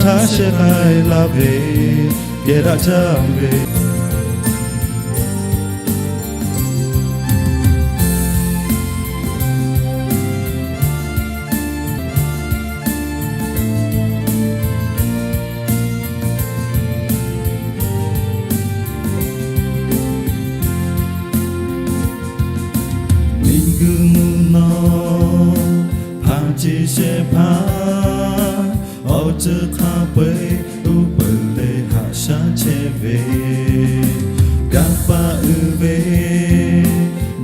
htaˇ shehˆ k'ai laˇ ve, kehˬ daꞈ jaˇ ve. Miˬguiˬ mvuhˇ naw hpaˇ ceˇ shehˍ hpaˇ, awˬ ceuˬ hk'a peu-eˬ uˉ peunˍ leh haꞈ shaˉ chehˇ ve, kanˇ paˆ uiˍ ve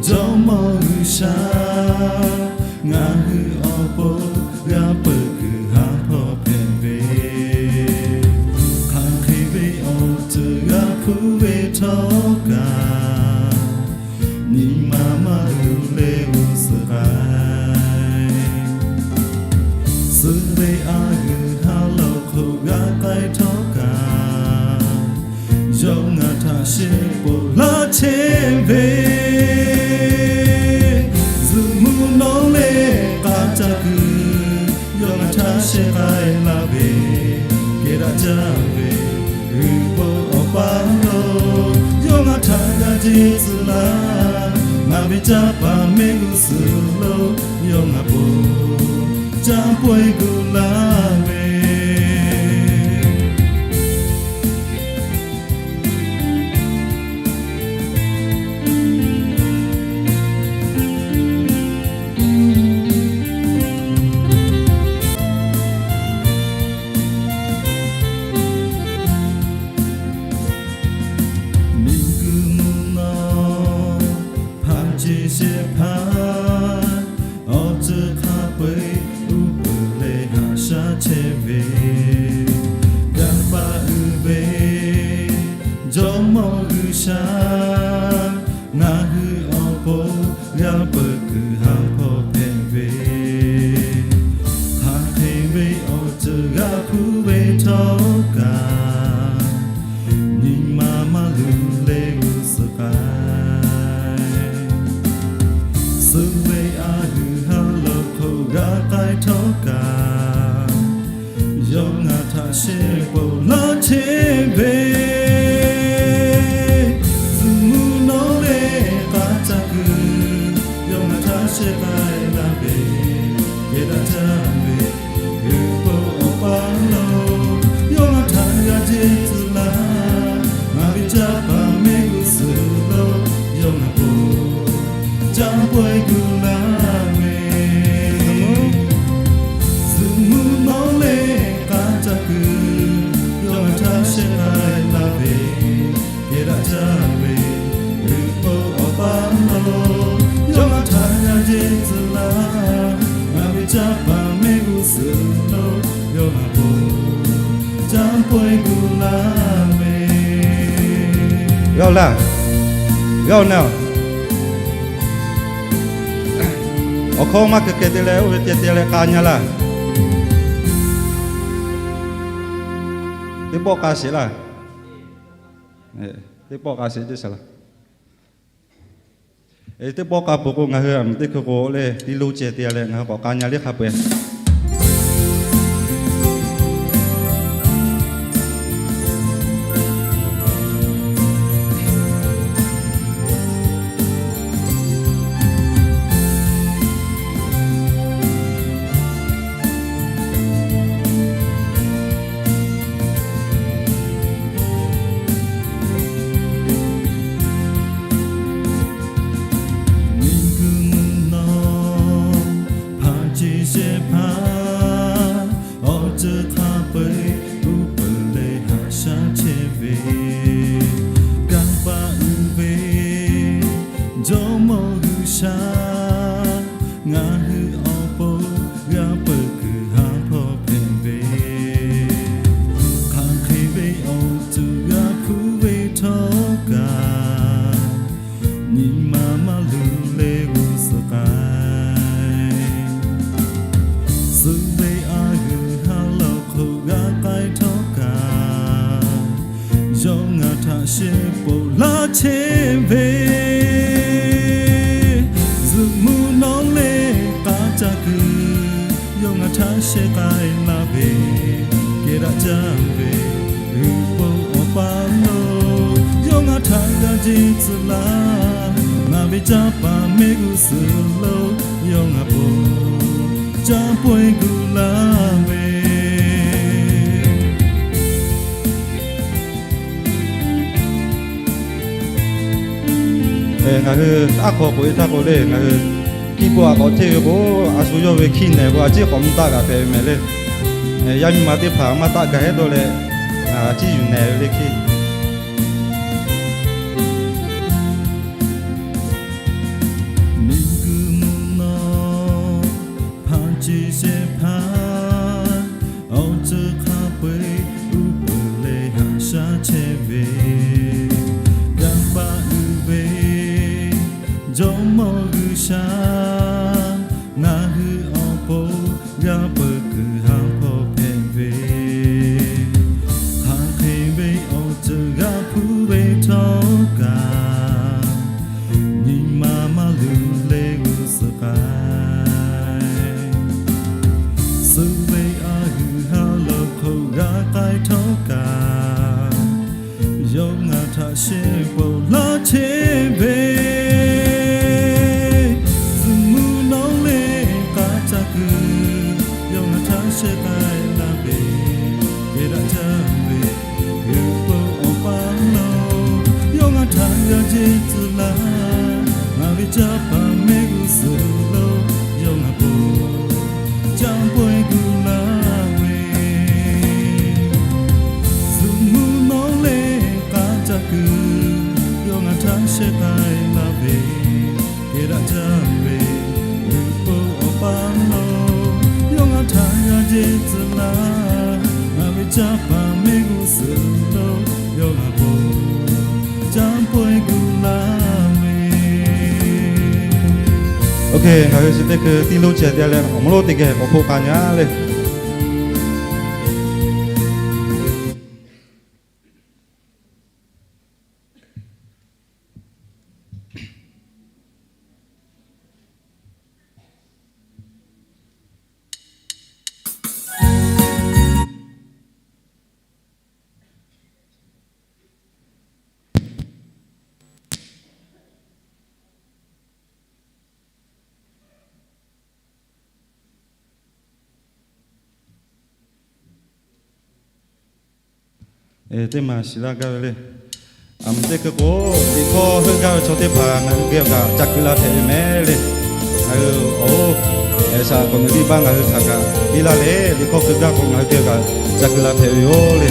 Jawˇmawˇ G'uiˬsha, ngaˬ hui awˬ pon g'a peuˬ kuiˬ ha hpawˇ hpehꞈ ve, hk'aˬ hk'e ve awˬ ceuˬ g'a hpuˇ ve htawˇ kaꞈ, nyi ma maˇ luˬ leh g'uˇ suhˍ k'ai. Suh ve a g'uiˬ ha lawˬ hk'oˆ g'a k'ai htawˇ kaꞈ, yawˇ ngaˬ htaꞈ shehˆ poˬ laˇ chehˇ ve, zuhꞈ mvuhˇ nawˉ leh k'a caˇ kuiˬ, yawˇ ngaˬ htaꞈ shehˆ k'ai laˇ ve, kehˬ daꞈ jaˇ ve. G'uiˬ po awˬ paˇ lo, yawˇ ngaˬ htaꞈ g'a jeˇ tcuh laˇ. Ngaˬ ve caˇ paˍ mehˆ g'uˇ suhˍ lo, yawˇ ngaˬ po caˇ pawehˇ gu laˇ ve. Miˬguiˬ mvuhˇ naw hpaˇ ceˇ shehˍ hpaˇ, awˬ ceuˬ hk'a peu-eˬ uˉ peunˍ leh haꞈ shaˉ chehˇ ve, kanˇ paˆ uiˍ ve Jawˇmawˇ G'uiˬsha, ngaˬ hui awˬ pon g'a peuˬ kuiˬ ha hpawˇ hpehꞈ ve, hk'aˬ hk'e ve awˬ ceuˬ g'a hpuˇ ve htawˇ kaꞈ, nyi ma maˇ luˬ leh g'uˇ suhˍ k'ai. Suh ve a g'uiˬ ha lawˬ hk'oˆ g'a k'ai htawˇ kaꞈ, yawˇ ngaˬ htaꞈ shehˆ poˬ laˇ chehˇ ve, zuhꞈ mvuhˇ nawˉ leh k'a caˇ kuiˬ, yawˇ ngaˬ htaꞈ shehˆ k'ai laˇ ve, kehˬ daꞈ jaˇ ve. G'uiˬ po awˬ paˇ lo, yawˇ ngaˬ htaꞈ g'a jeˇ tcuh laˇ. Ngaˬ ve caˇ paˍ mehˆ g'uˇ suhˍ lo, yawˇ ngaˬ po caˇ pawehˇ gu laˇ ve. Zuhꞈ mvuhˇ nawˉ leh k'a caˇ kuiˬ, yawˇ ngaˬ htaꞈ shehˆ k'ai laˇ ve, kehˬ daꞈ jaˇ ve. G'uiˬ po awˬ paˇ lo, yawˇ ngaˬ htaꞈ g'a jeˇ tcuh laˇ. Ngaˬ ve caˇ paˍ mehˆ g'uˇ suhˍ lo, yawˇ ngaˬ po caˇ pawehˇ gu laˇ ve. G'aˇ laˇ, g'aˇ naˇ, awˬ hkawˇ maˇ keu keh te leh oˇ ve ceh te leh k'a nyi laˇ. Teˇ pawˆ k'a sheˍ laˇ. Teˇ pawˆ k'a sheˍ teˇ sheˍ laˇ. Teˇ pawˆ k'a peuˬ k'o, ngaˬ hui a miˬ teˇ hkui k'o leh tiˇ lonˉ ceh te leh ngaˬ hui k'awꞈ k'a nyi liˇ hk'a peu-eˬ. Miˬguiˬ mvuhˇ nawˉ hpaˇ ceˇ shehˍ hpaˇ, awˬ ceuˬ hk'a peu-eˬ uˉ peunˍ leh haꞈ shaˉ chehˇ ve, kanˇ paˆ uiˍ ve Jawˇmawˇ G'uiˬsha, ngaˬ hui awˬ pon g'a peuˬ kuiˬ ha hpawˇ hpehꞈ ve, hk'aˬ hk'e ve awˬ ceuˬ g'a hpuˇ ve htawˇ kaꞈ, nyi ma maˇ luˬ leh g'uˇ suhˍ k'ai. Suh ve a g'uiˬ ha lawˬ hk'oˆ g'a k'ai htawˇ kaꞈ, yawˇ ngaˬ htaꞈ shehˆ poˬ laˇ chehˇ ve, zuhꞈ mvuhˇ nawˉ leh k'a caˇ kuiˬ, yawˇ ngaˬ htaꞈ shehˆ k'ai laˇ ve, kehˬ daꞈ jaˇ Ve g'uiˬ po awˬ pa lo, yawˇ ngaˬ htaꞈ g'a jeˇ tcuh laˇ. Ngaˬ ve caˇ paˍ mehˆ g'uˇ suhˍ lo, yawˇ ngaˬ po caˇ pawehˇ gu laˇ ve. Ngaˬ hui aˉ hk'aw k'oꞈ e htaˇ k'o le, ngaˬ hui kiˇ po aꞈ k'awꞈ hteˇ ve k'o, a shu yawˇ ve hkiˇ nehˬ k'o, a ciˉ k'awꞈ mvuh taˆ g'a hpehꞈ ve mehˍ le. Yaˇ miˇ ma teˇ hpaˍ maˇ taˆ gaˬ hehˉ dawˇ leh, a ciˉ yuˬ nehˬ ve le hkiˇ. Miˬguiˬ mvuhˇ nawˉ hpanˍ ce shehˍ hpaˇ, awˬ ceuˬ hk'a peu-eˬ uˉ peunˍ leh haꞈ shaˉ chehˇ ve, kanˇ paˆ uiˍ ve Jawˇmawˇ G'uiˬsha, ngaˬ hui awˬ pon g'a peuˬ kuiˬ ha hpawˇ hpehꞈ ve, hk'aˬ hk'e ve awˬ ceuˬ g'a hpuˇ ve htawˇ kaꞈ, nyi ma maˇ luˬ leh g'uˇ suhˍ k'ai. Suh ve a g'uiˬ ha lawˬ hk'oˆ g'a k'ai htawˇ kaꞈ, yawˇ ngaˬ htaꞈ shehˍ pawˍ laˇ chehˇ ve, zuhꞈ mvuh nawˉ leh k'aˉ caˇ kuiˬ, yawˇ ngaˬ htaꞈ shehˍ k'ai laˇ ve, kehˬ daꞈ jaˇ ve g'uiˬ po awˬ pa lo, yawˇ ngaˬ htaꞈ g'a jeˇ tcuh laˇ. Ngaˬ ve caˇ paˍ mehˆ g'uˇ suhˍ lo, yawˇ ngaˬ po caˇ pawehˇ gu laˇ ve, zuhꞈ mvuh nawˉ leh k'aˉ caˇ kuiˬ, yawˇ ngaˬ htaꞈ shehˍ k'ai laˇ ve, kehˬ daꞈ jaˇ ve g'uiˬ po awˬ pa lo, yawˇ ngaˬ htaꞈ g'a jeˇ tcuh laˇ. Ngaˬ ve caˇ paˍ mehˆ g'uˇ suhˍ lo, yawˇ ngaˬ po caˇ pawehˇ gu laˇ ve. Oˇ hk'e ngaˬ hui chi teˇ hkui tiˇ lonˉ ceh te leh awˬ mvuhˇ lonˉ teˇ geh k'awꞈ hpoˆ k'ai nyi le. Teˇ maˬ shiˍ laˇ gaˇ ve le. A mvuhˇ teˇ hkui k'o, liꞈ hkawˇ heuˆ gaˇ ve chaw teˇ hpaˍ ngaˬ hui geh awˬ kaꞈ ca keu la hpehꞈ ve mehˍ le. Ngaˬ hui awˬ hoˉ, Eˍsaˍ k'awꞈ nuˬ liˇ baˆ ngaˬ hui htaꞈ kaꞈ piˇ laˇ leh, liꞈ hkawˇ heuˆ gaˇ k'o ngaˬ hui geh awˬ kaꞈ ca keu la hpehꞈ ve yoˬ le.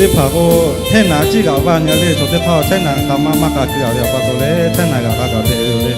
Teˇ hpaˍ k'o, htehˇ naˍ ciˉ g'aꞈ vaˇ nyi le. Chaw teˇ hpaˍ htehˇ naˍ hk'a maˇ maˇ k'a keu a ve awˬ pa taw leh, htehˇ naˍ g'aꞈ k'a kaꞈ hpehꞈ ve yoˬ le.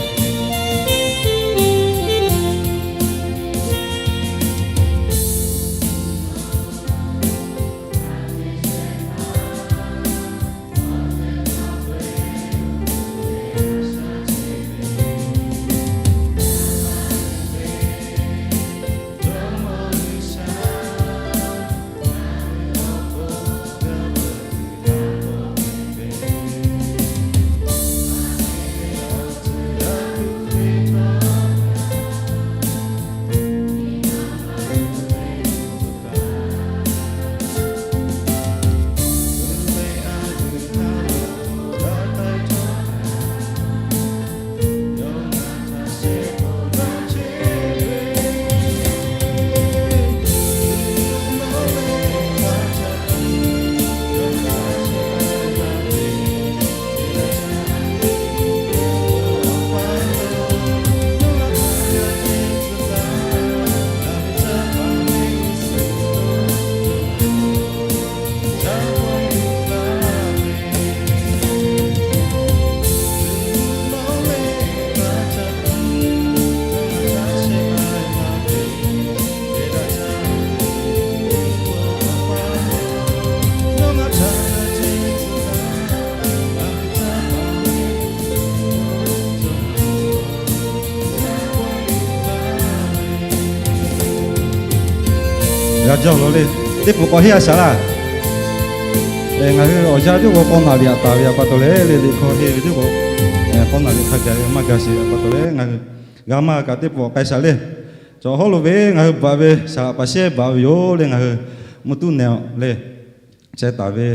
G'a jaˇ law le. Teˇ pawˆ k'awꞈ henˇ a shaˍ laˇ. Ngaˬ hui awˬ yanˇ tiˉ k'o k'aw naˍ riˍ aꞈ taˍ ve a pa taw leh le, liꞈ hkawˇ henˇ ve tiˉ k'o, k'aw naˍ riˍ hk'a gaˬ ve maˇ ga sheˍ a pa taw leh ngaˬ hui g'a maˇ kaꞈ teˇ pawˆ k'ai shaˍ le. Cawˬ hawˉ lo ve ngaˬ hui baꞈ ve saˍ laꞈ paˍ shehˇ baꞈ ve yoˬ le. Ngaˬ hui mvuhˇ tuˉ nehˬ leh chehˇ taˍ ve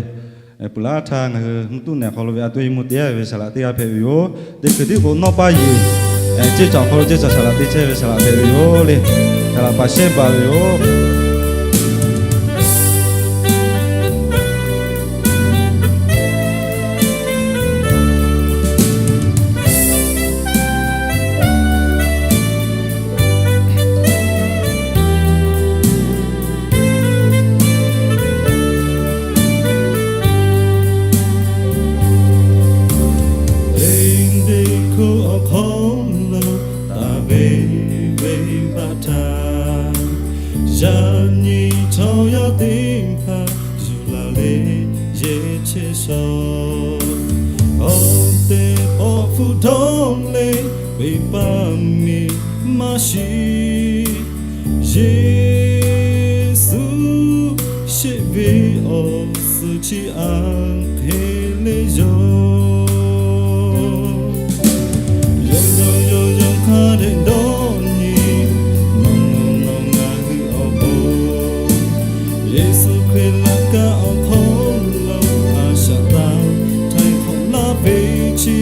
peuˬ laˇ htaˇ ngaˬ hui mvuhˇ tuˉ nehˬ hk'aw lo ve a to e mvuh te ve saˍ laꞈ teˇ g'aˇ hpehꞈ ve yoˬ. Teˇ hkui tiˉ k'o nawˉ paˇ yeˬ ceˇ cawˬ awˬ hk'aw lo ceˇ cawˬ saˍ laꞈ te chehˇ ve saˍ laꞈ hpehꞈ ve yoˬ le. Saˍ laꞈ paˍ shehˇ baꞈ ve yoˬ. Teˇ hkui awˬ hk'aw lo taˍ ve venˇbaˆ htaꞈ yaꞈ nyi chaw yaˇ teˇ hpaˍ yuˬ laˬ leh yehˇ chehˇ shawˍ. Awˬ tehˬ awˬ hpfuhˇ dawˇ leh venˇbaˆ miˬ maˇ shiˍ. Yeˍsuˆ shehˆ ve awˬ suhˍ chi aꞈ hk'e le yoˬ. Yawˇ yawˇ yawˇ yawˇ hk'a dehꞈ dawˇ nyi, nawˬ nawˬ nawˬ ngaˬ hui awˬ bon. Yeˍsuˆ Hkriꞈ laꞈ kaˆ awˬ hk'aw lo a shaꞈ tanˍ htaiˍ hk'awꞈ laˇ ve chi,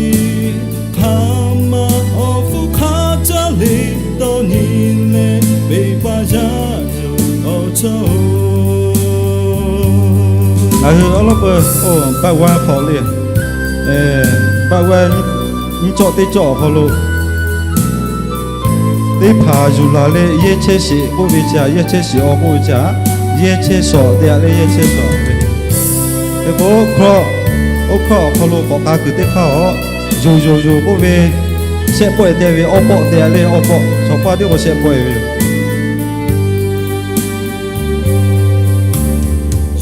hk'aˬ ma awˬ hpfuhˇ hk'a caˇ le dawˇ nyi leh, venˇbaˆ yaˇ yoˬ awˬ chawˇ-oˬ. Ngaˬ hui awˉ lawˉ peuˬ, oˇ baˆ g'aˇ hk'awꞈ le, baˆ g'aˇ nyiˇ cawˆ teˇ cawˆ awˬ hk'aw lo teˇ hpaˍ yuˬ laˬ leh yehˇ chehˇ sheˍ k'oˆ ve chi aꞈ, yehˇ chehˇ sheˍ-aw k'oˆ ve chi aꞈ, yehˇ chehˇ shawˍ te aꞈ leh yehˇ chehˇ shawˍ ve. Hk'e k'o, oˇ hkawˇ awˬ hk'aw lo k'awꞈ k'a kuiˬ teˇ hpaˍ-aˬ, yoˬ yoˬ yoˬ k'oˆ ve, shehˆ pawˆ-e te ve awˇ pawˆ te aꞈ leh awˇ pawˆ, shawˍ paˇ tiˉ k'o shehˆ pawˆ-e ve yoˬ.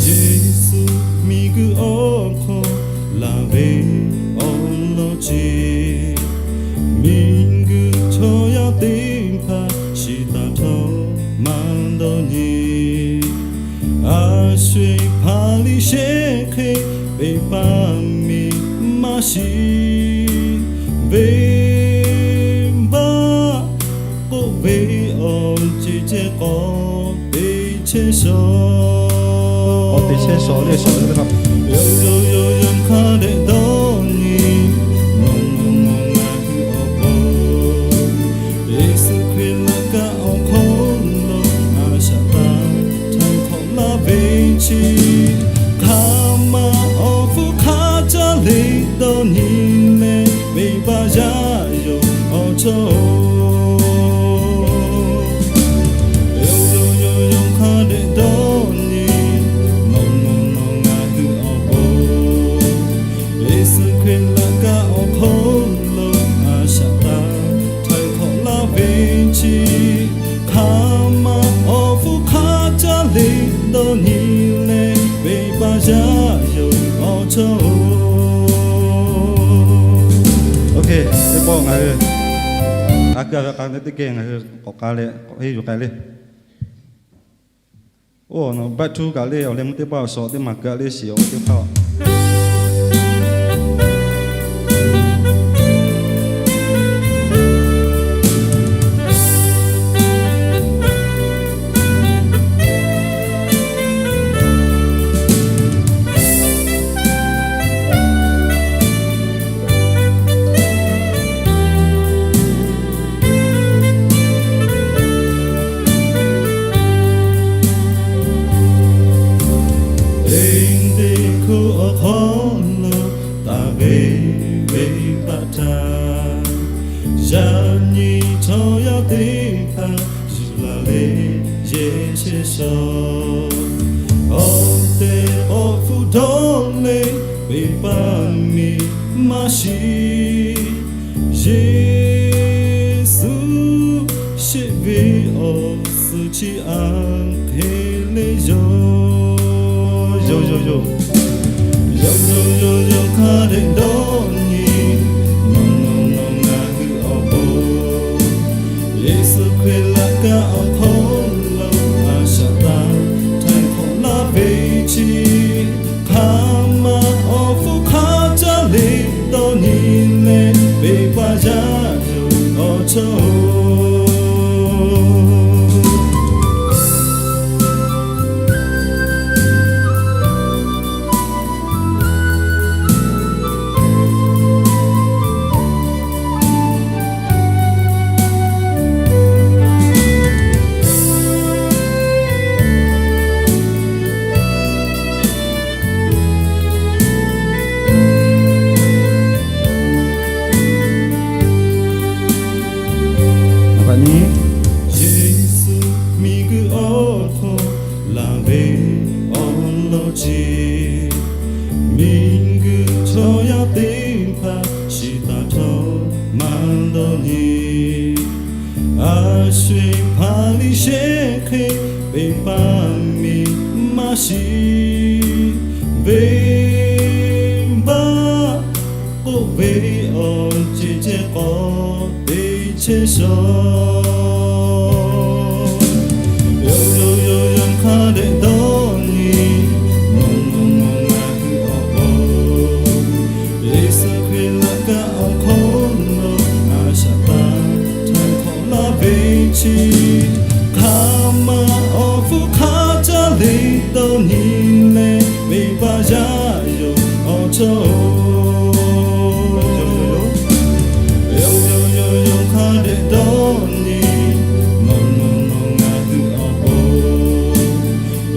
Yeˍsuˆ miˬguiˬ awˬ hk'aw laˬ ve awˬ lawn chi, miˬguiˬ chaw yaˇ teˇ hpaˍ shiˍ taˍ htawˇ maˇ dawˇ nyi. A sho-eˬ Hpaˍriˍsehˇ hk'e venˇbaˆ miˬ maˇ shiˍ. Venˇbaˆ k'oˆ ve awˬ ceuˬ ceh k'awꞈ te chehˇ shawˍ. K'awꞈ te chehˇ shawˍ le shawˍ le. Yawˇ yawˇ yawˇ yawˇ hk'a dehꞈ dawˇ nyi, nawˬ nawˬ nawˬ ngaˬ hui awˬ bon. Yeˍsuˆ Hkriꞈ laꞈ kaˆ awˬ hk'aw lo a shaꞈ tanˍ htaiˍ hk'awꞈ laˇ ve chi, hk'aˬ ma awˬ hpfuhˇ hk'a caˇ le dawˇ nyi leh, venˇbaˆ yaˇ yoˬ awˬ chawˇ-oˬ. Yawˇ yawˇ yawˇ yawˇ hk'a dehꞈ dawˇ nyi, nawˬ nawˬ nawˬ ngaˬ hui awˬ bon. Yeˍsuˆ Hkriꞈ laꞈ kaˆ awˬ hk'aw lo a shaꞈ tanˍ htaiˍ hk'awꞈ laˇ ve chi, hk'aˬ ma awˬ hpfuhˇ hk'a caˇ le dawˇ nyi leh, venˇbaˆ yaˇ yoˬ awˬ chawˇ-oˬ. Teˇ pawˆ ngaˬ hui a keu a ve k'a teˇ geh ngaˬ hui k'awꞈ k'a leh k'awꞈ henˇ yuˬ k'ai le. Oˇ, baˆ htuˇ kaꞈ le awˬ leh mvuhˇ teˇ pawˆ awˬ shawˍ teˇ maˬ keu a le shiˍ awˬ teˇ hpaˍ-oˬ. Teˇ hkui awˬ hk'aw lo taˍ ve venˇbaˆ htaꞈ, yaꞈ nyi chaw yaˇ teˇ hpaˍ yuˬ laˬ leh yehˇ chehˇ shawˍ. Awˬ tehˬ awˬ hpfuhˇ dawˇ leh venˇbaˆ miˬ maˇ shiˍ. Yeˍsuˆ shehˆ ve awˬ suhˍ chi aꞈ hk'e le yoˬ. Yoˬ yoˬ yoˬ. Yawˇ yawˇ yawˇ yawˇ hk'a dehꞈ dawˇ nyi, nawˬ nawˬ nawˬ ngaˬ hui awˬ bon. Yeˍsuˆ Hkriꞈ laꞈ kaˆ awˬ hk'aw lo a shaꞈ tanˍ chi, miˬguiˬ chaw yaˇ teˇ hpaˍ shiˍ taˍ htawˇ maˇ dawˇ nyi. A sho-eˬ hpaˍ liˇ shehˆ hk'e, venˇbaˆ miˬ maˇ shiˍ. Venˇbaˆ k'oˆ ve awˬ ceuˬ ceh k'awꞈ te chehˇ shawˍ. Yawˇ yawˇ yawˇ yawˇ hk'a dehꞈ dawˇ nyi, nawˬ nawˬ nawˬ ngaˬ hui awˬ pon Yeˍsuˆ Hkriꞈ laꞈ kaˆ awˬ hk'aw lo a shaꞈ taˍ htaiˍ hk'awꞈ laˇ ve chi, hk'aˬ ma awˬ hpfuhˇ hk'aˇ caˇ le dawˇ nyi leh, venˇbaˆ yaˇ yoˬ awˬ chawˇ-oˬ. Yawˇ yawˇ yawˇ yawˇ hk'a dehꞈ dawˇ nyi, nawˬ nawˬ nawˬ ngaˬ hui awˬ pon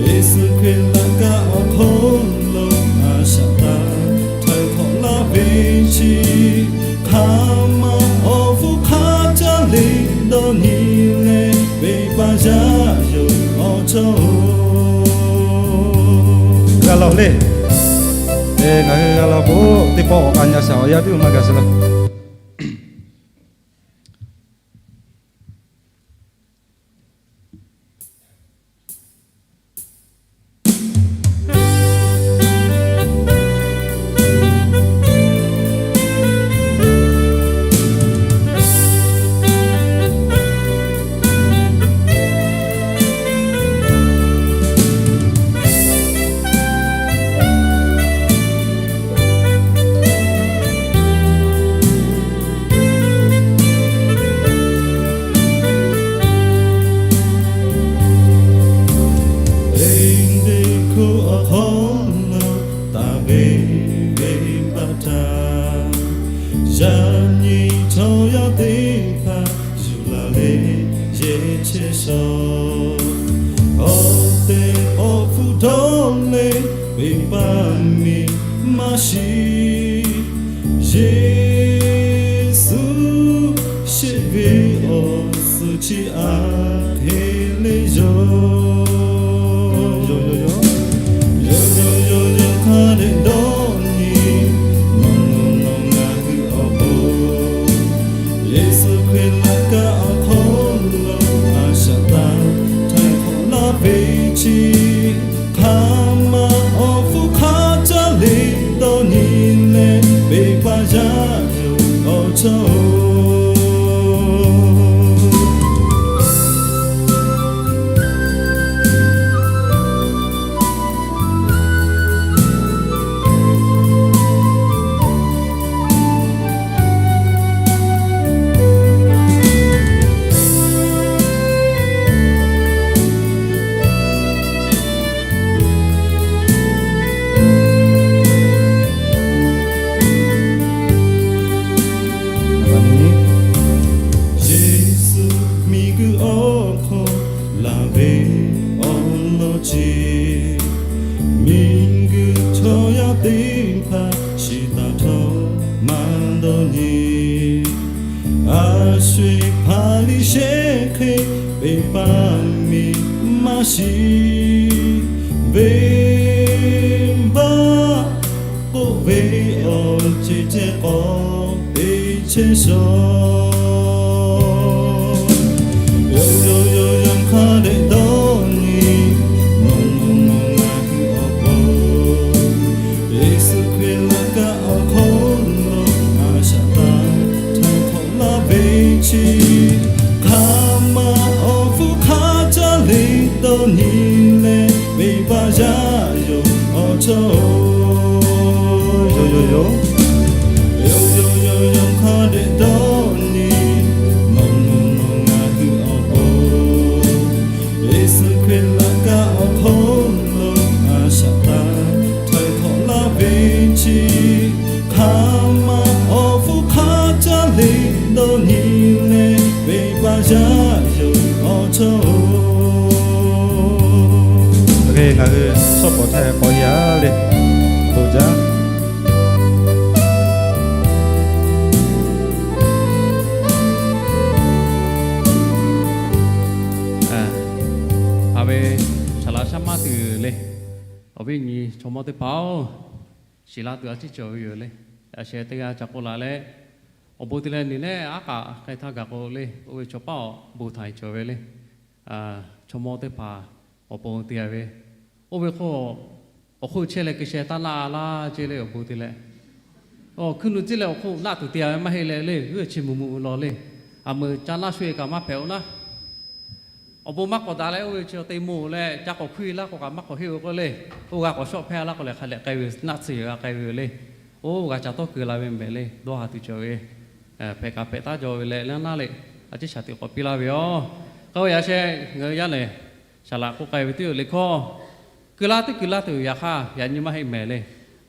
Yeˍsuˆ Hkriꞈ laꞈ kaˆ awˬ hk'aw lo a shaꞈ taˍ htaiˍ hk'awꞈ laˇ ve chi, hk'aˬ ma awˬ hpfuhˇ hk'aˇ caˇ le dawˇ nyi leh, venˇbaˆ yaˇ yoˬ awˬ chawˇ-oˬ. G'a laˬ le. Ngaˬ hui g'a laˬ k'o, teˇ pawˆ awˬ k'a nyi shaˍ awˬ yanˇ teˇ maˇ gaˬ sheˍ laˇ. Eˍdeˍ hkuˆ awˬ hk'aw lo taˍ ve venˇbaˆ htaꞈ, yaꞈ nyi chaw yaˇ teˇ hpaˍ yuˬ laˬ leh yehˇ chehˇ shawˍ. Awˬ tehˬ awˬ hpfuhˇ dawˇ leh venˇbaˆ miˬ maˇ shiˍ. Yeˍsuˆ shehˆ ve awˬ suhˍ chi aꞈ hk'e le yoˬ. Yawˇ yawˇ yawˇ yawˇ hk'a dehꞈ dawˇ nyi, nawˬ nawˬ nawˬ ngaˬ hui awˬ pon Yeˍsuˆ Hkriꞈ laꞈ kaˆ awˬ hk'aw lo a shaꞈ taˍ htaiˍ hk'awꞈ laˇ ve chi, hk'aˬ ma awˬ hpfuhˇ hk'aˇ caˇ le dawˇ nyi leh, venˇbaˆ yaˇ yoˬ awˬ chawˇ-oˬ. Yeˍsuˆ miˬguiˬ awˬ hk'aw laˬ ve awˬ lawn chi, miˬguiˬ chaw yaˇ teˇ hpaˍ shiˍ taˍ htawˇ maˇ dawˇ nyi. A sho-eˬ hpaˍ liˇ shehˆ hk'e, venˇbaˆ miˬ maˇ shiˍ. Venˇbaˆ k'oˆ ve awˬ ceuˬ ceh k'awꞈ te chehˇ shawˍ. Yawˇ yawˇ yawˇ yawˇ hk'a dehꞈ dawˇ nyi, nawˬ nawˬ nawˬ ngaˬ hui awˬ pon Yeˍsuˆ Hkriꞈ laꞈ kaˆ awˬ hk'aw lo a shaꞈ taˍ htaiˍ hk'awꞈ laˇ ve chi, hk'aˬ ma awˬ hpfuhˇ hk'aˇ caˇ le dawˇ nyi leh, venˇbaˆ yaˇ yoˬ awˬ chawˇ-oˬ. Yawˇ yawˇ yawˇ yawˇ yawˇ yawˇ hk'a dehꞈ dawˇ nyi, nawˬ nawˬ nawˬ ngaˬ hui awˬ pon Yeˍsuˆ Hkriꞈ laꞈ kaˆ awˬ hk'aw lo a shaꞈ taˍ htaiˍ hk'awꞈ laˇ ve chi, hk'aˬ ma awˬ hpfuhˇ hk'aˇ caˇ le dawˇ nyi leh, venˇbaˆ yaˇ yoˬ awˬ chawˇ-oˬ. Ngaˬ hui shawˉ pawˍ htaˇ k'awꞈ yaˇ le, bon jaˇ. A ve, saˍ laˍ shaˉ maˇ tuˬ le. Awˬ viˉ nyi chaw mawˇ teˇ hpaˍ-oˬ, shiˍ la tuˬ a ciˉ cawˬ ve yoˬ le. A sheh teˇ g'aˇ ca k'oˆ la leh, awˬ bon te leh nyi nehˉ aˉ k'aꞈ k'ai htaˇ gaˬ k'o le, oˇ ve chaw paˉ awˬ bon htaꞈ cawˬ ve le. Chaw mawˇ teˇ hpaˍ awˬ pon te a ve, oˇ ve hk'oˆ awˬ hk'oˆ chehˇ leh hkui sheh taˇ naˆ laˇ ceˇ le, awˬ bon te leh, hkuiˉ nuˆ tcuhˉ leh awˬ hk'oˆ naˆ tuˬ te a ve maˇ heˆ leh le, g'uiˇ chi mvuhˇ mvuhˇ law le. A meuˍ ca naˆ sho-e kaꞈ maˇ hpehꞈ-oˬ naˉ, awˬ bon maˇ k'awꞈ daꞈ leh oˇ ve chi te mawˬ leh ca k'awꞈ hkuiˇ laˇ k'o kaꞈ maˇ k'awꞈ heˆ ve k'oˆ le. Oˇ g'a k'awꞈ shawˆ hpehˇ laˇ k'o leh hk'a lehꞈ k'ai ve naˆ tsuhˇ yehˬ g'a k'ai ve le. Oˇ g'a ca tawˇ keu la ve mehˍ le, dawˇ haˍ tuˬ cawˬ ve, hpehꞈ kaꞈ hpehꞈ taˉ jaw ve leh naˉ naˉ le, a ciˉ shaˍ tiꞈ k'awꞈ piˇ laˇ ve yoˬ. K'oˆ ve yaꞈ sheh ngaˬ hui yaˇ lehˬ, saˍ laꞈ k'oˆ k'ai ve teˇ yoˬ le hkawˇ, keu laˇ teˇ keu laˇ tuˬ yaꞈ hk'aˇ yaꞈ nyi maˇ heˆ mehˍ le.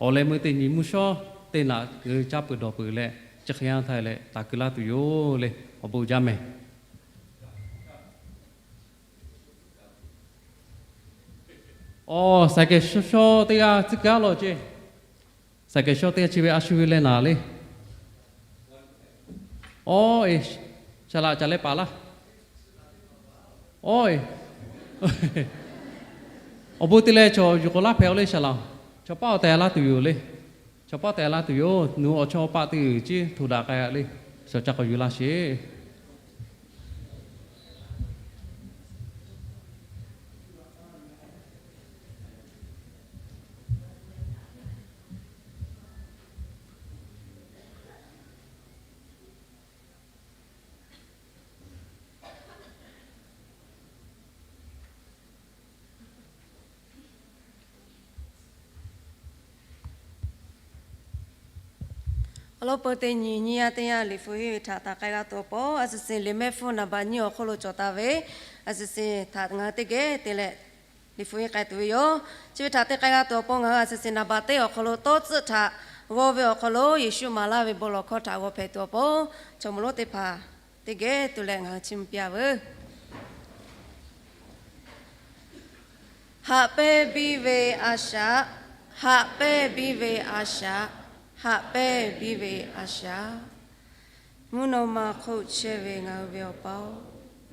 Awˬ leh meuˇ teˇ nyi mvuhˇ shawˉ teˇ naꞈ ngaˬ hui caˇ peuˬ dawˬ peuˬ leh, chi hk'e yanˇ htaˇ leh taˍ keu laˇ tuˬ yoˬ le. Awˬ bon jaˇ mehˍ. Awˬ, saˍ kehˬ shawˉ shawˉ teˇ g'aˇ tcuhˉ kaˉ lawˬ ceˇ. Saˍ kehˬ shawˉ teˇ g'aˇ chi ve a shu ve leh naˍ le. Awˬ, e, saˍ laꞈ ca leh paˍ laˇ. Awˬ, awˬ bon te leh chaw yuˬ k'awꞈ laˇ hpehꞈ-oˬ le saˍ laꞈ. Chaw paˉ awˬ tehˬ laˇ tuˬ yoˬ le. Chaw paˉ tehˬ laˇ tuˬ yoˬ. Nawˬ awˬ chawˇ paˆ teˇ g'uiˬ ciˉ htoꞈ daꞈ k'ai-a le. Chaw ca k'awꞈ yuˬ laˇ sheˍ. Awˬ lawn peu teˇ nyi nyiˇ yaˇ teˇ yaˇ liꞈ hpu henˇ ve htaꞈ taˍ k'ai g'a tuˬ awˬ pon, a suhˍ suhˍ liꞈ mehˆ hpfuhˇ naˍ baꞈ nyiˇ awˬ hk'oˆ lo cawˬ taˍ ve, a suhˍ suhˍ htaꞈ ngaˬ hui teˇ geh te leh liꞈ hpu henˇ k'ai tuˬ ve yoˬ. Chi ve htaꞈ te k'ai g'a tuˬ awˬ pon ngaˬ hui a suhˍ suhˍ naˍ baꞈ teˇ awˬ hk'aw lo tawˇ tcuhˆ htaꞈ g'aw ve awˬ hk'aw lo Yeˍsuˆ maˍ laˇ ve bon lawˬ hkawˇ htaꞈ g'aw hpehꞈ tuˬ awˬ pon, chaw mawˇ lonˉ teˇ hpaˍ teˇ geh tuˬ leh ngaˬ hui chiˇ mvuh piˇ-a veuˬ. Haꞈ pehnˇ biˇ ve a shaꞈ, haꞈ pehnˇ biˇ ve a shaꞈ, haꞈ pehnˇ biˇ ve a shaꞈ. Mvuhˇ naw ma hk'oˆ chehˇ ve ngaˬ hui ve Awˬ pa-oˬ,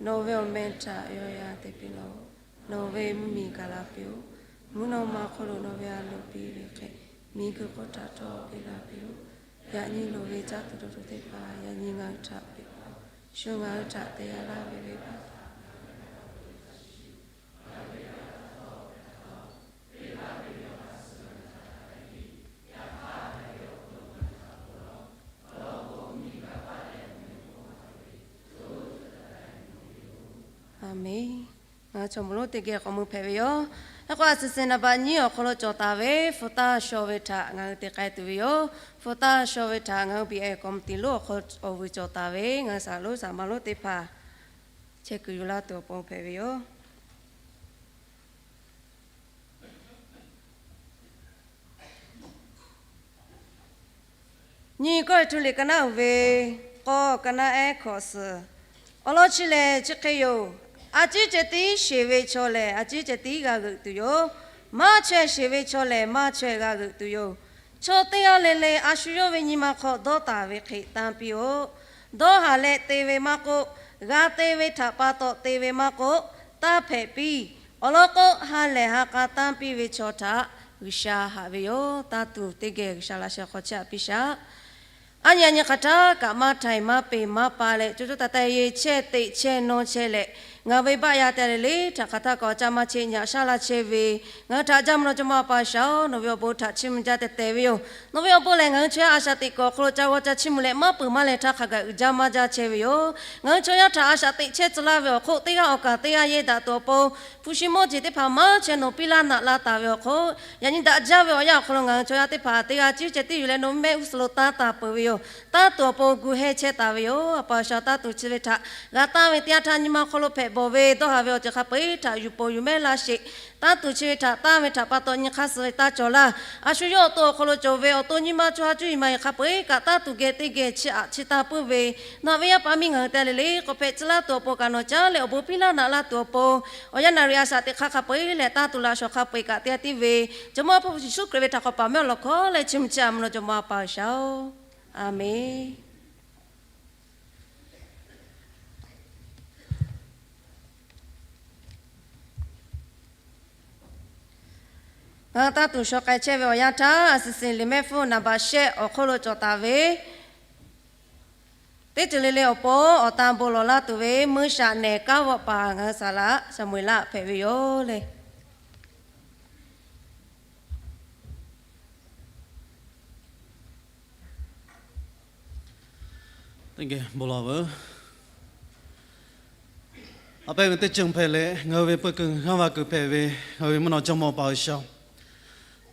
nawˬ ve awˬ meh htaꞈ yaw yaˇ te piˇ laˬ-oˬ. Nawˬ ve mvuhˇ miˬ gaˬ la piˇ-oˬ. Mvuhˇ naw ma hk'oˆ lo nawˬ ve a loˍ piˇ ve hk'e, miˬguiˬ hk'oˆ htaꞈ htawˇ piˇ la piˇ-oˬ. Yaꞈ nyi loˍ ve caˇ tuˬ dawˬ tuˬ teˇ hpaˍ yaꞈ nyi ngaˬ hui htaꞈ piˇ-oˬ. Shu ngaˬ hui htaꞈ te yaˇ laˇ ve venˇbaˆ Aˍmenˍ. Ngaˬ hui chaw mawˇ lonˉ teˇ geh k'awꞈ mui hpehꞈ ve yoˬ. Hk'e k'o, a suhˍ suhˍ naˍ baꞈ nyiˇ awˬ hk'aw lo cawˬ taˍ ve hpu taˇ shaw ve htaꞈ ngaˬ hui te k'ai tuˬ ve yoˬ. Hpu taˇ shaw ve htaꞈ ngaˬ hui biˬ ehˍ k'awꞈ mui tiˍ lonˉ awˬ hk'aw lo awˬ vuiˬ cawˬ taˍ ve, ngaˬ hui saˍ laꞈ lonˉ saˍ ma lonˉ teˇ hpaˍ chehˇ kuiˬ yuˬ laˇ tuˬ awˬ pon hpehꞈ ve yoˬ. Nyi Kawˇrenˍhtuˆ liꞈ ka naˉ uiˍ ve k'awˇ, ka naˉ ehˉ hkawꞈ suhˍ. Awˬ lawn chi lehˬ chi hk'e yoˬ. A ciˉ ceh tiˉ sheˍ ve chaw lehˬ, a ciˉ ceh tiˉ g'a g'euꞈ tuˬ yoˬ. Maˇ chaweh sheˍ ve chaw lehˬ, maˇ chaweh g'a g'euꞈ tuˬ yoˬ. Chaw teˇ g'aˇ le le a shu yawˇ ve nyi ma hk'aw dawˇ taˍ ve hk'e tanˇ piˇ-oˆ. Dawˇ haˍ leh te ve maˇ k'oˆ, g'a te ve htaꞈ pa taw te ve maˇ k'oˆ, taˇ hpehꞈ piˇ. Awˬ lawn k'o, ha lehˬ ha k'a tanˇ piˇ ve chaw htaꞈ G'uiˬsha haꞈ ve yoˬ. Taˇ tuˬ teˇ geh G'uiˬsha laꞈ sheh hk'aw chehˇ-a piˇ shaꞈ. A nyi a nyi hk'aˬ htaˇ kaꞈ maˇ htaiˍ maˇ peˬ maˇ pa leh, co co taiˍ taiˍ yeˬ chehˇ teꞈ chehˇ nawˇ chehˇ leh, ngaˬ ve baˆ yaˇ te leh le htaꞈ hk'aˬ htaˇ kaꞈ awˬ caˇ maˇ chehˇ nyi aꞈ shaˉ laˇ chehˇ ve, ngaˬ hui htaꞈ jaˇ mvuh nawˬ Jawˇmawˇ A pa shaˍ-oˬ, nawˬ ve awˬ bon htaꞈ chiˇ mvuh jaˇ tehꞈ tehꞈ ve yoˬ. Nawˬ ve awˬ bon lehˬ, ngaˬ hui chaw yaˇ a shaꞈ teꞈ kuiˬ awˬ hk'aw lo ca g'aw ca chiˇ mvuh leh maˇ peuˬ maˇ leh htaˇ hk'a gaˬ uiˍ jaˇ maˇ jaˇ chehˇ ve yoˬ. Ngaˬ hui chaw yaˇ htaꞈ a shaꞈ teꞈ chehˇ tcuh laˇ ve awˬ hk'oˆ, teˇ g'aˇ awˬ kaˍ teˇ g'aˇ yehˇ daꞈ tuˬ awˬ pon, hpu shi mawˇ jeˬ teˇ hpaˍ maˇ chehˇ nawˬ piˇ laˇ naꞈ la taˍ ve awˬ hk'oˆ, yaꞈ nyi daꞈ jaˇ ve awˬ yanˇ awˬ hk'aw lo ngaˬ hui chaw yaˇ teˇ hpaˍ teˇ g'aˇ ciˉ ceh tiˉ yuˬ leh nawˬ mehˆ g'uˇ suhˍ lo tanˇ taˍ peuˬ ve yoˬ. Taˇ tuˬ awˬ pon gu heh chehˇ taˍ ve yoˬ. A pa shaˍ, taˇ tuˬ chi ve htaꞈ g'a tanˇ ve teˇ yanˇ htaˇ nyi ma hk'aw lo hpehꞈ bawˬ ve dawˇ haˍ ve awˬ ceuˬ hk'a peu-eˬ htaꞈ yuˬ pon yuˬ mehˆ laˇ sheˍ. Taˇ tuˬ chi ve htaꞈ tanˇ ve htaꞈ pa taw nyi hk'aˇ suh ve taˇ cawˬ laˇ. A shu yawˇ awˬ to awˬ hk'aw lo cawˬ ve awˬ to nyiˇ maˇ cuˇ ha cuˇ yiˍ ma yiˍ hk'a peu-eˬ kaꞈ taˇ tuˬ geh teˇ geh chiˇ aꞈ chiˇ tanˇ puiˉ ve, nawˬ ve yaˇ paˍ miˇ ngaˬ hui te leh le k'awꞈ hpehꞈ tcuh laˇ tuˬ awˬ pon kaꞈ nawˬ caˉ leh awˬ bon piˇ laˇ naꞈ laˇ tuˬ awˬ pon, awˬ yanˇ naˍ riˍ a shaꞈ teꞈ hk'aˇ hk'a peu-eˬ leh taˇ tuˬ laꞈ shawˍ hk'a peu-eˬ kaꞈ te tiˉ ve, Jawˇmawˇ Awˬ pa Yeˍsuˆ Hkriꞈ ve htaꞈ k'awꞈ paˍ mehˆ awˬ lawn hkawˇ leh chiˇ mvuh chehˇ-a mvuh nawˬ Jawˇmawˇ A pa shaˍ-oˬ. Aˍmenˍ. Ngaˬ hui taˇ tuˬ shaw k'ai chehˇ ve awˬ yanˇ htaˇ, a suhˍ suhˍ liꞈ mehˆ hpfuhˇ naˍ baꞈ shehˆ awˬ hk'oˆ lo cawˬ taˍ ve teˇ ceuˬ le le awˬ pon awˬ tan bon lawˬ laˇ tuˬ ve Meuˇ Shaꞈ nehˬ kanˉ vawˆ paˍ ngaˬ hui saˍ laꞈ Saˍmo-eˍlaˆ hpehꞈ ve yoˬ le. Teˇ geh bon lawˬ veuˬ. A pehˉ ve teˇ ceuˬ hpehꞈ leh, ngaˬ hui ve peu kuiˬ g'aˇ va kuiˬ hpehꞈ ve, ngaˬ hui ve mvuhˇ naw jawˇmawˇ Awˬ pa G'uiˬsha,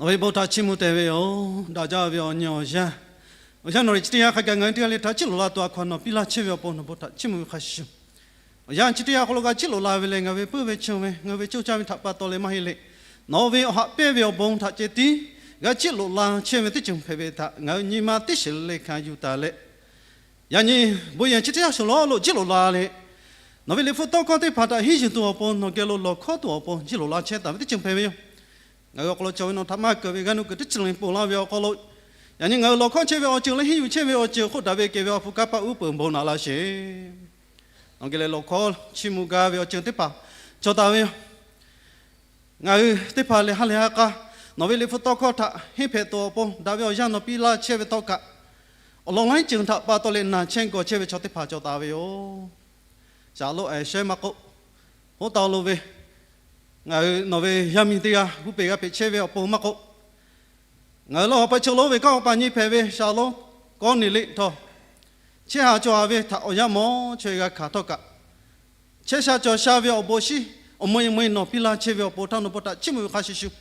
nawˬ ve bon htaꞈ chiˇ mvuh tehꞈ ve yoˬ. Daꞈ jaˇ ve awˬ nyi awˬ yanˇ, awˬ yanˇ nawˬ lehˬ chi teˇ yanˇ hk'a gaˬ ngaˬ hui teˇ g'aˇ le htaꞈ chiˇ loꞈ la tuˬ a hkaw nawˬ piˇ laˇ chehˇ ve awˬ pon nawˬ bon htaꞈ chiˇ mvuh ve hk'a shuˍ shuˍ, awˬ yanˇ chi teˇ yanˇ awˬ hk'aw lo g'a chiˇ loꞈ la ve lehˬ, ngaˬ hui ve puiˉ ve chun ve ngaˬ hui ve coˇ caˇ ve htaꞈ pa taw leh maˇ heˆ leh, nawˬ ve awˬ haꞈ pehnˇ ve awˬ bon htaꞈ ceh tiˉ g'a chiˇ loꞈ la chehˇ ve teˇ ceuˬ hpehꞈ ve htaꞈ ngaˬ hui nyi ma teˇ shiˍ le le hkanˍ yuˬ taˍ leh, yaꞈ nyi bon yehˬ chi teˇ yanˇ shuˍ lawˬ lo chiˇ loꞈ la leh, nawˬ ve liꞈ hpu tawˇ hkawˇ teˇ hpaˍ htaꞈ henˇ yuˬ tuˬ awˬ pon nawˬ geh lo lawˬ hkawˉ tuˬ awˬ pon chiˇ loꞈ la chehˇ taˍ ve teˇ ceuˬ hpehꞈ ve yoˬ. Ngaˬ hui awˬ hk'aw lo cawˬ ve nawˬ htaꞈ maˇ keunˍ ve g'aˇ nuˇ kuiˬ teˇ ceuˬ le ponˬ laˇ ve awˬ hk'aw lo, yaꞈ nyi ngaˬ hui lawˬ hkawˇ chehˇ ve awˬ ceuˬ leh henˇ yuˬ chehˇ ve awˬ ceuˬ hk'oˆ daꞈ ve kehˬ ve awˬ ha hpu kanˇ paˆ uˉ peunˍ bon naꞈ laˇ sheˍ. Nawˬ geh leh lawˬ hkawˇ chiˇ mvuh gaˇ ve awˬ ceuˬ teˇ hpaˍ cawˬ taˍ ve yoˬ. Ngaˬ hui teˇ hpaˍ lehˬ ha lehˬ ha k'a nawˬ ve liꞈ hpu tawˇ hkawˇ htaꞈ henˇ hpehꞈ tuˬ awˬ pon daꞈ ve awˬ yanˇ nawˬ piˇ laˇ chehˇ ve htawˇ kaꞈ, awˬ lawn laiˉ ceuˬ htaꞈ pa taw leh naˬ chehˇ gawˬ chehˇ ve chaw teˇ hpaˍ cawˬ taˍ ve yoˬ. Shaˍlonˍ Aˍshehˉ maˇ k'oˆ, hoˉ taw lo ve ngaˬ hui nawˬ ve yaˇ miˇ teˇ g'aˇ g'uˇ peˬ g'a peꞈ chehˇ ve awˬ pon maˇ k'oˆ, ngaˬ hui lawˇ ha pa chaw lo ve kanˉ awˬ pa nyi hpehꞈ ve Shaˍlonˍ Kawˇneˍliˆ htawˇ, chehˇ ha cawˬ ha ve htaꞈ awˬ yanˇ mawˬ chaweh g'a hkanˍ htawˇ kaꞈ, chehˇ sha cawˬ sha ve awˬ bon shinˉ awˬ mui mui nawˬ piˇ laˇ chehˇ ve awˬ pon htaˇ nawˬ bon htaꞈ chiˇ mvuh ve hk'a shuˍ shuˍ,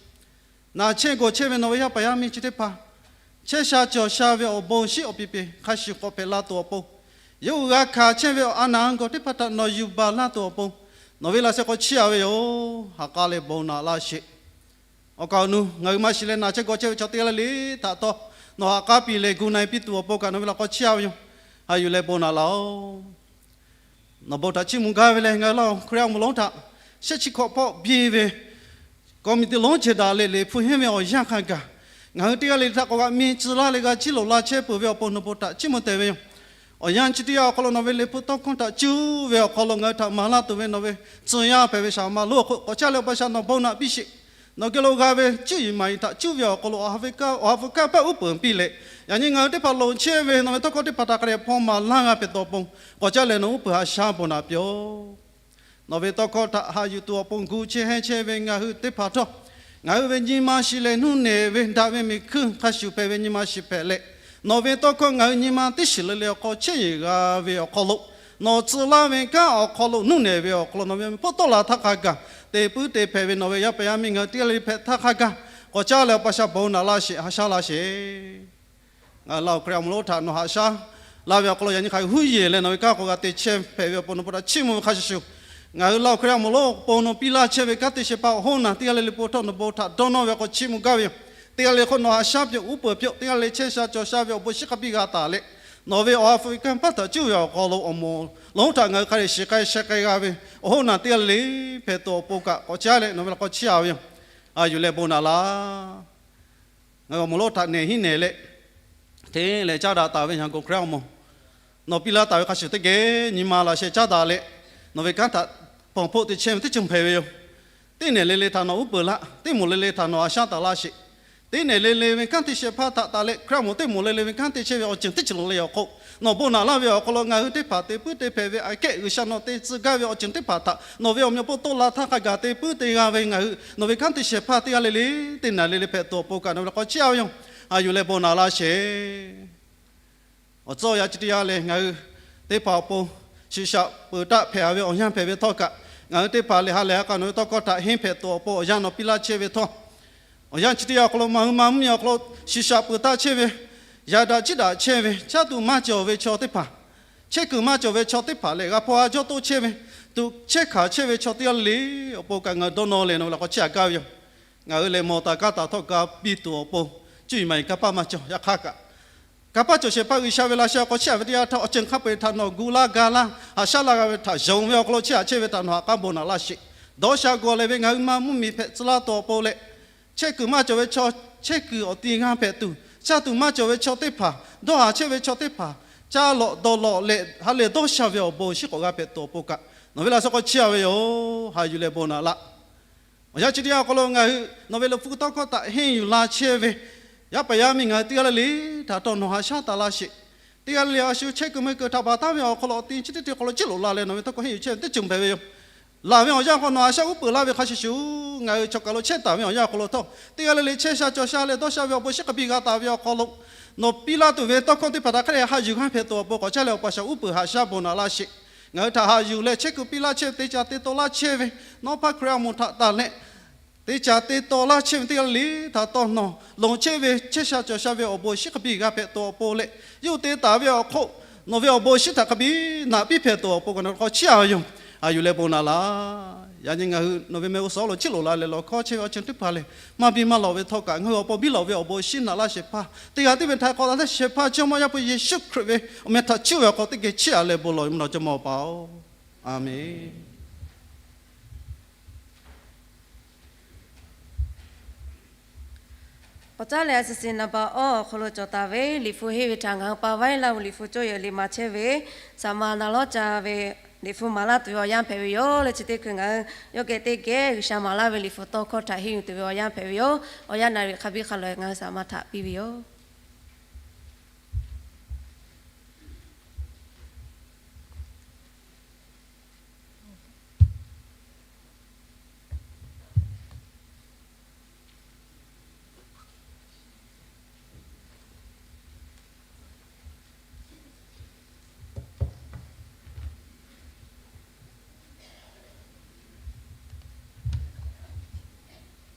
naˬ chehˇ gawˬ chehˇ ve nawˬ ve yaˇ paˍ yaˇ miˇ chi teˇ hpaˍ chehˇ sha cawˬ sha ve awˬ bon shinˉ awˬ piˍ peˍ hk'a shuˍ k'awꞈ hpehꞈ la tuˬ awˬ pon, yawˇ hui g'a hkanˍ chehˇ ve awˬ a naˍ gawˬ teˇ hpaˍ htaꞈ nawˬ yuˬ baˬ laˇ tuˬ awˬ pon, nawˬ ve laꞈ sheh k'awꞈ chiˇ a ve yoˬ. Ha k'a leh bon naꞈ laˇ sheˍ. Awˬ kaˍ awˬ nu ngaˬ hui maˇ shiˍ leh naˬ chehˇ gawˬ chehˇ ve chaw teˇ g'aˇ le le htaꞈ htawˇ, nawˬ ha k'a piˇ leh gu na-e piˇ tuˬ awˬ pon kaꞈ nawˬ ve laꞈ k'awꞈ chiˇ a ve yoˬ. Ha yuˬ leh bon naꞈ laˇ-oˬ. Nawˬ bon htaꞈ chiˇ mvuh gaˇ ve lehˬ, ngaˬ hui Laˇ huˍ Hkriꞈ yaˇ awˬ moˍ lonˉ htaꞈ shehˆ chi hkawꞈ hpawˆ biˇ ve committee lonˉ ceh daꞈ leh liꞈ hpu henˇ ve awˬ yanˇ hk'a gaˬ, ngaˬ hui teˇ g'aˇ le le htaꞈ k'awꞈ g'a miˇ tcuh laˇ leh g'a chiˇ loꞈ la chehˇ peuˬ ve awˬ pon nawˬ bon htaꞈ chiˇ mvuh tehꞈ ve yoˬ. Awˬ yanˇ chi teˇ yanˇ awˬ hk'aw lo nawˬ ve liꞈ hpu tawˇ hkawˇ htaꞈ cuˇ ve awˬ hk'aw lo ngaˬ hui htaꞈ maˍ laˇ tuˬ ve nawˬ ve tcuh yaˇ hpehꞈ ve shaˍ ma lonˉ awˬ hk'oˆ k'awꞈ caˇ leh awˬ pa shaˍ nawˬ bon naꞈ piˇ sheˍ. Nawˬ geh lo g'a ve cuˇ yiˍ maˍ yiˍ htaꞈ cuˇ ve awˬ hk'aw lo awˬ ha hpu kanˇ paˆ uˉ peunˍ piˇ leh, yaꞈ nyi ngaˬ hui teˇ hpaˍ loˍ chehˇ ve nawˬ ve tawˇ hkawˇ teˇ hpaˍ htaꞈ hk'a dehꞈ hpaw maˍ laˇ g'a hpehꞈ tuˬ awˬ pon k'awꞈ caˇ leh nawˬ uˉ peunˍ haꞈ shaˉ bon naꞈ piˇ-oˆ. Nawˬ ve tawˇ hkawˇ htaꞈ haꞈ yuˬ tuˬ awˬ pon gu chehˇ hehnˇ chehˇ ve ngaˬ hui teˇ hpaˍ htawˇ, ngaˬ hui ve nyi ma shiˍ lehˬ nuˇ nehˬ ve daꞈ ve miˬ hkuiˇ hk'a shuˍ hpehꞈ ve nyi ma shiˍ hpehꞈ leh, nawˬ ve tawˇ hkawˇ ngaˬ hui nyi ma teˇ shiˍ le le awˬ hk'aw chehˇ yeˬ g'a ve awˬ hk'aw lo, nawˬ tcuh laˇ ve kanˉ awˬ hk'aw lo nuˇ nehˬ ve awˬ hk'aw lo nawˬ ve awˬ meh hpawˇ tawˆ la htaˇ hk'a gaˬ, te puiˉ te hpehꞈ ve nawˬ ve yaˇ paˍ yaˇ miˇ ngaˬ hui teˇ g'aˇ le le hpehꞈ htaˇ hk'a gaˬ, k'awꞈ caˇ leh awˬ pa shaˍ bon naꞈ laˇ sheˍ, haꞈ shaˉ laˇ sheˍ. Ngaˬ hui Laˇ huˍ Hkriꞈ yaˇ awˬ moˍ lonˉ htaꞈ nawˬ haꞈ shaˉ laˇ ve awˬ hk'aw lo yaꞈ nyi hk'a huˉ yeˬ leh nawˬ ve kanˉ k'awꞈ g'a te chehˇ hpehꞈ ve awˬ pon nawˬ bon htaꞈ chiˇ mvuh ve hk'a shuˍ shuˍ, ngaˬ hui Laˇ huˍ Hkriꞈ yaˇ awˬ moˍ lonˉ awˬ pon nawˬ piˇ laˇ chehˇ ve kanˉ te shehˍ hpaˇ awˬ hoˉ naˬ teˇ g'aˇ le le po htawˇ nawˬ bon htaꞈ dawˇ nawˇ ve k'awꞈ chiˇ mvuh gaˇ ve yoˬ. Teˇ g'aˇ le le hk'oˆ nawˬ haꞈ shaˉ piˇ-oˆ, uˉ peunˍ piˇ-oˆ. Teˇ g'aˇ le le chehˇ sha cawˬ sha ve awˬ bon shinˉ hk'a biˇ g'a taˍ leh, nawˬ ve awˬ ha hpu ve kanˇ paˆ htaꞈ cuˇ ve awˬ hk'aw lo awˬ moˍ lonˉ htaꞈ ngaˬ hui hk'a dehꞈ shiˍ k'ai sheh k'ai g'a ve awˬ hoˉ naˬ teˇ g'aˇ le le hpehꞈ tuˬ awˬ pon kaꞈ k'awꞈ caˇ leh nawˬ ve laꞈ k'awꞈ chiˇ a ve yoˬ. Yuˬ leh bon naꞈ laˇ. Ngaˬ hui awˬ moˍ lonˉ htaꞈ nehˬ hiˉ nehˬ leh, hteˇ leh caˇ daꞈ taˍ ve Yangon Hkriꞈ yaˇ awˬ moˍ, nawˬ piˇ laˇ taˍ ve hk'a shuˍ teˇ geh nyi ma laꞈ sheh caˉ daꞈ leh, nawˬ ve kanˉ htaꞈ pawnˬ hpoˆ te chehˇ ve teˇ ceuˬ hpehꞈ ve yoˬ. Teˇ nehˬ le le htaꞈ nawˬ uˉ peunˍ laˇ, teˇ moˍ le le htaꞈ nawˬ haꞈ shaˉ taˍ laˇ sheˍ. Teˇ nehˬ le le ve kanˉ te shehˍ hpaˇ htaꞈ taˍ leh Hkriꞈ yaˇ awˬ moˍ teˇ moˍ le le ve kanˉ te chehˇ ve awˬ ceuˬ teˇ ceuˬ le le awˬ hk'oˆ nawˬ bon naꞈ laˇ ve awˬ hk'aw lo ngaˬ hui teˇ hpaˍ te puiˉ te hpehꞈ ve aꞈ kehˉ G'uiˬsha nawˬ te tcuh gaˇ ve awˬ ceuˬ teˇ hpaˍ htaꞈ nawˬ ve awˬ meꞈ awˬ hponˇ tawˆ la htaˇ hk'a gaˬ te puiˉ te g'a ve ngaˬ hui nawˬ ve kanˉ te shehˍ hpaˇ teˇ g'aˇ le le, teˇ nehˬ le le hpehꞈ tuˬ awˬ pon kaꞈ nawˬ ve laꞈ k'awꞈ chiˇ a ve yoˬ. Yuˬ leh bon naꞈ laˇ sheˍ. Awˬ tcuhˉ awˬ yanˇ chi teˇ yanˇ lehˬ, ngaˬ hui teˇ hpaˍ awˬ pon shiˍ shaꞈ peuˬ taˆ hpehꞈ ve awˬ yanˇ hpehꞈ ve htawˇ kaꞈ, ngaˬ hui teˇ hpaˍ lehˬ ha lehˬ ha k'a nawˬ ve tawˇ hkawˇ htaꞈ henˇ hpehꞈ tuˬ awˬ pon awˬ yanˇ nawˬ piˇ laˇ chehˇ ve htawˇ, awˬ yanˇ chi teˇ yanˇ awˬ hk'aw lo maˇ hui maˇ mvuhˇ miˬ awˬ hk'aw lo shiˍ shaꞈ peuˬ taˆ chehˇ ve, yaꞈ daꞈ ciˉ daꞈ chehˇ ve, caˇ tuˬ maˇ cawˬ ve chaw teˇ hpaˍ, chehˇ kuiˬ maˇ cawˬ ve chaw teˇ hpaˍ lehˬ g'a hpaw a jawˇ toˆ chehˇ ve, tuꞈ chehˇ hkanˍ chehˇ ve chaw teˇ g'aˇ le le awˬ pon kaꞈ ngaˬ hui dawˇ nawˇ leh nawˬ ve laꞈ k'awꞈ chiˇ a gaˇ ve yoˬ. Ngaˬ hui lehˬ mawˬ taˍ kaˇ taˍ htawˇ ga piˇ tuˬ awˬ pon cuˇ yiˍ maˍ yiˍ kanˇ paˆ maˇ cawˬ. Yaꞈ hk'aˇ kaꞈ, kanˇ paˆ cawˬ shehˍ hpaˇ G'uiˬsha ve laꞈ sheh k'awꞈ chiˇ a ve teˇ yanˇ htaˇ awˬ ceuˬ hk'a peu-eˬ htaꞈ nawˬ gu laˇ ga laˇ, haꞈ shaˉ laˇ g'a ve htaꞈ yonˍ ve awˬ hk'aw lo chiˇ a chehˇ ve htaꞈ nawˬ ha k'aˉ bon naꞈ laˇ sheˍ. Dawˇ sha gaw leh ve ngaˬ hui maˇ mvuhˇ miˬ hpehꞈ tcuh laˇ tuˬ awˬ pon leh, chehˇ kuiˬ maˇ cawˬ ve chaw chehˇ kuiˬ awˬ ti g'a hpehꞈ tuˬ, caˇ tuˬ maˇ cawˬ ve chaw teˇ hpaˍ, dawˇ haˍ chehˇ ve chaw teˇ hpaˍ, caˇ lawꞈ dawˇ lawꞈ leh ha lehˬ dawˇ sha ve awˬ bon shinˉ k'awꞈ g'a hpehꞈ tuˬ awˬ pon kaꞈ nawˬ ve laꞈ sheh k'awꞈ chiˇ a ve yoˬ. Ha yuˬ leh bon naꞈ laˇ. Awˬ yanˇ chi teˇ yanˇ awˬ hk'aw lo ngaˬ hui nawˬ ve liꞈ hpu tawˇ hkawˇ htaꞈ henˇ yuˬ la chehˇ ve yaˇ paˍ yaˇ miˇ ngaˬ hui teˇ g'aˇ le le htaꞈ taw nawˬ haꞈ shaˉ taˍ laˇ sheˍ. Teˇ g'aˇ le le a shu chehˇ kuiˬ mui kuiˬ htaꞈ baˬ taˍ ve awˬ hk'aw lo awˬ ti chi teˇ ceuˬ hk'aw lo chiˇ loꞈ la leh nawˬ ve tawˇ hkawˇ henˇ yuˬ chehˇ ve teˇ ceuˬ hpehꞈ ve yoˬ. Laˬ ve awˬ yanˇ hk'aw nawˬ haꞈ shaˉ uˉ peunˍ laˇ ve hk'a shuˍ shuˍ, ngaˬ hui chaw kaˬ lo chehˇ taˍ ve awˬ yanˇ awˬ hk'aw lo htawˇ, teˇ g'aˇ le le chehˇ sha cawˬ sha leh dawˇ sha ve awˬ bon shinˉ hk'a biˇ g'a taˍ ve awˬ hk'aw lo, nawˬ piˇ laˇ tuˬ ve tawˇ hkawˇ teˇ hpaˍ htaꞈ hk'a dehꞈ haꞈ yuˬ g'a hpehꞈ tuˬ awˬ pon k'awꞈ caˇ leh awˬ pa shaˍ uˉ peunˍ haꞈ shaˉ bon naꞈ laˇ sheˍ. Ngaˬ hui htaꞈ haꞈ yuˬ leh chehˇ kuiˬ piˇ laˇ chehˇ ve, te ca te taw laˇ chehˇ ve, Nawˉ hpaˇ Hkriꞈ a moˍ htaꞈ tanˬ leh te ca te taw laˇ chehˇ ve teˇ g'aˇ le le htaꞈ taw nawˬ lonˬ chehˇ ve chehˇ sha cawˬ sha ve awˬ bon shinˉ hk'a biˇ g'a hpehꞈ tuˬ awˬ pon leh, yawˇ hui te taˍ ve awˬ hk'oˆ nawˬ ve awˬ bon shinˉ htaꞈ hk'a biˇ naꞈ piˇ hpehꞈ tuˬ awˬ pon k'awꞈ nawˬ hk'aw chiˇ a ve yoˬ. Haꞈ yuˬ leh bon naꞈ laˇ. Yaꞈ nyi ngaˬ hui nawˬ ve meh g'uˇ suhˍ lo chiˇ loꞈ la leh lawˬ hkawˇ chehˇ ve awˬ ceuˬ teˇ hpaˍ lehˬ, maˇ biˇ maˇ lawꞈ ve htawˇ kaꞈ ngaˬ hui awˬ pon biˇ lawꞈ ve awˬ bon shinˉ naꞈ laˇ shehˍ hpaˇ, teˇ g'aˇ tiˉ ve htaꞈ k'awꞈ la leh shehˍ hpaˇ Jawˇmawˇ Yaˇ hpu Yeˍsuˆ Hkriꞈ ve awˬ meh htaꞈ chiˇ ve awˬ hk'aw teˇ geh chiˇ a leh bon lawˬ ve mvuhˇ naw Jawˇmawˇ Awˬ pa-oˬ. Aˬ menˍ. Pawˬ caˉ leh a shuˍ shuˍ naˍ baꞈ awˬ hk'aw lo cawˬ taˍ ve Liꞈ hpu henˇ ve htaꞈ ngaˬ hui pa vaiˉ laˇ ve Liꞈ hpu cawˇ yehˬ liꞈ maˍ chehˇ ve saˍ ma na lawˉ ca ve Liꞈ hpu maˍ laˇ tuˬ ve awˬ yanˇ hpehꞈ ve yoˬ. Leh chi teˇ hkui ngaˬ hui yawˇ geh teˇ geh G'uiˬsha maˍ laˇ ve Liꞈ hpu tawˇ hkawˇ htaꞈ henˇ yuˬ tuˬ ve awˬ yanˇ hpehꞈ ve yoˬ. Awˬ yanˇ naˍ riˍ hk'a biˇ hk'a loꞈ e ngaˬ hui saˍ ma htaꞈ piˇ ve yoˬ.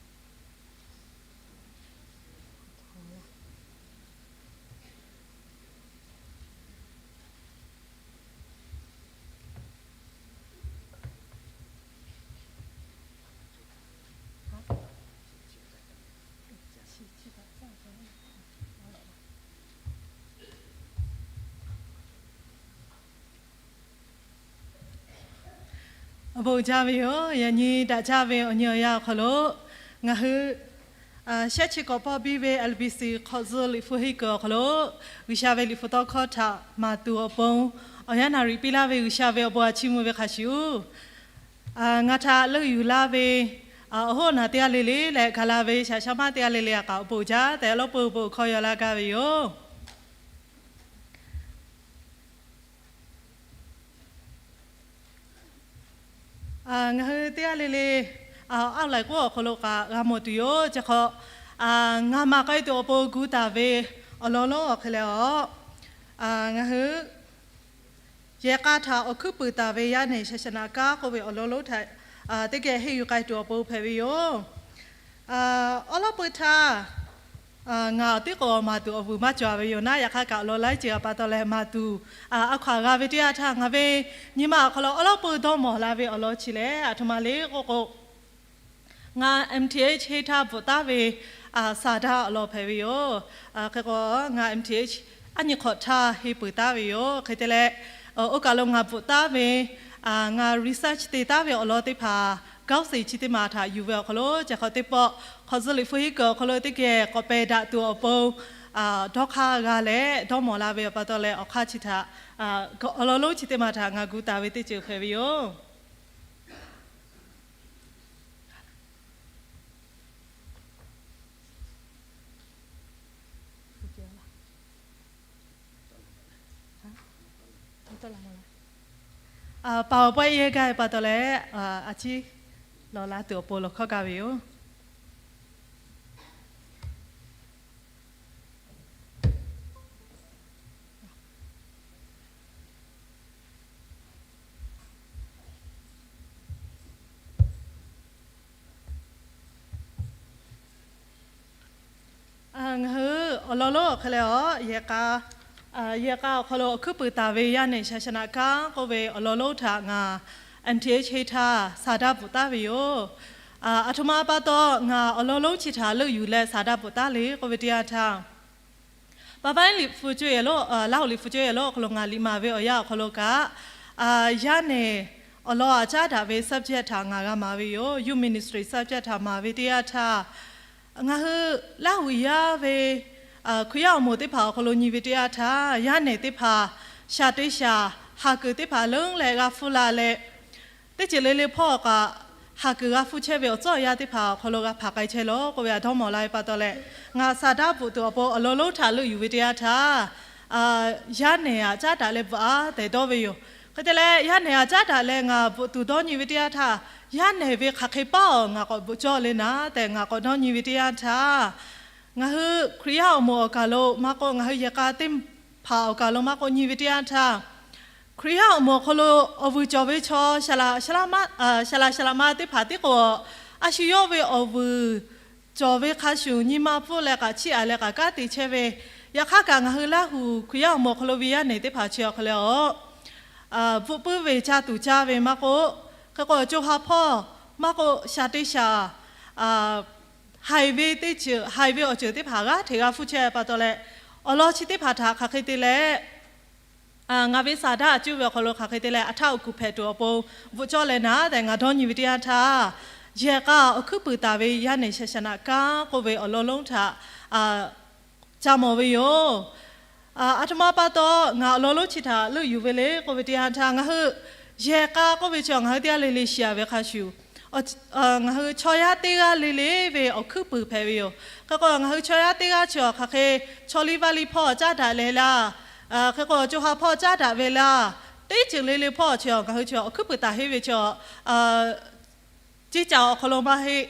Awˬ bon uiˍ jaˇ ve yoˬ. Yaꞈ nyi daꞈ jaˇ ve awˬ nyi awˬ yanˇ awˬ hk'aw lo ngaˬ hui shehˆ chi k'awꞈ pawˆ biˇ ve L B C hk'awꞈ tcuh Liꞈ hpu henˇ kuiˬ awˬ hk'aw lo G'uiˬsha ve Liꞈ hpu tawˇ hkawˇ htaꞈ maˍ tuˬ awˬ pon, awˬ yanˇ naˍ riˍ piˇ laˇ ve G'uiˬsha ve awˬ bon a chiˇ mvuh ve hk'a shuˍ, ngaˬ htaꞈ leuˆ yuˬ laˇ ve awˬ hoˉ awˬ naˬ teˇ g'aˇ le le leh gaˬ la ve shaˍ sha maˇ teˇ g'aˇ le le a kaꞈ awˬ bon uiˍ jaˇ tehꞈ awˬ lawn peu awˬ bon hkawˇ yaw laˇ gaˇ ve yoˬ. Ngaˬ hui teˇ g'aˇ le le aˉ laiˬ k'oˆ awˬ hk'aw lo kaꞈ g'a mawˬ tuˬ yoˬ. Chi hk'aw ngaˬ maˍ k'ai tuˬ awˬ pon gu taˍ ve awˬ lawn lonˉ awˬ hk'e leh a, ngaˬ hui yehˬ k'a htaꞈ awˬ hkuiˉ puiˍ taˍ ve yaˇ nehˬ shaˍ shaˍ naꞈ kanˉ k'oˆ ve awˬ lawn lonˉ htaꞈ teˇ geh henˇ yuˬ k'ai tuˬ awˬ pon hpehꞈ ve yoˬ. Awˉ lawˉ peu htaˇ ngaˬ awˬ tiˉ k'o maˍ tuˬ awˬ vuiˬ maˇ cawˬ ve yoˬ naˉ, yaꞈ hk'aˇ kaꞈ awˬ lawn laiˉ ceuˬ a pa taw leh maˍ tuˬ a hkaw aˬ g'a ve teˇ yanˇ htaˇ, ngaˬ ve nyi ma awˬ hk'aw lo awˉ lawˉ peu dawˇ mawˬ la ve awˬ lawn chi lehˬ, aˬ htoꞈ ma le k'oˆ k'o, ngaˬ M T H henˇ htaˇ bvuhꞈ taˉ ve saˍ daˇ awˬ lawn hpehꞈ ve yoˬ. Hk'e k'o, ngaˬ M T H aˉ nyi hk'awꞈ htaˇ henˇ peuˬ taˉ ve yoˬ. Hk'e te leh, oˇ kaˬ lo ngaˬ bvuhꞈ taˉ ve, ngaˬ research te taˉ ve awˬ lawn teˇ hpaˍ gawˇ seˍ chi teˇ ma htaꞈ yuˬ ve awˬ hk'aw lo, chi hk'awꞈ teˇ pawˆ hk'awꞈ tcuh Liꞈ hpu henˇ kuiˬ awˬ hk'aw lo teˇ geh k'awꞈ pehˬ daꞈ tuˬ awˬ pon dawˇ hk'aˇ g'a leh dawˇ mawˬ la ve awˬ pa taw leh, awˬ hk'aˇ chi htaꞈ awˬ lawn lonˉ chi teˇ ma htaꞈ ngaˬ gu taˍ ve teˇ ceuˬ hpehꞈ ve yoˬ. PowerPoint yehˇ gaˇ ve pa taw leh, a ciˉ lawˬ la tuˬ awˬ pon lawˬ hkawˇ gaˇ ve yoˬ. Ngaˬ hui awˬ lawn lonˉ awˬ hk'e leh a, yehˬ k'a, yehˬ k'a awˬ hk'aw lo awˬ hkuiˉ puiˍ taˍ ve yaˇ nehˬ shaˍ shaˍ naꞈ kanˉ k'oˆ ve awˬ lawn lonˉ htaꞈ ngaˬ M T H henˇ htaˇ saˍ daˇ bvuhꞈ taˉ ve yoˬ. Aˬ htoꞈ ma pa taw ngaˬ awˬ lawn lonˉ chi htaꞈ leuˆ yuˬ leh saˍ daˇ bvuhꞈ taˉ le k'oˆ ve teˇ yanˇ htaˇ, pa vaiˉ Liꞈ hpu cawˇ yehˬ lonˉ, Laˇ huˍ Liꞈ hpu cawˇ yehˬ lonˉ awˬ hk'aw lo ngaˬ liꞈ maˍ ve awˬ yanˇ awˬ hk'aw lo kaꞈ, yaˇ nehˬ awˬ lawn aꞈ caˉ daꞈ ve subject htaꞈ ngaˬ g'a maˍ ve yoˬ. Youth ministry subject htaꞈ maˍ ve teˇ yanˇ htaˇ, ngaˬ hui Laˇ huˍ yaˇ ve Hkriꞈ yaˇ awˬ moˍ teˇ hpaˍ awˬ hk'aw lo nyi ve teˇ yanˇ htaˇ, yaˇ nehˬ teˇ hpaˍ shaˍ te shaˍ haˍ kuiˬ teˇ hpaˍ leuˉ leh g'a hpfuhˇ la leh, teˇ ceuˬ le le hpawˇ kaꞈ haˍ kuiˬ g'a hpuˇ chehˇ ve awˬ tcuhˉ awˬ yanˇ teˇ hpaˍ awˬ hk'aw lo g'a hpanˍ k'ai chehˇ lawˬ k'oˆ ve htaꞈ dawˇ mawˬ la ve pa taw leh, ngaˬ saˍ daꞈ bvuhꞈ tuˬ awˬ pon awˬ lawn lonˉ htaꞈ leuˆ yuˬ ve teˇ yanˇ htaˇ, yaˇ nehˬ aꞈ caˉ daꞈ leh bvuhꞈ a tehꞈ dawˇ ve yoˬ. Hk'e te leh, yaˇ nehˬ aꞈ caˉ daꞈ leh ngaˬ bvuhꞈ tuˬ dawˇ nyi ve teˇ yanˇ htaˇ, yaˇ nehˬ ve hk'aˬ hk'e paˉ awˬ ngaˬ k'awꞈ bvuhꞈ cawˇ le naˉ tehꞈ ngaˬ k'awꞈ dawˇ nyi ve teˇ yanˇ htaˇ, ngaˬ hui Hkriꞈ yaˇ awˬ moˍ awˬ kaˬ lo maˇ k'oˆ, ngaˬ hui yehˬ k'a teˇ hpaˍ awˬ kaˬ lo maˇ k'oˆ, nyi ve teˇ yanˇ htaˇ, Hkriꞈ yaˇ awˬ moˍ awˬ hk'aw lo awˬ vuiˬ cawˬ ve chaw, saˍ laꞈ saˍ laꞈ ma teˇ hpaˍ tiˉ k'o, a shu yawˇ ve awˬ vuiˬ cawˬ ve hk'a shuˍ, nyi ma pfuhˇ leh kaꞈ chiˇ aꞈ leh kaꞈ kanˉ te chehˇ ve. Yaꞈ hk'aˇ kaꞈ, ngaˬ hui Laˇ huˍ Hkriꞈ yaˇ awˬ moˍ awˬ hk'aw lo ve yaˇ nehˬ teˇ hpaˍ chi awˬ hk'aw lo, bvuhꞈ puiˉ ve caˇ tuˬ caˇ ve maˇ k'oˆ, hk'e k'o co ha hpawˇ maˇ k'oˆ, shaˍ te shaˍ haiˬ ve teˇ ceuˬ, haiˬ ve awˬ ceuˬ teˇ hpaˍ g'aˇ hteꞈ g'a hpuˇ chehˇ pa taw leh, awˬ lawn chi teˇ hpaˍ htaꞈ hk'aˬ hk'e te leh, ngaˬ ve saˍ daꞈ cuˇ ve awˬ hk'aw lo hk'aˬ hk'e te leh a htaˇ awˬ kuˬ hpehꞈ tuˬ awˬ pon bvuhꞈ cawˇ leh naˉ tehꞈ ngaˬ dawˇ nyi ve teˇ yanˇ htaˇ, yehˬ k'a awˬ hkuiˉ puiˍ taˍ ve yaˇ nehˬ shaˍ shaˍ naꞈ kanˉ k'oˆ ve awˬ lawn lonˉ htaꞈ ca mawˬ ve yoˬ. Aˬ htoꞈ ma pa taw ngaˬ awˬ lawn lonˉ chi htaꞈ leuˆ yuˬ ve le k'oˆ ve teˇ yanˇ htaˇ, ngaˬ hui yehˬ k'a k'oˆ ve chi ngaˬ hui teˇ g'aˇ le le shiˍ a ve hk'a shuˍ, ngaˬ hui chaw yaˇ teˇ g'aˇ le le ve awˬ hkuiˉ puiˍ hpehꞈ ve yoˬ. Hk'e k'o, ngaˬ hui chaw yaˇ teˇ g'aˇ chi hk'aˬ hk'e chaw liˇ vaˇ liˇ hpawˇ caˉ daꞈ leh laˇ, hk'e k'o co ha hpawˇ caˉ daꞈ ve laˇ, teˇ ceuˬ le le hpawˇ chi ngaˬ hui chi awˬ hkuiˉ puiˍ taˍ heˆ ve chi, ceˇ caˬ awˬ hk'aw lo maˇ heˆ,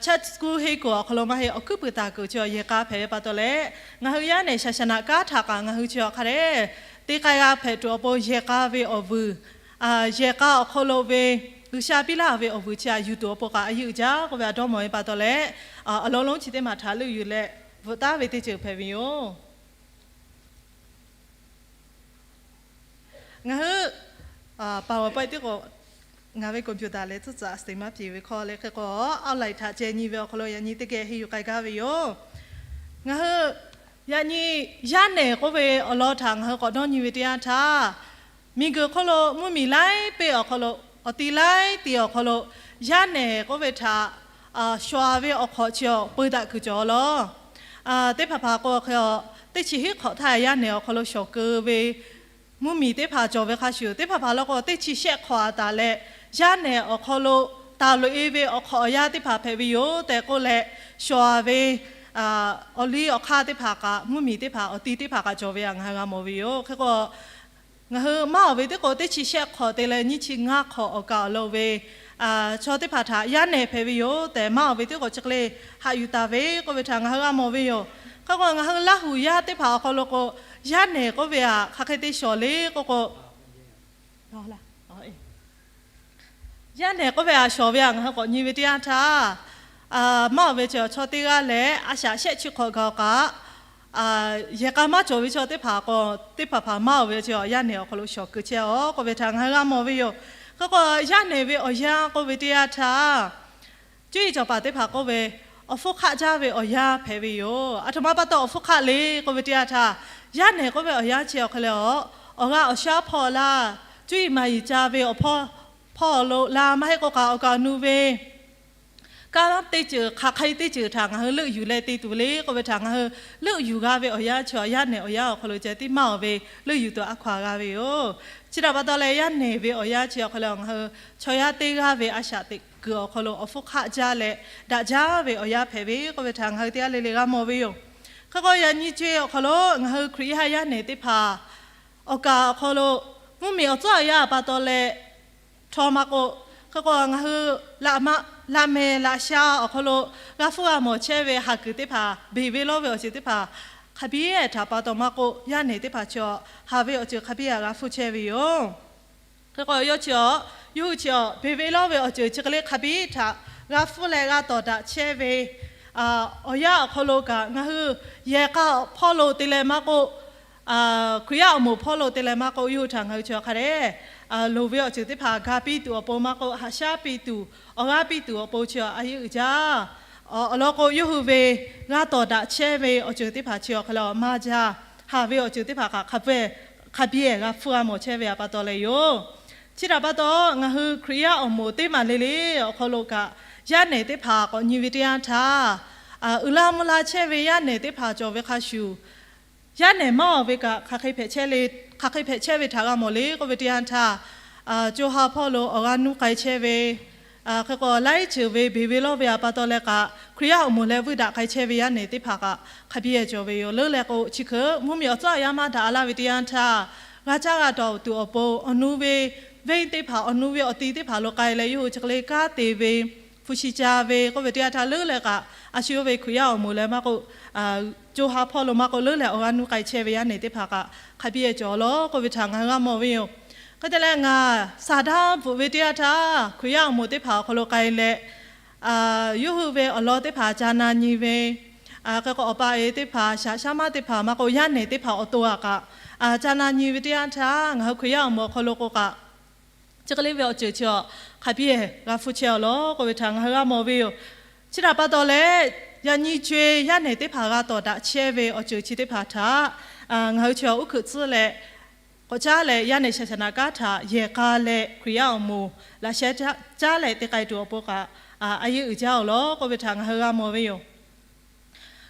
church school heˆ kuiˬ awˬ hk'aw lo maˇ heˆ, awˬ hkuiˉ puiˍ taˍ kuiˬ chi yehˬ k'a hpehꞈ ve pa taw leh, ngaˬ hui yaˇ nehˬ shaˍ shaˍ naꞈ kanˉ htaꞈ kaꞈ ngaˬ hui chi hk'a dehꞈ te k'ai g'a hpehꞈ tuˬ awˬ pon yehˬ k'a ve awˬ vuiˬ, yehˬ k'a awˬ hk'aw lo ve G'uiˬsha piˇ laˇ ve awˬ vuiˬ chi htaꞈ yuˬ tuˬ awˬ pon kaꞈ a yeˇ uiˍ jaˇ k'oˆ ve htaꞈ dawˇ mawˬ ve pa taw leh, awˬ lawn lonˉ chi teˇ maˬ htaꞈ leuˆ yuˬ leh bvuhꞈ taˉ ve teˇ ceuˬ hpehꞈ ve yoˬ. Ngaˬ hui PowerPoint teˇ k'o, ngaˬ ve computer leh tcuhˉ tcuhˉ a suhˍ maˇ hpiˍ ve hk'aw leh hk'e k'o, outline htaꞈ ceh nyi ve awˬ hk'aw lo yaꞈ nyi teˇ geh henˇ yuˬ k'ai gaˇ ve yoˬ. Ngaˬ hui yaꞈ nyi yaˇ nehˬ k'oˆ ve awˬ lawn htaꞈ ngaˬ hui k'awꞈ dawˇ nyi ve teˇ yanˇ htaˇ, miˬguiˬ hk'oˆ lo mvuhˇmiˬ laiˉ peˆ awˬ hk'aw lo, awˬ ti laiˉ ti awˬ hk'aw lo yaˇ nehˬ k'oˆ ve htaꞈ shawˍ ve awˬ hk'awꞈ chi awˬ peu daꞈ kuiˬ cawˬ law. Teˇ hpaˍ hpaˍ k'o hk'e, teˇ chi hiˉ hk'awꞈ htaˇ yaˇ nehˬ awˬ hk'aw lo shawˍ keu ve mvuhˇmiˬ teˇ hpaˍ cawˬ ve hk'a shuˍ, teˇ hpaˍ hpaˍ law k'o teˇ chi shehˆ hk'awꞈ a taˍ leh, yaˇ nehˬ awˬ hk'aw lo taˍ loꞈ e ve awˬ hk'awꞈ awˬ yanˇ teˇ hpaˍ hpehꞈ ve yoˬ tehꞈ k'oˆ leh, shawˍ ve awˬ liˇ awˬ hk'aˇ teˇ hpaˍ kaꞈ, mvuhˇmiˬ teˇ hpaˍ, awˬ ti teˇ hpaˍ kaꞈ cawˬ ve htaꞈ ngaˬ hui g'a mawˬ ve yoˬ. Hk'e k'o, ngaˬ hui maˇ awˬ ve teˇ k'o teˇ chi shehˆ hk'awꞈ te leh nyiˇ chi ngaˇ hk'awꞈ awˬ kaˬ awˬ lo ve chaw teˇ hpaˍ htaꞈ yaˇ nehˬ hpehꞈ ve yoˬ tehꞈ, maˇ awˬ ve teˇ k'o chi hk'e le haꞈ yuˬ taˍ ve k'oˆ ve htaꞈ ngaˬ hui g'a mawˬ ve yoˬ. Hk'e k'o, ngaˬ hui Laˇ huˍ yaˇ teˇ hpaˍ awˬ hk'aw lo k'o, yaˇ nehˬ k'oˆ ve htaꞈ hk'aˬ hk'e te shawˍ le k'oˆ k'o, yaˇ nehˬ k'oˆ ve htaꞈ shawˍ ve htaꞈ ngaˬ hui k'awꞈ nyi ve teˇ yanˇ htaˇ, maˇ awˬ ve chi chaw teˇ g'aˇ leh a shaꞈ shehˆ chi hk'awꞈ gaˬ awˬ kaꞈ, yehˬ k'a maˇ cawˬ ve chaw teˇ hpaˍ k'o, teˇ hpaˍ hpaˍ maˇ awˬ ve chi yaˇ nehˬ awˬ hk'aw lo shawˍ keu chehˇ a k'oˆ ve htaꞈ ngaˬ hui g'a mawˬ ve yoˬ. Hk'e k'o, yaˇ nehˬ ve awˬ yanˇ k'oˆ ve teˇ yanˇ htaˇ, cuˇ yiˍ cawˬ paˍ teˇ hpaˍ k'oˆ ve, awˬ hpfuhˇ hk'aˆ jaˇ ve awˬ yanˇ hpehꞈ ve yoˬ. Aˬ htoꞈ ma pa taw awˬ hpfuhˇ hk'aˆ le k'oˆ ve teˇ yanˇ htaˇ, yaˇ nehˬ k'oˆ ve awˬ yanˇ chi awˬ hk'e leh, awˬ g'aˇ awˬ shaˉ hpawˇ laˇ, cuˇ yiˍ maˍ yiˍ ca ve awˬ hpawˇ awˬ lo laˇ, maˇ heˆ k'o k'aꞈ awˬ kaꞈ nu ve kanˉ teˇ ceuˬ, hk'aˬ hk'e teˇ ceuˬ htaꞈ ngaˬ hui leuˆ yuˬ leh te tuˬ le k'oˆ ve htaꞈ ngaˬ hui leuˆ yuˬ g'a ve awˬ yanˇ chi, yaˇ nehˬ awˬ yanˇ awˬ hk'aw lo ceh tiˉ maˇ awˬ ve leuˆ yuˬ tuˬ a hkaw aˬ g'a ve yoˬ. Chi htaꞈ pa taw leh, yaˇ nehˬ ve awˬ yanˇ chi awˬ hk'e leh, ngaˬ hui chaw yaˇ teˇ g'aˇ ve a shaꞈ teꞈ kuiˬ awˬ hk'aw lo awˬ hpfuhˇ hk'aˆ jaˇ leh daꞈ jaˇ ve awˬ yanˇ hpehꞈ ve k'oˆ ve htaꞈ ngaˬ hui teˇ g'aˇ le le g'a mawˬ ve yoˬ. Hk'e k'o, yaꞈ nyi chi awˬ hk'aw lo ngaˬ hui Hkriꞈ yaˇ yaˇ nehˬ teˇ hpaˍ awˬ kaˍ awˬ hk'aw lo mvuhˇmiˬ awˬ tcuhˉ awˬ yanˇ pa taw leh htawˇ maˇ k'oˆ, hk'e k'o ngaˬ hui laꞈ mehˍ laꞈ sha awˬ hk'aw lo g'a hpfuhˇ g'a mawˬ chehˇ ve haˍ kuiˬ teˇ hpaˍ, beˬ ve lawˇ ve awˬ ceuˬ teˇ hpaˍ hk'a biˇ htaꞈ pa taw maˇ k'oˆ, yaˇ nehˬ teˇ hpaˍ chi haˍ ve awˬ ceuˬ hk'a biˇ htaꞈ g'a hpfuhˇ chehˇ ve yoˬ. Hk'e k'o, yawˇ chi a, yawˇ hui chi a beˬ ve lawˇ ve awˬ ceuˬ chi hk'e le hk'a biˇ htaꞈ g'a hpfuhˇ leh g'a tawˍ daꞈ chehˇ ve awˬ yanˇ awˬ hk'aw lo kaꞈ, ngaˬ hui yehˬ k'a hpawˇ lo te leh maˇ k'oˆ, Hkriꞈ yaˇ awˬ moˍ hpawˇ lo te leh maˇ k'oˆ, yawˇ hui htaꞈ ngaˬ hui chi hk'a dehꞈ loˍ ve awˬ ceuˬ teˇ hpaˍ ga piˇ tuˬ awˬ pon maˇ k'oˆ, haꞈ shaˉ piˇ tuˬ, awˬ g'aˇ piˇ tuˬ awˬ pon chi a yeˇ uiˍ jaˇ. Awˬ lawn k'o, yawˇ hui ve g'a tawˍ daꞈ chehˇ ve awˬ ceuˬ teˇ hpaˍ chi awˬ hk'e le maˇ jaˇ. Haˍ ve awˬ ceuˬ teˇ hpaˍ kaꞈ hk'a biˇ hk'a biˇ g'a hpfuhˇ g'a mawˬ chehˇ ve pa taw leh yoˬ. Chi htaꞈ pa taw, ngaˬ hui Hkriꞈ yaˇ awˬ moˍ teˇ maˬ le le awˬ hk'aw lo kaꞈ, yaˇ nehˬ teˇ hpaˍ k'awꞈ nyi ve teˇ yanˇ htaˇ, uiˍ la mvuh la chehˇ ve yaˇ nehˬ teˇ hpaˍ cawˬ ve hk'a shuˍ, yaˇ nehˬ maˇ awˬ ve kaꞈ hk'aˬ hk'e hpehꞈ chehˇ ve htaꞈ g'a mawˬ le k'oˆ ve teˇ yanˇ htaˇ, co ha hpawˇ lo awˬ g'aˇ nuˇ k'ai chehˇ ve, Hk'e k'o, laiˉ ceuˬ ve beˬ ve lawˇ ve a pa taw leh kaꞈ, Hkriꞈ yaˇ awˬ moˍ leh vuiˇ daꞈ k'ai chehˇ ve yaˇ nehˬ teˇ hpaˍ kaꞈ hk'a biˇ cawˬ ve yoˬ. Leuˉ leh k'o, chi hk'e mvuhˇmiˬ awˬ tcuhˉ awˬ yanˇ maˇ daꞈ a laˇ ve teˇ yanˇ htaˇ, g'a caˇ g'a dawˬ tuˬ awˬ pon awˬ nu ve venˇ teˇ hpaˍ, awˬ nu ve awˬ ti teˇ hpaˍ lo k'ai leh, yawˇ hui chi hk'e le kanˉ te ve, hpu shi ca ve k'oˆ ve teˇ yanˇ htaˇ, leuˉ leh kaꞈ a shu yawˇ ve Hkriꞈ yaˇ awˬ moˍ leh maˇ k'oˆ, co ha hpawˇ lo maˇ k'oˆ, leuˉ leh awˬ g'aˇ nuˇ k'ai chehˇ ve yaˇ nehˬ teˇ hpaˍ kaꞈ hk'a biˇ cawˬ lawˬ k'oˆ ve htaꞈ ngaˬ hui g'a mawˬ ve yoˬ. Hk'e te leh, ngaˬ saˍ daˇ bvuhꞈ ve teˇ yanˇ htaˇ, Hkriꞈ yaˇ awˬ moˍ teˇ hpaˍ awˬ hk'aw lo k'ai leh, yawˇ hui ve awˬ lawn teˇ hpaˍ ca na nyi ve, hk'e k'o, awˬ pa awˬ e teˇ hpaˍ, shaꞈ shaˉ maˇ teˇ hpaˍ maˇ k'oˆ, yaˇ nehˬ teˇ hpaˍ awˬ to a kaꞈ ca na nyi ve teˇ yanˇ htaˇ, ngaˬ hui Hkriꞈ yaˇ awˬ moˍ awˬ hk'aw lo k'o kaꞈ, chi hk'e le ve awˬ ceuˬ chi awˬ hk'a biˇ g'a hpfuhˇ chehˇ a lawˬ k'oˆ ve htaꞈ ngaˬ hui g'a mawˬ ve yoˬ. Chi htaꞈ pa taw leh, yaꞈ nyi co e yaˇ nehˬ teˇ hpaˍ g'a tawˍ daꞈ chehˇ ve awˬ ceuˬ chi teˇ hpaˍ htaꞈ ngaˬ hui chi awˬ uˉ hkuiꞈ tcuhˉ leh, k'awꞈ caˉ leh yaˇ nehˬ shaˍ shaˍ naꞈ kanˉ htaꞈ yehˬ k'a leh Hkriꞈ yaˇ awˬ moˍ laꞈ sheh caˉ leh te k'ai tuˬ awˬ pon kaꞈ, a yeˇ uiˍ jaˇ awˬ lawˬ k'oˆ ve htaꞈ ngaˬ hui g'a mawˬ ve yoˬ.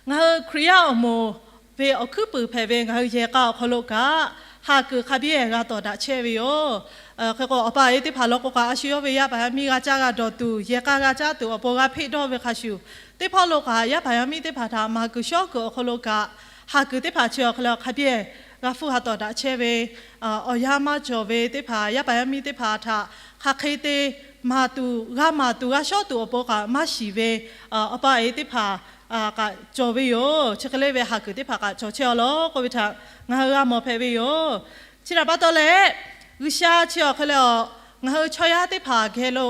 Ngaˬ hui Hkriꞈ yaˇ awˬ moˍ ve awˬ hkuiˉ puiˍ hpehꞈ ve ngaˬ hui yehˬ k'a awˬ hk'aw lo kaꞈ, ha kuiˬ hk'a biˇ g'a tawˍ daꞈ chehˇ ve yoˬ. Hk'e k'o, awˬ pa awˬ e teˇ hpaˍ law k'o kaꞈ, a shu yawˇ ve yaˇ paˍ yaˇ miˇ g'a caˇ g'a dawˬ tuˬ, yehˬ k'a g'a caˇ tuˬ awˬ pon g'a hpeˆ dawˇ ve hk'a shuˍ, teˇ hpawˇ lo kaꞈ yaˇ paˍ yaˇ miˇ teˇ hpaˍ htaꞈ maˍ kuiˬ shawˉ kuiˬ awˬ hk'aw lo kaꞈ, ha kuiˬ teˇ hpaˍ chi awˬ hk'e le hk'a biˇ g'a hpfuhˇ ha tawˍ daꞈ chehˇ ve, awˬ yanˇ maˇ cawˬ ve teˇ hpaˍ, yaˇ paˍ yaˇ miˇ teˇ hpaˍ htaꞈ hk'aˬ hk'e te maˍ tuˬ, g'a maˍ tuˬ, g'a shawˉ tuˬ awˬ pon kaꞈ maˇ shiˍ ve awˬ pa awˬ e teˇ hpaˍ kaꞈ cawˬ ve yoˬ. Chi hk'e le ve ha kuiˬ teˇ hpaˍ kaꞈ cawˬ chehˇ a lawˬ k'oˆ ve htaꞈ ngaˬ hui g'a mawˬ hpehꞈ ve yoˬ. Chi htaꞈ pa taw leh, G'uiˬsha chi awˬ hk'e le a, ngaˬ hui chaw yaˇ teˇ hpaˍ geh lo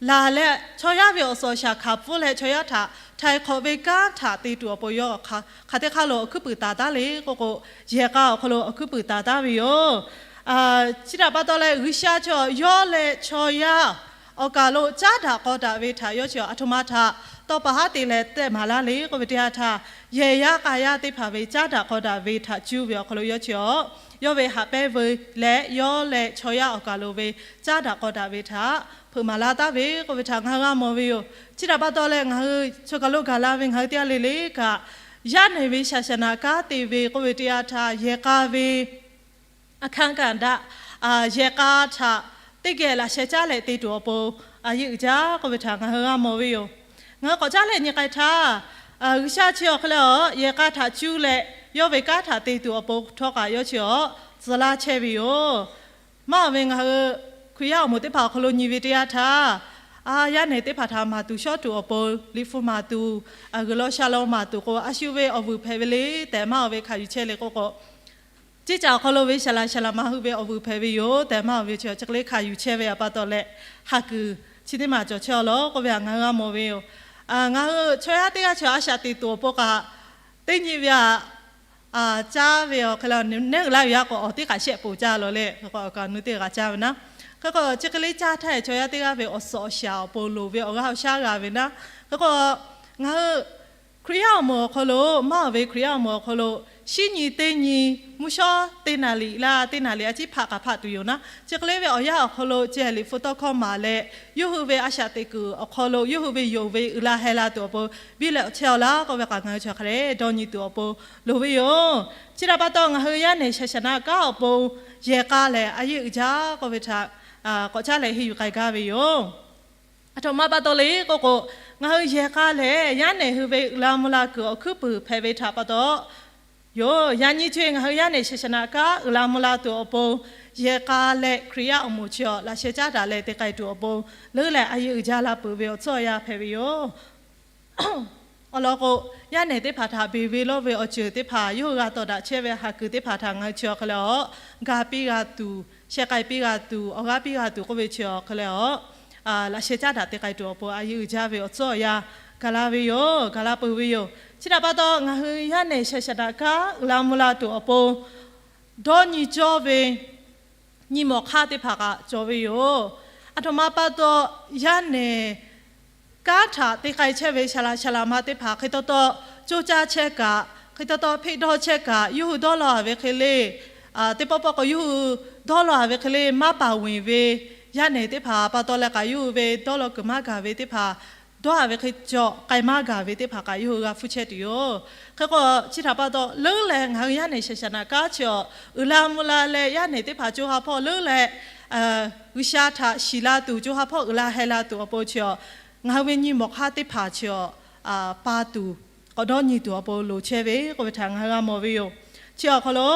laˬ leh, chaw yaˇ ve awˬ suhˍ awˬ shaˍ hkanˍ pfuhˇ leh chaw yaˇ htaꞈ htaiˍ hk'awꞈ ve kanˉ htaꞈ te tuˬ awˬ pon yawˇ hk'aˬ teˇ hk'aˇ lo awˬ hkuiˉ puiˍ taˍ taˉ le k'oˆ k'o, yehˬ k'a awˬ hk'aw lo awˬ hkuiˉ puiˍ taˍ taˍ ve yoˬ. Chi htaꞈ pa taw leh, G'uiˬsha chi yawˇ leh chaw yaˇ awˬ kaˬ lo caˉ daꞈ k'aw daꞈ ve htaꞈ yawˇ chi a htoꞈ ma htaꞈ tawˇ pa haˉ te leh tehˆ maˍ laˇ le k'oˆ ve teˇ yanˇ htaˇ, yehˬ yaˇ k'a yaˇ teˇ hpaˍ ve caˉ daꞈ k'aw daꞈ ve htaꞈ cuˇ ve awˬ hk'aw lo yawˇ chi a, yawˇ ve haꞈ pehnˇ ve leh yawˇ leh chaw yaˇ awˬ kaˬ lo ve caˉ daꞈ k'aw daꞈ ve htaꞈ hpeuꞈ maˍ laˇ taˉ ve k'oˆ ve htaꞈ ngaˬ hui g'a mawˬ ve yoˬ. Chi htaꞈ pa taw leh, ngaˬ hui chaw kaˬ lo gaˬ la ve ngaˬ hui teˇ g'aˇ le le kaꞈ, yaˇ nehˬ ve shaˍ shaˍ naꞈ kanˉ te ve k'oˆ ve teˇ yanˇ htaˇ, yehˬ k'a ve a hkanˇ kaꞈ daꞈ, yehˬ k'a htaꞈ teˇ geh laꞈ sheh caˉ leh te tuˬ awˬ pon a yeˇ uiˍ jaˇ k'oˆ ve htaꞈ ngaˬ hui g'a mawˬ ve yoˬ. Ngaˬ hui k'awꞈ caˉ leh nyi k'ai htaˇ, G'uiˬsha chi awˬ hk'e le a, yehˬ k'a htaꞈ cuˇ leh yawˇ ve kanˉ htaꞈ te tuˬ awˬ pon htawˇ kaꞈ yawˇ chi a tcuh laˇ chehˇ ve yoˬ. Maˇ ve ngaˬ hui Hkriꞈ yaˇ awˬ moˍ teˇ hpaˍ awˬ hk'aw lo nyi ve teˇ yanˇ htaˇ, a yaˇ nehˬ teˇ hpaˍ htaꞈ maˍ tuˬ shawˉ tuˬ awˬ pon, liꞈ hpu maˍ tuˬ, g'uiˬ law sha law maˍ tuˬ k'o, a shu ve awˬ vuiˬ hpehꞈ ve le tehꞈ maˇ ve hkanˍ yuˬ chehˇ le k'oˆ k'o, ceˇ caꞈ awˬ hk'aw lo ve shaˍ laꞈ shaˍ laꞈ ma hui ve awˬ vuiˬ hpehꞈ ve yoˬ tehꞈ maˇ ve chi chi hk'e le hkanˍ yuˬ chehˇ ve a pa taw leh, ha kuiˬ chi teˇ maˬ cawˬ chehˇ a lawˬ k'oˆ ve htaꞈ ngaˬ hui g'a mawˬ ve yoˬ. Ngaˬ hui chaw yaˇ teˇ g'aˇ chi a shaꞈ teꞈ tuˬ awˬ pon kaꞈ, teˇ nyi ve a caˇ ve awˬ hk'e le, neˉ uiˍ laˇ ve yaˇ k'o awˬ teˇ hk'aꞈ shehˆ poˍ caˇ lawˬ le, hk'e k'o awˬ kaꞈ nu teˇ g'aˇ caˇ ve naˉ. Hk'e k'o chi hk'e le caˇ htaˇ, chaw yaˇ teˇ g'aˇ ve awˬ suhˍ awˬ shaˍ awˬ pon loˍ ve awˬ g'aˇ awˬ shaˉ g'a ve naˉ. Hk'e k'o, ngaˬ hui Hkriꞈ yaˇ awˬ moˍ awˬ hk'aw lo, maˇ ve Hkriꞈ yaˇ awˬ moˍ awˬ hk'aw lo, shinˉ nyi teˇ nyi, mvuhˇ shawˉ teˇ naˍ riˍ laˇ teˇ naˍ riˍ a ciˉ hpaˆ k'aꞈ hpaˆ tuˬ yoˬ naˉ. Chi hk'e le ve awˬ yanˇ awˬ hk'aw lo ceh liꞈ hpu tawˇ hkawˇ maˍ leh, yawˇ hui ve a shaꞈ teꞈ kuiˬ awˬ hk'aw lo yawˇ hui ve yonˍ ve uiˍ la heh la tuˬ awˬ pon biˇ leh awˬ chehˇ a laˇ k'oˆ ve k'aꞈ ngaˬ hui chi hk'e le dawˇ nyi tuˬ awˬ pon loˍ ve yoˬ. Chi htaꞈ pa taw, ngaˬ hui yaˇ nehˬ shaˍ shaˍ naꞈ kanˉ awˬ pon yehˬ k'a lehˬ a yeˇ uiˍ jaˇ k'oˆ ve htaꞈ k'awꞈ caˉ leh henˇ yuˬ k'ai gaˇ ve yoˬ. Aˬ htoꞈ ma pa taw le k'oˆ k'o, ngaˬ hui yehˬ k'a lehˬ yaˇ nehˬ hui ve uiˍ la mvuh la kuiˬ awˬ hkuiˉ puiˍ hpehꞈ ve htaꞈ pa taw yoˬ. Yaꞈ nyi co e ngaˬ hui yaˇ nehˬ shaˍ shaˍ naꞈ kanˉ uiˍ la mvuh la tuˬ awˬ pon, yehˬ k'a leh Hkriꞈ yaˇ awˬ moˍ chi awˬ laꞈ sheh caˉ daꞈ leh te k'ai tuˬ awˬ pon, leuˉ leh a yeˇ uiˍ jaˇ la peuˬ ve awˬ tcuhˉ awˬ yanˇ hpehꞈ ve yoˬ. Awˬ lawn k'o, yaˇ nehˬ teˇ hpaˍ htaꞈ beˬ ve lawˇ ve awˬ ceuˬ teˇ hpaˍ, yawˇ hui g'a tawˍ daꞈ chehˇ ve ha kuiˬ teˇ hpaˍ htaꞈ ngaˬ hui chi awˬ hk'e le a, ga piˇ g'a tuˬ, sheh k'ai piˇ g'a tuˬ, awˬ g'aˇ piˇ g'a tuˬ k'oˆ ve chi awˬ hk'e le a, laꞈ sheh caˉ daꞈ te k'ai tuˬ awˬ pon a yeˇ uiˍ jaˇ ve awˬ tcuhˉ awˬ yanˇ gaˬ la ve yoˬ. Gaˬ la peuˬ ve yoˬ. Chi htaꞈ pa taw, ngaˬ hui yaˇ nehˬ shaˍ shaˍ naꞈ kanˉ uiˍ la mvuh la tuˬ awˬ pon dawˇ nyi cawˇ ve nyi mawˬ hk'aˇ teˇ hpaˍ kaꞈ cawˬ ve yoˬ. Aˬ htoꞈ ma pa taw, yaˇ nehˬ kanˉ htaꞈ te k'ai chehˇ ve shaˍ laꞈ shaˍ laꞈ ma teˇ hpaˍ hk'e taw taw coˇ caˇ chehˇ kaꞈ, hk'e taw taw hpeˆ dawˇ chehˇ kaꞈ, yawˇ hui dawˇ law a ve hk'e le, teˇ pawˆ pawˆ k'o yawˇ hui dawˇ law a ve hk'e le maˇ paˍ venˬ ve yaˇ nehˬ teˇ hpaˍ pa taw leh kaꞈ, yawˇ hui ve dawˇ law kuiˬ maˇ gaˬ ve teˇ hpaˍ, dawˇ a ve hk'e cawˬ k'ai maˇ gaˬ ve teˇ hpaˍ kaꞈ yawˇ hui g'a hpfuhˇ chehˇ tuˬ yoˬ. Hk'e k'o, chi htaꞈ pa taw leuˉ leh ngaˬ hui yaˇ nehˬ shaˍ shaˍ naꞈ kanˉ chi awˬ uiˍ la mvuh la leh yaˇ nehˬ teˇ hpaˍ co ha hpawˇ leuˉ leh, G'uiˬsha htaꞈ shiˍ la tuˬ, co ha hpawˇ uiˍ la heh la tuˬ awˬ pon chi awˬ, ngaˬ hui ve nyi mawˬ hk'aˇ teˇ hpaˍ chi awˬ, pa tuˬ, k'awꞈ dawˇ nyi tuˬ awˬ pon loˍ chehˇ ve k'oˆ ve htaꞈ ngaˬ hui g'a mawˬ ve yoˬ. Chi awˬ hk'aw lo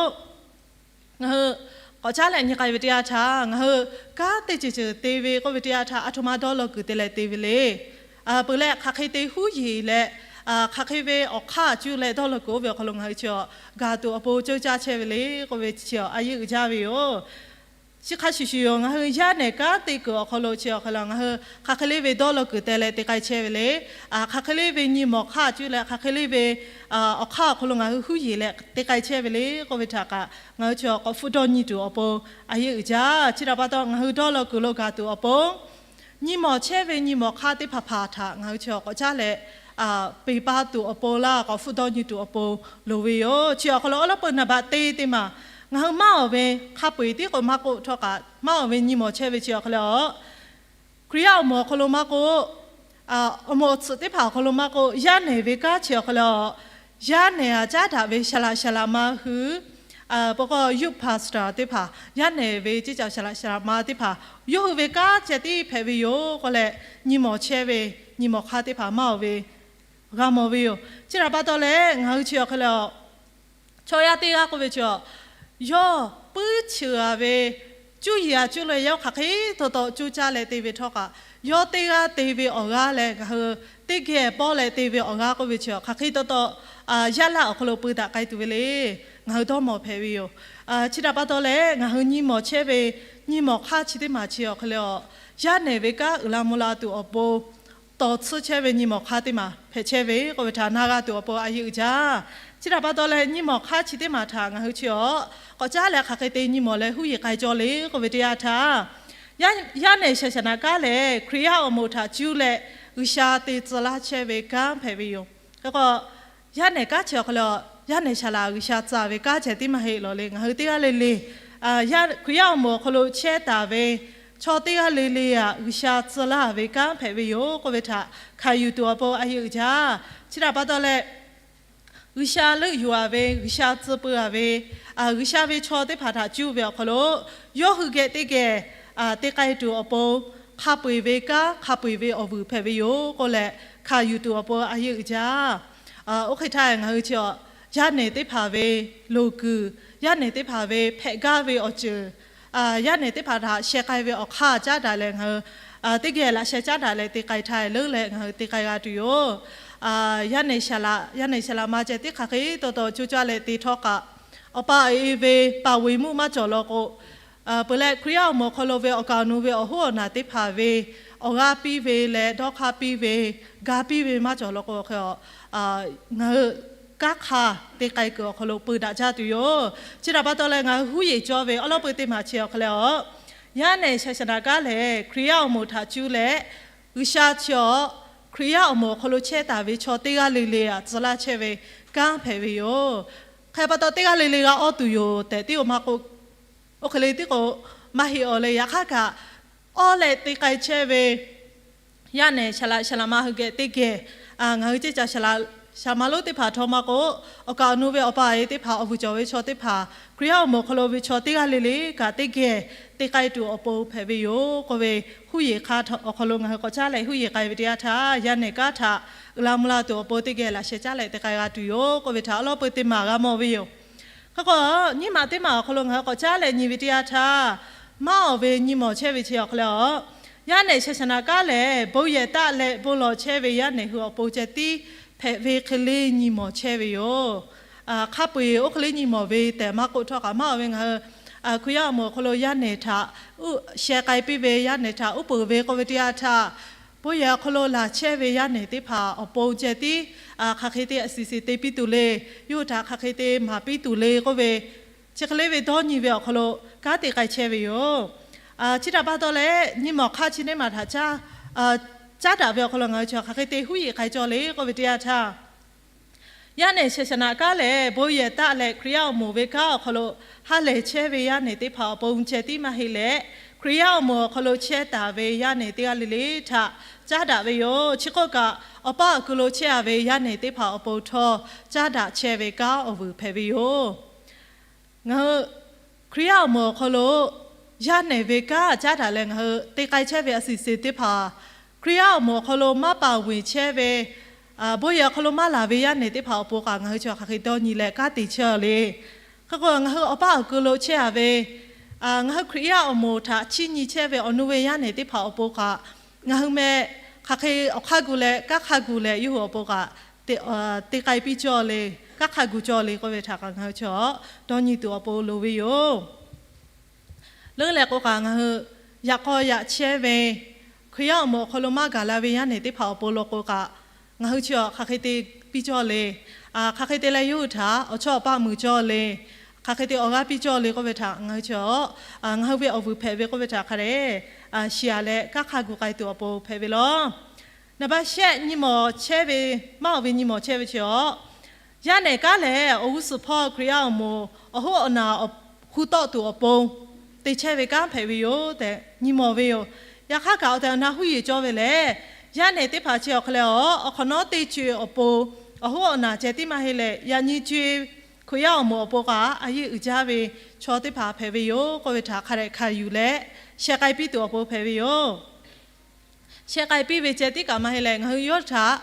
ngaˬ hui k'awꞈ caˉ leh nyi k'ai ve teˇ yanˇ htaˇ, ngaˬ hui kanˉ teˇ ceuˬ ceuˬ te ve k'oˆ ve teˇ yanˇ htaˇ, aˬ htoꞈ ma dawˇ law kuiˬ te leh te ve le. Peuˬ leh hk'aˬ hk'e te huˉ yeˬ leh, hk'aˬ hk'e ve awˬ hk'aˇ cuˇ leh dawˇ law kuiˬ oˇ ve awˬ hk'aw lo ngaˬ hui chi awˬ gaˬ tuˬ awˬ pon ceuˇ caˇ chehˇ ve le k'oˆ ve chi awˬ a yeˇ uiˍ jaˇ ve yoˬ. Chi hk'a shuˍ shuˍ yoˬ, ngaˬ hui yaˇ nehˬ kanˉ te kuiˬ awˬ hk'aw lo chi awˬ hk'aw lo ngaˬ hui hk'aˬ hk'e le ve dawˇ law kuiˬ te leh te k'ai chehˇ ve le. Hk'aˬ hk'e le ve nyi mawˬ hk'aˇ cuˇ leh hk'aˬ hk'e le ve awˬ hk'aˇ awˬ hk'aw lo ngaˬ hui huˉ yeˬ leh te k'ai chehˇ ve le k'oˆ ve htaꞈ kaꞈ, ngaˬ hui chi awˬ k'awꞈ hpfuhˆ dawˇ nyi tuˬ awˬ pon a yeˇ uiˍ jaˇ. Chi htaꞈ pa taw, ngaˬ hui dawˇ law kuiˬ lo gaˬ tuˬ awˬ pon nyi mawˬ chehˇ ve nyi mawˬ hk'aˇ teˇ hpaˍ hpaˍ htaꞈ ngaˬ hui chi awˬ k'awꞈ caˉ leh peˬ pa tuˬ awˬ pon laˇ, k'awꞈ hpfuhˆ dawˇ nyi tuˬ awˬ pon loˍ ve yoˬ. Chi awˬ hk'aw lo awˉ lawˉ peuˬ naˍ baꞈ te teˇ maˬ, ngaˬ hui maˇ awˬ ve hk'a peu-eˬ tiˉ k'o maˇ k'oˆ htawˇ kaꞈ, maˇ awˬ ve nyi mawˬ chehˇ ve chi awˬ hk'aw lo Hkriꞈ yaˇ awˬ moˍ awˬ hk'aw lo maˇ k'oˆ, awˬ moˍ awˬ tsuhꞈ teˇ hpaˍ awˬ hk'aw lo maˇ k'oˆ, yaˇ nehˬ ve kanˉ chi awˬ hk'aw lo, yaˇ nehˬ aꞈ caˉ daꞈ ve saˍ laꞈ saˍ laꞈ ma hui, pa k'o youth pastor teˇ hpaˍ, yaˇ nehˬ ve ceˇ caˬ saˍ laꞈ saˍ laꞈ ma teˇ hpaˍ, yawˇ hui ve kanˉ ceh tiˉ hpehꞈ ve yoˬ k'oˆ leh, nyi mawˬ chehˇ ve nyi mawˬ hk'aˇ teˇ hpaˍ maˇ awˬ ve g'a mawˬ ve yoˬ. Chi htaꞈ pa taw leh, ngaˬ hui chi awˬ hk'aw lo chaw yaˇ teˇ g'aˇ k'oˆ ve chi, yawˇ puiˉ cheuˬ a ve, cuˇ yiˍ a cuˇ leh yawˇ hk'aˬ hk'e taw taw coˇ caˇ leh te ve htawˇ kaꞈ, yawˇ teˇ g'aˇ te ve awˬ g'aˇ leh ngaˬ hui teˇ geh pawˇ leh te ve awˬ g'aˇ k'oˆ ve chi, hk'aˬ hk'e taw taw yaˇ laˇ awˬ hk'aw lo peu daꞈ k'ai tuˬ ve le. Ngaˬ hui dawˇ mawˬ hpehꞈ ve yoˬ. Chi htaꞈ pa taw leh, ngaˬ hui nyi mawˬ chehˇ ve nyi mawˬ hk'aˇ chi teˇ maˬ chi awˬ hk'aw lo, yaˇ nehˬ ve kanˉ uiˍ la mvuh la tuˬ awˬ pon tawˍ tsuhˇ chehˇ ve nyi mawˬ hk'aˇ teˇ maˬ hpehꞈ chehˇ ve k'oˆ ve htaꞈ na g'a tuˬ awˬ pon a yeˇ uiˍ jaˇ. Chi htaꞈ pa taw leh, nyi mawˬ hk'aˇ chi teˇ maˬ htaꞈ ngaˬ hui chi awˬ k'awꞈ caˉ leh hk'aˬ hk'e te nyi mawˬ leh huˉ yeˬ k'ai cawˇ le k'oˆ ve teˇ yanˇ htaˇ, yaˇ nehˬ shaˍ shaˍ naꞈ kanˉ lehˬ, Hkriꞈ yaˇ awˬ moˍ htaꞈ cuˇ leh G'uiˬsha te tcuh laˇ chehˇ ve kanˉ hpehꞈ ve yoˬ. Hk'e k'o, yaˇ nehˬ kanˉ chi awˬ hk'aw lo, yaˇ nehˬ shaˍ laꞈ G'uiˬsha tcuh ve kanˉ ceh tiˉ maˇ heˆ lawˬ le. Ngaˬ hui teˇ g'aˇ le le, Hkriꞈ yaˇ awˬ moˍ awˬ hk'aw lo chehˇ taˍ ve chaw teˇ g'aˇ le le aꞈ G'uiˬsha tcuh laˇ ve kanˉ hpehꞈ ve yoˬ k'oˆ ve htaꞈ hkanˍ yuˬ tuˬ awˬ pon a yeˇ uiˍ jaˇ. Chi htaꞈ pa taw leh, G'uiˬsha leuˆ yuˬ a ve, G'uiˬsha tcuh peu a ve, G'uiˬsha ve chaw teˇ hpaˍ htaꞈ cuˇ ve awˬ hk'aw lo, yawˇ hui geh teˇ geh te k'ai tuˬ awˬ pon hk'a peu-eˬ ve kanˉ, hk'a peu-eˬ ve awˬ vuiˬ hpehꞈ ve yoˬ k'oˆ leh, hkanˍ yuˬ tuˬ awˬ pon a yeˇ uiˍ jaˇ. Oˇ hk'e htaˇ, ngaˬ hui chi yaˇ nehˬ teˇ hpaˍ ve loˍ kuiˬ, yaˇ nehˬ teˇ hpaˍ ve hpehꞈ gaˇ ve awˬ ceuˬ, yaˇ nehˬ teˇ hpaˍ htaꞈ sheh k'ai ve awˬ hk'aˇ caˉ daꞈ leh ngaˬ hui teˇ geh laꞈ sheh caˉ daꞈ leh te k'ai htaˇ leuˉ leh ngaˬ hui te k'ai g'a tuˬ yoˬ. Yaˇ nehˬ shaˍ laꞈ, yaˇ nehˬ shaˍ laꞈ ma ceh tiˉ hk'aˬ hk'e taw taw coˇ caˇ leh te htawˇ kaꞈ, awˬ pa awˬ e ve paˍ ve muˇ maˇ cawˬ law k'o, peuˬ leh Hkriꞈ yaˇ awˬ moˍ awˬ hk'aw lo ve awˬ kaˍ awˬ nu ve awˬ hoˉ awˬ naˬ teˇ hpaˍ ve awˬ g'aˇ piˇ ve leh dawˇ hk'aˇ piˇ ve, ga piˇ ve maˇ cawˬ law k'o, ngaˬ hui kanˉ hk'a te k'ai kuiˬ awˬ hk'aw lo peu daꞈ jaˇ tuˬ yoˬ. Chi htaꞈ pa taw leh ngaˬ hui huˉ yeˬ cawˇ ve awˉ lawˉ peu teˇ maˬ chi awˬ hk'aw lo, yaˇ nehˬ shaˍ shaˍ naꞈ kanˉ lehˬ Hkriꞈ yaˇ awˬ moˍ htaꞈ cuˇ leh, G'uiˬsha chi awˬ Hkriꞈ yaˇ awˬ moˍ awˬ hk'aw lo chehˇ taˍ ve chaw teˇ g'aˇ le le aꞈ tcuh laˇ chehˇ ve kanˉ hpehꞈ ve yoˬ. Hk'e pa taw, teˇ g'aˇ le le g'a awˇ tuˬ yoˬ tehꞈ tiˉ k'o maˇ k'oˆ, oˇ hk'e le tiˉ k'o maˇ heˆ awˬ le. Yaꞈ hk'aˇ kaꞈ, awˇ leh te k'ai chehˇ ve yaˇ nehˬ shaˍ laꞈ shaˍ laꞈ ma hui geh teˇ geh, ngaˬ hui ceˇ caˬ shaˍ laꞈ shaˍ laꞈ ma lonˉ teˇ hpaˍ htawˇ maˇ k'oˆ, awˬ kaˍ awˬ nu ve awˬ pa awˬ e teˇ hpaˍ, awˬ vuiˬ cawˬ ve chaw teˇ hpaˍ, Hkriꞈ yaˇ awˬ moˍ awˬ hk'aw lo ve chaw teˇ g'aˇ le le kaꞈ teˇ geh te k'ai tuˬ awˬ pon hpehꞈ ve yoˬ k'oˆ ve, huˉ yeˬ hk'aˇ awˬ hk'aw lo ngaˬ hui k'awꞈ caˉ leh huˉ yeˬ k'ai ve teˇ yanˇ htaˇ, yaˇ nehˬ kanˉ htaꞈ uiˍ la mvuh la tuˬ awˬ pon teˇ geh laꞈ sheh caˉ leh te k'ai g'a tuˬ yoˬ k'oˆ ve htaꞈ awˉ lawˉ peu teˇ maˬ g'a mawˬ ve yoˬ. Hk'e k'o, nyiˇ maˬ teˇ maˬ awˬ hk'aw lo ngaˬ hui k'awꞈ caˉ leh nyi ve teˇ yanˇ htaˇ, maˇ awˬ ve nyi mawˬ chehˇ ve chi awˬ hk'aw lo, yaˇ nehˬ shaˍ shaˍ naꞈ kanˉ lehˬ bon yehˬ taˆ leh bon lawˬ chehˇ ve yaˇ nehˬ hui awˬ pon ceh tiˉ hpehꞈ ve hk'e le nyi mawˬ chehˇ ve yoˬ. Hk'a peu-eˬ oˇ hk'e le nyi mawˬ ve tehꞈ maˇ k'oˆ htawˇ kaꞈ, maˇ awˬ ve ngaˬ hui Hkriꞈ yaˇ awˬ moˍ awˬ hk'aw lo yaˇ nehˬ htaꞈ uˉ sheh k'ai piˇ ve, yaˇ nehˬ htaꞈ uˉ peunˍ ve k'oˆ ve teˇ yanˇ htaˇ, bon yehˬ awˬ hk'aw lo laˬ chehˇ ve yaˇ nehˬ teˇ hpaˍ awˬ pon ceh tiˉ hk'aˬ hk'e te a siˍ siˍ te piˇ tuˬ le, yawˇ hui htaꞈ hk'aˬ hk'e te maˍ piˇ tuˬ le k'oˆ ve, chi hk'e le ve dawˇ nyi ve awˬ hk'aw lo kanˉ te k'ai chehˇ ve yoˬ. Chi htaꞈ pa taw leh, nyi mawˬ hk'aˇ chi teˇ maˬ htaꞈ caˉ daꞈ ve awˬ hk'aw lo ngaˬ hui chi hk'aˬ hk'e te huˉ yeˬ k'ai cawˇ le k'oˆ ve teˇ yanˇ htaˇ, yaˇ nehˬ shaˍ shaˍ naꞈ kanˉ lehˬ bon yehˬ taˆ leh Hkriꞈ yaˇ awˬ moˍ ve kanˉ awˬ hk'aw lo ha lehˬ chehˇ ve yaˇ nehˬ teˇ hpaˍ awˬ pon ceh tiˉ maˇ heˆ leh, Hkriꞈ yaˇ awˬ moˍ awˬ hk'aw lo chehˇ taˍ ve yaˇ nehˬ teˇ g'aˇ le le htaꞈ caˉ daꞈ ve yoˬ. Chi k'oˆ kaꞈ, awˬ paˇ awˬ ku lo chehˇ a ve yaˇ nehˬ teˇ hpaˍ awˬ pon htawˇ caˉ daꞈ chehˇ ve kanˉ awˬ vuiˬ hpehꞈ ve yoˬ. Ngaˬ hui Hkriꞈ yaˇ awˬ moˍ awˬ hk'aw lo Yaˇ nehˬ ve kanˉ caˉ daꞈ leh ngaˬ hui te k'ai chehˇ ve a suhˍ suhˍ teˇ hpaˍ, Hkriꞈ yaˇ awˬ moˍ awˬ hk'aw lo maˇ paˍ weˬ chehˇ ve, bon yehˬ awˬ hk'aw lo maˇ laˬ ve yaˇ nehˬ teˇ hpaˍ awˬ pon kaꞈ ngaˬ hui chi hk'aˬ hk'e dawˇ nyi leh kanˉ te chehˇ le. Hk'e k'o, ngaˬ hui awˬ paˇ awˬ ku lo chehˇ a ve, ngaˬ hui Hkriꞈ yaˇ awˬ moˍ htaꞈ chiˇ nyi chehˇ ve awˬ nu ve yaˇ nehˬ teˇ hpaˍ awˬ pon kaꞈ, ngaˬ hui meh hk'aˬ hk'e awˬ hk'aˇ gu leh kanˉ hk'aˇ gu leh yawˇ hui awˬ pon kaꞈ te k'ai piˇ cawˇ le, kanˉ hk'aˇ gu cawˇ le k'oˆ ve htaꞈ kaꞈ ngaˬ hui chi dawˇ nyi tuˬ awˬ pon loˍ ve yoˬ. Leuˉ leh k'o kaꞈ ngaˬ hui yaꞈ k'aw yaꞈ chehˇ ve Hkriꞈ yaˇ awˬ moˍ awˬ hk'aw lo maˇ gaˬ la ve yaˇ nehˬ teˇ hpaˍ awˬ pon lo k'o kaꞈ, ngaˬ hui chi hk'aˬ hk'e te piˇ cawˇ le, hk'aˬ hk'e te leh yawˇ hui htaꞈ awˬ chawˇ awˬ paˇ muiˬ cawˇ le, hk'aˬ hk'e te awˬ g'aˇ piˇ cawˇ le k'oˆ ve htaꞈ ngaˬ hui chi ngaˬ hui ve awˬ vuiˬ hpehꞈ ve k'oˆ ve htaꞈ hk'a dehꞈ shiˍ a leh kanˉ hk'aˇ gu k'ai tuˬ awˬ pon hpehꞈ ve law. Naˍ baˆ shehˆ nyi mawˬ chehˇ ve, maˇ awˬ ve nyi mawˬ chehˇ ve chi a, yaˇ nehˬ kanˉ lehˬ awˬ g'uˇ suhˍ hpawˇ Hkriꞈ yaˇ awˬ moˍ awˬ hoˉ awˬ naˬ hu tawˆ tuˬ awˬ pon te chehˇ ve kanˉ hpehꞈ ve yoˬ tehꞈ nyi mawˬ ve yoˬ. Yaꞈ hk'aˇ kaꞈ awˬ tehˬ awˬ na huˉ yeˬ cawˇ ve lehˬ, yaˇ nehˬ teˇ hpaˍ chi awˬ hk'aw leh awˬ hk'awꞈ nawˉ teˇ co e awˬ pon awˬ hoˉ awˬ naˬ ceh tiˉ maˇ heˆ leh, yaꞈ nyi co e Hkriꞈ yaˇ awˬ moˍ awˬ pon kaꞈ a yeˇ uiˍ jaˇ ve chaw teˇ hpaˍ hpehꞈ ve yoˬ k'oˆ ve htaꞈ hk'a dehꞈ hkanˍ yuˬ leh sheh k'ai piˇ tuˬ awˬ pon hpehꞈ ve yoˬ. Sheh k'ai piˇ ve ceh tiˉ kaꞈ maˇ heˆ leh, ngaˬ hui yawˇ htaꞈ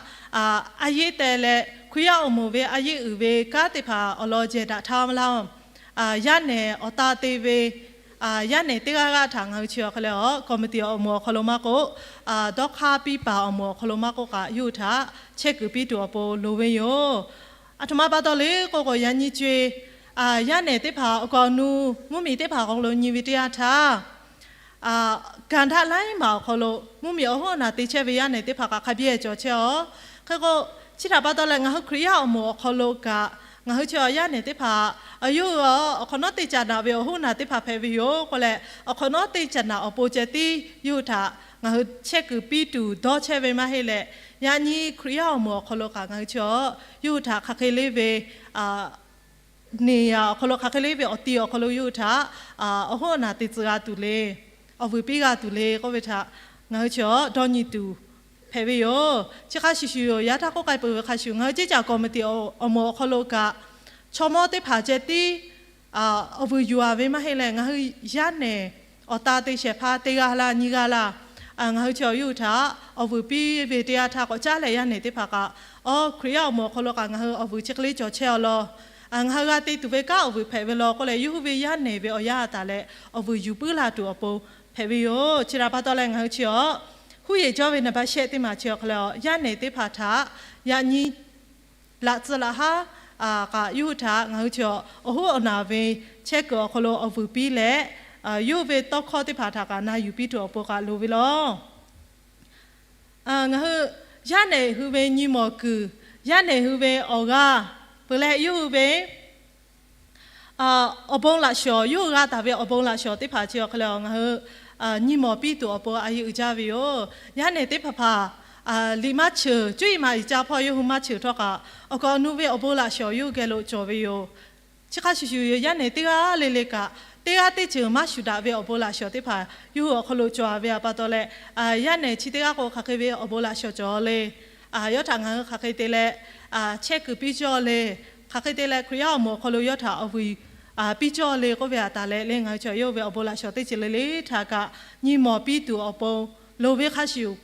a yeˇ teh leh Hkriꞈ yaˇ awˬ moˍ ve a yeˇ uiˍ ve kanˉ teˇ hpaˍ awˬ lawn jehˬ daꞈ htaˇ laˇ, yaˇ nehˬ awˬ ta te ve yaˇ nehˬ teˇ g'aˇ g'aˇ htaꞈ ngaˬ hui chi awˬ hk'aw leh a, committee awˬ moˍ awˬ hk'aw lo maˇ k'oˆ, dawˇ hk'aˇ piˇ paˍ awˬ moˍ awˬ hk'aw lo maˇ k'oˆ kaꞈ, yawˇ hui htaꞈ chehˇ kuiˬ piˇ tuˬ awˬ pon loˍ ve yoˬ. Aˬ htoꞈ ma pa taw le k'oˆ k'o, yaꞈ nyi co e yaˇ nehˬ teˇ hpaˍ awˬ kaˍ awˬ nu mvuhˇmiˬ teˇ hpaˍ awˬ hk'aw lo nyi ve teˇ yanˇ htaˇ, gaˬ daꞈ laiˉ maˬ awˬ hk'aw lo mvuhˇmiˬ awˬ hoˉ awˬ naˬ te chehˇ ve yaˇ nehˬ teˇ hpaˍ kaꞈ hk'a biˇ cawˬ chehˇ a. Hk'e k'o, chi htaꞈ pa taw leh ngaˬ hui Hkriꞈ yaˇ awˬ moˍ awˬ hk'aw lo kaꞈ, ngaˬ hui chi yaˇ nehˬ teˇ hpaˍ, yawˇ hui awˬ hk'awꞈ nawˉ teˇ caꞈ naꞈ ve awˬ hoˉ awˬ naˬ teˇ hpaˍ hpehꞈ ve yoˬ k'oˆ leh, awˬ hk'awꞈ nawˉ teˇ caꞈ naꞈ awˬ pon ceh tiˉ yawˇ hui htaꞈ ngaˬ hui chehˇ kuiˬ piˇ tuˬ dawˇ chehˇ ve maˇ heˆ leh, yaꞈ nyi Hkriꞈ yaˇ awˬ moˍ awˬ hk'aw lo kaꞈ ngaˬ hui chi yawˇ hui htaꞈ hk'aˬ hk'e le ve neˬ yaꞈ awˬ hk'aw lo hk'aˬ hk'e le ve awˬ ti awˬ hk'aw lo yawˇ hui htaꞈ awˬ hoˉ awˬ naˬ te tcuh g'a tuˬ le, awˬ vuiˬ piˇ g'a tuˬ le k'oˆ ve htaꞈ ngaˬ hui chi dawˇ nyi tuˬ hpehꞈ ve yoˬ. Chi hk'a shuˍ shuˍ yoˬ. Yaꞈ htaˇ k'oˆ k'ai peuˬ ve hk'a shuˍ, ngaˬ hui ceˇ caˬ committee awˬ moˍ awˬ hk'aw lo kaꞈ, chaw mawˇ teˇ hpaˍ ceh tiˉ awˬ vuiˬ yuˬ a ve maˇ heˆ leh, ngaˬ hui yaˇ nehˬ awˬ ta te shehˍ hpaˇ teˇ g'aˇ laˇ nyiˇ g'aˇ laˇ, ngaˬ hui chi yawˇ hui htaꞈ awˬ vuiˬ piˇ ve teˇ yanˇ htaˇ k'awꞈ caˉ leh yaˇ nehˬ teˇ hpaˍ kaꞈ, awˬ Hkriꞈ yaˇ awˬ moˍ awˬ hk'aw lo kaꞈ ngaˬ hui awˬ vuiˬ chi hk'e le cawˬ chehˇ a law, ngaˬ hui g'a te tuˬ ve kanˉ awˬ vuiˬ hpehꞈ ve law k'oˆ leh, yawˇ hui ve yaˇ nehˬ ve awˬ yanˇ taˍ leh awˬ vuiˬ yuˬ puiˉ la tuˬ awˬ pon hpehꞈ ve yoˬ. Chi htaꞈ pa taw leh ngaˬ hui chi a, huˉ yeˬ cawˇ ve naˍ baˆ shehˆ teˇ maˬ chi awˬ hk'aw lo yaˇ nehˬ teˇ hpaˍ htaꞈ yaꞈ nyi laꞈ tcuh laꞈ haˉ kaꞈ yawˇ hui htaꞈ ngaˬ hui chi awˬ hoˉ awˬ naˬ ve chehˇ kuiˬ awˬ hk'aw lo awˬ vuiˬ piˇ leh, yawˇ hui ve tawˇ hkawˇ teˇ hpaˍ htaꞈ kaꞈ na yuˬ piˇ tuˬ awˬ pon kaꞈ loˍ ve law. Ngaˬ hui yaˇ nehˬ hui ve nyi mawˬ kuiˬ, yaˇ nehˬ hui ve awˬ g'aˇ peuˬ leh, yawˇ hui ve awˬ bon laꞈ shawnˍ, yawˇ hui g'a taˍ ve awˬ bon laꞈ shawnˍ teˇ hpaˍ chi awˬ hk'aw lo ngaˬ hui nyi mawˬ piˇ tuˬ awˬ pon a yeˇ uiˍ jaˇ ve yoˬ. Yaˇ nehˬ teˇ hpaˍ hpaˍ liꞈ maˇ cheuˬ, cuˇ yiˍ maꞈ yiˍ ca hpawˇ yawˇ hui maˇ cheuˬ htawˇ kaꞈ, awˬ kaˍ awˬ nu ve awˬ bon laꞈ shawnˍ yawˇ hui geh lo cawˬ ve yoˬ. Chi hk'a shuˍ shuˍ yoˬ, yaˇ nehˬ teˇ g'aˇ le le kaꞈ, teˇ g'aˇ teˇ ceuˬ maˇ shuˍ daꞈ ve awˬ bon laꞈ shawnˍ teˇ hpaˍ yawˇ hui awˬ hk'aw lo cawˬ ve pa taw leh, yaˇ nehˬ chi teˇ g'aˇ k'o hk'aˬ hk'e ve awˬ bon laꞈ shawnˍ cawˬ le, yawˇ htaꞈ ngaˬ hui hk'aˬ hk'e te leh chehˇ kuiˬ piˇ cawˇ le, hk'aˬ hk'e te leh Hkriꞈ yaˇ awˬ moˍ awˬ hk'aw lo yawˇ htaꞈ awˬ vuiˬ piˇ cawˇ le k'oˆ ve htaꞈ taˍ leh le, ngaˬ hui chi yawˇ hui ve awˬ bon laꞈ shawnˍ teˇ ceuˬ le le htaꞈ kaꞈ nyi mawˬ piˇ tuˬ awˬ pon loˍ ve hk'a shuˍ,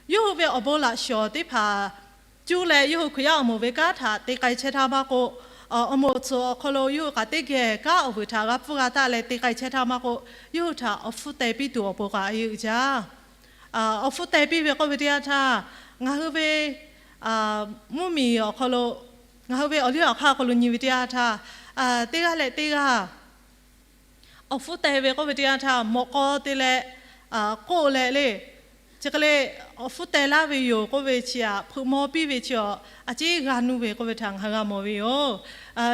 yawˇ hui ve awˬ bon laꞈ shawnˍ teˇ hpaˍ cuˇ leh yawˇ hui Hkriꞈ yaˇ awˬ moˍ ve kanˉ htaꞈ te k'ai chehˇ htaˇ maˇ k'oˆ, awˬ moˍ tcuhˍ awˬ hk'aw lo yawˇ hui kaꞈ teˇ geh kanˉ awˬ vuiˬ htaꞈ g'a pfuhˇ g'a taˆ leh te k'ai chehˇ htaˇ maˇ k'oˆ, yawˇ hui htaꞈ awˬ hpfuhˇ teh piˇ tuˬ awˬ pon kaꞈ a yeˇ uiˍ jaˇ. Awˬ hpfuhˇ teh piˇ ve k'oˆ ve teˇ yanˇ htaˇ, ngaˬ hui ve mvuhˇmiˬ awˬ hk'aw lo, ngaˬ hui ve awˬ liˇ awˬ hk'aˇ awˬ hk'aw lo nyi ve teˇ yanˇ htaˇ, teˇ g'aˇ leh teˇ g'aˇ awˬ hpfuhˇ teh ve k'oˆ ve teˇ yanˇ htaˇ, mawꞈ k'aw te leh k'oˆ leh le, chi hk'e le awˬ hpfuhˇ teh laˇ ve yoˬ k'oˆ ve chi aꞈ, hpeuꞈ maw piˇ ve chi awˬ a ciˉ g'a nuˇ ve k'oˆ ve htaꞈ ngaˬ hui g'a mawˬ ve yoˬ.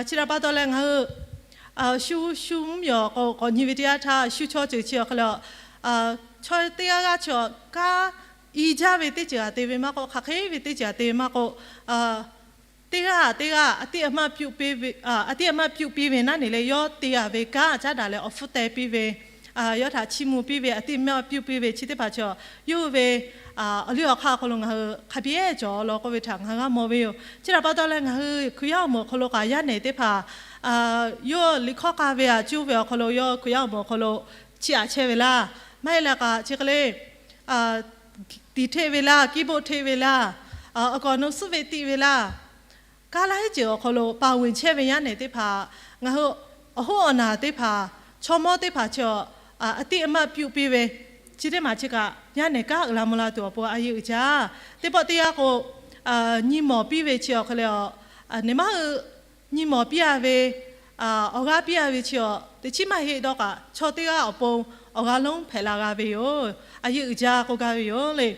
Chi htaꞈ pa taw leh ngaˬ hui shu shu mvuhˇmiˬ awˬ k'aw k'awꞈ nyi ve teˇ yanˇ htaˇ, shu chaw ceuˬ chi awˬ hk'e le, chaw teˇ g'aˇ g'aˇ chi awˬ kanˉ i jaˇ ve teˇ ceuˬ aꞈ te ve maˇ k'oˆ, hk'aˬ hk'e ve teˇ ceuˬ aꞈ te ve maˇ k'oˆ, teˇ g'aˇ teˇ g'aˇ a tiˉ a maˇ pyuˆ piˇ ve, a tiˉ a maˇ pyuˆ piˇ ve naˉ neˬ leh, yawˇ te a ve kanˉ caˉ daꞈ leh awˬ hpfuhˇ teh piˇ ve, yawˇ htaꞈ chiˇ mvuh piˇ ve, a tiˉ maˇ pyuˆ piˇ ve chi teˇ hpaˍ chi, yawˇ hui ve awˬ liˇ awˬ hk'aˇ awˬ hk'aw lo ngaˬ hui hk'a biˇ ehˉ cawˬ law k'oˆ ve htaꞈ ngaˬ hui g'a mawˬ ve yoˬ. Chi htaꞈ pa taw leh ngaˬ hui Hkriꞈ yaˇ awˬ moˍ awˬ hk'aw lo kaꞈ yaˇ nehˬ teˇ hpaˍ yawˇ liꞈ hkawˇ k'aˇ ve aꞈ cuˇ ve awˬ hk'aw lo, yawˇ Hkriꞈ yaˇ awˬ moˍ awˬ hk'aw lo chiˇ aꞈ chehˇ ve laˇ. Maˇ heˆ leh kaꞈ chi hk'e le, tiˍ hteˆ ve laˇ, keyboard hteˆ ve laˇ, awˬ kaˍ awˬ nu suhˉ ve tiˆ ve laˇ. Kanˉ laiˉ ceuˬ awˬ hk'aw lo ပါဝင် chehˇ ve yaˇ nehˬ teˇ hpaˍ, ngaˬ hui awˬ hoˉ awˬ naˬ teˇ hpaˍ, chaw mawˇ teˇ hpaˍ chi awˬ, a tiˆ a maˆ piˇ piˇ ve, chi teˇ maˬ chi kaꞈ yaˇ nehˬ kanˉ uiˍ la mvuh la tuˬ awˬ pon a yehˬ uiˍ jaˇ. Teˇ pawˆ teˇ yanˇ k'o, nyi mawˬ piˇ ve chi awˬ hk'e le, a, nyi mawˬ piˇ a ve, awˬ g'aˇ piˇ a ve chi awˬ teꞈ chiˉ maˇ heˆ dawˇ kaꞈ, chaw teˇ g'aˇ awˬ pon awˬ g'aˇ lonˉ hpehꞈ la g'a ve yoˬ. A yehˬ uiˍ jaˇ k'oˆ gaˇ ve yoˬ le.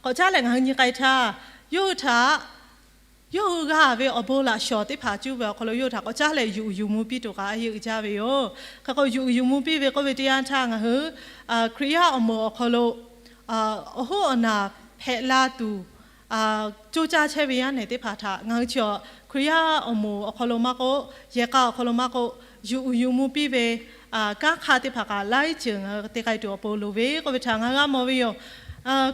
K'awꞈ caˉ leh ngaˬ hui nyi k'ai htaˇ, yawˇ hui htaꞈ, yawˇ hui g'a ve awˬ bon laꞈ shawˍ teˇ hpaˍ cuˇ ve awˬ hk'aw lo yawˇ hui htaꞈ k'awꞈ caˉ leh yuˬ uiˍ yuˬ mvuh piˇ tuˬ kaꞈ a yehˬ uiˍ jaˇ ve yoˬ. Hk'e k'o yuˬ uiˍ yuˬ mvuh piˇ ve k'oˆ ve teˇ yanˇ htaˇ ngaˬ hui Hkriꞈ yaˇ awˬ moˍ awˬ hk'aw lo awˬ hoˉ awˬ naˬ hpehꞈ la tuˬ co caˇ chehˇ ve yaˇ nehˬ teˇ hpaˍ htaꞈ ngaˬ hui chi awˬ Hkriꞈ yaˇ awˬ moˍ awˬ hk'aw lo maˇ k'oˆ, yehˬ k'a awˬ hk'aw lo maˇ k'oˆ, yuˬ uiˍ yuˬ mvuh piˇ ve kanˉ hk'aˇ teˇ hpaˍ kaꞈ laiˉ ceuˬ ngaˬ hui te k'ai tuˬ awˬ pon loˍ ve k'oˆ ve htaꞈ ngaˬ hui g'a mawˬ ve yoˬ.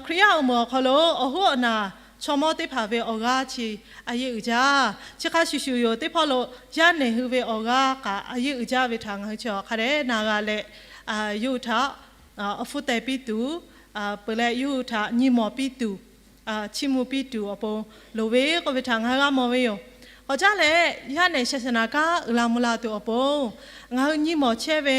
Hkriꞈ yaˇ awˬ moˍ awˬ hk'aw lo awˬ hoˉ awˬ naˬ chaw mawˇ teˇ hpaˍ ve awˬ g'aˇ chi a yehˬ uiˍ jaˇ. Chi hk'a shuˍ shuˍ yoˬ. Teˇ hpawˇ lo yaˇ nehˬ hui ve awˬ g'aˇ kaꞈ a yehˬ uiˍ jaˇ ve htaꞈ ngaˬ hui chi awˬ hk'a dehꞈ na g'a leh, yawˇ hui htaꞈ awˬ hpfuhˇ teh piˇ tuˬ, peuˬ leh yawˇ hui htaꞈ nyi mawˬ piˇ tuˬ, chiˇ mvuh piˇ tuˬ awˬ pon loˍ ve k'oˆ ve htaꞈ ngaˬ hui g'a mawˬ ve yoˬ. K'awꞈ caˉ leh yaˇ nehˬ shaˍ shaˍ naˍ kanˉ uiˍ la mvuh la tuˬ awˬ pon ngaˬ hui nyi mawˬ chehˇ ve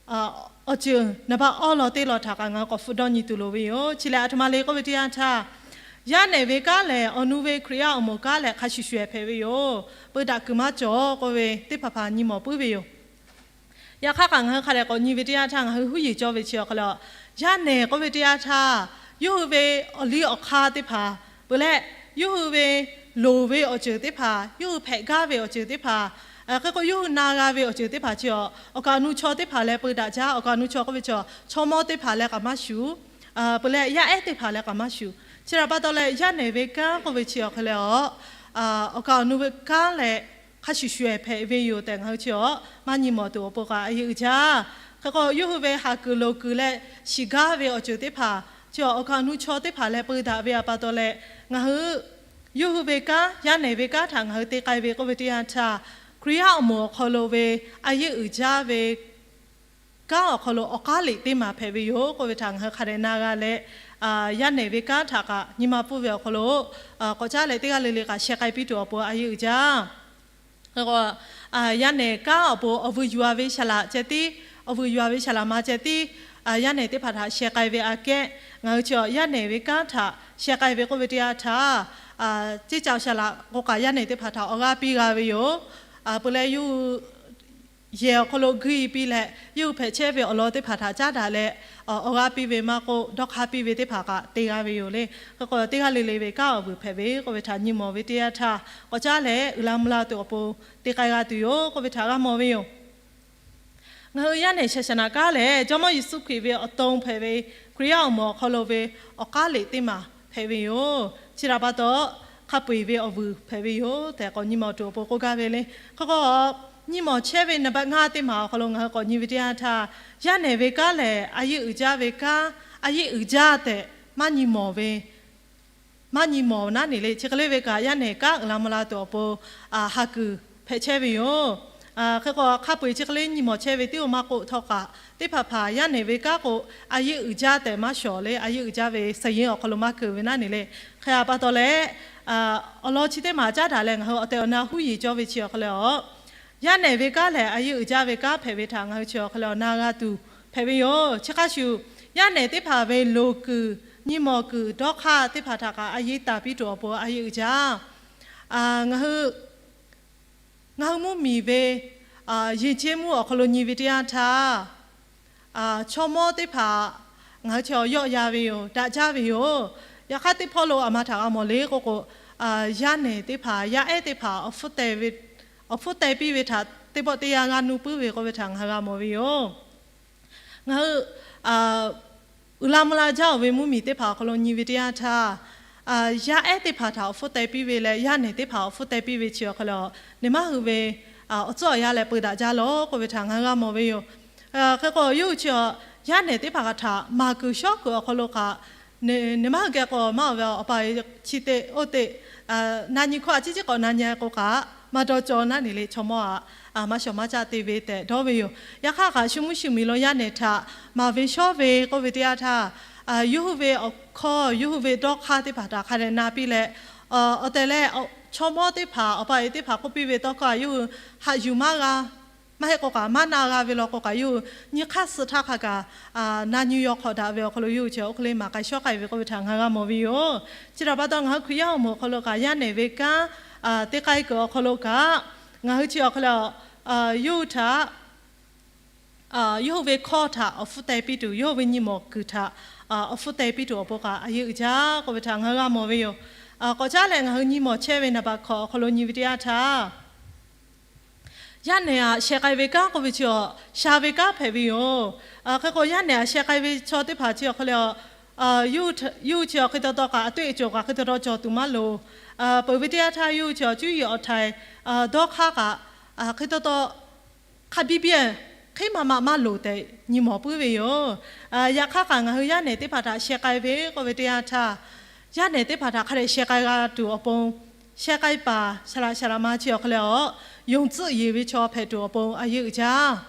awˬ ceuˬ naˍ baˆ awˉ law teˇ law htaꞈ kaꞈ ngaˬ hui k'awꞈ hpfuhˇ dawˇ nyi tuˬ loˍ ve yoˬ. Chi lehˬ a htoꞈ ma le k'oˆ ve teˇ yanˇ htaˇ, yaˇ nehˬ ve kanˉ lehˬ awˬ nu ve Hkriꞈ yaˇ awˬ moˍ kanˉ leh hk'a shuˍ shuˍ ehˍ hpehꞈ ve yoˬ. Peu daꞈ kuiˬ maˇ cawˬ k'oˆ ve teˇ hpaˍ hpaˍ nyi mawˬ puiˉ ve yoˬ. Yaꞈ hk'aˇ kaꞈ ngaˬ hui hk'a dehꞈ k'awꞈ nyi ve teˇ yanˇ htaˇ ngaˬ hui huˉ yeˬ cawˇ ve chi awˬ hk'e le, yaˇ nehˬ k'oˆ ve teˇ yanˇ htaˇ, yawˇ hui ve awˬ liˇ awˬ hk'aˇ teˇ hpaˍ peuˬ leh, yawˇ hui ve loˍ ve awˬ ceuˬ teˇ hpaˍ, yawˇ hui hpehꞈ gaˇ ve awˬ ceuˬ teˇ hpaˍ, hk'e k'o yawˇ hui na g'a ve awˬ ceuˬ teˇ hpaˍ chi awˬ, awˬ kaˍ awˬ nu chaw teˇ hpaˍ leh peu daꞈ jaˇ. Awˬ kaˍ awˬ nu chaw k'oˆ ve chi awˬ, chaw mawˇ teˇ hpaˍ leh kaꞈ maˇ shuˍ, peuˬ leh yaˇ ehˉ teˇ hpaˍ leh kaꞈ maˇ shuˍ. Chi htaꞈ pa taw leh yaˇ nehˬ ve kanˉ k'oˆ ve chi awˬ hk'e le, awˬ kaˍ awˬ nu ve kanˉ leh hk'a shuˍ shuˍ ehˍ hpehꞈ ve yoˬ tehꞈ ngaˬ hui chi awˬ maˇ nyi mawˬ tuˬ awˬ pon kaꞈ a yehˬ uiˍ jaˇ. Hk'e k'o yawˇ hui ve haˍ kuiˬ loˍ kuiˬ leh shiˍ gaˇ ve awˬ ceuˬ teˇ hpaˍ chi awˬ, awˬ kaˍ awˬ nu chaw teˇ hpaˍ leh peu daꞈ ve htaꞈ pa taw leh ngaˬ hui yawˇ hui ve kanˉ, yaˇ nehˬ ve kanˉ htaꞈ ngaˬ hui te k'ai ve k'oˆ ve teˇ yanˇ htaˇ, Hkriꞈ yaˇ awˬ moˍ awˬ hk'aw lo ve a yehˬ uiˍ jaˇ ve kanˉ awˬ hk'aw lo awˬ k'aˉ liꞈ teˇ maˬ hpehꞈ ve yoˬ k'oˆ ve htaꞈ ngaˬ hui hk'a dehꞈ na g'a leh, yaˇ nehˬ ve kanˉ htaꞈ kaꞈ nyi ma pfuhˇ ve awˬ hk'aw lo k'awꞈ caˉ leh teˇ g'aˇ le le kaꞈ sheh k'ai piˇ tuˬ awˬ pon a yehˬ uiˍ jaˇ. Yaˇ nehˬ kanˉ awˬ pon awˬ vuiˬ yuˬ a ve saˍ laꞈ ceh tiˉ, awˬ vuiˬ yuˬ a ve saˍ laꞈ ma ceh tiˉ, yaˇ nehˬ teˇ hpaˍ htaꞈ sheh k'ai ve aꞈ kehˉ ngaˬ hui chi awˬ yaˇ nehˬ ve kanˉ htaꞈ sheh k'ai ve k'oˆ ve teˇ yanˇ htaˇ, ceˇ caoˬ saˍ laꞈ k'o kaꞈ yaˇ nehˬ teˇ hpaˍ htaꞈ awˬ g'aˇ piˇ g'a ve yoˬ. Peuˬ leh yawˇ hui yehˬ awˬ hk'aw lo guiˇ piˇ leh yawˇ hui hpehꞈ chehˇ ve awˬ lawn teˇ hpaˍ htaꞈ caˉ daꞈ leh, awˬ g'aˇ piˇ ve maˇ k'oˆ, dawˇ hk'aˇ piˇ ve teˇ hpaˍ kaꞈ te g'a ve yoˬ le. Hk'e k'o teˇ g'aˇ le le ve kanˉ awˬ vuiˬ hpehꞈ ve k'oˆ ve htaꞈ nyi mawˬ ve teˇ yanˇ htaˇ, k'awꞈ caˉ leh uiˍ la mvuh la tuˬ awˬ pon te k'ai g'a tuˬ yoˬ k'oˆ ve htaꞈ g'a mawˬ ve yoˬ. Ngaˬ hui yaˇ nehˬ shaˍ shaˍ naˍ kanˉ lehˬ, Jawˇmawˇ Yeˍsuˆ Hkriꞈ ve awˬ to hpehꞈ ve Hkriꞈ yaˇ awˬ moˍ awˬ hk'aw lo ve awˬ k'aˉ liꞈ teˇ maˬ hpehꞈ ve yoˬ. Chi htaꞈ pa taw, hk'a peu-eˬ ve awˬ vuiˬ hpehꞈ ve yoˬ tehꞈ k'awꞈ nyi mawˬ tuˬ awˬ pon k'oˆ gaˇ ve le. Hk'e k'o, nyi mawˬ chehˇ ve naˍ baˆ ngaˇ teˇ maˬ awˬ hk'aw lo ngaˬ hui k'awꞈ nyi ve teˇ yanˇ htaˇ, yaˇ nehˬ ve kanˉ lehˬ a yehˬ uiˍ jaˇ ve kanˉ, a yehˬ uiˍ jaˇ tehꞈ maˇ nyi mawˬ ve maˇ nyi mawˬ naˉ ne le. Chi hk'e le ve kaꞈ yaˇ nehˬ kanˉ uiˍ la mvuh la tuˬ awˬ pon haˍ kuiˬ hpehꞈ chehˇ ve yoˬ. Hk'e k'o, hk'a peu-eˬ chi hk'e le nyi mawˬ chehˇ ve teˇ oˇ maˇ k'oˆ htawˇ kaꞈ, teˇ hpaˍ hpaˍ yaˇ nehˬ ve kanˉ k'o, a yehˬ uiˍ jaˇ tehꞈ maˇ shawˍ le, a yehˬ uiˍ jaˇ ve saˍ yeˍ awˬ hk'aw lo maˇ keu ve naˉ ne le. Hk'e a pa taw leh, awˬ lawn chi teˇ maˬ caˉ daꞈ leh ngaˬ hui awˬ tehˬ awˬ na huˉ yeˬ cawˇ ve chi awˬ hk'e le, yaˇ nehˬ ve kanˉ lehˬ a yehˬ uiˍ jaˇ ve kanˉ hpehꞈ ve htaꞈ ngaˬ hui chi awˬ hk'e le awˬ na g'a tuˬ hpehꞈ ve yoˬ. Chi hk'a shuˍ, yaˇ nehˬ teˇ hpaˍ ve loˍ kuiˬ, nyi mawˬ kuiˬ, dawˇ hk'aˇ teˇ hpaˍ htaꞈ kaꞈ a yehˬ taˍ piˇ tuˬ awˬ pon a yehˬ uiˍ jaˇ. Ngaˬ hui, ngaˬ hui mvuhˇmiˬ ve yehˬ ceˇ mvuhˇ awˬ hk'aw lo nyi ve teˇ yanˇ htaˇ, chaw mawˇ teˇ hpaˍ ngaˬ hui chi awˬ yawˆ yan ve yoˬ, daꞈ jaˇ ve yoˬ. Yaꞈ hk'aˇ teˇ hpawˇ lo aˬ ma htaꞈ g'a mawˬ le k'oˆ k'o, yaˇ nehˬ teˇ hpaˍ, yaˇ ehˉ teˇ hpaˍ awˬ hpfuhˇ teh piˇ ve htaꞈ teˇ pawˆ teˇ yanˇ g'a nuˇ puiˉ ve k'oˆ ve htaꞈ ngaˬ hui g'a mawˬ ve yoˬ. Ngaˬ hui uiˍ la mvuh la jaˇ-oˬ ve mvuhˇmiˬ teˇ hpaˍ awˬ hk'aw lo nyi ve teˇ yanˇ htaˇ, yaˇ ehˉ teˇ hpaˍ htaꞈ awˬ hpfuhˇ teh piˇ ve leh yaˇ nehˬ teˇ hpaˍ awˬ hpfuhˇ teh piˇ ve chi awˬ hk'e le, neˬ maˇ hui ve awˬ tcuhˉ awˬ yanˇ leh peu daꞈ jaˇ lawˬ k'oˆ ve htaꞈ ngaˬ hui g'a mawˬ ve yoˬ. Hk'e k'o, yawˇ hui chi yaˇ nehˬ teˇ hpaˍ htaꞈ maˍ kuiˬ shawˉ kuiˬ awˬ hk'aw lo kaꞈ, neˬ maˇ hui geh k'o maˇ awˬ ve awˬ pa chi teˇ oˇ teˇ, na nyi hkawˇ a ciˉ ciˉ k'awꞈ na nyi k'o kaꞈ, maˇ dawˇ cawˇ naˉ ne le chaw mawˇ aꞈ maˇ shawˍ maˇ caˆ te ve tehꞈ dawˇ ve yoˬ. Yaꞈ hk'aˇ kaꞈ shu mvuhˇ shu miˬ lo yaˇ nehˬ htaꞈ maˍ ve shawˉ ve k'oˆ ve teˇ yanˇ htaˇ, yawˇ hui ve awˬ hkawˇ yawˇ hui ve dawˇ hk'aˇ teˇ hpaˍ htaꞈ hk'a dehꞈ na piˇ leh, awˬ tehˬ leh chaw mawˇ teˇ hpaˍ awˬ pa awˬ e teˇ hpaˍ k'oˆ piˇ ve tawˇ hkawˇ a yawˇ hui haꞈ yuˬ maˇ g'a, maˇ heˆ k'o kaꞈ maˇ na g'a ve law k'o kaꞈ yawˇ hui nyi hk'aˇ suh htaˇ hk'a kaꞈ na nyi yaw hk'awꞈ daꞈ ve awˬ hk'aw lo yawˇ hui chi awˬ hk'e le maˍ k'ai shawˉ k'ai ve k'oˆ ve htaꞈ ngaˬ g'a mawˬ ve yoˬ. Chi htaꞈ pa taw ngaˬ hui Hkriꞈ yaˇ awˬ moˍ awˬ hk'aw lo kaꞈ yaˇ nehˬ ve kanˉ te k'ai kuiˬ awˬ hk'aw lo kaꞈ, ngaˬ hui chi awˬ hk'e le, yawˇ hui htaꞈ yawˇ hui ve hkawˇ htaꞈ awˬ hpfuhˇ teh piˇ tuˬ, yawˇ hui ve nyi mawˬ kuiˬ htaꞈ awˬ hpfuhˇ teh piˇ tuˬ awˬ pon kaꞈ a yeˇ uiˍ jaˇ k'oˆ ve htaꞈ ngaˬ hui g'a mawˬ ve yoˬ. K'awꞈ caˉ leh ngaˬ hui nyi mawˬ chehˇ ve naˍ baꞈ hkawꞈ awˬ hk'aw lo nyi ve teˇ yanˇ htaˇ, yaˇ nehˬ aꞈ sheh k'ai ve kanˉ k'oˆ ve chi awˬ sha ve kanˉ hpehꞈ ve yoˬ. Hk'e k'o yaˇ nehˬ aꞈ sheh k'ai ve chaw teˇ hpaˍ chi awˬ hk'e le, yawˇ hui chi awˬ hk'e taw taw kaꞈ a toˆ e cawˬ kaꞈ hk'e taw taw cawˬ tuˬ maˇ loˍ. Peuˬ ve teˇ yanˇ htaˇ yawˇ hui chi awˬ cuˇ yiˍ awˬ htaiˍ dawˇ hk'aˇ kaꞈ hk'e taw taw hk'a biˇ biˇ hk'eˉ ma ma maˇ loˍ tehꞈ nyi mawˬ puiˉ ve yoˬ. Yaꞈ hk'aˇ kaꞈ ngaˬ hui yaˇ nehˬ teˇ hpaˍ htaꞈ sheh k'ai ve k'oˆ ve teˇ yanˇ htaˇ, yaˇ nehˬ teˇ hpaˍ htaꞈ hk'a dehꞈ sheh k'ai g'a tuˬ awˬ pon, sheh k'ai paˍ shaˍ laꞈ shaˍ laꞈ ma chi awˬ hk'e le, yonˍ tcuhˆ yeˬ ve chaw hpehꞈ tuˬ awˬ pon a yeˇ uiˍ jaˇ.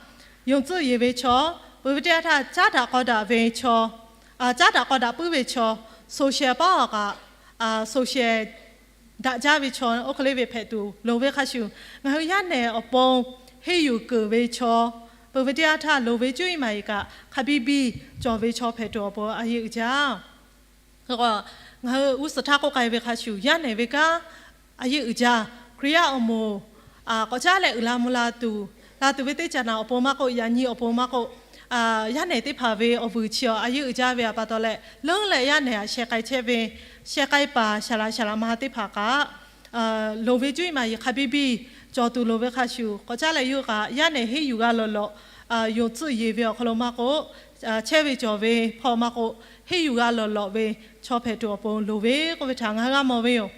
Yonˍ tcuhˆ yeˬ ve chaw, peuˬ ve teˇ yanˇ htaˇ caˉ daꞈ k'aw daꞈ ve chaw, caˉ daꞈ k'aw daꞈ puiˉ ve chaw, soˍ shehˍ paˉ awˬ kaꞈ soˍ shehˍ daꞈ jaˇ ve chaw oˇ hk'e le ve hpehꞈ tuˬ loˍ ve hk'a shuˍ, ngaˬ hui yaˇ nehˬ awˬ pon henˇ yuˬ keunˍ ve chaw, peuˬ ve teˇ yanˇ htaˇ loˍ ve cuˇ yiˍ maˍ yiˍ kaꞈ hk'a biˇ biˇ cawˬ ve chaw hpehꞈ tuˬ awˬ pon a yeˇ uiˍ jaˇ. Ngaˬ hui g'uˇ suhˍ htaˇ k'oˆ k'ai ve hk'a shuˍ yaˇ nehˬ ve kanˉ a yeˇ uiˍ jaˇ. Hkriꞈ yaˇ awˬ moˍ k'awꞈ caˉ leh uiˍ la mvuh la tuˬ, la tuˬ ve teˇ caꞈ naꞈ awˬ pon maˇ k'oˆ, yaꞈ nyi awˬ pon maˇ k'oˆ, yaˇ nehˬ teˇ hpaˍ ve awˬ vuiˬ chi awˬ a yeˇ uiˍ jaˇ ve pa taw leh, leuˉ leh yaˇ nehˬ aꞈ sheh k'ai chehˇ ve, sheh k'ai paˍ shaˍ laꞈ shaˍ laꞈ ma teˇ hpaˍ kaꞈ loˍ ve cuˇ yiˍ maˍ yiˍ hk'a biˇ biˇ cawˬ tuˬ loˍ ve hk'a shuˍ, k'awꞈ caˉ leh yawˇ hui kaꞈ yaˇ nehˬ henˇ yuˬ g'a lawˬ lawꞈ, yonˍ tcuhˆ yeˬ ve awˬ hk'aw lo maˇ k'oˆ, chehˇ ve cawˬ ve hpawˇ maˇ k'oˆ, henˇ yuˬ g'a lawˬ lawꞈ ve chaw hpehꞈ tuˬ awˬ pon loˍ ve k'oˆ ve htaꞈ ngaˬ hui g'a mawˬ ve yoˬ.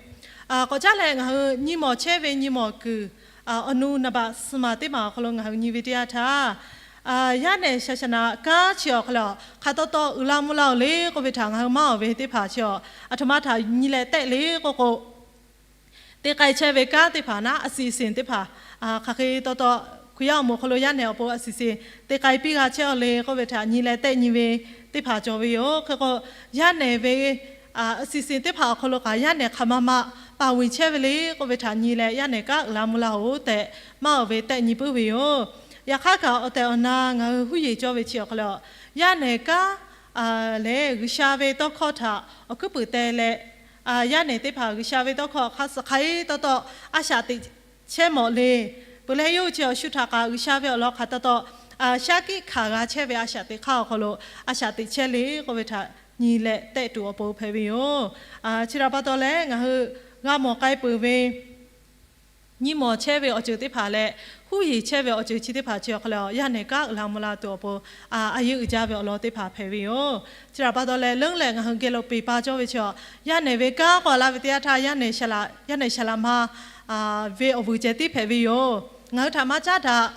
K'awꞈ caˉ leh ngaˬ hui nyi mawˬ chehˇ ve nyi mawˬ kuiˬ awˬ nu naˍ baꞈ suhˍ maˬ teˇ maˬ awˬ hk'aw lo ngaˬ hui nyi ve teˇ yanˇ htaˇ, yaˇ nehˬ shaˍ shaˍ naꞈ kanˉ chi awˬ hk'e le, hk'a taw taw uiˍ la mvuh la-oˬ le k'oˆ ve htaꞈ ngaˬ hui maˇ awˬ ve teˇ hpaˍ chi awˬ a htoꞈ ma htaꞈ nyi leh tehˆ le k'oˆ k'o, te k'ai chehˇ ve kanˉ teˇ hpaˍ naˉ a siˍ siˍ teˇ hpaˍ, hk'aˬ hk'e taw taw Hkriꞈ yaˇ awˬ moˍ hk'aw lo yaˇ nehˬ awˬ pon a siˍ siˍ te k'ai piˇ g'a chehˇ-oˬ le k'oˆ ve htaꞈ nyi leh tehˆ nyi ve teˇ hpaˍ cawˬ ve yoˬ. Hk'e k'o, yaˇ nehˬ ve a siˍ siˍ teˇ hpaˍ awˬ hk'aw lo kaꞈ yaˇ nehˬ hk'aˬ ma ma paˍ viˬ chehˇ ve le k'oˆ ve htaꞈ nyi leh yaˇ nehˬ kanˉ uiˍ la mvuh la-oˬ tehꞈ maˇ awˬ ve tehˆ nyi puiˉ ve yoˬ. Yaꞈ hk'aˇ kaꞈ awˬ tehˬ awˬ na ngaˬ hui huˉ yeˬ cawˇ ve chi awˬ hk'e le, yaˇ nehˬ kanˉ lehˬ G'uiˬsha ve tawˇ hkawˇ htaꞈ awˬ hkuiˉ puiˍ teh leh, yaˇ nehˬ teˇ hpaˍ G'uiˬsha ve tawˇ hkawˇ hk'a suh hk'a iˉ taw taw a shaꞈ teꞈ chehˇ mawˬ le. Peuˬ leh yawˇ hui chi awˬ shu htaꞈ kaꞈ G'uiˬsha ve awˬ lawn hk'aˬ taw taw shaˉ kiˆ hkanˍ g'a chehˇ ve a shaꞈ teꞈ hk'aˇ awˬ hk'aw lo a shaꞈ teꞈ chehˇ le k'oˆ ve htaꞈ nyi leh tehˆ tuˬ awˬ pon hpehꞈ ve yoˬ. Chi htaꞈ pa taw leh ngaˬ hui g'a mawˬ k'ai peuˬ ve nyi mawˬ chehˇ ve awˬ ceuˬ teˇ hpaˍ leh huˉ yeˬ chehˇ ve awˬ ceuˬ chi teˇ hpaˍ chi awˬ hk'e le, yaˇ nehˬ kanˉ uiˍ la mvuh la tuˬ awˬ pon a yeˇ uiˍ jaˇ ve awˬ lawn teˇ hpaˍ hpehꞈ ve yoˬ. Chi htaꞈ pa taw leh leuˉ leh ngaˬ hui geh lo peˬ pa cawˇ ve chi, yaˇ nehˬ ve kanˉ k'awꞈ la ve teˇ yanˇ htaˇ yaˇ nehˬ shaˍ laꞈ, yaˇ nehˬ shaˍ laꞈ ma ve awˬ vuiˬ ceh tiˉ hpehꞈ ve yoˬ. Ngaˬ hui htaꞈ maˇ caˉ daꞈ,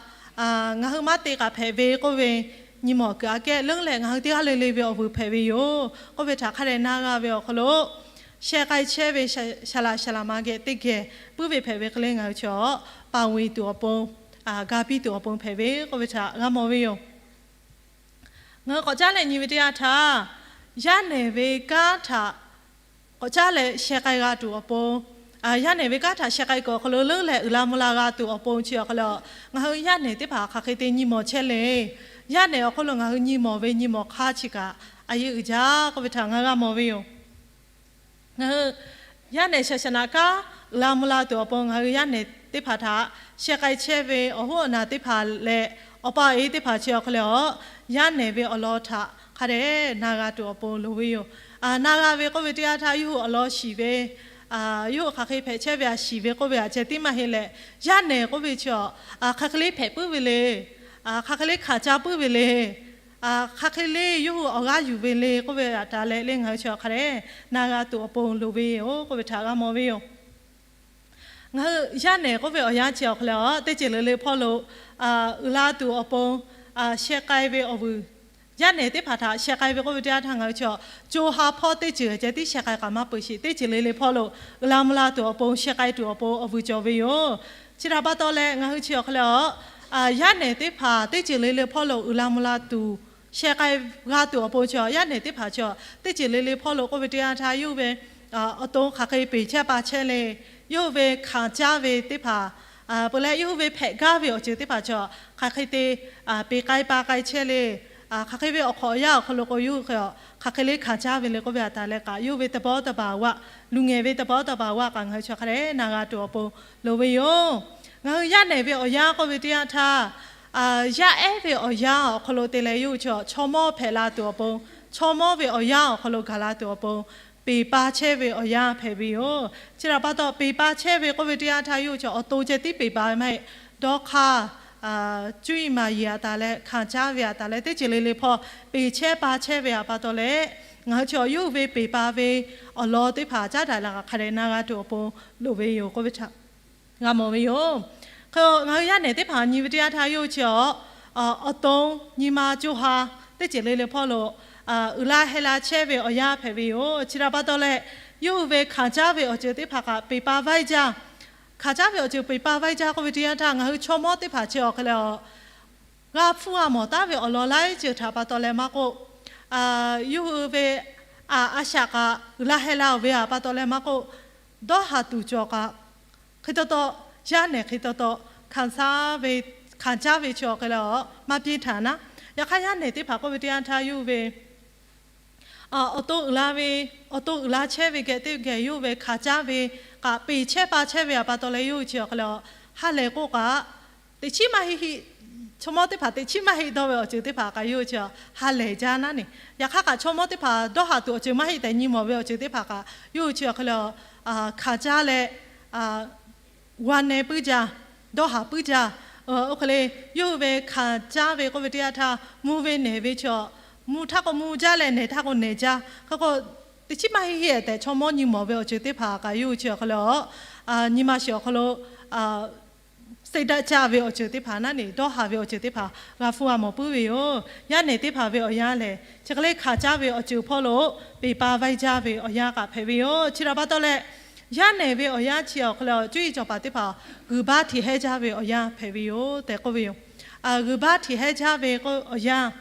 ngaˬ hui maˇ te k'aꞈ hpehꞈ ve k'oˆ ve nyi mawˬ kuiˬ aꞈ kehˉ leuˉ leh ngaˬ hui teˇ g'aˇ le le ve awˬ vuiˬ hpehꞈ ve yoˬ k'oˆ ve htaꞈ hk'a dehꞈ na g'a ve awˬ hk'aw lo, sheh k'ai chehˇ ve shaˍ laꞈ shaˍ laꞈ ma geh teˇ geh puiˉ ve hpehꞈ ve hk'e le ngaˬ hui chi paˍ viˬ tuˬ awˬ pon, ga piˇ tuˬ awˬ pon hpehꞈ ve k'oˆ ve htaꞈ g'a mawˬ ve yoˬ. Ngaˬ hui k'awꞈ caˉ leh nyi ve teˇ yanˇ htaˇ, yaˇ nehˬ ve kanˉ htaꞈ k'awꞈ caˉ leh sheh k'ai g'a tuˬ awˬ pon, yaˇ nehˬ ve kanˉ htaꞈ sheh k'ai kuiˬ awˬ hk'aw lo leuˉ leh uiˍ la mvuh la g'a tuˬ awˬ pon chi awˬ hk'e le, ngaˬ hui yaˇ nehˬ teˇ hpaˍ hk'aˬ hk'e te nyi mawˬ chehˇ le. Yaˇ nehˬ awˬ hk'oˆ lo ngaˬ hui nyi mawˬ ve nyi mawˬ hk'aˇ chi kaꞈ a yeˇ uiˍ jaˇ k'oˆ ve htaꞈ ngaˬ hui g'a mawˬ ve yoˬ. Ngaˬ hui yaˇ nehˬ shaˍ shaˍ naꞈ kanˉ uiˍ la mvuh la tuˬ awˬ pon ngaˬ hui yaˇ nehˬ teˇ hpaˍ htaꞈ sheh k'ai chehˇ ve awˬ hoˉ awˬ naˬ teˇ hpaˍ leh awˬ pa awˬ e teˇ hpaˍ chi awˬ hk'e le, yaˇ nehˬ ve awˬ lawn htaꞈ hk'a dehꞈ na g'a tuˬ awˬ pon loˍ ve yoˬ. Na g'a ve k'oˆ ve teˇ yanˇ htaˇ yawˇ hui awˬ lawn shiˍ ve, yawˇ hui hk'aˬ hk'e hpehꞈ chehˇ ve a shiˍ ve k'oˆ ve aꞈ ceh tiˉ maˇ heˆ leh, yaˇ nehˬ k'oˆ ve chi hk'aˬ hk'e le hpehꞈ puiˉ ve le, hk'aˬ hk'e le hkanˍ ca puiˉ ve le, hk'aˬ hk'e le yawˇ hui awˬ g'aˇ yuˬ ve le k'oˆ ve aꞈ taˍ leh le ngaˬ hui chi hk'a dehꞈ na g'a tuˬ awˬ pon loˍ ve yoˬ k'oˆ ve htaꞈ g'a mawˬ ve yoˬ. Ngaˬ hui yaˇ nehˬ k'oˆ ve awˬ yanˇ chi awˬ hk'e le, teˇ ceuˬ le le hpawˇ lo uiˍ la tuˬ awˬ pon sheh k'ai ve awˬ vuiˬ, yaˇ nehˬ teˇ hpaˍ htaꞈ sheh k'ai ve k'oˆ ve teˇ yanˇ htaˇ ngaˬ hui chi co ha hpawˇ teˇ ceuˬ ceh tiˉ sheh k'ai k'aꞈ maˇ peuˬ sheˍ. Teˇ ceuˬ le le hpawˇ lo uiˍ la mvuh la tuˬ awˬ pon sheh k'ai tuˬ awˬ pon awˬ vuiˬ cawˬ ve yoˬ. Chi htaꞈ pa taw leh ngaˬ hui chi awˬ hk'e leh a, yaˇ nehˬ teˇ hpaˍ teˇ ceuˬ le le hpawˇ lo uiˍ la mvuh la tuˬ, sheh k'ai g'a tuˬ awˬ pon chi, yaˇ nehˬ teˇ hpaˍ chi teˇ ceuˬ le le hpawˇ lo k'oˆ ve teˇ yanˇ htaˇ yawˇ hui ve awˬ to hk'aˬ hk'e peˬ chehˇ pa chehˇ le, yawˇ hui ve hkanˍ caˇ ve teˇ hpaˍ peuˬ leh, yawˇ hui ve hpehꞈ gaˇ ve awˬ ceuˬ teˇ hpaˍ chi hk'aˬ hk'e te peˬ k'ai pa k'ai chehˇ le. Hk'aˬ hk'e ve awˬ hk'awꞈ awˬ yanˇ awˬ hk'aw lo k'o, yawˇ hui hk'e hk'aˬ hk'e le hkanˍ caˇ ve le k'oˆ ve htaꞈ taˍ leh kaꞈ, yawˇ hui ve သဘောသဘာဝ, luˬ ngehˬ ve သဘောသဘာဝ kaꞈ ngaˬ hui chi hk'a dehꞈ na g'a tuˬ awˬ pon loˍ ve yoˬ. Ngaˬ hui yaˇ nehˬ ve awˬ yanˇ k'oˆ ve teˇ yanˇ htaˇ, yaˇ ehˉ ve awˬ yanˇ awˬ hk'aw lo te leh yawˇ hui chi chaw mawˇ hpehꞈ la tuˬ awˬ pon, chaw mawˇ ve awˬ yanˇ awˬ hk'aw lo gaˬ la tuˬ awˬ pon, peˬ pa chehˇ ve awˬ yanˇ hpehꞈ ve yoˬ. Chi htaꞈ pa taw, peˬ pa chehˇ ve k'oˆ ve teˇ yanˇ htaˇ yawˇ hui chi awˬ to ceh tiˉ peˬ pa ve maˇ heˆ. Dawˇ hk'aˇ, cuˇ yiˍ maˍ yiˍ a taˍ leh, hkanˍ caˇ ve a taˍ leh, teˇ ceuˬ le le hpawˇ peˬ chehˇ pa chehˇ ve htaꞈ pa taw leh, ngaˬ hui chi yawˇ hui ve peˬ pa ve awˬ lawn teˇ hpaˍ caˉ daꞈ la kaꞈ hk'a dehꞈ na g'a tuˬ awˬ pon loˍ ve yoˬ k'oˆ ve htaꞈ g'a mawˬ ve yoˬ. Hk'e ngaˬ hui yaˇ nehˬ teˇ hpaˍ nyi ve teˇ yanˇ htaˇ yawˇ hui chi awˬ, awˬ to nyi ma co ha teˇ ceuˬ le le hpawˇ lo uiˍ la heh la chehˇ ve awˬ yanˇ hpehꞈ ve yoˬ. Chi htaꞈ pa taw leh, yawˇ hui ve hkanˍ caˇ ve awˬ ceuˬ teˇ hpaˍ kaꞈ peˬ pa vaiˇ jaˇ. Hkanˍ caˇ ve awˬ ceuˬ peˬ pa vaiˇ jaˇ k'oˆ ve teˇ yanˇ htaˇ, ngaˬ hui chaw mawˇ teˇ hpaˍ chi awˬ hk'e leh a, g'a hpfuhˇ g'a mawˬ taˉ ve awˬ lawn laiˉ ceuˬ htaꞈ pa taw leh maˇ k'oˆ, yawˇ hui ve a, a shaꞈ kaꞈ uiˍ la heh la oˬ ve htaꞈ pa taw leh maˇ k'oˆ, dawˇ haˍ tuˬ cawˬ kaꞈ hk'e taw taw, yaˇ nehˬ hk'e taw taw, hkanˍ caˇ ve, hkanˍ caˇ ve chi awˬ hk'e leh a, maˇ piˇ htaꞈ naˉ. Yaꞈ hk'aˇ yaˇ nehˬ teˇ hpaˍ k'oˆ ve teˇ yanˇ htaˇ yawˇ hui ve awˬ to uiˍ la ve, awˬ to uiˍ la chehˇ ve geh teˇ geh yawˇ hui ve hkanˍ caˇ ve kaꞈ peˬ chehˇ pa chehˇ ve htaꞈ pa taw leh yawˇ hui chi awˬ hk'e leh a, ha lehˬ k'oˆ kaꞈ, teꞈ chiˉ maˇ heˆ heˆ, chaw mawˇ teˇ hpaˍ teꞈ chiˉ maˇ heˆ dawˇ ve awˬ ceuˬ teˇ hpaˍ kaꞈ yawˇ hui chi ha lehˬ jaˇ naˉ ne. Yaꞈ hk'aˇ kaꞈ chaw mawˇ teˇ hpaˍ dawˇ haˍ tuˬ awˬ ceuˬ maˇ heˆ tehꞈ nyi mawˬ ve awˬ ceuˬ teˇ hpaˍ kaꞈ yawˇ hui chi awˬ hk'e leh a, hkanˍ caˇ leh, g'a neh puiˉ jaˇ, dawˇ haˍ puiˉ jaˇ. Oˇ hk'e le, yawˇ hui ve hkanˍ caˇ ve k'oˆ ve teˇ yanˇ htaˇ, mvuh ve nehˬ ve chi, mvuh htaˇ k'o mvuh jaˇ leh nehˬ htaˇ k'o nehˬ jaˇ. Hk'e k'o, teꞈ chiˉ maˇ heˆ heˆ tehꞈ chaw mawˇ nyi mawˬ ve awˬ ceuˬ teˇ hpaˍ kaꞈ yawˇ hui chi awˬ hk'e leh a, nyi ma shiˍ awˬ hk'aw lo seˇ daꞈ caˇ ve awˬ ceuˬ teˇ hpaˍ naˉ ne, dawˇ haˍ ve awˬ ceuˬ teˇ hpaˍ g'a hpfuhˇ g'a mawˬ puiˉ ve yoˬ. Yaˇ nehˬ teˇ hpaˍ ve awˬ yanˇ lehˬ, chi hk'e le hkanˍ caˇ ve awˬ ceuˬ hpawˇ lo peˬ pa vaiˇ jaˇ ve awˬ yanˇ kaꞈ hpehꞈ ve yoˬ. Chi htaꞈ pa taw leh, yaˇ nehˬ ve awˬ yanˇ chi awˬ hk'e leh a, cuˇ yiˍ cawˬ paˍ teˇ hpaˍ g'uiˬ baˇ htiꞈ hehˉ jaˇ ve awˬ yanˇ hpehꞈ ve yoˬ tehꞈ k'oˆ ve yoˬ. G'uiˬ baˇ htiꞈ hehˉ jaˇ ve k'o awˬ yanˇ,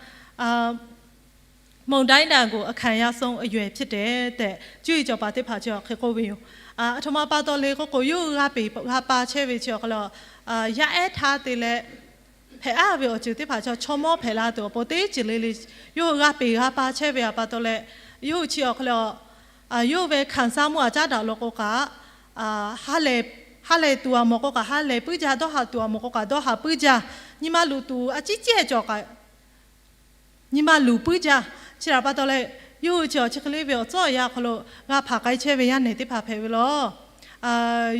မုန်တိုင်းဒဏ်ကို အခံရဆုံးအရွယ်ဖြစ်တယ် tehꞈ cuˇ yiˍ cawˬ paˍ teˇ hpaˍ chi awˬ hk'e k'oˆ ve yoˬ. Aˬ htoꞈ ma pa taw le k'oˆ k'o, yawˇ hui g'a peˬ g'a pa chehˇ ve chi awˬ hk'e leh, yaˇ ehˉ htaˇ te leh hpehꞈ aˉ ve awˬ ceuˬ teˇ hpaˍ chi chaw mawˇ hpehꞈ la tuˬ awˬ pon teˇ ceuˬ le le, yawˇ hui g'a peˬ g'a pa chehˇ ve htaꞈ pa taw leh, yawˇ hui chi awˬ hk'e leh, yawˇ hui ve hkanˍ caˇ mvuhˇ aꞈ caˉ daꞈ law k'o kaꞈ, ha lehˬ, ha lehˬ tuˬ a mawˬ k'o kaꞈ, ha lehˬ puiˉ jaˇ, dawˇ haˍ tuˬ a mawˬ k'o kaꞈ, dawˇ haˍ puiˉ jaˇ, nyi ma luˬ tuˬ a ciˉ cehˇ cawˬ kaꞈ, nyi ma luˬ puiˉ jaˇ. Chi htaꞈ pa taw leh, yawˇ hui chi awˬ chi hk'e le ve awˬ tcuhˉ awˬ yanˇ awˬ hk'aw lo g'a hpanˍ k'ai chehˇ ve yaˇ nehˬ teˇ hpaˍ hpehꞈ ve lawˬ.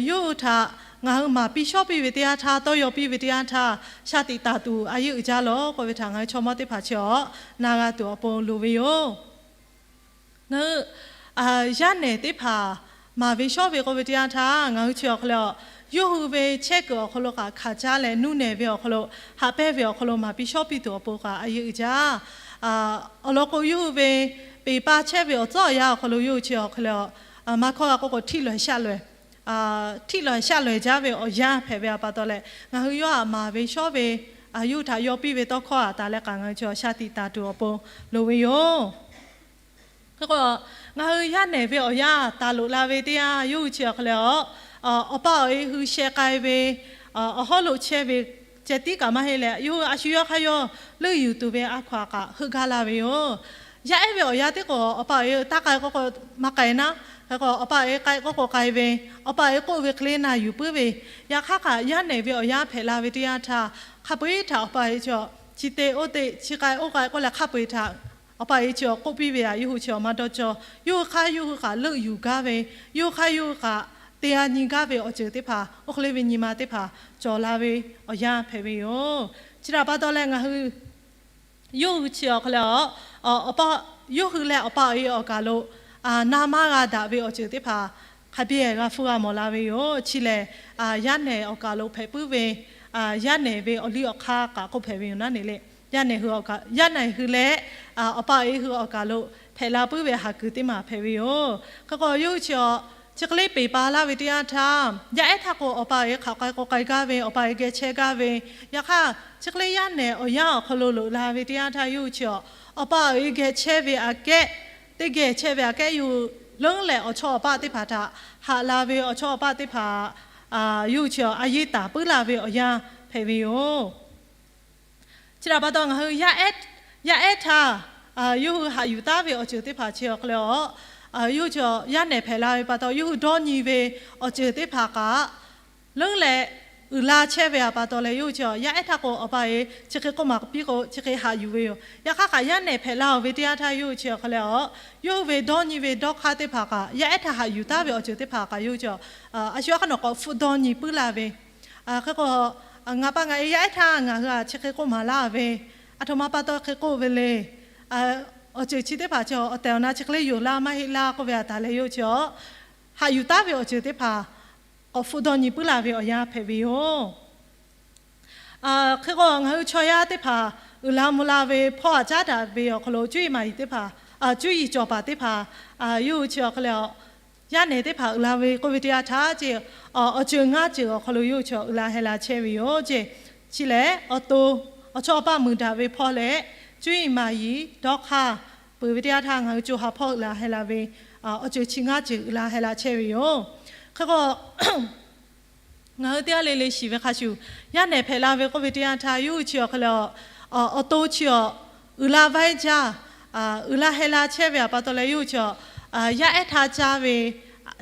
Yawˇ hui htaꞈ ngaˬ hui maˍ piˇ shawˉ piˇ ve teˇ yanˇ htaˇ, tawˇ yaw piˇ ve teˇ yanˇ htaˇ, shaˍ tiꞈ taˍ tuˬ a yeˇ uiˍ jaˇ lawˬ k'oˆ ve htaꞈ ngaˬ hui chaw mawˇ teˇ hpaˍ chi awˬ na g'a tuˬ awˬ pon loˍ ve yoˬ. Ngaˬ hui yaˇ nehˬ teˇ hpaˍ maˍ ve shawˉ ve k'oˆ ve teˇ yanˇ htaˇ, ngaˬ hui chi awˬ hk'e leh, yawˇ hui ve chehˇ kuiˬ awˬ hk'aw lo kaꞈ hkanˍ caˇ leh nuˇ nehˬ ve awˬ hk'aw lo, haꞈ pehnˇ ve awˬ hk'aw lo maˍ piˇ shawˉ piˇ tuˬ awˬ pon kaꞈ a yeˇ uiˍ jaˇ. Awˬ lawn k'o, yawˇ hui ve peˬ pa chehˇ ve awˬ tcuhˉ awˬ yanˇ awˬ hk'aw lo yawˇ hui chi awˬ hk'e leh, maˇ hkawˇ g'a k'oˆ k'o, htiˆ lawehˬ shaˆ lawehˬ, htiˆ lawehˬ shaˆ lawehˬ jaˇ ve awˬ yanˇ hpehꞈ ve htaꞈ pa taw leh, ngaˬ hui yawˇ htaꞈ maˍ ve shawˉ ve, yawˇ hui htaꞈ yaw piˇ ve tawˇ hkawˇ htaꞈ taˍ leh kaꞈ ngaˬ hui chi shaˍ tiꞈ taˍ tuˬ awˬ pon loˍ ve yoˬ. Hk'e k'o, ngaˬ hui yaˇ nehˬ ve awˬ yanˇ taˍ loꞈ la ve teˇ yanˇ, yawˇ hui chi awˬ hk'e leh, awˬ pa awˬ e hui sheh k'ai ve awˬ hawˉ lo chehˇ ve ceh tiˉ kaꞈ maˇ heˆ leh, yawˇ hui a shu yawˇ hk'aˇ yawˇ leuˆ yuˬ tuˬ ve a hkaw aˬ kaꞈ heuˆ gaˇ la ve yoˬ. Yaˇ ehˉ ve awˬ yanˇ teˇ k'o, awˬ pa awˬ e taˇ k'ai k'oˆ k'o, maˇ k'ai naˉ. Hk'e k'o, awˬ pa awˬ e k'ai k'oˆ k'o k'ai ve, awˬ pa awˬ e k'oˆ ve hk'e le na yuˬ puiˉ ve, yaꞈ hk'aˇ kaꞈ yaˇ nehˬ ve awˬ yanˇ hpehꞈ la ve teˇ yanˇ htaˇ, hk'a peu-eˬ htaꞈ awˬ pa awˬ e chi, chi te oˇ te, chi k'ai oˇ k'ai k'oˆ leh hk'a peu-eˬ htaꞈ awˬ pa awˬ e chi awˬ k'oˆ piˇ ve htaꞈ yawˇ hui chi awˬ maˇ dawˇ cawˇ. Yawˇ hui hk'aˇ yawˇ hui kaꞈ leuˆ yuˬ gaˇ ve, yawˇ hui hk'aˇ yawˇ hui kaꞈ te g'a nyi gaˇ ve awˬ ceuˬ teˇ hpaˍ, oˇ hk'e le ve nyi ma teˇ hpaˍ cawˬ la ve awˬ yanˇ hpehꞈ ve yoˬ. Chi htaꞈ pa taw leh ngaˬ hui yawˇ hui chi awˬ hk'e leh, awˬ pa, yawˇ hui leh awˬ pa awˬ e awˬ kaˬ lo na maˇ g'a daꞈ ve awˬ ceuˬ teˇ hpaˍ hk'a biˇ g'a hpfuhˇ g'a mawˬ la ve yoˬ. Chi lehˬ, yaˇ nehˬ awˬ kaˬ lo hpehꞈ puiˉ ve yaˇ nehˬ ve awˬ liˇ awˬ hk'aˇ kaꞈ k'oˆ hpehꞈ ve yoˬ naˉ ne le. Yaˇ nehˬ hui awˬ kaˬ, yaˇ nehˬ hui leh awˬ pa awˬ e hui awˬ kaˬ lo hpehꞈ la puiˉ ve haˍ kuiˬ teˇ maˬ hpehꞈ ve yoˬ. Hk'e k'o, yawˇ hui chi awˬ chi hk'e le peˬ pa laˇ ve teˇ yanˇ htaˇ, yaˇ ehˉ htaˇ k'o awˬ pa awˬ e hk'aˬ k'ai k'o k'ai gaˇ ve, awˬ pa awˬ e geh chehˇ gaˇ ve, yaꞈ hk'aˇ chi hk'e le yaˇ nehˬ awˬ yanˇ awˬ hk'aw lo loꞈ la ve teˇ yanˇ htaˇ yawˇ hui chi awˬ, awˬ pa awˬ e geh chehˇ ve aꞈ kehˉ, teˇ geh chehˇ ve aꞈ kehˉ yawˇ hui leuˉ leh awˬ chawˇ awˬ paˆ teˇ hpaˍ htaꞈ haꞈ la ve, awˬ chawˇ awˬ paˆ teˇ hpaˍ yawˇ hui chi awˬ a yeˇ taˍ puiˉ la ve awˬ yanˇ hpehꞈ ve yoˬ. Chi htaꞈ pa taw ngaˬ hui yaˇ ehˉ htaˇ yawˇ hui haꞈ yuˬ taˉ ve awˬ ceuˬ teˇ hpaˍ chi awˬ hk'e le a, yawˇ hui chi yaˇ nehˬ hpehꞈ la ve pa taw yawˇ hui dawˇ nyi ve awˬ ceuˬ teˇ hpaˍ kaꞈ leuˉ leh uiˍ la chehˇ ve aꞈ pa taw leh yawˇ hui chi yaˇ ehˉ htaˇ k'o awˬ pa awˬ e chi hk'e k'oˆ maˍ piˇ k'o chi hk'e haꞈ yuˬ ve yoˬ. Yaꞈ hk'aˇ kaꞈ yaˇ nehˬ hpehꞈ la-oˬ ve teˇ yanˇ htaˇ yawˇ hui chi awˬ hk'e le a, yawˇ hui ve dawˇ nyi ve dawˇ hk'aˇ teˇ hpaˍ kaꞈ yaˇ ehˉ htaˇ haꞈ yuˬ taˉ ve awˬ ceuˬ teˇ hpaˍ kaꞈ yawˇ hui chi a shu a hk'aˇ nawˬ k'awꞈ hpfuhˆ dawˇ nyi puiˉ la ve, hk'e k'o ngaˬ pa ngaˬ e yaˇ ehˉ htaˇ ngaˬ hui a chi hk'e k'oˆ maˍ laˇ ve, aˬ htoꞈ ma pa taw hk'e k'oˆ ve le. Awˬ ceuˬ chi teˇ hpaˍ chi awˬ tehˬ awˬ na chi hk'e le yoˬ laˇ maˇ heˆ laˇ k'oˆ ve aꞈ taˍ leh yawˇ hui chi a haꞈ yuˬ taˉ ve awˬ ceuˬ teˇ hpaˍ k'awꞈ hpfuhˆ dawˇ nyi puiˉ la ve awˬ yanˇ hpehꞈ ve yoˬ. Hk'e k'o ngaˬ hui chaw yaˇ teˇ hpaˍ uiˍ la mvuh la ve hpawˇ aꞈ caˉ daꞈ ve awˬ hk'aw lo cuˇ yiˍ maˍ yiˍ teˇ hpaˍ, cuˇ yiˍ cawˬ paˍ teˇ hpaˍ, yawˇ hui chi awˬ hk'e le a, yaˇ nehˬ teˇ hpaˍ uiˍ la ve k'oˆ ve teˇ yanˇ htaˇ ce, awˬ ceuˬ ngaˇ ceuˬ awˬ hk'aw lo yawˇ hui chi uiˍ la heh la chehˇ ve yoˬ ce. Chi lehˬ awˬ to, awˬ chawˇ awˬ paˆ muiˬ daꞈ ve hpawˇ leh cuˇ yiˍ maˍ yiˍ dawˇ hk'aˇ peuˬ ve teˇ yanˇ htaˇ ngaˬ hui co ha hpawˇ uiˍ la heh la ve awˬ ceuˬ chi ngaˇ ceuˬ uiˍ la heh la chehˇ ve yoˬ. Hk'e k'o ngaˬ hui teˇ g'aˇ le le shiˍ ve hk'a shuˍ, yaˇ nehˬ hpehꞈ la ve k'oˆ ve teˇ yanˇ htaˇ yawˇ hui chi awˬ hk'e le a, awˬ to chi awˬ uiˍ la vaiˇ jaˇ, uiˍ la heh la chehˇ ve aꞈ pa taw leh yawˇ hui chi a yaˇ ehˉ htaˇ caˇ ve,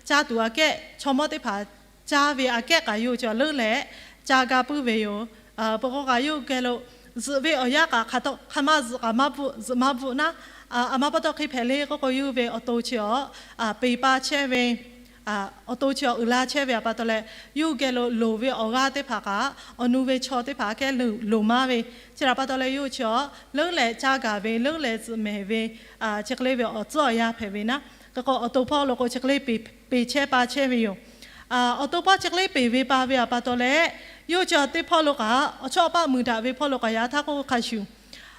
caˇ tuˬ aꞈ kehˉ chaw mawˇ teˇ hpaˍ caˇ ve aꞈ kehˉ kaꞈ yawˇ hui chi a leuˉ leh caˇ gaˇ puiˉ ve yoˬ. Peuˬ k'o kaꞈ yawˇ hui geh lo zuhꞈ ve awˬ yanˇ kaꞈ hk'aˬ hk'aˬ ma zuhꞈ kaꞈ maˇ bvuhꞈ, zuhꞈ maˇ bvuhꞈ naˉ, aˬ ma pa taw hk'e hpehꞈ le k'oˆ k'o yawˇ hui ve awˬ to chi a peˬ pa chehˇ ve, awˬ to chi awˬ uiˍ la chehˇ ve aꞈ pa taw leh yawˇ hui geh lo loˍ ve awˬ g'aˇ teˇ hpaˍ kaꞈ awˬ nu ve chaw teˇ hpaˍ aꞈ kehˉ loˍ maˇ ve, chi htaꞈ pa taw leh yawˇ hui chi a leuˉ leh caˇ gaˬ ve, leuˉ leh zuhꞈ mehˍ ve, chi hk'e le ve awˬ tcuhˉ awˬ yanˇ hpehꞈ ve naˉ. Hk'e k'o awˬ to hpawˇ lo k'o chi hk'e le peˬ chehˇ pa chehˇ ve yoˬ. Awˬ to hpawˇ chi hk'e le peˬ ve pa ve aꞈ pa taw leh yawˇ hui chi a teˇ hpawˇ lo kaꞈ awˬ chawˇ awˬ paˆ muiˬ daꞈ ve hpawˇ lo kaꞈ yaꞈ htaˇ k'oˆ hk'a shuˍ,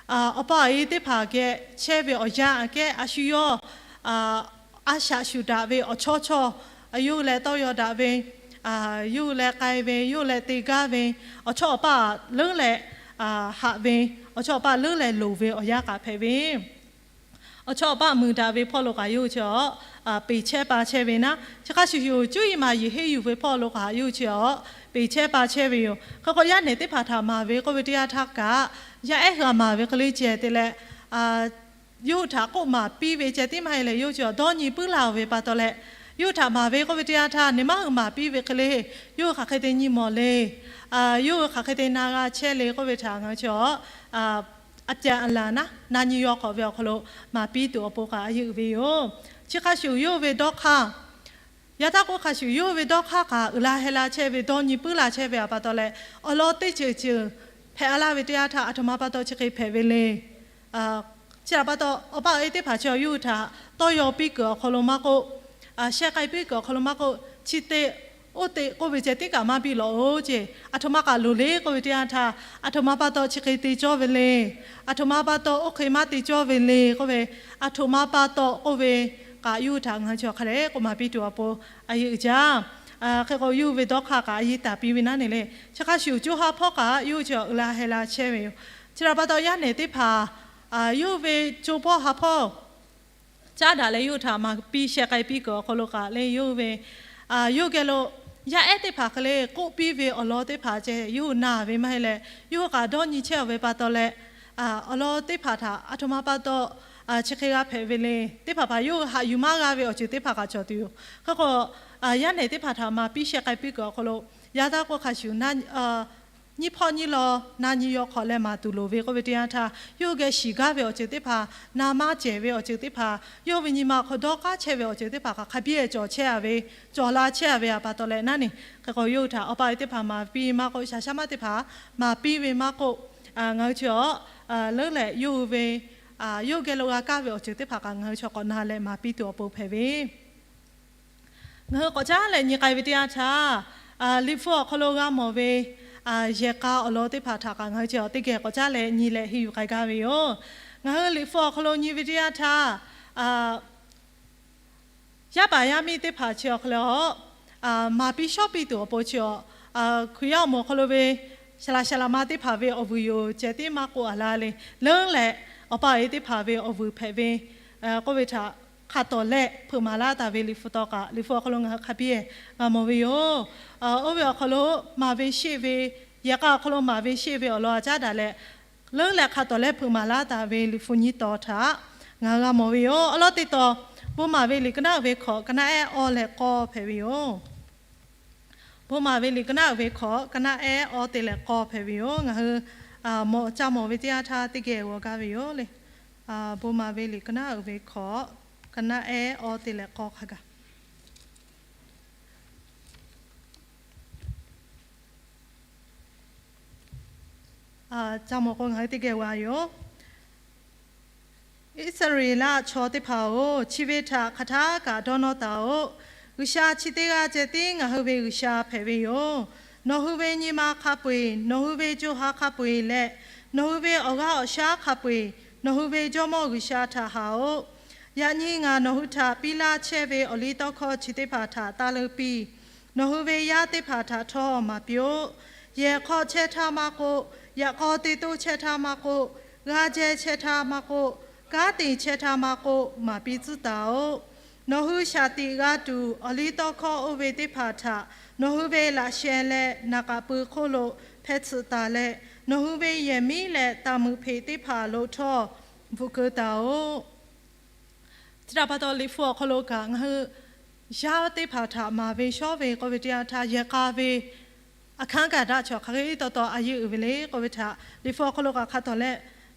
awˬ pa awˬ e teˇ hpaˍ geh chehˇ ve awˬ yanˇ aꞈ kehˉ a shu yawˇ a shaꞈ shuˍ daꞈ ve awˬ chawˇ chawˇ, yawˇ hui leh tawˇ yaw daꞈ ve, yawˇ hui leh k'ai ve, yawˇ hui leh te gaˇ ve, awˬ chawˇ awˬ paˆ leuˉ leh haꞈ ve, awˬ chawˇ awˬ paˆ leuˉ leh loˍ ve awˬ yanˇ kaꞈ hpehꞈ ve awˬ chawˇ awˬ paˆ muiˬ daꞈ ve hpawˇ lo kaꞈ yawˇ hui chi a peˬ chehˇ pa chehˇ ve naˉ. Chi hk'a shuˍ shuˍ cuˇ yiˍ maˍ yiˍ henˇ yuˬ ve hpawˇ lo kaꞈ yawˇ hui chi a peˬ chehˇ pa chehˇ ve yoˬ. Hk'e k'o yaˇ nehˬ teˇ hpaˍ htaꞈ maˍ ve k'oˆ ve teˇ yanˇ htaˇ kaꞈ yaˇ ehˉ hui a maˍ ve hk'e le ceh te leh yawˇ hui htaꞈ k'oˆ maˍ piˇ ve ceh tiˉ maˇ heˆ leh yawˇ hui chi a dawˇ nyi puiˉ la-oˬ ve pa taw leh, yawˇ hui htaꞈ maˍ ve k'oˆ ve teˇ yanˇ htaˇ nyi ma hui maˍ piˇ ve hk'e le, yawˇ hui hk'aˬ hk'e te nyi mawˬ le, yawˇ hui hk'aˬ hk'e te na g'a chehˇ le k'oˆ ve htaꞈ ngaˬ hui chi a a pyaꞈ a laˬ naˉ na nyi yaw hk'awꞈ ve awˬ hk'aw lo maˍ piˇ tuˬ awˬ pon kaꞈ a yeˇ uiˍ ve yoˬ. Chi hk'a shuˍ yawˇ hui ve dawˇ hk'aˇ, yaꞈ htaˇ k'oˆ hk'a shuˍ yawˇ hui ve dawˇ hk'aˇ kaꞈ uiˍ la heh la chehˇ ve, dawˇ nyi puiˉ la chehˇ ve aꞈ pa taw leh, awˬ lawn teˇ ceuˬ ceuˬ hpehꞈ a laˇ ve teˇ yanˇ htaˇ aˬ htoꞈ ma pa taw chi hk'e hpehꞈ ve le. Chi htaꞈ pa taw awˬ pa awˬ e teˇ hpaˍ chi yawˇ hui htaꞈ tawˇ yaw piˇ kuiˬ awˬ hk'aw lo maˇ k'oˆ, sheh k'ai piˇ kuiˬ awˬ hk'aw lo maˇ k'oˆ, chi te oˇ te k'oˆ ve ceh tiˉ kaꞈ maˇ biˇ lawꞈ-oˬ ce. Aˬ htoꞈ ma kaꞈ loˍ le k'oˆ ve teˇ yanˇ htaˇ, aˬ htoꞈ ma pa taw chi hk'e te cawˇ ve le, aˬ htoꞈ ma pa taw oˇ hk'e maˇ te cawˇ ve le k'oˆ ve, aˬ htoꞈ ma pa taw k'oˆ ve kaꞈ yawˇ hui htaꞈ ngaˬ hui chi hk'a dehꞈ k'oˆ maˍ piˇ tuˬ awˬ pon a yeˇ uiˍ jaˇ. Hk'e k'o yawˇ hui ve dawˇ hk'aˇ kaꞈ a yeˇ taˍ piˇ ve naˉ ne le. Chi hk'a shuˍ co ha hpawˇ kaꞈ yawˇ hui chi uiˍ la heh la chehˇ ve yoˬ. Chi htaꞈ pa taw yaˇ nehˬ teˇ hpaˍ yawˇ hui ve co hpawˇ ha hpawˇ caˉ daꞈ leh yawˇ hui htaꞈ maˍ piˇ sheh k'ai piˇ kuiˬ awˬ hk'aw lo kaꞈ le yawˇ hui ve, yawˇ hui geh lo yaˇ ehˉ teˇ hpaˍ hk'e le k'oˆ piˇ ve awˬ lawn teˇ hpaˍ ceh yawˇ hui na ve maˇ heˆ leh, yawˇ hui kaꞈ dawˇ nyi chehˇ-oˬ ve pa taw leh, awˬ lawn teˇ hpaˍ htaꞈ aˬ htoꞈ ma pa taw chi hk'e g'a hpehꞈ ve le. Teˇ hpaˍ hpaˍ yawˇ hui haꞈ yuˬ maˇ g'a ve awˬ ceuˬ teˇ hpaˍ kaꞈ cawˬ tuˬ yoˬ. Hk'e k'o yaˇ nehˬ teˇ hpaˍ htaꞈ maˍ piˇ sheh k'ai piˇ kuiˬ awˬ hk'aw lo yaꞈ htaˇ k'oˆ hk'a shuˍ nyiˇ hpawˇ nyiˇ law na nyi yaw hk'awꞈ leh maˍ tuˬ loˍ ve k'oˆ ve teˇ yanˇ htaˇ, yawˇ hui geh shiˍ gaˇ ve awˬ ceuˬ teˇ hpaˍ, na maˇ cehˬ ve awˬ ceuˬ teˇ hpaˍ, yawˇ hui ve nyi ma awˬ hk'aw dawˇ k'aˉ chehˇ ve awˬ ceuˬ teˇ hpaˍ kaꞈ hk'a biˇ cawˬ chehˇ a ve, cawˬ la chehˇ a ve aꞈ pa taw leh naˉ ne. Hk'e k'o yawˇ hui htaꞈ awˬ pa awˬ e teˇ hpaˍ maˍ piˇ maˇ k'oˆ, shaˍ shaˉ maˇ teˇ hpaˍ maˍ piˇ ve maˇ k'oˆ, ngaˬ hui chi a leuˉ leh yawˇ hui ve yawˇ hui geh lo g'a kaˇ ve awˬ ceuˬ teˇ hpaˍ kaꞈ ngaˬ hui chi k'awꞈ na leh maˍ piˇ tuˬ awˬ pon hpehꞈ ve Ngaˬ hui k'awꞈ caˉ leh nyi k'ai ve teˇ yanˇ htaˇ, Liꞈ hpu awˬ hk'aw lo g'a mawˬ ve yehˬ k'a awˬ lawn teˇ hpaˍ htaꞈ kaꞈ ngaˬ hui chi awˬ teˇ geh k'awꞈ caˉ leh nyi leh henˇ yuˬ k'ai gaˇ ve yoˬ. Ngaˬ hui Liꞈ hpu awˬ hk'aw lo nyi ve teˇ yanˇ htaˇ, Yaˇ paˍ yaˇ miˇ teˇ hpaˍ chi awˬ hk'aw lo, maˍ piˇ shawˉ piˇ tuˬ awˬ pon chi awˬ, Hkriꞈ yaˇ awˬ moˍ awˬ hk'aw lo ve shaˍ laꞈ shaˍ laꞈ ma teˇ hpaˍ ve awˬ vuiˬ yoˬ ceh tiˉ maˇ k'oˆ a laˇ le. Leuˉ leh awˬ pa awˬ e teˇ hpaˍ ve awˬ vuiˬ hpehꞈ ve k'oˆ ve htaꞈ hk'a tawˍ leh hpeuꞈ maˍ laˇ taˍ ve Liꞈ hpu taw kaꞈ Liꞈ hpu awˬ hk'aw lo ngaˬ hui hk'a biˇ g'a mawˬ ve yoˬ. Oˇ ve awˬ hk'aw lo maˍ ve sheˆ ve, yehˬ k'a awˬ hk'aw lo maˍ ve sheˆ ve awˬ lawn a caˉ daꞈ leh, leuˉ leh hk'a tawˍ leh hpeuꞈ maˍ laˇ taˍ ve Liꞈ hpu nyiˇ taw htaꞈ ngaˬ hui g'a mawˬ ve yoˬ. Awˬ lawn teˇ taw, Bon maˍ ve liꞈ ka naˆ uiˍ ve hkawꞈ, ka naˆ ehˉ awˇ leh k'awˇ hpehꞈ ve yoˬ. Bon maˍ ve liꞈ ka naˆ uiˍ ve hkawꞈ, ka naˆ ehˉ awˇ te leh k'awˇ hpehꞈ ve yoˬ. Ngaˬ hui mawˬ ca mawˬ ve teˇ yanˇ htaˇ teˇ geh g'aw gaˇ ve yoˬ le. Bon maˍ ve liꞈ ka naˆ uiˍ ve hkawꞈ, ka naˆ ehˉ awˇ te leh k'awˇ hk'a gaˬ ca mawˬ k'o ngaˬ hui teˇ geh g'a yoˬ. Iˉsaˍreˍlaˆ chaw teˇ hpaˍ-oˬ, chi ve htaꞈ hk'aˬ htaˇ kaꞈ dawˇ nawˇ taˍ-oꞈ. G'uiˬsha chi teˇ g'aˇ ceh tiˉ ngaˬ hui ve G'uiˬsha hpehꞈ ve yoˬ. Nawˬ hui ve nyi ma hk'a peu-eˬ, nawˬ hui ve co ha hk'a peu-eˬ leh, nawˬ hui ve awˬ g'aˇ awˬ shaˉ hk'a peu-eˬ, nawˬ hui ve Jawˇmawˇ G'uiˬsha htaꞈ haꞈ-oꞈ. Yaꞈ nyi ngaˬ nawˬ hui htaꞈ piˇ laˇ chehˇ ve awˬliˇtawˇhkawˇ chi teˇ hpaˍ htaꞈ taˇ leuˇ piˇ. Nawˬ hui ve yaˇ teˇ hpaˍ htaꞈ htawˇ maˍ piˇ-oˆ. Yehˬ hk'aw chehˇ htaˇ maˇ k'oˆ, yaꞈ k'aw te toˇ chehˇ htaˇ maˇ k'oˆ, g'a jehˇ chehˇ htaˇ maˇ k'oˆ, kanˉ te chehˇ htaˇ maˇ k'oˆ, maˍ piˇ tcuhˉ taˍ-oꞈ. Nawˬ hui shaˍ tiꞈ g'a tuˬ awˬliˇtawˇhkawˇ oˇ ve teˇ hpaˍ htaꞈ nawˬ hui ve laꞈ sheh leh naˍ k'aꞈ pui hk'oˆ lo hpeh tsuhꞈ taˍ leh, nawˬ hui ve yehˬ miˉ leh taˍ muiˬ hpeꞈ teˇ hpaˍ lo htawˇ bvuhꞈ keu taˍ-oꞈ. Chi htaꞈ pa taw, Liꞈ hpu awˬ hk'aw lo kaꞈ ngaˬ hui yaˇ teˇ hpaˍ htaꞈ maˍ ve shawˉ ve k'oˆ ve teˇ yanˇ htaˇ, yehˬ k'a ve a hkanˉ kaꞈ daꞈ chaw hk'aˬ hk'e taw taw a yeˇ uiˍ ve le k'oˆ ve htaꞈ Liꞈ hpu awˬ hk'aw lo kaꞈ hk'a tawˍ leh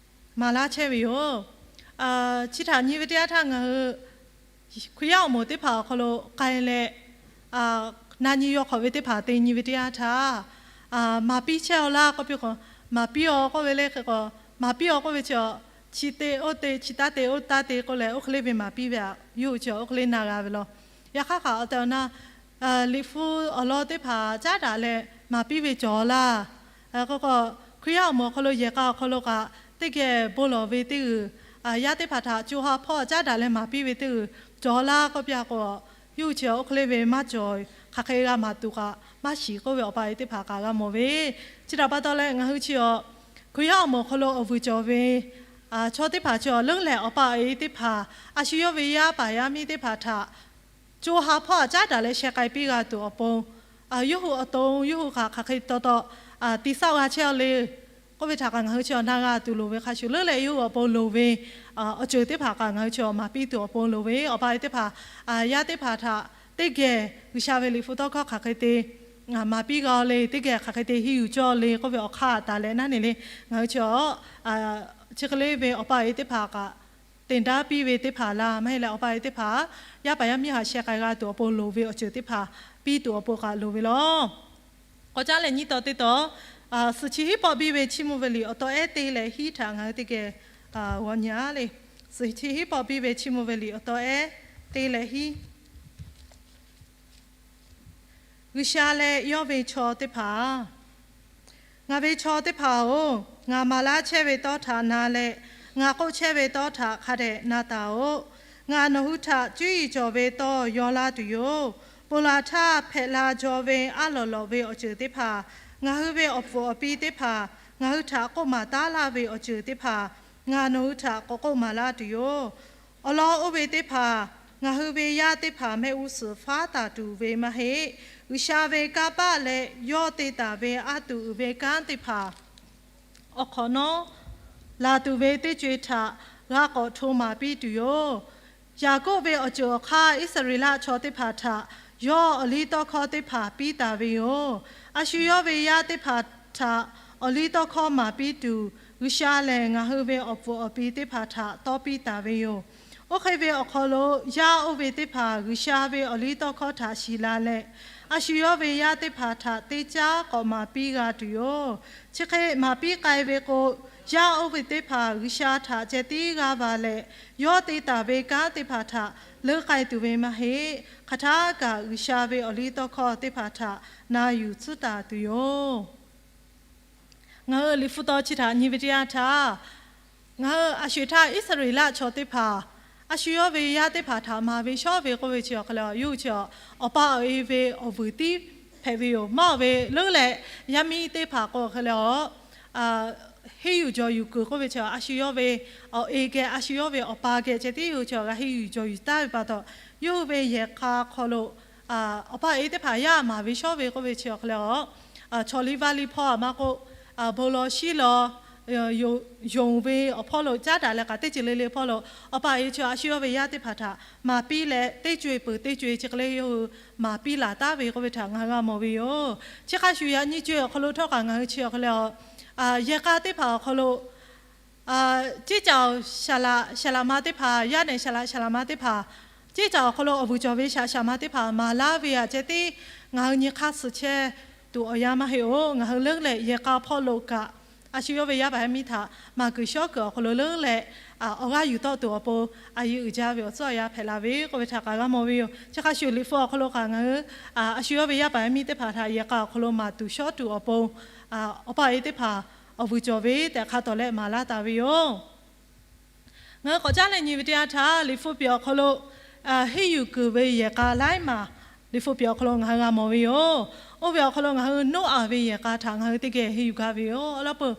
maˍ laˇ chehˇ ve yoˬ. Chi htaꞈ nyi ve teˇ yanˇ htaˇ ngaˬ hui Hkriꞈ yaˇ awˬ moˍ teˇ hpaˍ awˬ hk'aw lo k'ai leh, na nyi yaw hk'awꞈ ve teˇ hpaˍ te nyi ve teˇ yanˇ htaˇ, maˍ piˇ chehˇ-aw laˇ k'oˆ piˇ k'o, maˍ piˇ-aw k'oˆ ve le hk'e k'o, maˍ piˇ-aw k'oˆ ve chi, chi te oˇ te, chi taˇ te oˇ taˇ te k'oˆ leh, oˇ hk'e le ve maˍ piˇ ve aꞈ, yawˇ hui chi oˇ hk'e le na g'a ve law. Yaꞈ hk'aˇ kaꞈ awˬ tehˬ awˬ na Liꞈ hpu awˬ lawn teˇ hpaˍ caˉ daꞈ leh maˍ piˇ ve cawˬ laˇ. K'o k'o, Hkriꞈ yaˇ awˬ moˍ awˬ hk'aw lo yehˬ k'a awˬ hk'aw lo kaꞈ teˇ geh bon lawˬ ve teˇ g'uiˬ, yaˇ teˇ hpaˍ htaꞈ co ha hpawˇ caˉ daꞈ leh maˍ piˇ ve teˇ g'uiˬ cawˬ laˇ k'oˆ piˇ k'o, yawˇ hui chi oˇ hk'e le ve maˇ cawˬ, hk'aˬ hk'e g'a maˍ tuˬ kaꞈ maˇ shiˍ k'oˆ ve awˬ pa e teˇ hpaˍ kaꞈ g'a mawˬ ve. Chi htaꞈ pa taw leh ngaˬ hui chi a Hkriꞈ yaˇ awˬ moˍ awˬ hk'aw lo awˬ vuiˬ cawˬ ve chaw teˇ hpaˍ chi a leuˉ lehˬ awˬ pa awˬ e teˇ hpaˍ, a shu yawˇ ve yaˇ paˍ yaˇ miˇ teˇ hpaˍ htaꞈ co ha hpawˇ aꞈ caˉ daꞈ leh sheh k'ai piˇ g'a tuˬ awˬ pon, yawˇ hui awˬ to yawˇ hui hk'aˬ hk'e taw taw tiꞈ saˆ g'a chehˇ-aw le k'oˆ ve htaꞈ kaꞈ ngaˬ hui chi awˬ na g'a tuˬ loˍ ve hk'a shuˍ, leuˉ lehˬ yawˇ hui awˬ pon loˍ ve awˬ ceuˬ teˇ hpaˍ kaꞈ ngaˬ hui chi awˬ maˍ piˇ tuˬ awˬ pon loˍ ve, awˬ pa e teˇ hpaˍ, yaˇ teˇ hpaˍ htaꞈ teˇ geh G'uiˬsha ve Liꞈ hpu tawˇ hkawˇ hk'aˬ hk'e te maˍ piˇ g'a-o le, teˇ geh hk'aˬ hk'e te henˇ yuˬ cawˇ le k'oˆ ve awˬ hk'aˇ taˍ leh naˉ ne le, ngaˬ hui chi a chi hk'e le ve awˬ pa awˬ e teˇ hpaˍ kaꞈ te daꞈ piˇ ve teˇ hpaˍ laˇ, maˇ heˆ leh awˬ pa awˬ e teˇ hpaˍ yaˇ paˍ yaˇ miˇ htaꞈ sheh k'ai g'a tuˬ awˬ pon loˍ ve awˬ ceuˬ teˇ hpaˍ piˇ tuˬ awˬ pon kaꞈ loˍ ve law. K'awꞈ caˉ leh nyiˇ taw teˇ taw, suhˍ chi hiˉ pawˆ biˇ ve chiˇ mvuh ve liꞈ awˬ taw ehˉ te leh hiˉ htaꞈ ngaˬ hui teˇ geh g'aw nyi-a le. Suhˍ chi hiˉ pawˆ biˇ ve chiˇ mvuh ve liꞈ awˬ taw ehˉ te leh hiˉ. G'uiˬsha leh yawˇ ve chaw teˇ hpaˍ. Ngaˬ ve chaw teˇ hpaˍ-oˬ, ngaˬ maˍ laˇ chehˇ ve tawˇ htaꞈ na leh, ngaˬ k'oˆ chehˇ ve tawˇ htaꞈ hk'a dehꞈ na taˍ-oꞈ. Ngaˬ nawˬ hui htaꞈ cuˇ yiˍ cawˬ ve tawˇ yaw laˇ tuˬ yoˬ. Ponˬ laˬ htaˇ hpehꞈ la jaw ve aˉ lawꞈ lawꞈ ve awˬ ceuˬ teˇ hpaˍ, ngaˬ hui ve awˬ pfuhˍ awˬ pi teˇ hpaˍ, ngaˬ hui htaꞈ k'oˆ maˍ taˉ laˇ ve awˬ ceuˬ teˇ hpaˍ, ngaˬ nawˬ hui htaꞈ k'awꞈ k'oˆ maˍ laˇ tuˬ yoˬ. Awˬ lawn oˇ ve teˇ hpaˍ, ngaˬ hui ve yaˇ teˇ hpaˍ mehˆ g'uˇ suhˍ faˉ taˍ tuˬ ve maˇ heˆ. G'uiˬsha ve kanˇ paˆ leh yawˇ te taˍ ve aˉ tuˬ uiˍ ve kanˉ teˇ hpaˍ awˬ hk'awꞈ nawˉ laˬ tuˬ ve teˇ co-e htaꞈ g'a k'awꞈ hto maˍ piˇ tuˬ yoˬ. Yaˍkoˆ ve awˬ ceuˬ awˬ hk'aˇ Iˉsaˍreˍlaˆ chaw teˇ hpaˍ htaꞈ yawˇ awˬliˇtawˇhkawˇ teˇ hpaˍ piˇ taˍ ve yoˬ. A shu yawˇ ve yaˇ teˇ hpaˍ htaꞈ awˬliˇtawˇhkawˇ maˍ piˇ tuˬ, G'uiˬsha lehˬ ngaˬ hui ve awˬ pfuhˍ awˬ pi teˇ hpaˍ htaꞈ tawˇ piˇ taˍ ve yoˬ. Oˇ hk'e ve awˬ hk'aw lo yaˇ oˇ ve teˇ hpaˍ G'uiˬsha ve awˬliˇtawˇhkawˇ htaꞈ shiˍ la leh, a shu yawˇ ve yaˇ teˇ hpaˍ htaꞈ teˇ caˉ k'awꞈ maˍ piˇ g'a tuˬ yoˬ. Chi hk'e maˍ piˇ k'ai ve k'o, yaˇ oˇ ve teˇ hpaˍ G'uiˬsha htaꞈ ceh tiˉ g'aˇ va leh, yawˇ te taˍ ve kanˉ teˇ hpaˍ htaꞈ leuˉ k'ai tuˬ ve maˇ heˆ. Hk'aˬ htaˇ kaꞈ G'uiˬsha ve awˬliˇtawˇhkawˇ teˇ hpaˍ htaꞈ na yuˬ tcuhˉ taˍ tuˬ yoˬ. Ngaˬ hui liꞈ hpu taw chi htaꞈ nyi ve teˇ yanˇ htaˇ, ngaˬ hui a sho-eˬ htaˇ Iˉsaˍreˍlaˆ chaw teˇ hpaˍ a shu yawˇ ve yaˇ teˇ hpaˍ htaꞈ maˍ ve shawˉ ve k'oˆ ve chi awˬ hk'aw lo, yawˇ hui chi awˬ pa awˬ e ve awˬ vuiˬ tiˉ hpehꞈ ve yoˬ. Maˇ awˬ ve leuˉ leh yaˇ miˇ teˇ hpaˍ k'o awˬ hk'aw lo henˇ yuˬ jawˬ yuˬ kuiˬ k'oˆ ve chi a shu yawˇ ve awˬ e geh, a shu yawˇ ve awˬ pa geh ceh tiˉ yawˇ hui chi g'a henˇ yuˬ jawˬ yuˬ taˍ ve pa taw, yawˇ hui ve yehˬ k'a hk'aw lo awˬ pa awˬ e teˇ hpaˍ yaˇ maˍ ve shawˉ ve k'oˆ ve chi awˬ hk'aw lo, chaw liˇ vaˇ liˇ hpawˇ maˇ k'oˆ, bon law shiˉ law yonˍ ve awˬ hpawˇ lo caˉ daꞈ leh k'aꞈ teˇ ceuˬ le le hpawˇ lo, awˬ pa awˬ e chi a shu yawˇ ve yaˇ teˇ hpaˍ htaꞈ maˍ piˇ leh, teˇ co e peuˬ teˇ co e chi hk'e le yawˇ hui maˍ piˇ laˬ taˍ ve k'oˆ ve htaꞈ ngaˬ hui g'a mawˬ ve yoˬ. Chi hk'a shuˍ yaꞈ nyi co e awˬ hk'aw lo htawˇ kaꞈ ngaˬ hui chi awˬ hk'aw lo yehˬ k'a teˇ hpaˍ awˬ hk'aw lo ceˇ caꞈ shaˍ laꞈ shaˍ laꞈ ma teˇ hpaˍ, yaˇ nehˬ shaˍ laꞈ shaˍ laꞈ ma teˇ hpaˍ, ceˇ caꞈ awˬ hk'aw lo awˬ vuiˬ cawˬ ve shaˍ shaˍ ma teˇ hpaˍ maˍ laˇ ve aꞈ ceh tiˉ ngaˬ hui nyi hk'aˇ suh chehˇ tuˬ awˬ yanˇ maˇ heˆ-oˬ. Ngaˬ hui leuˉ leh yehˬ k'a hpawˇ lo kaꞈ a shu yawˇ ve yaˇ paˍ yaˇ miˇ htaꞈ maˍ kuiˬ shawˉ kuiˬ awˬ hk'aw lo leuˉ leh awˬ g'aˇ yuˬ tawˆ tuˬ awˬ pon a yeˇ uiˍ jaˇ ve awˬ tcuhˉ awˬ yanˇ hpehꞈ la ve k'oˆ ve htaꞈ kaꞈ g'a mawˬ ve yoˬ. Chi hk'a shuˍ Liꞈ hpu awˬ hk'aw lo kaꞈ ngaˬ hui a shu yawˇ ve yaˇ paˍ yaˇ miˇ teˇ hpaˍ htaꞈ yehˬ k'a awˬ hk'aw lo maˍ tuˬ shawˉ tuˬ awˬ pon awˬ pa awˬ e teˇ hpaˍ awˬ vuiˬ cawˬ ve tehꞈ hk'a tawˍ leh maˍ laˇ taˍ ve yoˬ. Ngaˬ hui k'awꞈ caˉ leh nyi ve teˇ yanˇ htaˇ, Liꞈ hpu piˍ awˬ hk'aw lo henˇ yuˬ kuiˬ ve yehˬ k'a laiˉ maˬ Liꞈ hpu piˍ awˬ hk'aw lo ngaˬ hui g'a mawˬ ve yoˬ. Oˇ ve awˬ hk'aw lo ngaˬ hui Noˉaꞈ ve yehˬ k'a htaꞈ ngaˬ hui teˇ geh henˇ yuˬ gaˇ ve yoˬ. Awˬ lawn peuˬ,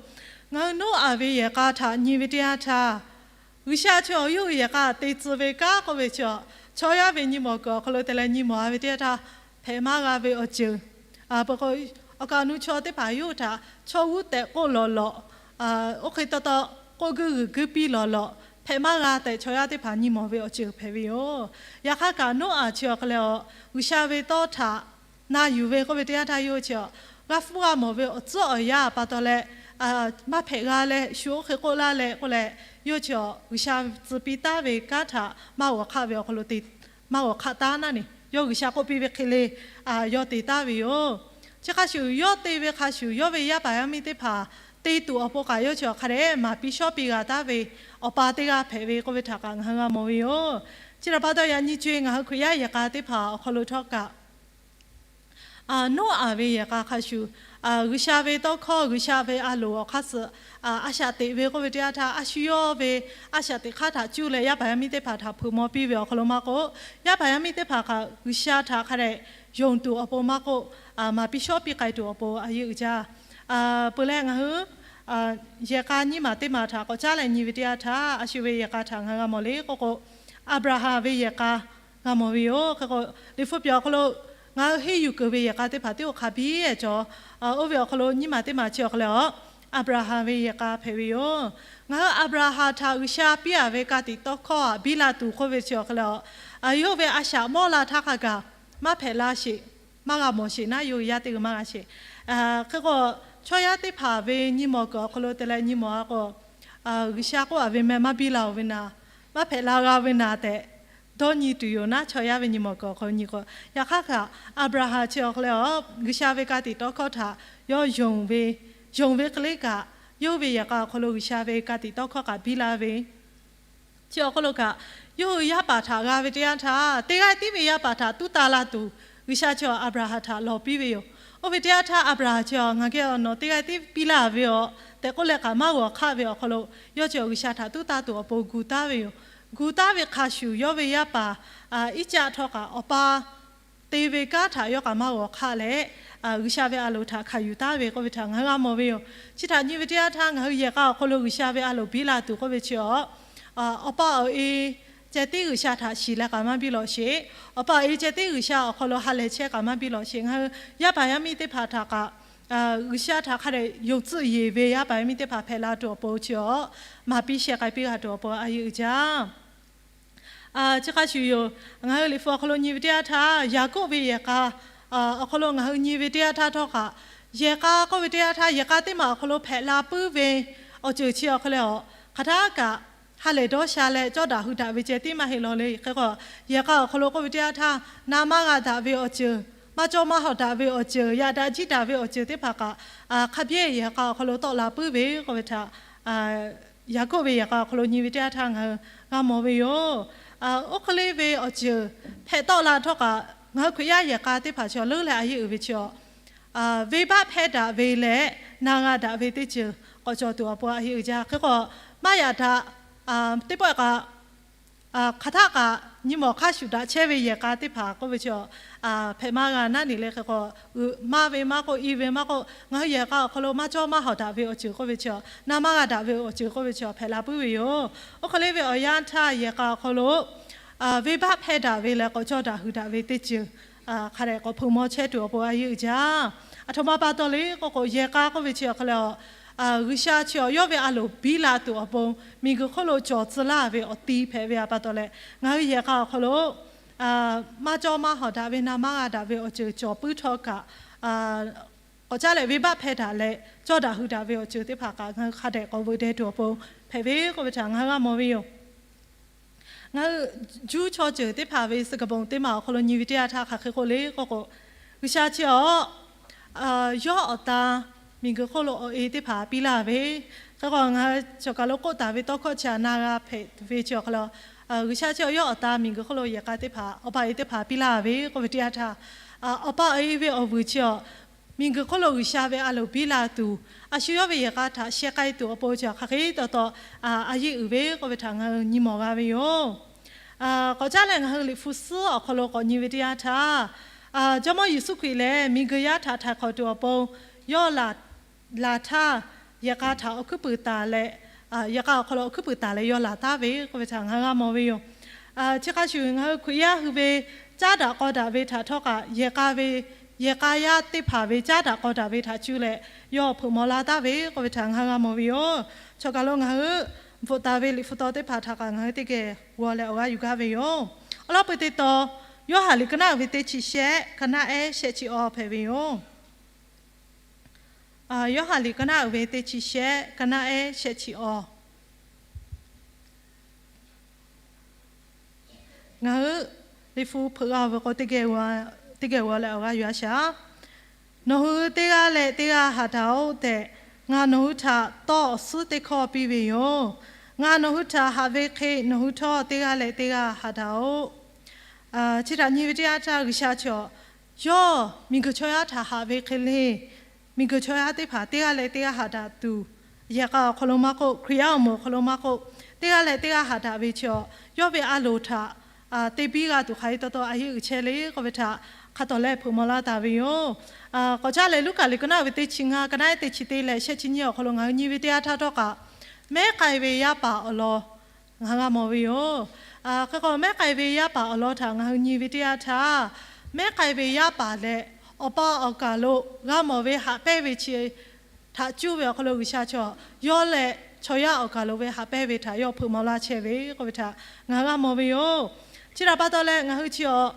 ngaˬ hui Noˉaꞈ ve yehˬ k'a htaꞈ nyi ve teˇ yanˇ htaˇ, G'uiˬsha chi awˬ yawˇ hui yehˬ k'a te tcuh ve kanˉ k'oˆ ve chi, chaw yaˇ ve nyi mawˬ kuiˬ awˬ hk'aw lo te leh nyi mawˬ-a ve teˇ yanˇ htaˇ, hpehꞈ maˇ g'a ve awˬ ceuˬ, awˬ kaˍ awˬ nu chaw teˇ hpaˍ yawˇ hui htaꞈ chaw g'uˇ tehꞈ k'oˆ lawˬ lawꞈ, oˇ hk'e taw taw k'oˆ guiˇ g'uiˬ guiˇ piˇ lawˬ lawꞈ, hpehꞈ maˇ g'a tehꞈ chaw yaˇ teˇ hpaˍ nyi mawˬ ve awˬ ceuˬ hpehꞈ ve yoˬ. Yaꞈ hk'aˇ kaꞈ Noˉaꞈ chi awˬ hk'aw lo G'uiˬsha ve tawˇ htaꞈ na yuˬ ve k'oˆ ve teˇ yanˇ htaˇ yawˇ hui chi g'a hpuˇ g'a mawˬ ve awˬ tcuhˉ awˬ yanˇ pa taw leh, maˇ hpehꞈ g'a leh shu oˇ hk'e k'oˆ laˇ leh k'oˆ leh, yawˇ hui chi G'uiˬsha tcuh piˇ taˍ ve kanˉ htaꞈ maˇ g'awˬ hk'aˆ ve awˬ hk'aw lo te maˇ g'awˬ hk'aˆ taˉ naˉ neˬ, yawˇ G'uiˬsha k'oˆ piˇ ve hk'e le, yawˇ te taˍ ve yoˬ. Chi hk'a shuˍ yawˇ te ve hk'a shuˍ yawˇ ve yaˇ paˍ yaˇ miˇ teˇ hpaˍ te tuˬ awˬ pon kaꞈ yawˇ chi awˬ hk'a dehꞈ maˍ piˇ shawˉ piˇ g'a taˍ ve awˬ pa teˇ g'aˇ hpehꞈ ve k'oˆ ve htaꞈ kaꞈ ngaˬ hui g'a mawˬ ve yoˬ. Chi htaꞈ pa taw yaꞈ nyi co e ngaˬ hui Hkriꞈ yaˇ yehˬ k'a teˇ hpaˍ awˬ hk'aw lo htawˇ kaꞈ Noˉaꞈ ve yehˬ k'a hk'a shuˍ, G'uiˬsha ve tawˇ hkawˇ G'uiˬsha ve a loˍ awˬ hk'aˇ suh a shaꞈ teꞈ ve k'oˆ ve teˇ yanˇ htaˇ, a shu yawˇ ve a shaꞈ teꞈ hk'aˇ htaꞈ cuˇ leh yaˇ paˍ yaˇ miˇ teˇ hpaˍ htaꞈ hpeuꞈ maw piˇ ve awˬ hk'aw lo maˇ k'oˆ, yaˇ paˍ yaˇ miˇ teˇ hpaˍ kaꞈ G'uiˬsha htaꞈ hk'a dehꞈ yonˍ tuˬ awˬ pon maˇ k'oˆ, maˍ piˇ shawˉ piˇ k'ai tuˬ awˬ pon a yeˇ uiˍ jaˇ. Peuˬ leh ngaˬ hui yehˬ k'a nyiˇ maˬ teˇ maˬ htaꞈ k'awꞈ caˉ leh nyi ve teˇ yanˇ htaˇ, a shu ve yehˬ k'a htaꞈ ngaˬ hui g'a mawˬ le k'oˆ k'o, Aˍbraˍhanˍ ve yehˬ k'a g'a mawˬ ve yoˬ. Hk'e k'o, Liꞈ hpu piˍ awˬ hk'aw lo ngaˬ hui henˇ yuˬ kuiˬ ve yehˬ k'a teˇ hpaˍ tiˉ oˇ hk'a biˇ cawˬ. Oˇ ve awˬ hk'aw lo nyiˇ maˬ teˇ maˬ chi awˬ hk'aw lo Aˍbraˍhanˍ ve yehˬ k'a hpehꞈ ve yoˬ. Ngaˬ hui Aˍbraˍhanˍ htaꞈ G'uiˬsha piˇ-a ve ka tiꞈ tawˇ hkawˇ htaꞈ biˇ la tuˬ k'oˆ ve chi awˬ hk'aw lo, yawˇ ve a shaꞈ mawˇ la htaˇ hk'a gaˬ maˇ hpehꞈ la sheˍ, maˇ g'a mawˬ sheˍ naˉ, yawˇ hui yaˇ teˇ g'aˇ maˇ g'a sheˍ. Hk'e k'o, chaw yaˇ teˇ hpaˍ ve nyi mawˬ kuiˬ awˬ hk'aw lo te leh nyi mawˬ-a k'o, G'uiˬsha k'oˆ-a ve meh maˇ biˇ la-oˬ ve naˍ, maˇ hpehꞈ la g'a ve naˍ tehꞈ dawˇ nyi tuˬ yoˬ naˉ, chaw yaˇ ve nyi mawˬ kuiˬ awˬ hk'aw lo nyi k'o. Yaꞈ hk'aˇ kaꞈ Aˍbraˍhanˍ chi awˬ hk'aw lo G'uiˬsha ve ka tiꞈ tawˇ hkawˇ htaꞈ yawˇ yonˍ ve, yonˍ ve hk'e le kaꞈ, yawˇ hui ve yehˬ k'a awˬ hk'aw lo G'uiˬsha ve ka tiꞈ tawˇ hkawˇ kaꞈ biˇ la ve chi awˬ hk'aw lo kaꞈ, yawˇ hui yaˇ paˍ htaꞈ g'a ve teˇ yanˇ htaˇ, teˇ g'aˇ tiˉ ve yaˇ paˍ htaꞈ tuˉ taˍ la tuˬ G'uiˬsha chi Aˍbraˍhanˍ htaꞈ lawˬ piˇ ve yoˬ. Oˇ ve teˇ yanˇ htaˇ Aˍbraˍhanˍ chi, Ngaˬ geh awˬ nawˬ teˇ g'aˇ tiˉ piˇ laˇ ve-oˬ tehꞈ k'oˆ leh kaꞈ maˇ g'awˬ hk'aˆ ve awˬ hk'aw lo, yawˇ chi G'uiˬsha htaꞈ tuˉ taˍ tuˬ awˬ pon gu taˍ ve yoˬ. Gu taˍ ve hk'a shuˍ, yawˇ ve yaˇ paˍ Iˉcaˆ htawˇ kaꞈ awˬ pa te ve kanˉ htaꞈ yawˇ kaꞈ maˇ g'awˬ hk'aˆ leh, G'uiˬsha ve a loˍ htaꞈ hkanˍ yuˬ taˍ ve k'oˆ ve htaꞈ ngaˬ hui g'a mawˬ ve yoˬ. Chi htaꞈ nyi ve teˇ yanˇ htaˇ, ngaˬ hui yehˬ k'a awˬ hk'aw lo G'uiˬsha ve a loˍ biˇ la tuˬ k'oˆ ve chi, awˬ pa awˬ e ceh tiˉ G'uiˬsha htaꞈ shiˍ leh kaꞈ maˇ biˇ lawꞈ sheˍ. Awˬ pa awˬ e ceh tiˉ G'uiˬsha awˬ hk'aw lo ha lehˬ chehˇ kaꞈ maˇ biˇ lawꞈ sheˍ. Ngaˬ hui yaˇ paˍ yaˇ miˇ teˇ hpaˍ htaꞈ kaꞈ G'uiˬsha htaꞈ hk'a dehꞈ yonˍ tcuhˆ yeˬ ve yaˇ paˍ yaˇ miˇ teˇ hpaˍ hpehꞈ la tuˬ awˬ pon chi, maˍ piˇ sheh k'ai piˇ g'a tuˬ awˬ pon a yeˇ uiˍ jaˇ. Chi hk'a shuˍ yoˬ, ngaˬ hui Liꞈ hpu awˬ hk'aw lo nyi ve teˇ yanˇ htaˇ, Yaˍkoˆ ve yehˬ k'a awˬ hk'aw lo ngaˬ hui nyi ve teˇ yanˇ htaˇ htawˇ kaꞈ, yehˬ k'a k'oˆ ve teˇ yanˇ htaˇ yehˬ k'a teˇ maˬ awˬ hk'aw lo hpehꞈ la puiˉ ve awˬ ceuˬ chi awˬ hk'aw lo, hk'aˬ htaˇ kaꞈ ha lehˬ dawˇ sha leh cawˇ daꞈ hui daꞈ ve ceh tiˉ maˇ heˆ law le. Hk'e k'o, yehˬ k'a awˬ hk'aw lo k'oˆ ve teˇ yanˇ htaˇ, na maˇ g'a daꞈ ve awˬ ceuˬ, maˇ cawˇ maˇ hawꞈ daꞈ ve awˬ ceuˬ, yaꞈ daꞈ jiˇ daꞈ ve awˬ ceuˬ teˇ hpaˍ kaꞈ, hk'a biˇ yehˬ k'a awˬ hk'aw lo tawˆ la puiˉ ve k'oˆ ve htaꞈ Yaˍkoˆ ve yehˬ k'a awˬ hk'aw lo nyi ve teˇ yanˇ htaˇ ngaˬ hui g'a mawˬ ve yoˬ. Oˇ hk'e le ve awˬ ceuˬ hpehꞈ tawˆ la htawˇ kaꞈ, ngaˬ hui Hkriꞈ yaˇ yehˬ k'a teˇ hpaˍ chaw leuˉ leh a yeˇ uiˍ ve chi, venˇbaˆ hpehˇ daꞈ ve leh na g'a daꞈ ve teˇ ceuˬ k'awꞈ cawˬ tuˬ awˬ pon a yeˇ uiˍ jaˇ. Hk'e k'o, maˇ yaꞈ daꞈ teˇ pawˆ kaꞈ Hk'aˬ htaˆ kaꞈ nyi mawˬ hk'aˇ shuˍ daꞈ chehˇ ve yehˬ k'a teˇ hpaˍ k'oˆ ve chi, hpehꞈ maˇ g'a naˉ neˬ leh hk'e k'o, maˇ ve maˇ k'oˆ, i ve maˇ k'oˆ, ngaˬ hui yehˬ k'a awˬ hk'aw lo maˇ cawˇ maˇ hawˍ daꞈ ve awˬ ceuˬ k'oˆ ve chi, na maˇ g'a daꞈ ve awˬ ceuˬ k'oˆ ve chi hpehꞈ la puiˉ ve yoˬ. Oˇ hk'e le ve awˬ yanˇ htaˇ yehˬ k'a awˬ hk'aw lo venˇbaˆ hpehˇ daꞈ ve leh k'awꞈ cawˇ daꞈ hui daꞈ ve teˇ ceuˬ hk'a dehꞈ k'awꞈ hpeuꞈ maw chehˇ tuˬ awˬ pon a yeˇ uiˍ jaˇ. Aˬ htoꞈ ma pa taw le k'oˆ k'o, yehˬ k'a k'oˆ ve chi awˬ hk'aw lo G'uiˬsha chi awˬ yawˇ ve a loˍ biˇ la tuˬ awˬ pon miˬguiˬ hk'oˆ lo cawˬ tcuh laˇ ve awˬ ti hpehꞈ ve pa taw leh, ngaˬ hui yehˬ k'a awˬ hk'aw lo maˇ cawˇ maˇ hawˍ daꞈ ve, na maˇ g'a daꞈ ve awˬ ceuˬ cawˬ puiˉ htawˇ kaꞈ, k'awꞈ caˉ leh venˇbaˆ hpehˇ daꞈ leh cawˇ daꞈ hui daꞈ ve awˬ ceuˬ teˇ hpaˍ kaꞈ ngaˬ hui hk'a dehꞈ k'awꞈ veuꞈ deh tuˬ awˬ pon hpehꞈ ve k'oˆ ve htaꞈ ngaˬ hui g'a mawˬ ve yoˬ. Ngaˬ hui Juˇ chaw ceuˬ teˇ hpaˍ ve suh kaˍ bawˬ teˇ maˬ awˬ hk'aw lo nyi ve teˇ yanˇ htaˇ hk'aˬ hk'e k'oˆ le k'oˆ k'o, G'uiˬsha chi awˬ yawˇ awˬ ta miˬguiˬ hk'oˆ lo awˬ e teˇ hpaˍ piˇ laˇ ve, hk'e k'o ngaˬ hui cawˬ kaˬ lo k'oˆ taˍ ve tawˇ hkawˇ chi htaꞈ na g'a hpehꞈ ve chi awˬ hk'aw lo, G'uiˬsha chi awˬ yawˇ awˬ ta miˬguiˬ hk'oˆ lo yehˬ k'a teˇ hpaˍ, awˬ pa awˬ e teˇ hpaˍ piˇ laˇ ve k'oˆ ve teˇ yanˇ htaˇ, awˬ pa awˬ e ve awˬ vuiˬ chi awˬ miˬguiˬ hk'oˆ lo G'uiˬsha ve a loˍ biˇ la tuˬ, a shu yawˇ ve yehˬ k'a htaꞈ sheh k'ai tuˬ awˬ pon chi hk'aˬ hk'e taw taw a yeˇ uiˍ ve k'oˆ ve htaꞈ ngaˬ hui nyi mawˬ g'a ve yoˬ. K'awꞈ caˉ leh ngaˬ hui Liꞈ hpu suhˉ awˬ hk'aw lo k'awꞈ nyi ve teˇ yanˇ htaˇ, Jawˇmawˇ Yeˍsuˆ Hkriꞈ lehˬ miˬguiˬ yaˇ htaꞈ htaiˍ hk'awꞈ tuˬ awˬ pon yawˇ laˬ htaˇ, yehˬ k'a htaꞈ awˬ hkuiˉ puiˍ taˍ leh, yehˬ k'a awˬ hk'aw lo awˬ hkuiˉ puiˍ taˍ leh yawˇ laˬ taˉ ve k'oˆ ve htaꞈ ngaˬ hui g'a mawˬ ve yoˬ. Chi hk'a shuˍ ngaˬ hui Hkriꞈ yaˇ hui ve caˉ daꞈ k'aw daꞈ ve htaꞈ htawˇ kaꞈ, yehˬ k'a ve, yehˬ k'a yaˇ teˇ hpaˍ ve caˉ daꞈ k'aw daꞈ ve htaꞈ cuˇ leh yawˇ hpeuꞈ maw laˇ taˉ ve k'oˆ ve htaꞈ ngaˬ hui g'a mawˬ ve yoˬ. Cawˬ kaˬ lo ngaˬ hui bvuhꞈ taˍ ve Liꞈ hpu taw teˇ hpaˍ htaꞈ kaꞈ ngaˬ hui teˇ geh g'aw leh awˬ g'aˇ yuˬ gaˇ ve yoˬ. Awˬ lawn peu teˇ taw, Yoˇhanˬ liꞈ ka naˆ uiˍ ve teˇ chi shehˆ, ka naˆ ehˉ shehˆ chi awˬ hpehꞈ ve yoˬ. Yoˇhanˬ liꞈ ka naˆ uiˍ ve teˇ chi shehˆ, ka naˆ ehˉ shehˆ chi awˬ. Ngaˬ hui Liꞈ hpu hpeuꞈ g'a ve k'o, teˇ geh g'aw leh awˬ g'aˇ yuˬ a shaˍ. Nawˬ hui teˇ g'aˇ leh teˇ g'aˇ haꞈ daꞈ-oꞈ tehꞈ, ngaˬ nawˬ hui htaꞈ tawˇ awˬ suhˉ teˇ hkawˇ piˇ ve yoˬ. Ngaˬ nawˬ hui htaꞈ haꞈ ve hk'e nawˬ hui htawˇ teˇ g'aˇ leh teˇ g'aˇ haꞈ daꞈ-oꞈ. Chi htaꞈ nyi ve teˇ yanˇ htaˇ G'uiˬsha chaw yawˇ miˬguiˬ chaw yaˇ htaꞈ haꞈ ve hk'e le, miˬguiˬ chaw yaˇ teˇ hpaˍ teˇ g'aˇ leh teˇ g'aˇ haꞈ daꞈ tuˬ, yehˬ k'a awˬ hk'aw lo maˇ k'oˆ, Hkriꞈ yaˇ awˬ moˍ awˬ hk'aw lo maˇ k'oˆ, teˇ g'aˇ leh teˇ g'aˇ haꞈ daꞈ ve chaw, yawˇ ve a loˍ htaꞈ te biˇ g'a tuˬ hk'aˬ hk'e taw taw a yeˇ uiˍ chehˇ le k'oˆ ve htaꞈ hk'a tawˍ leh hpeuꞈ maw laˇ taˍ ve yoˬ. K'awꞈ caˉ leh Luˉkaꞈ liꞈ ka naˆ uiˍ ve teˇ chi ngaˇ, ka naˆ ehˉ teˇ chi teˇ leh shehˆ chi nyiˇ awˬ hk'aw lo ngaˬ hui nyi ve teˇ yanˇ htaˇ htawˇ kaꞈ, mehˉ k'ai ve yaˇ paˍ awˬ lawn ngaˬ hui g'a mawˬ ve yoˬ. Hk'e k'o, mehˉ k'ai ve yaˇ paˍ awˬ lawn htaꞈ ngaˬ hui nyi ve teˇ yanˇ htaˇ, mehˉ k'ai ve yaˇ paˍ leh awˬ pa awˬ kaˬ lo g'a mawˬ ve haꞈ pehnˇ ve chi htaꞈ cuˇ ve awˬ hk'aw lo G'uiˬsha chaw yawˇ leh chaw yaˇ awˬ kaˬ lo ve haꞈ pehnˇ ve htaꞈ yawˇ hpeuꞈ maw laˇ chehˇ ve k'oˆ ve htaꞈ ngaˬ hui g'a mawˬ ve yoˬ. Chi htaꞈ pa taw leh ngaˬ hui chi awˬ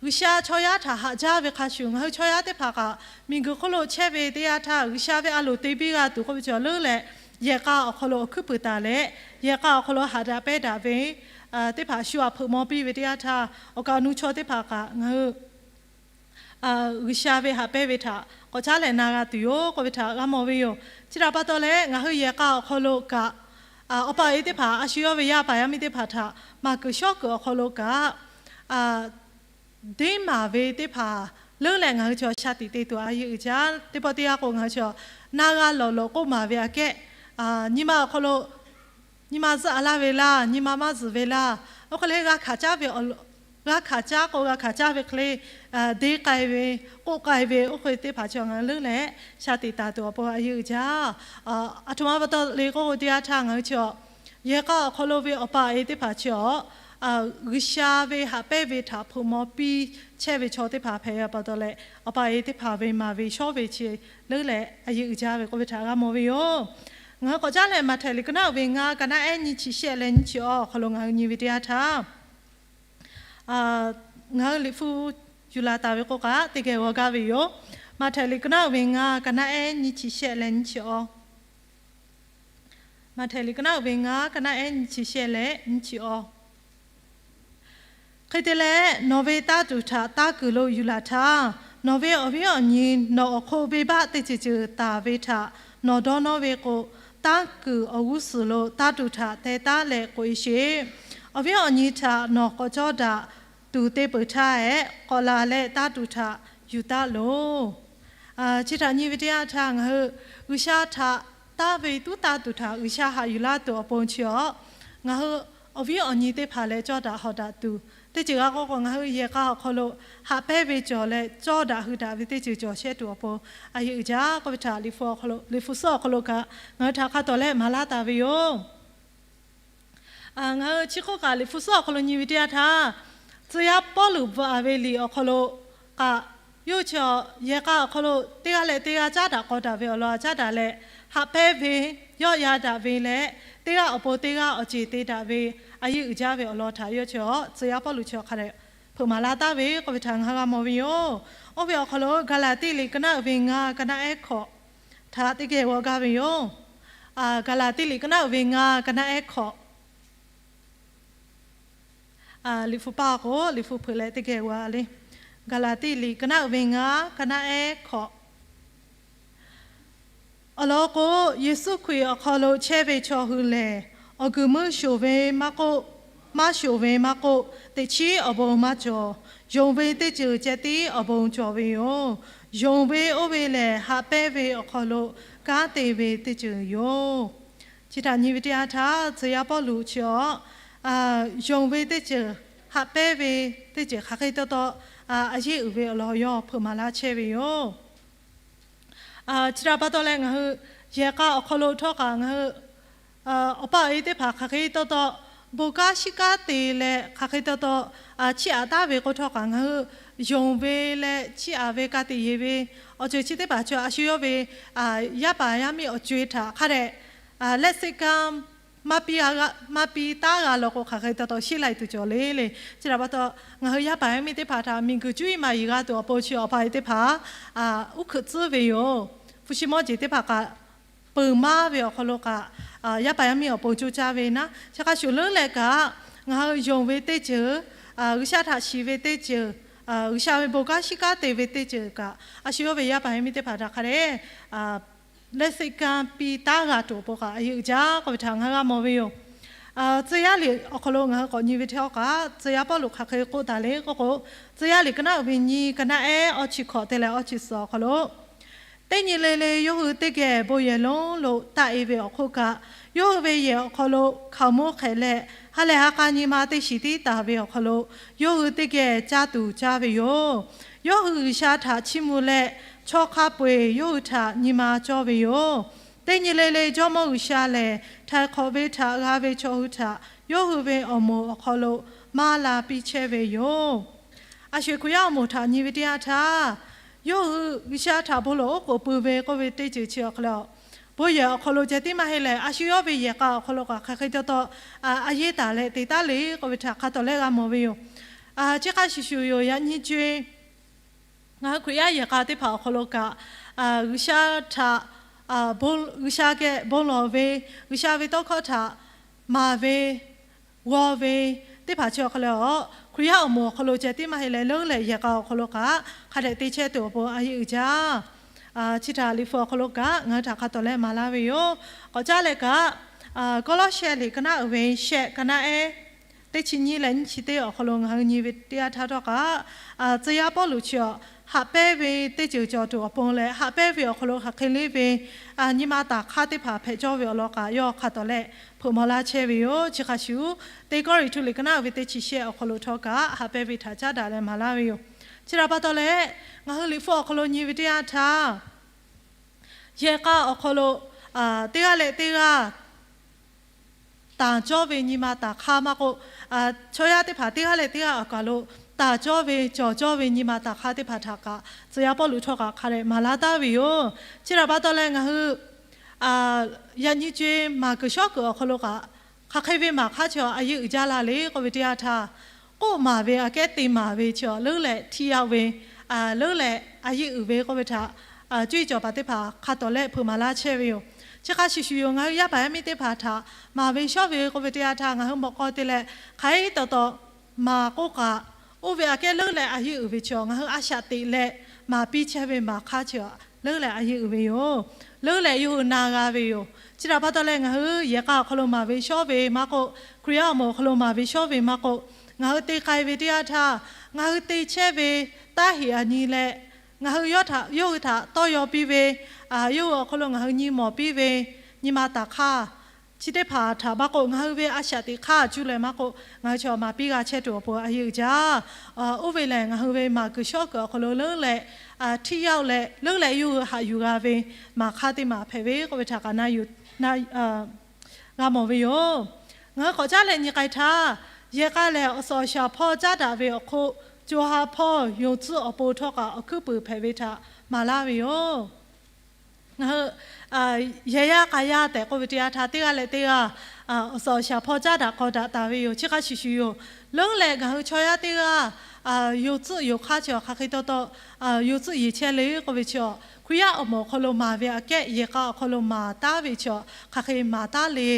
G'uiˬsha chaw yaˇ htaꞈ haꞈ jaˇ ve hk'a shuˍ, ngaˬ hui chaw yaˇ teˇ hpaˍ kaꞈ miˬguiˬ hk'oˆ lo chehˇ ve teˇ yanˇ htaˇ G'uiˬsha ve a loˍ te biˇ g'a tuˬ k'oˆ ve chi leuˉ leh, yehˬ k'a awˬ hk'aw lo awˬ hkuiˉ puiˍ taˍ leh, yehˬ k'a awˬ hk'aw lo haꞈ daꞈ pehnˇ daꞈ ve teˇ hpaˍ shu aꞈ hpeuꞈ maw piˇ ve teˇ yanˇ htaˇ, awˬ kaˍ awˬ nu chaw teˇ hpaˍ kaꞈ ngaˬ hui G'uiˬsha ve haꞈ pehnˇ ve htaꞈ k'awꞈ caˉ leh na g'a tuˬ yoˬ k'oˆ ve htaꞈ g'a mawˬ ve yoˬ. Chi htaꞈ pa taw leh ngaˬ hui yehˬ k'a awˬ hk'aw lo kaꞈ, awˬ pa awˬ e teˇ hpaˍ, a shu yawˇ ve yaˇ paˍ yaˇ miˇ teˇ hpaˍ htaꞈ maˍ kuiˬ shawˉ kuiˬ awˬ hk'aw lo kaꞈ, deˇ maˍ ve teˇ hpaˍ leuˉ leh ngaˬ hui chaw sha tiꞈ te tuˬ a yeˇ uiˍ jaˇ. Teˇ pawˆ teˇ yanˇ k'o ngaˬ hui chaw na g'a lawˬ lawˬ k'oˆ maˍ ve aꞈ kehˉ, nyi ma awˬ hk'aw lo nyi ma zuhˆ a laˇ ve laˇ, nyi ma maˇ zuhˬ ve laˇ, oˇ hk'e le g'a hkanˍ caˉ ve, g'a hkanˍ caˉ k'o g'a hkanˍ caˉ ve hk'e le, deˇ k'ai ve, k'oˆ k'ai ve, oˇ hk'e teˇ hpaˍ chi ngaˬ hui leuˉ leh sha tiꞈ taˍ tuˬ awˬ pon a yeˇ uiˍ jaˇ. Aˬ htoꞈ ma pa taw le k'oˆ k'o teˇ yanˇ htaˇ ngaˬ hui chi yehˬ k'a awˬ hk'aw lo ve awˬ pa awˬ e teˇ hpaˍ chi awˬ G'uiˬsha ve haꞈ pehnˇ ve htaꞈ hpeuꞈ maw piˇ chehˇ ve chaw teˇ hpaˍ hpehꞈ ve pa taw leh, awˬ pa awˬ e teˇ hpaˍ ve maˍ ve shawˉ ve chi leuˉ leh a yeˇ uiˍ jaˇ ve k'oˆ ve htaꞈ g'a mawˬ ve yoˬ. Ngaˬ hui k'awꞈ caˉ leh Maꞈhtehˍ liꞈ ka naˆ uiˍ ve ngaˇ, ka naˆ ehˉ nyiˇ chi shehˆ leh nyiˇ chi awˬ hk'aw lo ngaˬ hui nyi ve teˇ yanˇ htaˇ, ngaˬ hui Liꞈ hpu yuˬ laˬ taˍ ve k'o kaꞈ teˇ geh g'aw gaˇ ve yoˬ. Maꞈhtehˍ liꞈ ka naˆ uiˍ ve ngaˇ, ka naˆ ehˉ nyiˇ chi shehˆ leh nyiˇ chi awˬ Maꞈhtehˍ liꞈ ka naˆ uiˍ ve ngaˇ, ka naˆ ehˉ nyiˇ chi shehˆ leh nyiˇ chi awˬ Hk'e te leh, nawˬ ve tanˇ tuˬ htaꞈ tanˇ kuiˬ lo yuˬ laˬ htaˇ, nawˬ ve awˬ viˉ awˬ nyi nawˬ awˬ hk'oˆ venˇbaˆ teˇ ceuˬ ceuˬ taˍ ve htaꞈ nawˬ dawˇ nawˇ ve k'o, tanˇ kuiˬ awˬ g'uˇ suhˍ lo tanˇ tuˬ htaꞈ teh taˉ leh k'oꞈ e sheˍ. Awˬ viˉ awˬ nyi htaꞈ nawˬ k'awꞈ cawˇ daꞈ tuˬ te peuˬ htaˇ hehꞈ, k'awꞈ laˬ leh tanˇ tuˬ htaꞈ yuˬ taˉ loˬ. Chi htaꞈ nyi ve teˇ yanˇ htaˇ ngaˬ hui G'uiˬsha htaꞈ tanˇ ve tuˉ tanˇ tuˬ htaꞈ G'uiˬsha haꞈ yuˬ laˇ tuˬ awˬ pon chi awˬ, ngaˬ hui awˬ viˉ awˬ nyi teˇ hpaˍ leh cawˇ daꞈ hawˍ daꞈ tuˬ, teˇ ceuˬ g'a k'oˆ k'o, ngaˬ hui yehˬ k'a awˬ hk'aw lo haꞈ pehnˇ ve cawˬ leh cawˇ daꞈ hui daꞈ ve teˇ ceuˬ cawˬ shehˉ tuˬ awˬ pon a yeˇ uiˍ jaˇ k'oˆ ve htaꞈ Liꞈ hpu awˬ hk'aw lo, Liꞈ hpu suhˉ awˬ hk'aw lo kaꞈ ngaˬ hui htaꞈ hk'a tawˍ leh maˍ laˇ taˍ ve yoˬ. Ngaˬ hui chi hk'oˆ kaꞈ Liꞈ hpu suhˉ awˬ hk'aw lo nyi ve teˇ yanˇ htaˇ, tcuh yaˇ Pawˇluꞈ bvuhꞈ ve liꞈ awˬ hk'aw lo kaꞈ, yawˇ hui chi yehˬ k'a awˬ hk'aw lo teˇ g'aˇ leh teˇ g'aˇ caˉ daꞈ k'aw daꞈ ve awˬ lawn caˉ daꞈ leh, haꞈ pehnˇ ve, yawˆ yan daꞈ ve leh, teˇ g'aˇ awˬ pon teˇ g'aˇ awˬ ceˬ te daꞈ ve a yeˇ uiˍ jaˇ ve awˬ lawn htaꞈ yawˇ chi tcuh yaˇ Pawˇluꞈ chi hk'a dehꞈ hpeuꞈ maˍ laˇ taˍ ve k'oˆ ve htaꞈ ngaˬ hui g'a mawˬ ve yoˬ. Oˇ ve awˬ hk'aw lo Gaˍlaˍtiˆ liꞈ ka naˆ uiˍ ve ngaˇ, ka naˆ ehˉ hkawꞈ htaꞈ teˇ geh g'aw gaˇ ve yoˬ. Gaˍlaˍtiˆ liꞈ ka naˆ uiˍ ve ngaˇ, ka naˆ ehˉ hkawꞈ. Liꞈ hpu paˇ k'o, Liꞈ hpu hpeuꞈ leh teˇ geh g'aw le. Gaˍlaˍtiˆ liꞈ ka naˆ uiˍ ve ngaˇ, ka naˆ ehˉ hkawꞈ. Awˬ lawn k'o, Yeˍsuˆ Hkriꞈ awˬ hk'aw lo chehˇ ve chaw hui lehˬ, awˬ guiˬ meuˇ shoˍ ve maˇ k'oˆ, maˇ shoˍ ve maˇ k'oˆ, teꞈ chiˉ awˬ bon maˇ cawˬ. Yonˍ ve teˇ ceuˬ ceh tiˉ awˬ bon cawˬ ve yoˬ. Yonˍ ve oˇ ve lehˬ, haꞈ pehnˇ ve awˬ hk'aw lo kanˉ te ve teˇ ceuˬ yoˬ. Chi htaꞈ nyi ve teˇ yanˇ htaˇ, tcuh yaˇ Pawˇluꞈ chi awˬ, yonˍ ve teˇ ceuˬ, haꞈ pehnˇ ve teˇ ceuˬ hk'aˬ hk'e taw taw a yeˇ uiˍ ve awˬ lawn yawˇ hpeuꞈ maˍ laˇ chehˇ ve yoˬ. Chi htaꞈ pa taw leh ngaˬ hui yehˬ k'a awˬ hk'aw lo htawˇ kaꞈ ngaˬ hui awˬ pa awˬ e teˇ hpaˍ hk'aˬ hk'e taw taw bon kanˉ shiˉ kanˉ te leh hk'aˬ hk'e taw taw chiˇ aꞈ taˉ ve k'o htawˇ kaꞈ ngaˬ hui yonˍ ve leh chiˇ aꞈ ve ka tiꞈ yeˬ ve awˬ ceuˬ chi teˇ hpaˍ chi a shu yawˇ ve yaˇ paˍ yaˇ miˇ awˬ co-e htaꞈ hk'a dehꞈ lehˆ seˆ kanˉ maˇ piˇ taˉ g'a law k'o, hk'aˬ hk'e taw taw sheˉ lai tuˬ cawˬ le le. Chi htaꞈ pa taw, ngaˬ hui yaˇ paˍ yaˇ miˇ teˇ hpaˍ htaꞈ miˬguiˬ cuˇ yiˍ maˍ yiˍ g'a tuˬ awˬ pon chi awˬ pa awˬ e teˇ hpaˍ uˉ hkuiꞈ tcuhˉ ve yoˬ. Hpu shi mawˇ jeˬ teˇ hpaˍ kaꞈ, peuˬ maˇ ve awˬ hk'aw lo kaꞈ, yaˇ paˍ yaˇ miˇ awˬ pon coˇ caˇ ve naˉ, chi hk'a shuˍ leuˉ leh kaꞈ, ngaˬ hui yonˍ ve teˇ ceuˬ, G'uiˬsha htaꞈ shiˍ ve teˇ ceuˬ, G'uiˬsha ve bon kanˉ shiˉ kanˉ te ve teˇ ceuˬ kaꞈ, a shu yawˇ ve yaˇ paˍ yaˇ miˇ teˇ hpaˍ htaꞈ hk'a dehꞈ lehˆ seˆ kanˉ piˇ taˉ g'a tuˬ awˬ pon kaꞈ a yeˇ uiˍ jaˇ k'oˆ ve htaꞈ ngaˬ hui g'a mawˬ ve yoˬ. Tcuh yaˇ liꞈ awˬ hk'aw lo ngaˬ hui k'awꞈ nyi ve htawˇ kaꞈ, tcuh yaˇ Pawˇluꞈ hk'aˬ hk'e k'oˆ taˍ le k'oˆ k'o, tcuh yaˇ liꞈ ka naˆ uiˍ ve nyi, ka naˆ ehˉ awˇ chi hkawꞈ te leh awˇ chi suhˍ awˬ hk'aw lo, teˇ nyi le le yawˇ hui teˇ geh bon yehˬ lonˉ lo taˆ-e ve awˬ hk'oˆ kaꞈ, yawˇ hui ve yehˬ awˬ hk'aw lo hkaoˍmonˇ hk'ehꞈ leh, ha lehˬ ha k'a nyi ma teˇ shiˍ tiˉ taˍ ve awˬ hk'aw lo yawˇ hui teˇ geh caˇ tuˬ caˇ ve yoˬ. Yawˇ hui G'uiˬsha htaꞈ chiˇ mvuh leh, chaw hk'a peu-eˬ yawˇ hui htaꞈ nyi ma cawˇ ve yoˬ. Teˇ nyi le le Jawˇmawˇ G'uiˬsha lehˬ, htaiˍ hk'awꞈ ve htaꞈ g'a ve chaw hui htaꞈ yawˇ hui ve awˬ moˍ awˬ hk'aw lo maˇ la piˇ chehˇ ve yoˬ. A shu-eˬ Hkriꞈ yaˇ awˬ moˍ htaꞈ nyi ve teˇ yanˇ htaˇ, yawˇ hui G'uiˬsha htaꞈ bon lawˬ oˉ k'oˍ pui ve k'oˆ ve teˇ ceuˬ chi awˬ hk'aw lo, bon yehˬ awˬ hk'aw lo ceh tiˉ maˇ heˆ leh, a shu yawˇ ve yehˬ k'a awˬ hk'aw lo kaꞈ hk'aˬ hk'e taw taw a yeˇ taˍ leh te taˉ le k'oˆ ve htaꞈ hk'a tawˍ leh g'a mawˬ ve yoˬ. Chi hk'a shuˍ shuˍ yoˬ, yaꞈ nyi co-e ngaˬ hui Hkriꞈ yaˇ yehˬ k'a teˇ hpaˍ awˬ hk'aw lo kaꞈ, G'uiˬsha htaꞈ G'uiˬsha geh bon lawˬ ve, G'uiˬsha ve tawˇ hkawˇ htaꞈ maˍ ve, g'aw ve teˇ hpaˍ chi awˬ hk'aw lo, Hkriꞈ yaˇ awˬ moˍ awˬ hk'aw lo ceh tiˉ maˇ heˆ leh, leuˉ leh yehˬ k'a awˬ hk'aw lo kaꞈ hk'a dehꞈ te chehˇ tuˬ awˬ pon a yeˇ uiˍ jaˇ. Chi htaꞈ Liꞈ hpu awˬ hk'aw lo kaꞈ ngaˬ hui htaꞈ hk'a tawˍ leh maˍ laˇ ve yoˬ. K'awꞈ caˉ leh kaꞈ, Kawˇlawˇsehˇ liꞈ ka naˆ uiˍ ve shehˆ, ka naˆ ehˉ teˇ chi nyiˇ leh nyiˇ chi teˇ awˬ hk'aw lo ngaˬ hui nyi ve teˇ yanˇ htaˇ htawˇ kaꞈ, tcuh yaˇ Pawˇluꞈ chi awˬ haꞈ pehnˇ ve teˇ ceuˬ cawˬ tuˬ awˬ pon leh, haꞈ pehnˇ ve awˬ hk'aw lo hk'aˬ hk'e le ve nyi ma taˍ hk'aˇ teˇ hpaˍ hpehꞈ cawˇ ve awˬ lawn kaꞈ yawˇ hk'a tawˍ leh hpeuꞈ maw laˇ chehˇ ve yoˬ. Chi hk'a shuˍ, Teˇ Kawˇrenˍhtuˆ liꞈ ka naˆ uiˍ ve teˇ chi shehˆ awˬ hk'aw lo htawˇ kaꞈ haꞈ pehnˇ ve htaꞈ caˉ daꞈ leh maˍ laˇ ve yoˬ. Chi htaꞈ pa taw leh, ngaˬ hui Liꞈ hpu awˬ hk'aw lo nyi ve teˇ yanˇ htaˇ, yehˬ k'a awˬ hk'aw lo teˇ g'aˇ leh teˇ g'aˇ tanˬ cawˇ ve nyi ma taˍ hk'aˇ maˇ k'oˆ, chaw yaˇ teˇ hpaˍ teˇ g'aˇ leh teˇ g'aˇ awˬ kaˬ lo tanˬ cawˇ ve cawˬ cawˇ ve nyi ma taˍ hk'aˇ teˇ hpaˍ htaꞈ kaꞈ tcuh yaˇ Pawˇluꞈ htawˇ kaꞈ hk'a dehꞈ maˍ laˇ taˍ ve yoˬ. Chi htaꞈ pa taw leh ngaˬ hui yaꞈ nyi co-e maˍ kuiˬ shawˉ kuiˬ awˬ hk'aw lo kaꞈ, hk'aˬ hk'e ve maˍ hk'aˇ chi a yeˇ uiˍ jaˇ la le k'oˆ ve teˇ yanˇ htaˇ, k'oˆ maˍ ve aꞈ kehˉ te maˍ ve chi leuˉ leh htiˇ yaˇ ve, leuˉ leh a yeˇ uiˍ ve k'oˆ ve htaꞈ cuˇ yiˍ cawˬ paˍ teˇ hpaˍ hk'a tawˍ leh hpeuꞈ maˍ laˇ chehˇ ve yoˬ. Chi hk'a shuˍ shuˍ yoˬ, ngaˬ hui yaˇ paˍ yaˇ miˇ teˇ hpaˍ htaꞈ maˍ ve shawˉ ve k'oˆ ve teˇ yanˇ htaˇ, ngaˬ hui mawꞈ k'aw te leh hk'aˬ hk'e taw taw maˍ k'oˆ kaꞈ, oˇ ve aꞈ kehˉ leuˉ leh a yeˇ uiˍ ve chi ngaˬ hui a shaꞈ teꞈ leh maˍ piˇ chehˇ ve maˍ hk'aˇ chi leuˉ leh a yeˇ uiˍ ve yoˬ. Leuˉ leh yawˇ hui na g'a ve yoˬ. Chi htaꞈ pa taw leh ngaˬ hui yehˬ k'a awˬ hk'aw lo maˍ ve shawˉ ve maˇ k'oˆ, Hkriꞈ yaˇ awˬ moˍ awˬ hk'aw lo maˍ ve shawˉ ve maˇ k'oˆ, ngaˬ hui te k'ai ve teˇ yanˇ htaˇ, ngaˬ hui te chehˇ ve taˇ heꞈ aꞈ nyi leh, ngaˬ hui yawˇ hui htaꞈ tawˇ yaw piˇ ve, yawˇ hui awˬ hk'aw lo ngaˬ hui nyi mawˬ piˇ ve nyi ma taˍ hk'aˇ, chi teˇ hpaˍ htaꞈ maˇ k'oˆ, ngaˬ hui ve a shaꞈ teꞈ hk'aˇ cuˇ leh maˇ k'oˆ, ngaˬ hui chaw maˍ piˇ g'a chehˇ tuˬ awˬ pon a yeˇ uiˍ jaˇ. Oˇ ve lehˬ, ngaˬ hui ve maˍ kuiˬ shawˉ kuiˬ awˬ hk'aw lo leuˉ leh, htiˇ yaˇ leh leuˉ leh yawˇ hui haꞈ yuˬ g'a ve maˍ hk'aˇ teˇ maˬ hpehꞈ ve k'oˆ ve htaꞈ kaꞈ na yuˬ na g'a mawˬ ve yoˬ. Ngaˬ hui k'awꞈ caˉ leh nyi k'ai htaˇ, yehˬ k'a lehˬ awˬ suhˍ awˬ shaˍ hpawˇ caˉ daꞈ ve awˬ hk'oˆ, co ha hpawˇ yonˍ tcuhˆ awˬ pon htawˇ kaꞈ awˬ hkuiˉ puiˍ hpehꞈ ve htaꞈ maˍ laˇ ve yoˬ. Ngaˬ hui yehˬ yaˇ k'a yaˇ tehꞈ k'oˆ ve teˇ yanˇ htaˇ, teˇ g'aˇ leh teˇ g'aˇ awˬ suhˍ awˬ shaˍ hpawˇ caˉ daꞈ k'aw daꞈ taˍ ve yoˬ. Chi hk'a shuˍ shuˍ yoˬ. Leuˉ leh ngaˬ hui chaw yaˇ teˇ g'aˇ yonˍ tsuhˆ yonˍ hk'aˇ chi awˬ hk'aˬ hk'e taw taw yonˍ tsuhˆ yeˬ chehˇ le k'oˆ ve chi, Hkriꞈ yaˇ awˬ moˍ awˬ hk'aw lo maˍ ve aꞈ kehˉ yehˬ k'a awˬ hk'aw lo maˍ taˉ ve chi, hk'aˬ hk'e maˍ taˉ le,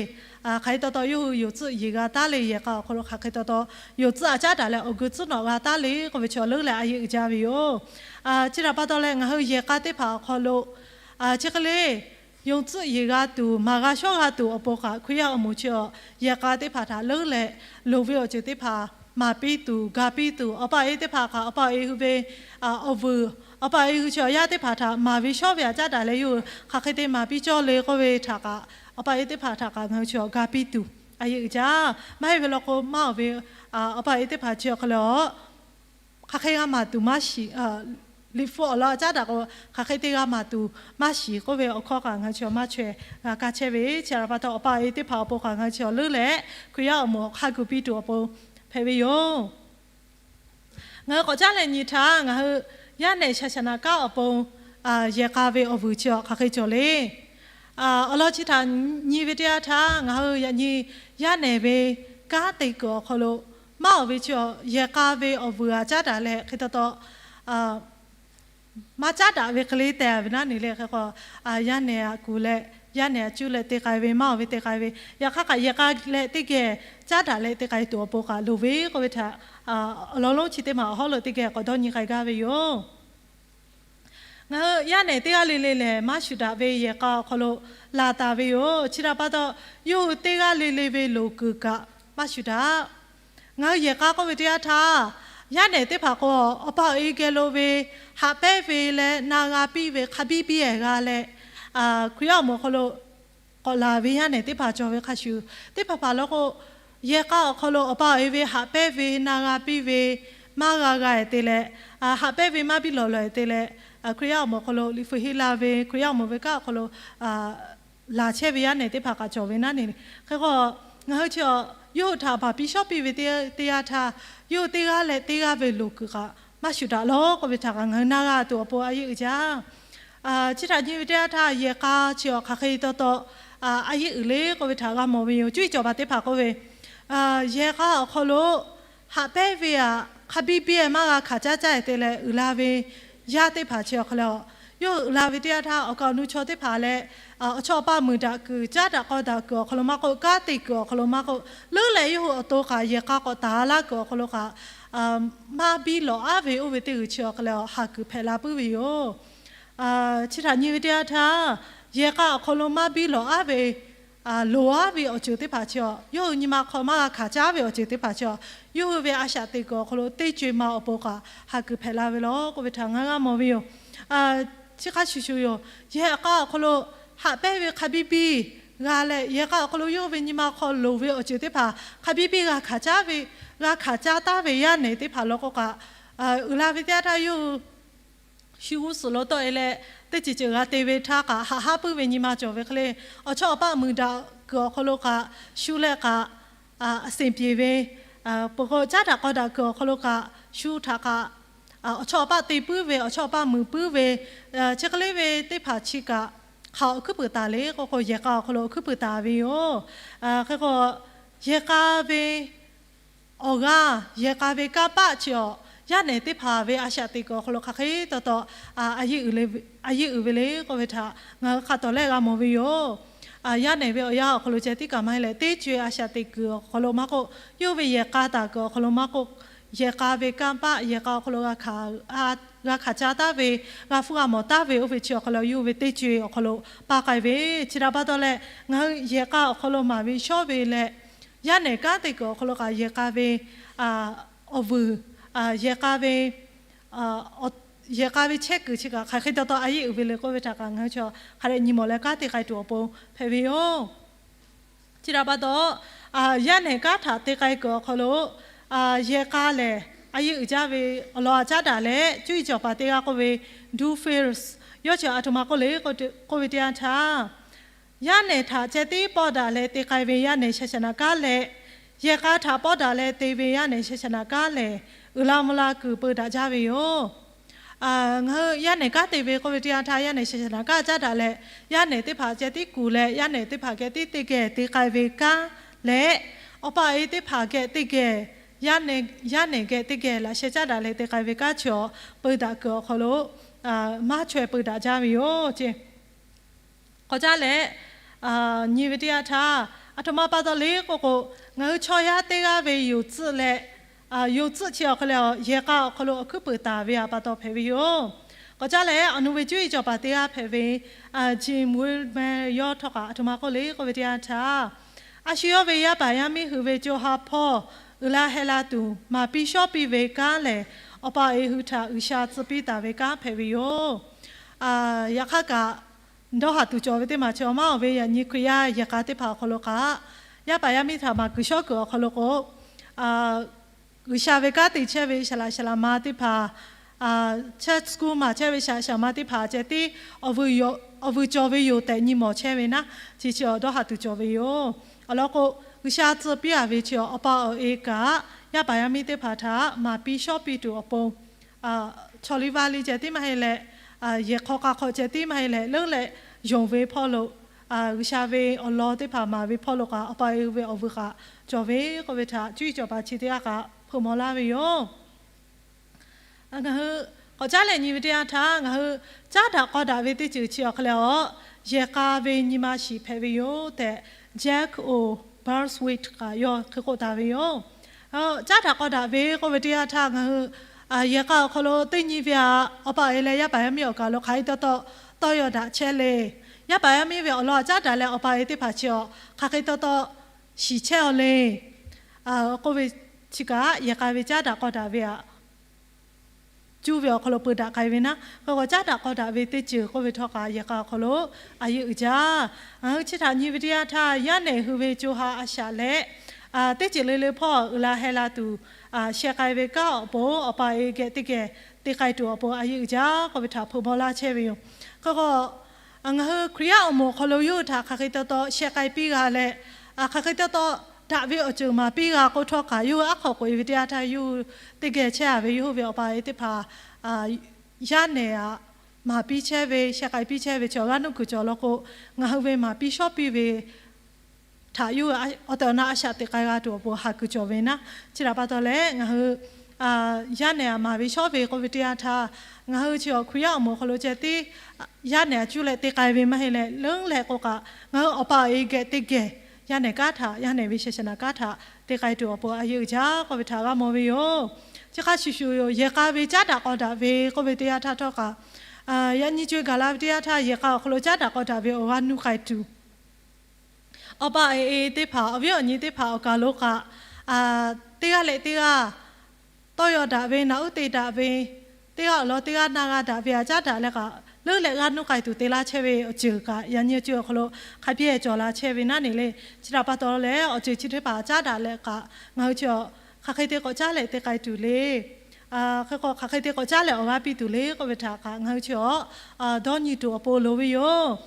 hk'aˬ hk'e taw taw yawˇ hui yonˍ tsuhˆ yeˬ g'a taˉ le, yehˬ k'a awˬ hk'aw lo hk'aˬ hk'e taw taw yonˍ tsuhˆ aꞈ caˉ daꞈ leh awˬ gu tcuhˉ nawꞈ g'a taˉ le k'oˆ ve chi leuˉ leh a yeˇ uiˍ jaˇ ve yoˬ. Chi htaꞈ pa taw leh ngaˬ hui yehˬ k'a teˇ hpaˍ awˬ hk'aw lo chi hk'e le yonˍ tsuhˆ yeˬ g'a tuˬ, maˍ g'a shawˉ g'a tuˬ awˬ pon kaꞈ, Hkriꞈ yaˇ awˬ moˍ chi yehˬ k'a teˇ hpaˍ htaꞈ leuˉ leh loˍ ve awˬ ceuˬ teˇ hpaˍ maˍ piˇ tuˬ, ga piˇ tuˬ, awˬ pa awˬ e teˇ hpaˍ kaꞈ awˬ pa awˬ e hui ve awˬ vuiˬ, awˬ pa awˬ e hui chi awˬ yaˇ teˇ hpaˍ htaꞈ maˍ ve shawˉ ve aꞈ caˉ daꞈ leh yawˇ hui hk'aˬ hk'e te maˍ piˇ cawˇ le k'oˆ ve htaꞈ kaꞈ, awˬ pa awˬ e teˇ hpaˍ htaꞈ kaꞈ ngaˬ hui chi ga piˇ tuˬ a yeˇ uiˍ jaˇ. Maˇ heˆ ve law k'o, maˇ awˬ ve awˬ pa awˬ e teˇ hpaˍ chi awˬ hk'aw lo hk'aˬ hk'e g'a maˍ tuˬ maˇ shiˍ, Liꞈ hpu awˬ lawn aꞈ caˉ daꞈ k'o, hk'aˬ hk'e te g'a maˍ tuˬ maˇ shiˍ k'oˆ ve awˬ hkawˇ kaꞈ ngaˬ hui chi maˇ chaweh g'a kaˇ chehˇ ve. Chi htaꞈ pa taw awˬ pa awˬ e teˇ hpaˍ awˬ pon kaꞈ ngaˬ hui chi leuˉ leh Hkriꞈ yaˇ awˬ moˍ hk'a gu piˇ tuˬ awˬ pon hpehꞈ ve yoˬ. Ngaˬ hui k'awꞈ caˉ leh nyi htaˇ, ngaˬ hui yaˇ nehˬ shaˍ shaˍ naˍ kanˉ awˬ pon yehˬ k'a ve awˬ vuiˬ chi hk'aˬ hk'e cawˬ le. Awˬ lawn chi htaꞈ nyi ve teˇ yanˇ htaˇ, ngaˬ hui yaꞈ nyi yaˇ nehˬ ve kanˉ te kuiˬ awˬ hk'aw lo maˇ awˬ ve chi yehˬ k'a ve awˬ vuiˬ aꞈ caˉ daꞈ leh hk'e taw taw maˇ caˉ daꞈ ve hk'e le tehꞈ ve naˉ ne le. Hk'e k'o, yaˇ nehˬ aꞈ kuˬ leh yaˇ nehˬ aꞈ cuˇ leh te k'ai ve, maˇ awˬ ve te k'ai ve, yaꞈ hk'aˇ kaꞈ yehˬ k'a leh teˇ geh caˉ daꞈ leh te k'ai tuˬ awˬ pon kaꞈ loˍ ve k'oˆ ve htaꞈ awˬ lawn lonˉ chi teˇ maˬ awˬ hawˉ lo teˇ geh k'awꞈ dawˇ nyi k'ai gaˇ ve yoˬ. Ngaˬ hui yaˇ nehˬ teˇ g'aˇ le le lehˬ, maˇ shuˍ daꞈ ve yehˬ k'a awˬ hk'aw lo laˬ taˍ ve yoˬ. Chi htaꞈ pa taw, yawˇ hui teˇ g'aˇ le le ve loˍ kuiˬ kaꞈ maˇ shuˍ daꞈ. Ngaˬ hui yehˬ k'a k'oˆ ve teˇ yanˇ htaˇ, yaˇ nehˬ teˇ hpaˍ k'o, awˬ pa awˬ e geh lo ve haꞈ pehnˇ ve leh na g'a piˇ ve hk'a biˇ biˇ ehˍ g'a leh, Hkriꞈ yaˇ awˬ moˍ awˬ hk'aw lo k'awꞈ laˬ ve yaˇ nehˬ teˇ hpaˍ cawˬ ve hk'a shuˍ, teˇ hpaˍ hpaˍ law k'o, yehˬ k'a awˬ hk'aw lo awˬ pa awˬ e ve haꞈ pehnˇ ve na g'a piˇ ve maˇ g'a g'a ehˍ te leh, haꞈ pehnˇ ve maˇ biˇ lawˬ lawˬ ehˍ te leh, Hkriꞈ yaˇ awˬ moˍ awˬ hk'aw lo liꞈ hpu henˇ la ve, Hkriꞈ yaˇ awˬ moˍ ve kanˉ awˬ hk'aw lo laˬ chehˇ ve yaˇ nehˬ teˇ hpaˍ kaꞈ cawˬ ve naˉ ne. Hk'e k'o, ngaˬ hui chi yawˇ hui htaꞈ baˬ piˇ shawˉ piˇ ve teˇ yanˇ htaˇ, yawˇ hui teˇ g'aˇ leh teˇ g'aˇ ve loˍ kuiˬ kaꞈ maˇ shuˍ daꞈ lawˬ k'oˆ ve htaꞈ kaꞈ ngaˬ hui na g'a tuˬ awˬ pon a yeˇ uiˍ jaˇ. Chi htaꞈ nyi ve teˇ yanˇ htaˇ, yehˬ k'a chi awˬ hk'aˬ hk'e taw taw a yeˇ uiˍ le k'oˆ ve htaꞈ g'a mawˬ ve yoˬ. Cuˇ yiˍ cawˬ paˍ teˇ hpaˍ k'oˆ ve, yehˬ k'a awˬ hk'aw lo haꞈ pehnˇ ve aꞈ hk'a biˇ biˇ maˇ g'a hkanˍ caˉ caˉ te leh uiˍ la ve yaˇ teˇ hpaˍ chi awˬ hk'aw lo, yawˇ hui uiˍ la ve teˇ yanˇ htaˇ, awˬ kaˍ awˬ nu chaw teˇ hpaˍ leh awˬ chawˇ awˬ paˇ muiˬ daꞈ kuiˬ, caˉ daꞈ k'aw daꞈ kuiˬ awˬ hk'aw lo maˇ k'oˆ, kanˉ te kuiˬ awˬ hk'aw lo maˇ k'oˆ, leuˉ leh yawˇ hui awˬ to kaꞈ yehˬ k'a k'awꞈ taˍ laˇ kuiˬ awˬ hk'aw lo kaꞈ maˇ biˇ lawˬ aˉ ve oˇ ve teˇ g'uiˬ chi awˬ hk'aw lo haˍ kuiˬ hpehꞈ la puiˉ ve yoˬ. Chi htaꞈ nyi ve teˇ yanˇ htaˇ, yehˬ k'a awˬ hk'aw lo maˇ biˇ lawˬ aˉ ve loˍ aˉ ve awˬ ceuˬ teˇ hpaˍ chi, yawˇ hui nyi ma hk'aw maˇ g'a hkanˍ caˉ ve awˬ ceuˬ teˇ hpaˍ chi, yawˇ hui ve a shaꞈ teꞈ kuiˬ awˬ hk'aw lo teˇ co e ma awˬ pon kaꞈ haˍ kuiˬ hpehꞈ la ve law k'oˆ ve htaꞈ ngaˬ g'a mawˬ ve yoˬ. Chi hk'a shuˍ shuˍ yoˬ. Yehˬ k'a awˬ hk'aw lo haꞈ pehnˇ ve hk'a biˇ biˇ g'a leh, yehˬ k'a awˬ hk'aw lo yawˇ hui ve nyi ma hk'aw loˍ ve awˬ ceuˬ teˇ hpaˍ hk'a biˇ biˇ g'a hkanˍ caˉ ve, g'a hkanˍ caˉ taˉ ve yaˇ nehˬ teˇ hpaˍ law k'o kaꞈ, uiˍ la ve teˇ yanˇ htaˇ yawˇ hui shu g'uˇ suhˍ lo tawˆ e leh, teˇ ceuˬ ceuˬ g'a te ve htaˇ kaꞈ haꞈ haˉ puiˉ ve nyi ma cawˬ ve hk'e le, awˬ chawˇ awˬ paˇ muiˬ daꞈ kuiˬ awˬ hk'aw lo kaꞈ shu leh kaꞈ, a seˍ pyeˬ ve, peuˬ k'o caˉ daꞈ k'aw daꞈ kuiˬ awˬ hk'aw lo kaꞈ shu htaꞈ kaꞈ awˬ chawˇ awˬ paˇ te puiˉ ve, awˬ chawˇ awˬ paˇ muiˬ puiˉ ve, chi hk'e le ve teˇ hpaˍ chi kaꞈ hk'aˬ awˬ hkuiˉ puiˍ taˍ le k'oˆ k'o, yehˬ k'a awˬ hk'aw lo awˬ hkuiˉ puiˍ taˍ ve yoˬ. Hk'e k'o, yehˬ k'a ve awˬ g'aˇ, yehˬ k'a ve kanˇ paˆ chi awˬ, yaˇ nehˬ teˇ hpaˍ ve a shaꞈ teꞈ kuiˬ awˬ hk'aw lo hk'aˬ hk'e taw taw a yeˇ uiˍ le, a yeˇ uiˍ ve le k'oˆ ve htaꞈ ngaˬ hui hk'a tawˍ lehˆ g'a mawˬ ve yoˬ. Yaˇ nehˬ ve awˬ yanˇ awˬ hk'aw lo ceh tiˉ kaꞈ maˇ heˆ leh, teˇ co e a shaꞈ teꞈ kuiˬ awˬ hk'aw lo maˇ k'oˆ, yawˇ hui ve yehˬ k'a taˍ kuiˬ awˬ hk'aw lo maˇ k'oˆ, yehˬ k'a ve kanˇ paˆ, yehˬ k'a awˬ hk'aw lo g'a hkanˍ caˉ taˉ ve, g'a hpuˇ g'a mawˬ taˉ ve oˇ ve chi awˬ hk'aw lo yawˇ hui ve teˇ co e awˬ hk'aw lo pa k'ai ve, chi htaꞈ pa taw leh ngaˬ hui yehˬ k'a awˬ hk'aw lo maˍ ve shawˉ ve leh, yaˇ nehˬ kanˉ te kuiˬ awˬ hk'aw lo kaꞈ yehˬ k'a ve awˬ vuiˬ, yehˬ k'a ve, yehˬ k'a ve chehˇ kuiˬ chi kaꞈ hk'aˬ hk'e taw taw a yeˇ uiˍ ve le k'oˆ ve htaꞈ kaꞈ ngaˬ hui chi hk'a dehꞈ nyi mawˬ leh kanˉ te k'ai tuˬ awˬ pon hpehꞈ ve yoˬ. Chi htaꞈ pa taw, yaˇ nehˬ kanˉ htaꞈ te k'ai kuiˬ awˬ hk'aw lo yehˬ k'a lehˬ a yeˇ uiˍ jaˇ ve awˬ lawn htaꞈ caˉ daꞈ leh, cuˇ yiˍ cawˬ paˍ teˇ g'aˇ k'oˆ ve, do first, yawˇ chi aˬ htoꞈ ma k'oˆ le k'oˆ ve teˇ yanˇ htaˇ, yaˇ nehˬ htaꞈ ceh tiˉ pawˆ daꞈ leh te k'ai ve yaˇ nehˬ shaˍ shaˍ naꞈ kanˉ leh, yehˬ k'a htaꞈ pawˆ daꞈ leh te ve yaˇ nehˬ shaˍ shaˍ naꞈ kanˉ lehˬ, uiˍ la mvuh la kuiˬ peu daꞈ jaˇ ve yoˬ. Ngaˬ hui yaˇ nehˬ kanˉ te ve k'oˆ ve teˇ yanˇ htaˇ, yaˇ nehˬ shaˍ shaˍ naꞈ kanˉ caˉ daꞈ leh, yaˇ nehˬ teˇ hpaˍ ceh tiˉ kuˬ leh, yaˇ nehˬ teˇ hpaˍ geh tiˉ teˇ geh te k'ai ve kanˉ leh, awˬ pa awˬ e teˇ hpaˍ geh teˇ geh, yaˇ nehˬ geh teˇ geh laꞈ sheh caˉ daꞈ leh te k'ai ve kanˉ chi awˬ peu daꞈ kuiˬ awˬ hk'aw lo maˇ chaweh peu daꞈ jaˇ ve yoˬ ce. K'awꞈ caˉ leh nyi ve teˇ yanˇ htaˇ, aˬ htoꞈ ma pa taw le k'oˆ k'o, ngaˬ hui chaw yaˇ teˇ g'aˇ ve yonˍ tcuhˆ leh, yonˍ tcuhˆ chi awˬ hk'e leh yehˬ k'a awˬ hk'aw lo awˬ hkuiˉ peuˍ taˍ ve htaꞈ pa taw hpehꞈ ve yoˬ. K'awꞈ caˉ leh awˬ nu ve cuˇ yiˍ cawˬ paˍ teˇ g'aˇ hpehꞈ ve Jim Witham yawˇ htawˇ kaꞈ aˬ htoꞈ ma k'oˆ le k'oˆ ve teˇ yanˇ htaˇ, a shu yawˇ ve yaˇ paˍ yaˇ miˇ hui ve co ha hpawˇ uiˍ la heh la tuˬ maˍ piˇ shawˉ piˇ ve kanˉ lehˬ, awˬ pa awˬ e hui htaꞈ G'uiˬsha tcuh piˇ taˍ ve kanˉ hpehꞈ ve yoˬ. Yaꞈ hk'aˇ kaꞈ, dawˇ haˍ tuˬ cawˬ ve teˇ maˬ chi awˬ maˇ awˬ ve yaꞈ nyi Hkriꞈ yaˇ yehˬ k'a teˇ hpaˍ awˬ hk'aw lo kaꞈ, yaˇ paˍ yaˇ miˇ htaꞈ maˍ kuiˬ shawˉ kuiˬ awˬ hk'aw lo k'o, G'uiˬsha ve kanˉ te chehˇ ve shaˍ laꞈ shaˍ laꞈ ma teˇ hpaˍ, church school maˍ chehˇ ve shaˍ laꞈ shaˍ laꞈ ma teˇ hpaˍ ceh tiˉ awˬ vuiˬ cawˬ ve yoˬ tehꞈ nyi mawˬ chehˇ ve naˉ, chi chi awˬ dawˇ haˍ tuˬ cawˬ ve yoˬ. Awˬ lawn k'o, G'uiˬsha tcuh piˇ a ve chi awˬ pa awˬ e kaꞈ, yaˇ paˍ yaˇ miˇ teˇ hpaˍ htaꞈ maˍ piˇ shawˉ piˇ tuˬ awˬ pon, chaw liˇ vaˇ liˇ ceh tiˉ maˇ heˆ leh, yehˬ hk'aw k'a hk'aw ceh tiˉ maˇ heˆ leh, leuˉ leh yonˍ ve hpawˇ lo, G'uiˬsha ve awˬ lawn teˇ hpaˍ maˍ ve hpawˇ lo kaꞈ, awˬ pa awˬ e ve awˬ vuiˬ kaꞈ cawˬ ve k'oˆ ve htaꞈ cuˇ yiˍ cawˬ paˍ chi teˇ g'aˇ kaꞈ hpeuꞈ maw laˇ ve yoˬ. Ngaˬ hui k'awꞈ caˉ leh nyi ve teˇ yanˇ htaˇ, ngaˬ hui caˉ daꞈ k'aw daꞈ ve teˇ ceuˬ chi awˬ hk'e leh a, yehˬ k'a ve nyi ma shiˍ hpehꞈ ve yoˬ tehꞈ, Jack O. Bosworth kaꞈ yawˇ hk'e k'oˆ taˍ ve yoˬ. Caˉ daꞈ k'aw daꞈ ve k'oˆ ve teˇ yanˇ htaˇ, ngaˬ hui yehˬ k'a awˬ hk'aw lo teˇ nyi ve a, awˬ pa awˬ e leh yaˇ paˍ yaˇ miˇ awˬ kaˬ lo hk'aˬ hk'e taw taw tawˇ yaw daꞈ chehˇ le. Yaˇ paˍ yaˇ miˇ ve awˬ lawn htaꞈ caˉ daꞈ leh awˬ pa awˬ e teˇ hpaˍ chi awˬ hk'aˬ hk'e taw taw shiˍ chehˇ aw le k'oˆ ve, chi kaꞈ yehˬ k'a ve caˉ daꞈ k'aw daꞈ ve a, cuˇ ve awˬ hk'aw lo peu daꞈ k'ai ve naˉ, k'o k'o caˉ daꞈ k'aw daꞈ ve teˇ ceuˬ k'oˆ ve htawˇ kaꞈ yehˬ k'a awˬ hk'aw lo a yeˇ uiˍ jaˇ. Ngaˬ hui chi htaꞈ nyi ve teˇ yanˇ htaˇ, yaˇ nehˬ hui ve co ha a shaꞈ leh, teˇ ceuˬ le le hpawˇ uiˍ la heh la tuˬ sheh k'ai ve kanˉ awˬ pon, awˬ pa awˬ e geh teˇ geh te k'ai tuˬ awˬ pon a yeˇ uiˍ jaˇ k'oˆ ve htaꞈ hpeuꞈ maw laˇ chehˇ ve yoˬ. K'o k'o, ngaˬ hui Hkriꞈ yaˇ awˬ moˍ awˬ hk'aw lo yawˇ hui htaꞈ hk'aˬ hk'e taw taw sheh k'ai piˇ g'a leh, hk'aˬ hk'e taw taw daꞈ ve awˬ ceuˬ maˍ piˇ g'a k'o htawˇ kaꞈ, yawˇ hui aˉ hk'aw k'oꞈ e ve teˇ yanˇ htaˇ yawˇ hui teˇ geh chehˇ a ve yawˇ hui ve awˬ pa awˬ e teˇ hpaˍ yaˇ nehˬ aꞈ maˍ piˇ chehˇ ve, sheh k'ai piˇ chehˇ ve chi awˬ g'aˇ nuˇ kuiˬ cawˬ law k'o, ngaˬ hui ve maˍ piˇ shawˉ piˇ ve htaꞈ yawˇ hui awˬ tehˬ awˬ na a shaꞈ teꞈ k'ai g'a tuˬ awˬ pon haˍ kuiˬ cawˬ ve naˉ. Chi htaꞈ pa taw leh ngaˬ hui yaˇ nehˬ aꞈ maˍ ve shawˉ ve k'oˆ ve teˇ yanˇ htaˇ, ngaˬ hui chi awˬ Hkriꞈ yaˇ awˬ moˍ awˬ hk'aw lo ceh tiˉ yaˇ nehˬ aꞈ cuˇ leh te k'ai ve maˇ heˆ leh, leuˉ leh k'o kaꞈ ngaˬ hui awˬ pa awˬ e geh teˇ geh yaˇ nehˬ kanˉ htaꞈ, yaˇ nehˬ ve shaˍ shaˍ naꞈ kanˉ htaꞈ te k'ai tuˬ awˬ pon a yeˇ uiˍ jaˇ k'oˆ ve htaꞈ g'a mawˬ ve yoˬ. Chi hk'a shuˍ shuˍ yoˬ, yehˬ k'a ve caˉ daꞈ k'aw daꞈ ve k'oˆ ve teˇ yanˇ htaˇ htawˇ kaꞈ, yaꞈ nyi co e gaˬ la ve teˇ yanˇ htaˇ, yehˬ k'a awˬ hk'aw lo caˉ daꞈ k'aw daꞈ ve awˬ g'aˇ nuˇ k'ai tuˬ, awˬ pa awˬ e teˇ hpaˍ, awˬ viˉ awˬ nyi teˇ hpaˍ awˬ kaˬ lo kaꞈ, teˇ g'aˇ leh teˇ g'aˇ tawˇ yaw daꞈ ve, naꞈ uˉ te daꞈ ve, teˇ g'aˇ awˬ lawn teˇ g'aˇ na g'a daꞈ ve aꞈ caˉ daꞈ leh kaꞈ, leuˉ leh g'aˇ nuˇ k'ai tuˬ te laˇ chehˇ ve awˬ ceuˬ kaꞈ, yaꞈ nyi awˬ ceuˬ awˬ hk'aw lo hk'a biˇ cawˬ la chehˇ ve naˉ ne le. Chi htaꞈ pa taw leh awˬ ceuˬ chi teˇ hpaˍ caˉ daꞈ leh kaꞈ, ngaˬ hui chi hk'aˬ hk'e te k'awꞈ caˉ leh te k'ai tuˬ le. Hk'e k'o hk'aˬ hk'e te k'awꞈ caˉ leh awˬ g'aˇ piˇ tuˬ le k'oˆ ve htaꞈ kaꞈ ngaˬ hui chi a dawˇ nyi tuˬ awˬ pon loˍ ve yoˬ.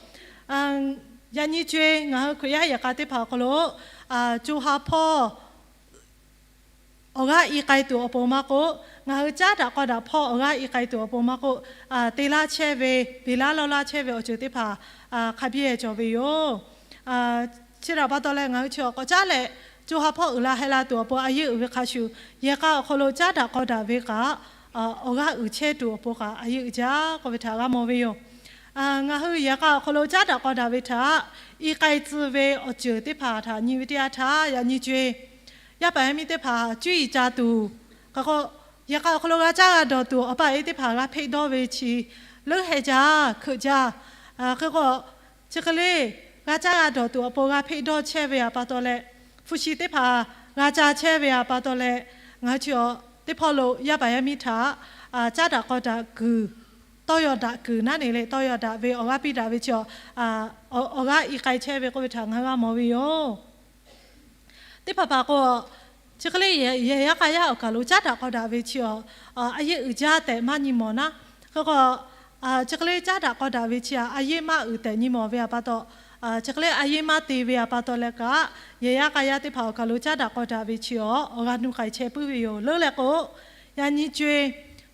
Yaꞈ nyi co e ngaˬ hui Hkriꞈ yaˇ yehˬ k'a teˇ hpaˍ awˬ hk'aw lo co ha hpawˇ awˬ g'aˇ i k'ai tuˬ awˬ pon maˇ k'oˆ, ngaˬ hui caˉ daꞈ k'aw daꞈ hpawˇ awˬ g'aˇ i k'ai tuˬ awˬ pon maˇ k'oˆ, te laˇ chehˇ ve, beˬ laˇ lawˇ laˇ chehˇ ve awˬ ceuˬ teˇ hpaˍ hk'a biˇ cawˬ ve yoˬ. Chi htaꞈ pa taw leh ngaˬ hui chi awˬ k'awꞈ caˉ leh co ha hpawˇ uiˍ la heh la tuˬ awˬ pon a yeˇ uiˍ ve hk'a shuˍ, yehˬ k'a awˬ hk'aw lo caˉ daꞈ k'aw daꞈ ve kaꞈ, awˬ g'aˇ uiˍ chehˇ tuˬ awˬ pon kaꞈ a yeˇ uiˍ jaˇ k'oˆ ve htaꞈ g'a mawˬ ve yoˬ. Ngaˬ hui yehˬ k'a awˬ hk'aw lo caˉ daꞈ k'aw daꞈ ve htaꞈ i k'ai tcuh ve awˬ ceuˬ teˇ hpaˍ htaꞈ nyi ve teˇ yanˇ htaˇ, yaꞈ nyi co e yaˇ paˍ yaˇ miˇ teˇ hpaˍ cuˇ yiˍ ca tuˬ, hk'e k'o yehˬ k'a awˬ hk'aw lo g'a caˇ g'a dawˬ tuˬ awˬ pa awˬ e teˇ hpaˍ g'a hpeˆ dawˇ ve chi leuˉ heh jaˇ hkeuꞈ jaˇ. Hk'e k'o chi hk'e le g'a caˇ g'a dawˬ tuˬ awˬ pon g'a hpeˆ dawˇ chehˇ ve aꞈ pa taw leh, hpu shi teˇ hpaˍ g'a ca chehˇ ve aꞈ pa taw leh, ngaˬ hui chi awˬ teˇ hpawˇ lo yaˇ paˍ yaˇ miˇ htaꞈ caˉ daꞈ k'aw daꞈ kuiˬ, tawˇ yaw daꞈ kuiˬ naˉ ne le, tawˇ yaw daꞈ ve awˬ g'aˇ piˇ daꞈ ve chi awˬ g'aˇ i k'ai chehˇ ve k'oˆ ve htaꞈ ngaˬ hui g'a mawˬ ve yoˬ. Teˇ hpaˍ hpaˍ k'o, chi hk'e le yehˬ yaˇ k'a yaˇ awˬ kaˬ lo caˉ daꞈ k'aw daꞈ ve chi awˬ, a yeˇ uiˍ jaˇ tehꞈ maˇ nyi mawˬ naˉ. Hk'e k'o, chi hk'e le caˉ daꞈ k'aw daꞈ ve chi a yeˇ maˇ uiˍ tehꞈ nyi mawˬ ve a pa taw, chi hk'e le a yeˇ maˇ te ve a pa taw leh kaꞈ, yehˬ yaˇ k'a yaˇ teˇ hpaˍ awˬ kaˬ lo caˉ daꞈ k'aw daꞈ ve chi awˬ, awˬ g'a nuˇ k'ai chehˇ puiˉ ve yoˬ. Leuˉ leh k'o, yaꞈ nyi co-e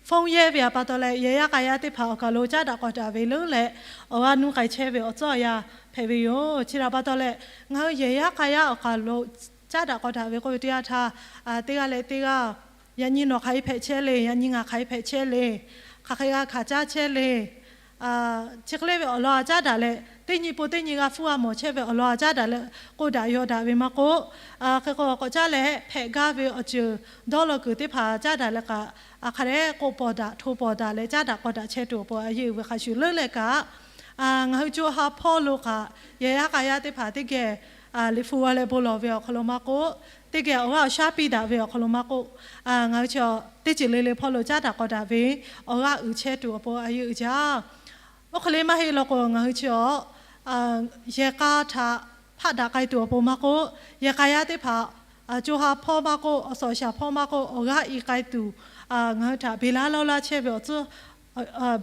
phone yehˇ ve a pa taw leh, yehˬ yaˇ k'a yaˇ teˇ hpaˍ awˬ kaˬ lo caˉ daꞈ k'aw daꞈ ve leuˉ leh, awˬ g'a nuˇ k'ai chehˇ ve awˬ tcuhˉ awˬ yanˇ hpehꞈ ve yoˬ. Chi htaꞈ pa taw leh, ngaˬ hui yehˬ yaˇ k'a yaˇ awˬ kaˬ lo caˉ daꞈ k'aw daꞈ ve k'oˆ ve teˇ yanˇ htaˇ, teˇ g'aˇ leh teˇ g'aˇ, yaꞈ nyi nawˬ hk'aˬ hk'e hpehꞈ chehˇ le, yaꞈ nyi ngaˬ hk'aˬ hk'e hpehꞈ chehˇ le, hk'aˬ hk'e g'a hkanˍ caˇ chehˇ le, chi hk'e le ve awˬ lawn a caˉ daꞈ leh, teˇ nyi po teˇ nyi g'a hpfuhˇ g'a mawˬ chehˇ ve awˬ lawn a caˉ daꞈ leh k'oˆ daꞈ yaw daꞈ ve maˇ k'oˆ, hk'e k'o k'awꞈ caˉ leh hpehꞈ gaˇ ve awˬ ceuˬ dawˇ law kuiˬ teˇ hpaˍ caˉ daꞈ leh kaꞈ, hk'a dehꞈ k'oˆ pawˍ daꞈ hto pawˍ daꞈ leh caˉ daꞈ k'aw daꞈ chehˇ tuˬ awˬ pon a yeˇ uiˍ ve hk'a shuˍ leuˉ leh kaꞈ, ngaˬ hui co ha hpawˇ lo kaꞈ yehˬ yaˇ k'a yaˇ teˇ hpaˍ teˇ geh liꞈ hpu g'a leh bon lawˬ ve awˬ hk'aw lo maˇ k'oˆ, teˇ geh awˬ g'aˇ awˬ shaˉ piˇ daꞈ ve awˬ hk'aw lo maˇ k'oˆ, ngaˬ hui chi teˇ ceuˬ le le hpawˇ lo caˉ daꞈ k'aw daꞈ ve awˬ g'aˇ uiˍ chehˇ tuˬ awˬ pon a yeˇ uiˍ jaˇ. Oˇ hk'e le maˇ heˆ law k'o, ngaˬ hui chi awˬ yehˬ k'a htaꞈ hpaˆ daꞈ k'ai tuˬ awˬ pon maˇ k'oˆ, yehˬ k'a yaˇ teˇ hpaˍ co ha hpawˇ maˇ k'oˆ, awˬ suhˍ awˬ shaˍ hpawˇ maˇ k'oˆ, awˬ g'aˇ i k'ai tuˬ ngaˬ hui htaꞈ beˬ laˇ lawˇ laˇ chehˇ ve awˬ tcuhˉ,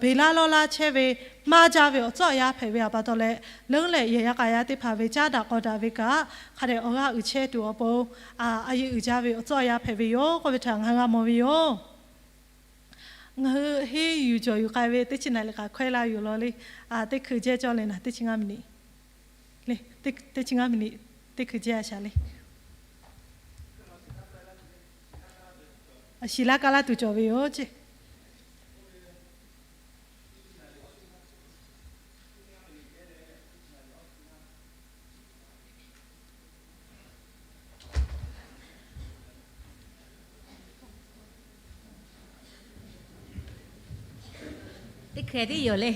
beˬ laˇ lawˇ laˇ chehˇ ve maˇ jaˇ ve awˬ tcuhˉ awˬ yanˇ hpehꞈ ve a pa taw leh, leuˉ leh yehˬ yaˇ k'a yaˇ teˇ hpaˍ ve caˉ daꞈ k'aw daꞈ ve kaꞈ hk'a dehꞈ awˬ g'aˇ uiˍ chehˇ tuˬ awˬ pon a yeˇ uiˍ jaˇ ve awˬ tcuhˉ awˬ yanˇ hpehꞈ ve yoˬ k'oˆ ve htaꞈ ngaˬ hui g'a mawˬ ve yoˬ. Ngaˬ hui henˇ yuˬ cawˬ yuˬ k'ai ve teˇ chi naˍ riˍ kaꞈ hkawehˇ laˇ yoˬ law le. Teˇ hkui jehˇ cawˇ le naˍ, teˇ chi ngaˇ miˬ niꞈ le, teˇ chi ngaˇ miˬ niꞈ, teˇ hkui jehˇ a shaˍ le. Shiˍ laˇ kaˇ laˇ tuˬ cawˬ ve yoˬ ceˇ. Teˇ hkeh tiˉ yoˬ le.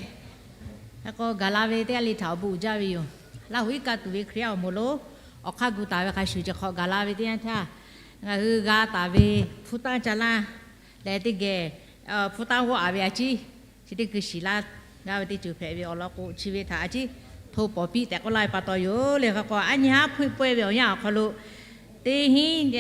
Hk'e k'o gaˬ la ve teˇ g'aˇ le htaꞈ awˬ bon uiˍ jaˇ ve yoˬ. Laˇ huˍ iˉ kaˆ tuˬ ve Hkriꞈ yaˇ awˬ moˍ lonˉ awˬ hk'aˇ gu taˍ ve hk'a shuˍ, chi hk'awꞈ gaˬ la ve teˇ yanˇ htaˇ, ngaˬ hui g'a taˍ ve hpu tanˇ ca laˇ leh teˇ geh hpu tanˇ g'awˇ a ve a ciˉ, chi teˇ hkui shiˍ laˇ gaˇ ve teˇ ceuˬ hpehꞈ ve awˬ lawn k'o, chi ve htaꞈ a ciˉ hto pawˍ piˇ tehꞈ k'oˆ laˇ ve pa taw yoˬ le. Hk'e k'o, a nyi haˉ hpuiˆ pawehˇ ve awˬ yanˇ awˬ hk'aw lo teˇ hinˉ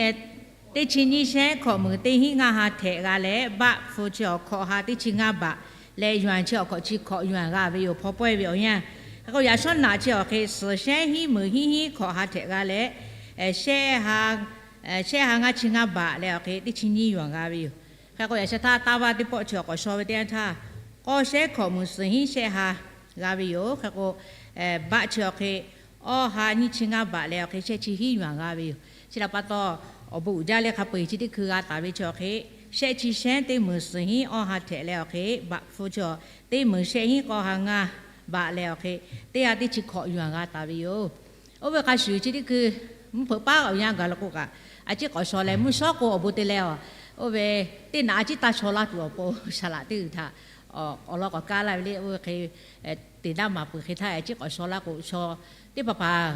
teˇ chi nyiˇ shehnˉ hkawꞈ meuˍ teˇ hinˉ ngaˇ ha htehꞈ g'a leh, baˆ hpu chi awˬ hkawꞈ ha teˇ chi ngaˇ baꞈ leh, yuˬ-anˬ chi awˬ hkawꞈ chi hkawꞈ yuˬ-anˬ g'a ve yoˬ. Hpaw pawehˇ ve awˬ yanˇ hk'e k'o, yaꞈ shawˉ naꞈ chi awˬ hk'e suhˍ shehnˉ hinˉ meuˍ hinˉ hinˉ hkawꞈ ha htehꞈ g'a leh, shehˆ ha ngaˇ chi ngaˇ baꞈ leh awˬ hk'e teˇ chi nyiˇ yuˬ-anˬ g'a ve yoˬ. Hk'e k'o, yaꞈ sheh htaˇ taˇ vaˇ teˇ pawˆ chi awˬ k'awꞈ shaw ve teˇ yanˇ htaˇ, k'awˇ shehnˉ hkawꞈ meuˍ suhˍ hinˉ shehˆ ha g'a ve yoˬ. Hk'e k'o, baˆ chi awˬ hk'e awˇ ha nyiˇ chi ngaˇ baꞈ leh awˬ hk'e shehˆ chi hiˉ yuˬ-anˬ g'a ve yoˬ. Chi htaꞈ pa taw, awˬ bon uiˍ jaˇ leh hk'a peu-eˬ chi teˇ hkui g'a taˍ ve chi awˬ hk'e, shehˆ chi shehnˉ teˇ meuˍ suhˍ hinˉ awˇ ha htehꞈ leh awˬ hk'e, baꞈ hpu chi teˇ meuˍ shehˆ hinˉ k'awˇ ha ngaˇ baꞈ leh awˬ hk'e, teˇ ha teˇ chi hkawꞈ yuˬ-anˬ g'a taˍ ve yoˬ. Oˇ ve hk'a shuˍ chi teˇ hkui mvuhˇ hpeuꞈ paˉ awˬ yanˇ gaˬ la k'o kaꞈ, a ciˉ k'awꞈ shaw leh mvuhˇ shawˉ k'o awˬ bon te leh, oˇ ve teˇ naꞈ a ciˉ taˇ shaw laˇ tuˬ awˬ pon, saˍ laꞈ teˇ g'uiˬ htaꞈ awˬ lawn k'awꞈ kaˇ laˇ ve le. Oˇ ve hk'e, teˇ naꞈ maˍ peuˬ hk'e htaˇ a ciˉ k'awꞈ shaw laˇ k'o, shaw teˇ hpaˍ hpaˍ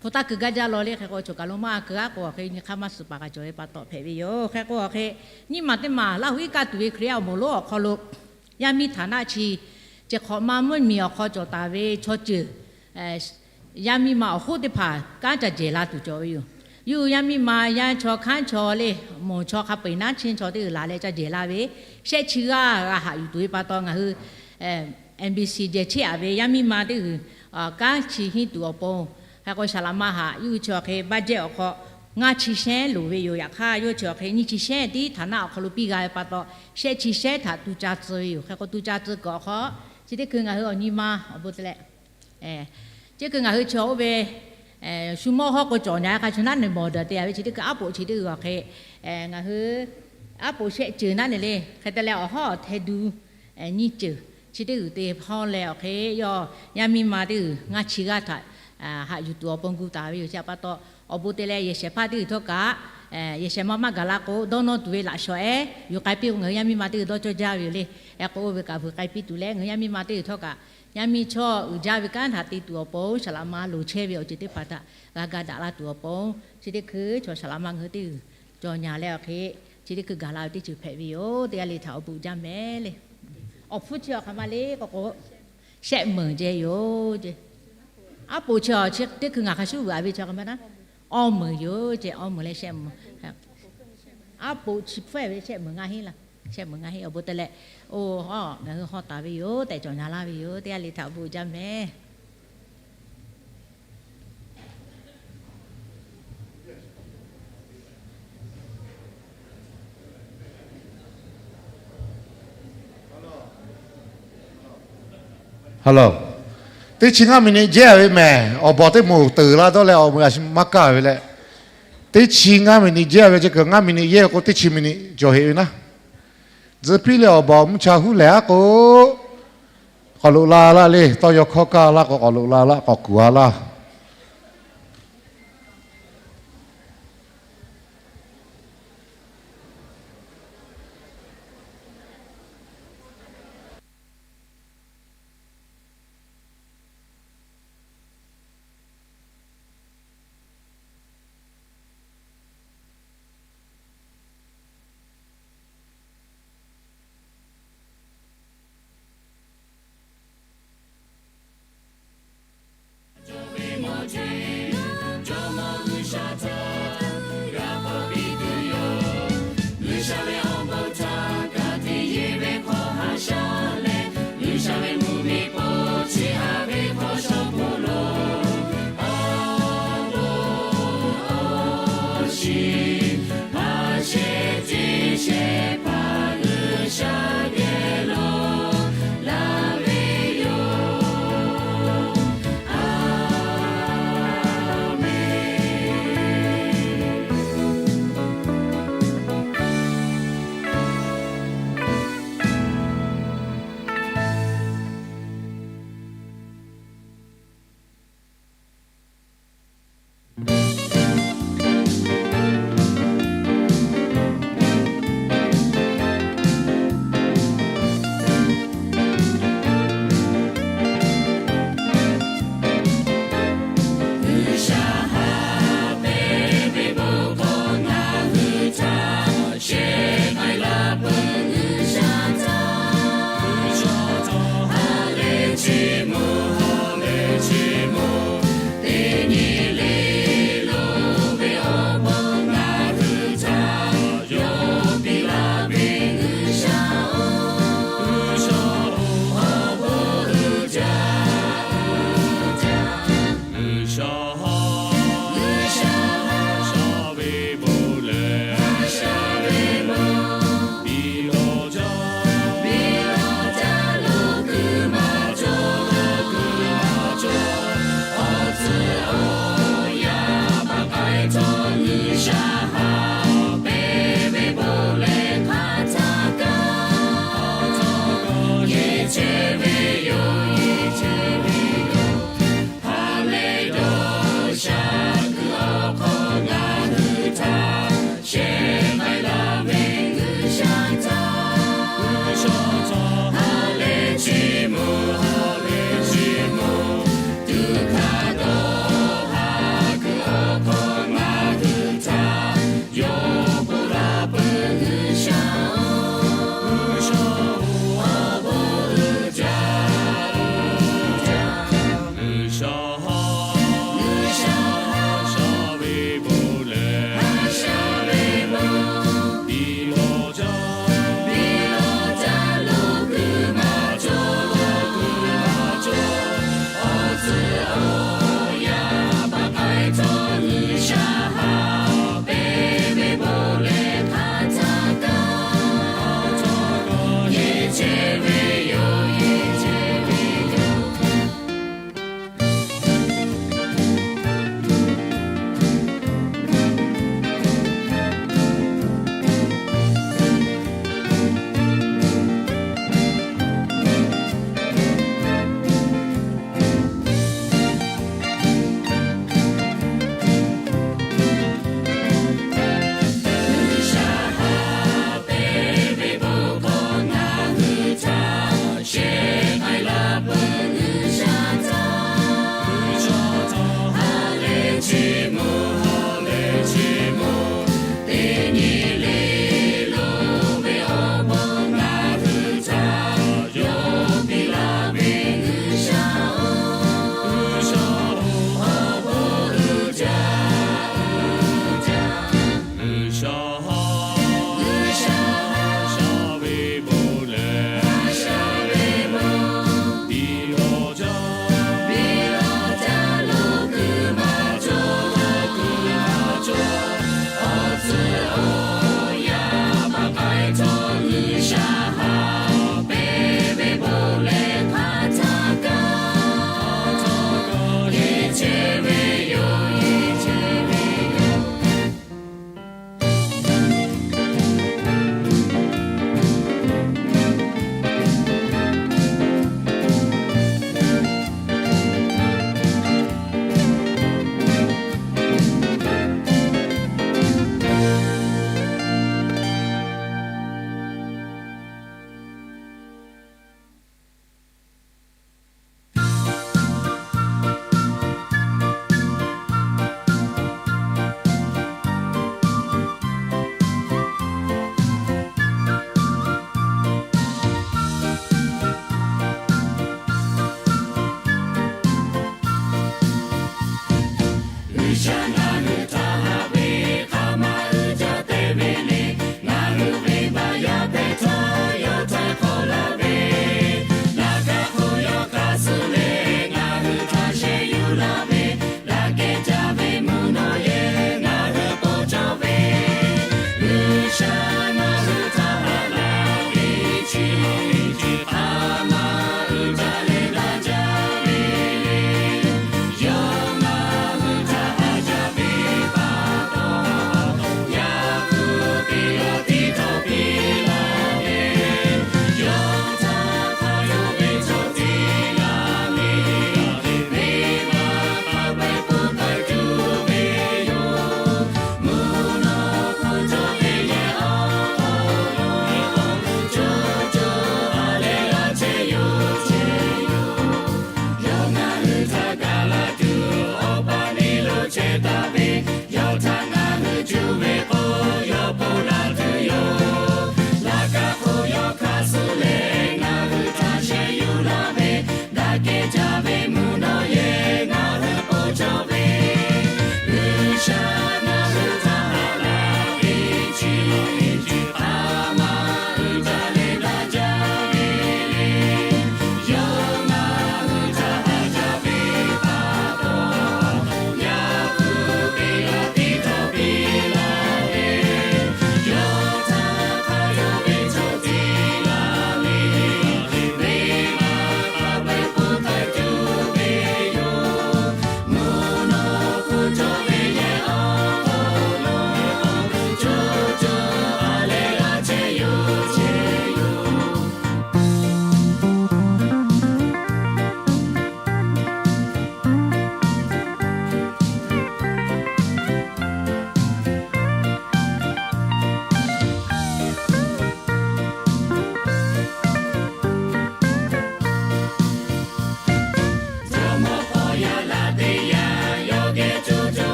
hpu taˇ keu gaˇ jaˇ law le. Hk'e k'o, choˬ kaˬ lo maˇ keu g'aˇ k'o, awˬ hk'e nyi hk'aˇ maˇ suhˍ paˍ kaꞈ cawˬ ve pa taw hpehꞈ ve yoˬ. Hk'e k'o, awˬ hk'e nyiˇ maˬ teˇ maˬ Laˇ huˍ iˉ kaˆ tuˬ ve Hkriꞈ yaˇ awˬ moˍ lonˉ awˬ hk'aw lo yaˇ miˇ htaꞈ naˆ chi, chi hk'awꞈ ma mvuhˇ miˬ awˬ hk'aw cawˬ taˍ ve chaw ceuˬ, yaˇ miˇ ma awˬ hoˉ teˇ hpaˍ kanˉ ca jehˬ la tuˬ cawˬ ve yoˬ. Yuˬ yaˇ miˇ ma yaˇ chaw hkanˉ chaw le, moˬ chaw hk'a peu-eˬ naˉ chi chaw teˇ g'uiˬ laˬ leh ca jehˬ la ve, shehˆ chi g'aˇ g'a haꞈ yuˬ tuˬ ve pa taw ngaˬ hui MBC jehˬ cheˇ-a ve yaˇ miˇ ma teˇ g'uiˬ kanˉ chi henˇ tuˬ awˬ pon, hk'e k'o saˍ laꞈ ma haꞈ yuˬ chi awˬ hk'e budget awˬ hk'aw ngaˇ chi shehnˉ loˍ ve yoˬ. Yaꞈ hk'aˇ yawˇ chi awˬ hk'e nyiˇ chi shehnˉ tiˉ htaꞈ naˆ awˬ hk'aw lo piˇ g'a ve pa taw, shehˆ chi shehnˉ htaꞈ tu ca tcuh ve yoˬ. Hk'e k'o tu ca tcuh kuiˬ awˬ hk'aw, chi teˇ hkui ngaˬ hui awˬ nyi ma awˬ bon te leh, chi teˇ hkui ngaˬ hui chaw oˇ ve shu mawˇ hawˉ k'o cawˬ nyaˍ hk'a shuˍ naˉ neˬ mawˬ daˬ te-a ve chi teˇ hkui aˉ poꞈ chi teˇ g'uiˬ awˬ hk'e, ngaˬ hui aˉ poꞈ shehˆ ceuˬ naˉ neˬ le. Hk'e te leh awˬ hawˉ awˬ hteh du nyiˇ ceuˬ chi teˇ g'uiˬ te hawˇ leh awˬ hk'e, yawˇ yaˇ miˇ ma teˇ g'uiˬ ngaˇ chi g'aˇ htaꞈ haꞈ yuˬ tuˬ awˬ pon gu taˍ ve yoˬ. Chi pa taw, awˬ bon te leh yehˬ shehˍ hpaˇ teˇ g'uiˬ htawˇ kaꞈ, yehˬ shehˍ ma maˇ gaˬ la k'o dawˇ nawˇ tuˬ ve laꞈ shawˍ-ehˉ yuˬ k'ai piˇ k'o, ngaˬ hui yaˇ miˇ ma teˇ g'uiˬ dawˇ cawˇ jaˇ ve yoˬ le. Hk'e k'o oˇ ve kaꞈ vuiˬ k'ai piˇ tuˬ leh ngaˬ hui yaˇ miˇ ma teˇ g'uiˬ htawˇ kaꞈ, yaˇ miˇ chaw uiˍ jaˇ ve kanˉ htaꞈ te tuˬ awˬ pon, saˍ laꞈ ma loˍ chehˇ ve awˬ ceuˬ teˇ hpaˍ htaꞈ g'a ga daꞈ la tuˬ awˬ pon, chi teˇ hkui chaw saˍ laꞈ ma ngaˬ hui teˇ g'uiˬ cawˬ nyaˍ leh awˬ hk'e, chi teˇ hkui gaˬ la ve teˇ ceuˬ hpehꞈ ve yoˬ. Teˇ g'aˇ le htaꞈ awˬ bon jaˇ mehˍ le. Awˬ hpfuhˇ chi awˬ hk'aˬ ma le k'o k'o, shehˆ meunˍ jehˇ yoˬ. Aˉ poꞈ chi teˇ hkui ngaˬ hk'a shuˉ vuiˬ-a ve chi hk'aˬ ma naˉ, awˇ meunˍ yoˬ ce, awˇ meunˍ leh shehˆ meunˍ. Aˉ poꞈ chi hpfuhˇ ve shehˆ meunˍ ngaˇ hinˉ laˇ, shehˆ meunˍ ngaˇ hinˉ awˬ bon te leh, oˇ, ngaˬ hui haw taˍ ve yoˬ tehꞈ cawˬ nyaˍ laˇ ve yoˬ. Teˇ g'aˇ le htaꞈ bon jaˇ mehˍ. Hello, teˇ chi ngaˇ miˬniꞈ jehˇ ve mehˍ. Awˬ bawˬ teˇ moˍ teuˬ la dawˇ leh awˬ meunˍ a shu maˇ kaˇ ve leh, teˇ chi ngaˇ miˬniꞈ jehˇ ve ce kuiˬ ngaˇ miˬniꞈ yehˇ ve k'o, teˇ chi miˬniꞈ cawˬ heꞈ ve naˉ. Tcuh piˇ leh awˬ bawˬ mvuhˇ cha huˉ lehˬ aˉ k'o, k'awꞈ loꞈ la laˇ le. Tawˇ yaw hkawˇ kaˇ laˇ k'o, k'awꞈ loꞈ la laˇ, k'awꞈ kuˬ a laˇ.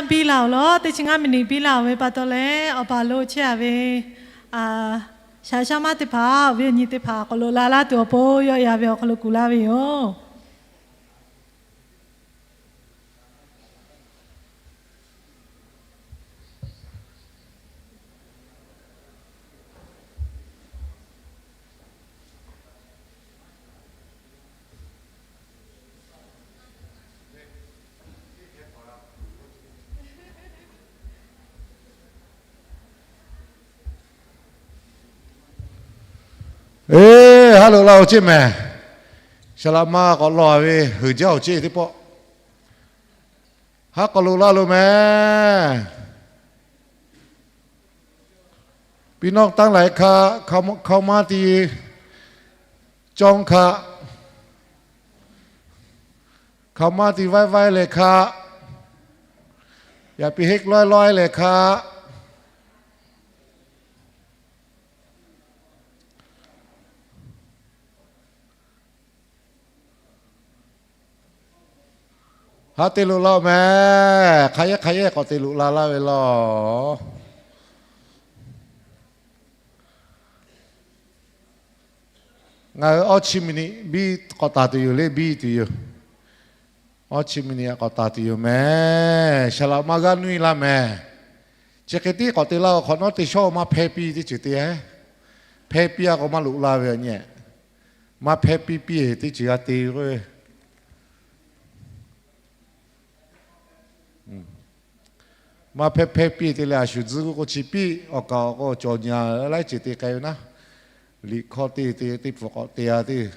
biˇ la-oˬ law, teˇ chi ngaˇ miˬniꞈ biˇ la-oˬ ve pa taw leh, awˬ paˍ lo chehˇ-a ve shaˍ shaˉ maˇ teˇ hpaˍ, awˬ viˉ awˬ nyi teˇ hpaˍ k'awꞈ loꞈ la laˇ tuˬ awˬ pon, yawˆ yan ve awˬ hk'aw lo kuˬ laˇ ve yoˬ. Eˬ, ha loꞈ la-oˬ ceˇ mehˍ. Saˍ laꞈ ma k'awꞈ lawˬ ve heuˬ jaˇ-oˬ ceˇ teˇ pawˆ. Ha k'awꞈ loꞈ la loˬ mehˍ. Piˇ nawˉ tanˇ laiˍ hkaˆ, hkaoˇ maˇ ti cawˇ hkaˆ, hkaoˇ maˇ ti vaiˇ vaiˇ leh hkaˆ, yaꞈ piˇ heˆ lawehˇ lawehˇ leh hkaˆ. Ha te loꞈ la-oˬ mehˍ. Hk'a yehˉ hk'a yehˉ k'awꞈ te loꞈ la laˇ ve laˇ. Ngaˬ hui awˇ chi miˬniꞈ biˇ k'awꞈ taˍ tuˬ yoˬ le, biˇ tuˬ yoˬ. Awˇ chi miˬniꞈ k'awꞈ taˍ tuˬ yoˬ mehˍ. Saˍ laꞈ ma g'aˇ nuˇ-e laˇ mehˍ. Chi hk'e tiˉ k'awꞈ te laˇ-oˬ, hk'awꞈ nawˉ te shawˉ maˇ hpehˇ piˇ teˇ ceuˬ te-e. Hpehˇ piˇ-a k'o maˇ loꞈ la ve awˬ nyi. Maˇ hpehˇ piˇ piˇ-e teˇ ceuˬ g'a te ve k'o, maˇ hpehˇ hpehˇ piˇ te leh a shu tzuhˇ k'oˆ k'o chi piˇ awˬ kaˍ awˬ k'o cawˬ nyi-a laiˉ ceuˬ te k'ai ve naˉ. Liꞈ hkawˇ te te teˇ hpu k'awꞈ te-a teˇ,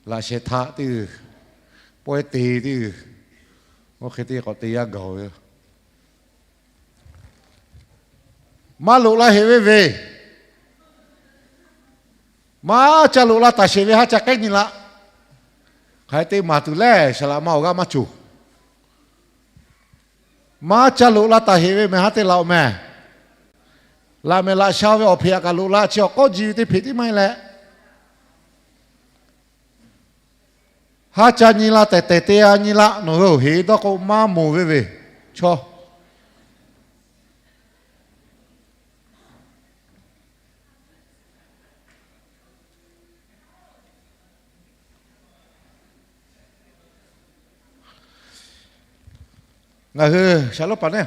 laꞈ sheh htaˆ teˇ, pawehˇ te teˇ, oˇ hk'e te k'awꞈ te yaˇ gaˬ-oˬ ve. Maˇ loꞈ la sheˍ ve ve, maˇ ca loꞈ la taˍ sheˍ ve haˉ ca k'ehˉ nyi laˆ. Hk'aˬ hk'e te maˍ tuˬ lehˬ, saˍ laꞈ ma awˬ g'aˇ maˇ cawˬ. Maˇ ca loꞈ la taˍ sheˍ ve mehˍ, haˉ te laˬ-oˬ mehˍ. Laꞈ mehˍ laꞈ sha ve awˬ hpeꞈ aꞈ kaꞈ loꞈ la, chi awˬ k'awˇ ji ve teˇ hpeꞈ tiˉ maˇ heˆ leh, haˉ ca nyi la tehˬ tehˬ te-a nyi laˆ. Nawˬ hui awˬ heˍ dawˇ k'o maˇ moˍ ve ve chaw. Ngaˬ hui shaˍ lonˉ paˍ neˉ,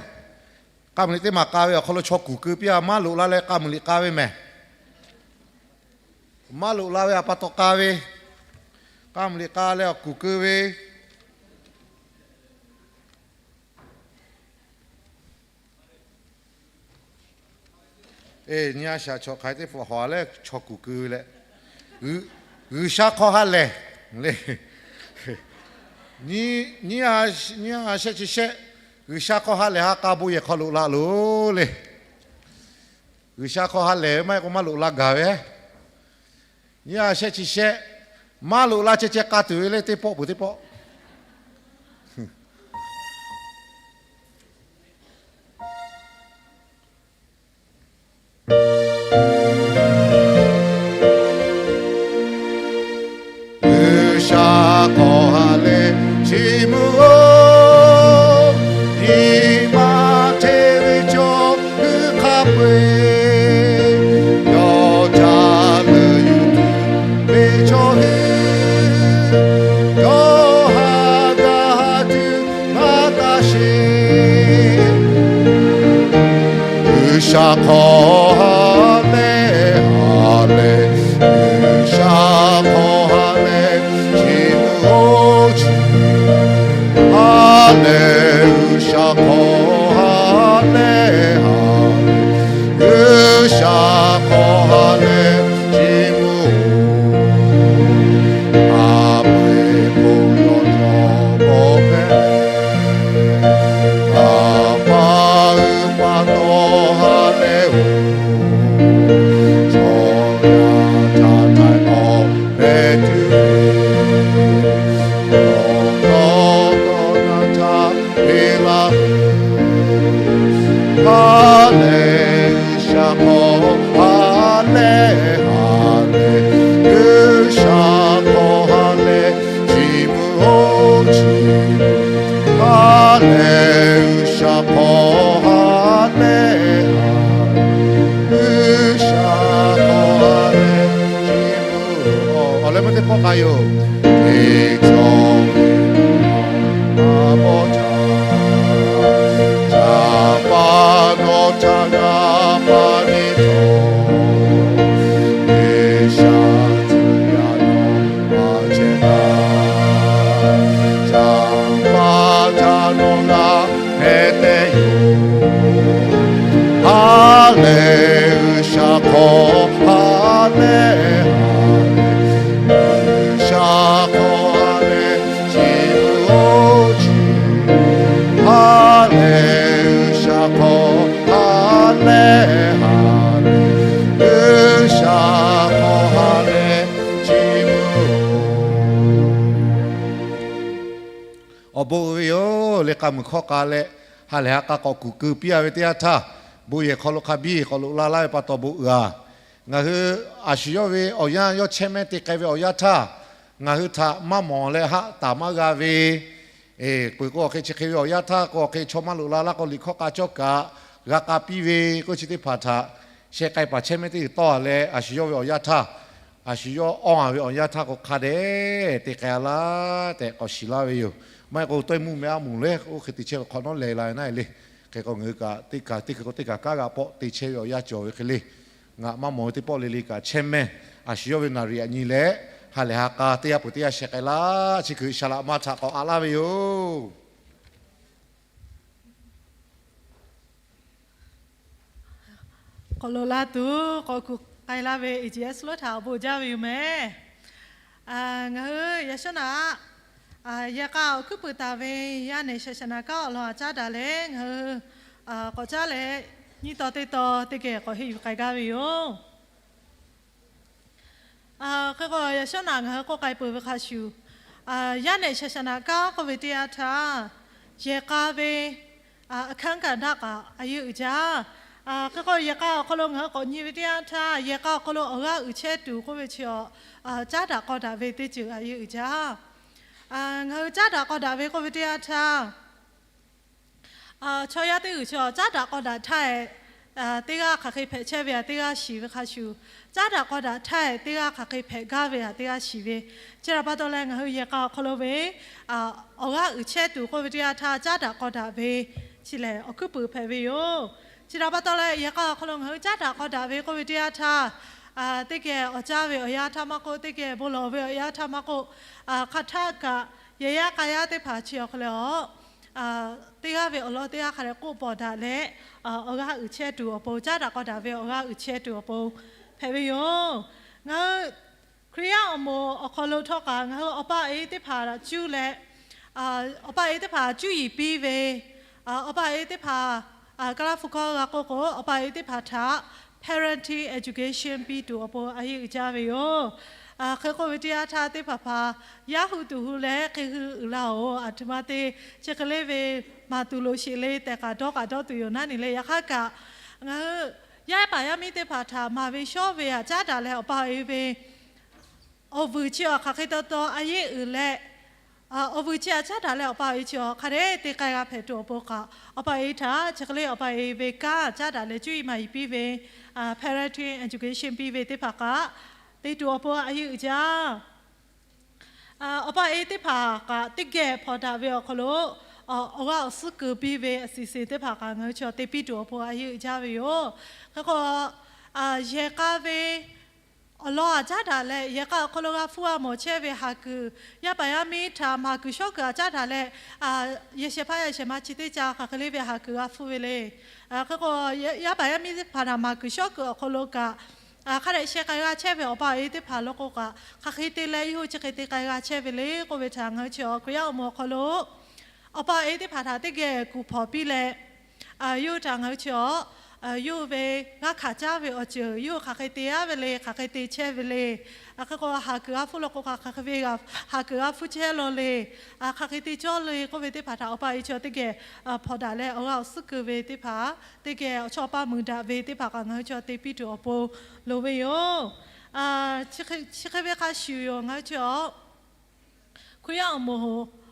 k'a muiˬ liꞈ teˇ maˬ k'a ve awˬ hk'aw lo chaw kuˬ keu piˇ-a. Maˇ loꞈ la leh k'a muiˬ liꞈ k'a ve mehˍ. Maˇ loꞈ la ve a pa taw k'a ve, k'a muiˬ liꞈ k'a leh awˬ kuˬ keu ve. Eˬ, nyi a shaꞈ chaw hk'aˬ hk'e teˇ hpu hawˬ leh chaw kuˬ keu ve leh, G'uiˬsha hk'aw ha lehˬ le. Nyi a shehˆ chi shehˆ, G'uiˬsha hk'aw ha lehˬ ha k'a bon yehˬ hk'aw loꞈ la loˬ le. G'uiˬsha hk'aw ha lehˬ ve maˇ heˆ k'o maˇ loꞈ la gaˬ ve. Nyi a shehˆ chi shehˆ, maˇ loꞈ la ceh ceh k'a tuˬ ve le teˇ pawˆ peuˬ teˇ pawˆ. G'uiˬsha hk'aw ha lehˬ chi mvuhˇ-oˬ, nyi ma te ve cawˬ hui hk'a peu-eˬ, yawˇ ca leuˬ yuˬ tuˬ ve chaw hui, yawˇ ha gaˬ tuˬ maˇ taˇ sheˍ. G'uiˬsha hk'aw ha lehˬ ha lehˬ, G'uiˬsha hk'aw ha lehˬ chi mvuhˇ-oˬ, chi ha lehˬ G'uiˬsha hk'aw ha lehˬ ha lehˬ, G'uiˬsha hk'aw ha lehˬ chi mvuhˇ-oˬ, a peuˬ-eˬ k'o yawˇ cawˬ bawˬ hpehꞈ. Aˬ pa hui pa taw ha lehˬ-oˬ, chaw yaˇ ca htaiˍ k'awꞈ hpehꞈ tuˬ ve, yawˇ dawˇ dawˇ na htaˇ ve laˇ. Ha lehˬ G'uiˬsha hk'aw ha lehˬ ha lehˬ, G'uiˬsha hk'aw ha lehˬ chi mvuhˇ-oˬ, chi ha lehˬ G'uiˬsha yoˬ. Teˇ cawˇ ve a bawˇ ca, ca pa nawˬ ca g'a pa ni cawˬ, G'uiˬsha tcuh yaˇ nawˬ ma chehˇ taˍ, ca pa ca nawˬ g'a hpehꞈ te yoˬ. Ha lehˬ G'uiˬsha hk'aw, ha lehˬ, ha lehˬ, G'uiˬsha hk'aw ha lehˬ, chi mvuh-oˬ chi. Ha lehˬ G'uiˬsha hk'aw, ha lehˬ, ha lehˬ, G'uiˬsha hk'aw ha lehˬ, chi mvuh-oˬ. Awˬ bon uiˍ ve yoˬ. Liꞈ k'a muiˬ hkawˇ k'a leh, ha lehˬ ha k'a k'awꞈ kuˬ keu piˇ-a ve teˇ yanˇ htaˇ, bon yehˬ hk'aw lo hk'a biˇ k'awꞈ loꞈ la laˇ ve pa taw bon uiˍ-a. Ngaˬ hui a shu yawˇ ve awˬ yanˇ yawˇ chehˇ mehˇ te k'ai ve awˬ yanˇ htaˇ, ngaˬ hui htaꞈ maˇ mawˬ leh haˆ taˍ maˇ g'a ve, peuˬ k'o awˬ hk'e chi hk'e ve awˬ yanˇ htaˇ k'o awˬ hk'e chaw maˇ loꞈ la laˇ k'o liꞈ hkawˇ k'a cawˇ kaꞈ g'a k'a piˇ ve k'oˆ chi teˇ hpaˍ htaꞈ sheh k'ai paˍ chehˇ mehˇ teˇ g'uiˬ tawˇ-a leh, a shu yawˇ ve awˬ yanˇ htaˇ, a shu yawˇ awˇ-a ve awˬ yanˇ htaˇ k'o hk'a dehꞈ te k'ai-a laˇ tehꞈ k'awꞈ shiˍ laˇ ve yoˬ. Maˇ heˆ k'o tawˇ-e mvuhˇ meh aˉ moˍ le oˇ hk'e te chehˇ ve hk'awꞈ nawˉ lehˬ la ve naˆ-e le. Hk'e k'o ngaˬ hui kaꞈ teˇ kaˬ teˇ hkui k'o teˇ kaˬ kanˉ g'a pawˆ te chehˇ ve awˬ yanˇ cawˬ ve hk'e le. Ngaˬ maˇ mawˬ ve teˇ pawˆ le le kaꞈ chehˇ mehˇ, a shu yawˇ ve naˍ riˍ aꞈ nyi leh, ha lehˬ ha k'a teˇ g'aˇ peuˬ teˇ g'aˇ sheh k'ai laˇ. Chi hkui Saˍ laꞈ ma htaꞈ k'awꞈ aꞈ laˇ ve yoˬ. K'awꞈ loꞈ la tuˬ k'awꞈ kuˬ k'ai laˇ ve A G S lonˉ htaꞈ awˬ bon jaˇ ve yoˬ mehˍ. Ngaˬ hui yaꞈ shawˉ naꞈ yehˬ k'a awˬ hkuiˉ puiˍ taˍ ve yaˇ nehˬ shaˍ shaˍ naˍ kanˉ awˬ lawn aꞈ caˉ daꞈ leh ngaˬ hui k'awꞈ caˉ leh nyiˇ taw teˇ taw teˇ geh k'awꞈ henˇ yuˬ k'ai gaˇ ve yoˬ. Hk'e k'o yaꞈ shawˉ naꞈ ngaˬ hui k'oˆ k'ai peuˬ ve hk'a shuˍ, yaˇ nehˬ shaˍ shaˍ naˍ kanˉ k'oˆ ve teˇ yanˇ htaˇ, yehˬ k'a ve အခန်းကဏ္ဍ kaꞈ a yeˇ uiˍ jaˇ. Hk'e k'o yehˬ k'a awˬ hk'aw lo ngaˬ hui k'awꞈ nyi ve teˇ yanˇ htaˇ, yehˬ k'a awˬ hk'aw lo awˬ g'aˇ uiˍ chehˇ tuˬ k'oˆ ve chi awˬ, caˉ daꞈ k'aw daꞈ ve teˇ ceuˬ a yeˇ uiˍ jaˇ. Ngaˬ hui caˉ daꞈ k'aw daꞈ ve k'oˆ ve teˇ yanˇ htaˇ, chaw yaˇ teˇ g'uiˬ chi caˉ daꞈ k'aw daꞈ htaˇ-e, teˇ g'aˇ hk'aˬ hk'e hpehꞈ chehˇ ve htaꞈ teˇ g'aˇ shiˍ ve hk'a shuˍ, caˉ daꞈ k'aw daꞈ htaˇ-e teˇ g'aˇ hk'aˬ hk'e hpehꞈ gaˇ ve htaꞈ teˇ g'aˇ shiˍ ve. Chi htaꞈ pa taw leh ngaˬ hui yehˬ k'a awˬ hk'aw lo ve awˬ g'aˇ uiˍ chehˇ tuˬ k'oˆ ve teˇ yanˇ htaˇ caˉ daꞈ k'aw daꞈ ve chi lehˬ awˬ hkuiˉ puiˍ hpehꞈ ve yoˬ. Chi htaꞈ pa taw leh yehˬ k'a awˬ hk'aw lo ngaˬ hui caˉ daꞈ k'aw daꞈ ve k'oˆ ve teˇ yanˇ htaˇ, teˇ geh awˬ caˇ ve awˬ yanˇ htaˇ maˇ k'oˆ, teˇ geh bon lawˬ ve awˬ yanˇ htaˇ maˇ k'oˆ, hk'aˬ htaˇ kaꞈ yehˬ yaˇ k'a yaˇ teˇ hpaˍ chi awˬ hk'aw lo teˇ g'aˇ ve awˬ lawn teˇ g'aˇ hk'a dehꞈ k'oˆ pawˍ daꞈ leh, awˬ g'aˇ uiˍ chehˇ tuˬ awˬ pon, caˉ daꞈ k'aw daꞈ ve awˬ g'aˇ uiˍ chehˇ tuˬ awˬ pon hpehꞈ ve yoˬ. Ngaˬ hui Hkriꞈ yaˇ awˬ moˍ awˬ hk'aw lo htawˇ kaꞈ ngaˬ hui awˬ pa awˬ e teˇ hpaˍ htaꞈ cuˇ leh, awˬ pa awˬ e teˇ hpaˍ cuˇ yiˍ piˇ ve, awˬ pa awˬ e teˇ hpaˍ Kaˇlaˇ hpu hkawˇ g'a k'oˆ k'o, awˬ pa awˬ e teˇ hpaˍ htaꞈ parenting education piˇ tuˬ awˬ pon a yeˇ uiˍ jaˇ ve yoˬ. Hk'e k'oˆ ve teˇ yanˇ htaˇ teˇ hpaˍ hpaˍ yaˇ hu tuˬ hu leh hk'e hui uiˍ la-oˬ, aˬ htoꞈ ma te chi hk'e le ve maˍ tuˬ lo sheˍ le tehꞈ kaꞈ dawˇ kaꞈ dawˇ tuˬ yoˬ naˉ neˬ leh, yaꞈ hk'aˇ kaꞈ ngaˬ hui yaˇ paˍ yaˇ miˇ teˇ hpaˍ htaꞈ maˍ ve shawˉ ve htaꞈ caˉ daꞈ leh awˬ pa awˬ e ve awˬ vuiˬ chi awˬ hk'aˬ hk'e taw taw a yeˇ uiˍ leh, awˬ vuiˬ chi htaꞈ caˉ daꞈ leh awˬ pa awˬ e chi awˬ hk'a dehꞈ te k'ai g'a hpehꞈ tuˬ awˬ pon kaꞈ, awˬ pa awˬ e htaꞈ chi hk'e le awˬ pa awˬ e ve kanˉ caˉ daꞈ leh cuˇ yiˍ maˍ yiˍ piˇ ve parenting education piˇ ve teˇ hpaˍ kaꞈ te tuˬ awˬ pon a yeˇ uiˍ jaˇ. Awˬ pa awˬ e teˇ hpaˍ kaꞈ teˇ geh hpawnˬ daꞈ ve awˬ hk'aw lo awˬ g'aˇ awˬ suhˉ keu piˇ ve a siˍ siˍ teˇ hpaˍ kaꞈ ngaˬ hui chaw te piˇ tuˬ awˬ pon a yeˇ uiˍ jaˇ ve yoˬ. Hk'e k'o, yehˬ k'a ve awˬ lawn aꞈ caˉ daꞈ leh yehˬ k'a awˬ hk'aw lo g'a hpfuhˇ g'a mawˬ chehˇ ve haˍ kuiˬ, yaˇ paˍ yaˇ miˇ htaꞈ maˍ kuiˬ shawˉ kuiˬ aꞈ caˉ daꞈ leh, yehˬ shehˍ hpaˇ yehˬ shehˍ ma chi teˇ ca hk'aˬ hk'e le ve haˍ kuiˬ g'a hpfuhˇ ve le. Hk'e k'o, yaˇ paˍ yaˇ miˇ teˇ hpaˍ htaꞈ maˍ kuiˬ shawˉ kuiˬ awˬ hk'aw lo kaꞈ, hk'a dehꞈ sheh k'ai g'a chehˇ ve awˬ pa awˬ e teˇ hpaˍ lo k'o kaꞈ, hk'aˬ hk'e te leh yawˇ hui chi hk'e te k'ai g'a chehˇ ve le k'oˆ ve htaꞈ ngaˬ hui chi awˬ Hkriꞈ yaˇ awˬ moˍ awˬ hk'aw lo awˬ pa awˬ e teˇ hpaˍ htaꞈ teˇ geh kuˬ hpawnˬ piˇ leh, yawˇ hui htaꞈ ngaˬ hui chi awˬ, yawˇ hui ve g'a hkanˍ caˇ ve awˬ ceuˬ yawˇ hui hk'aˬ hk'e te-a ve le, hk'aˬ hk'e te chehˇ ve le. Hk'e k'o haˍ kuiˬ g'a hpfuhˇ lo k'o kaꞈ hk'aˬ hk'e ve haˍ kuiˬ g'a hpfuhˇ chehˇ law le, hk'aˬ hk'e te cawˇ le k'oˆ ve teˇ hpaˍ htaꞈ awˬ pa awˬ e chi awˬ teˇ geh hpawnˬ daꞈ leh awˬ g'aˇ awˬ suhˉ keu ve teˇ hpaˍ, teˇ geh awˬ chawˇ awˬ paˇ mui daꞈ ve teˇ hpaˍ kaꞈ ngaˬ hui chi awˬ te piˇ tuˬ awˬ pon loˍ ve yoˬ. Chi hk'e ve hk'a shuˍ yoˬ, ngaˬ hui chi awˬ Hkriꞈ yaˇ awˬ moˍ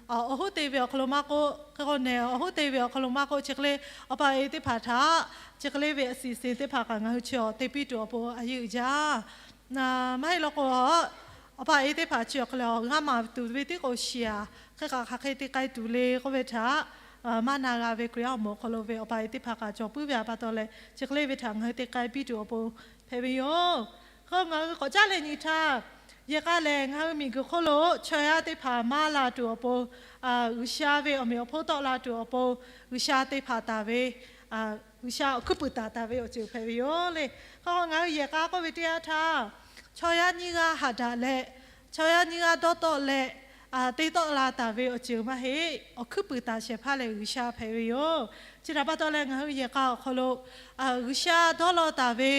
awˬ hoˉ te ve awˬ hk'aw lo maˇ k'oˆ, hk'e k'o nehˬ awˬ hoˉ te ve awˬ hk'aw lo maˇ k'oˆ, chi hk'e le awˬ pa awˬ e teˇ hpaˍ htaꞈ chi hk'e le ve a siˍ siˍ teˇ hpaˍ kaꞈ ngaˬ hui chi awˬ te piˇ tuˬ awˬ pon a yeˇ uiˍ jaˇ. Maˇ heˆ law k'o, awˬ pa awˬ e teˇ hpaˍ chi awˬ hk'e leh awˬ g'aˇ maˍ tuˬ ve tiˉ k'o shiˍ-aˬ, hk'e kaꞈ hk'aˬ hk'e te k'ai tuˬ le k'oˆ ve htaꞈ maˇ na g'a ve Hkriꞈ yaˇ awˬ moˍ awˬ hk'aw lo ve awˬ pa awˬ e teˇ hpaˍ kaꞈ cawˬ puiˉ ve pa taw leh, chi hk'e le ve htaꞈ ngaˬ hui te k'ai piˇ tuˬ awˬ pon hpehꞈ ve yoˬ. Hk'e ngaˬ hui k'awꞈ caˉ leh nyi htaˇ, yehˬ k'a lehˬ ngaˬ hui miˬguiˬ hk'oˆ lo chaw yaˇ teˇ hpaˍ maˇ la tuˬ awˬ pon, G'uiˬsha ve awˬ meꞈ awˬ hponˇ tawˆ la tuˬ awˬ pon, G'uiˬsha te hpanˍ taˍ ve, G'uiˬsha awˬ hkuiˉ puiˍ taˍ taˍ ve awˬ ceuˬ hpehꞈ ve yoˬ le. Hk'e ngaˬ hui yehˬ k'a k'oˆ ve teˇ yanˇ htaˇ, chaw yaˇ nyiˇ g'aˇ haꞈ daꞈ leh, chaw yaˇ nyiˇ g'aˇ dawˇ tawˆ leh te tawˆ la taˍ ve awˬ ceuˬ maˇ heˆ. Awˬ hkuiˉ puiˍ taˍ shehˍ hpaˇ lehˬ G'uiˬsha hpehꞈ ve yoˬ. Chi htaꞈ pa taw leh ngaˬ hui yehˬ k'a awˬ hk'aw lo G'uiˬsha dawˇ law taˍ ve,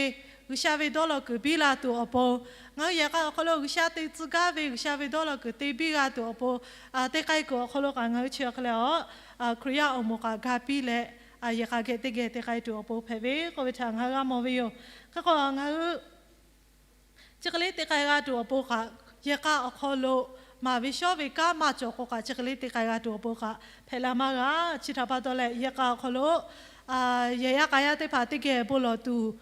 G'uiˬsha ve dawˇ law kuiˬ biˇ la tuˬ awˬ pon, ngaˬ hui yehˬ k'a awˬ hk'aw lo G'uiˬsha te tcuh gaˇ ve G'uiˬsha ve dawˇ law kuiˬ te biˇ g'a tuˬ awˬ pon, te k'ai kuiˬ awˬ hk'aw lo kaꞈ ngaˬ hui chi awˬ hk'e leh awˬ, Hkriꞈ yaˇ awˬ moˍ kaꞈ ga piˇ leh, yehˬ k'a geh teˇ geh te k'ai tuˬ awˬ pon hpehꞈ ve k'oˆ ve htaꞈ ngaˬ hui g'a mawˬ ve yoˬ. Hk'e k'o ngaˬ hui chi hk'e le te k'ai g'a tuˬ awˬ pon kaꞈ, yehˬ k'a awˬ hk'aw lo maˍ ve shawˉ ve kanˉ maˇ cawˬ k'o kaꞈ, chi hk'e le te k'ai g'a tuˬ awˬ pon kaꞈ hpehꞈ la maˇ g'a. Chi htaꞈ pa taw leh yehˬ k'a awˬ hk'aw lo yehˬ yaˇ k'a yaˇ teˇ hpaˍ teˇ geh bon lawˬ tuˬ,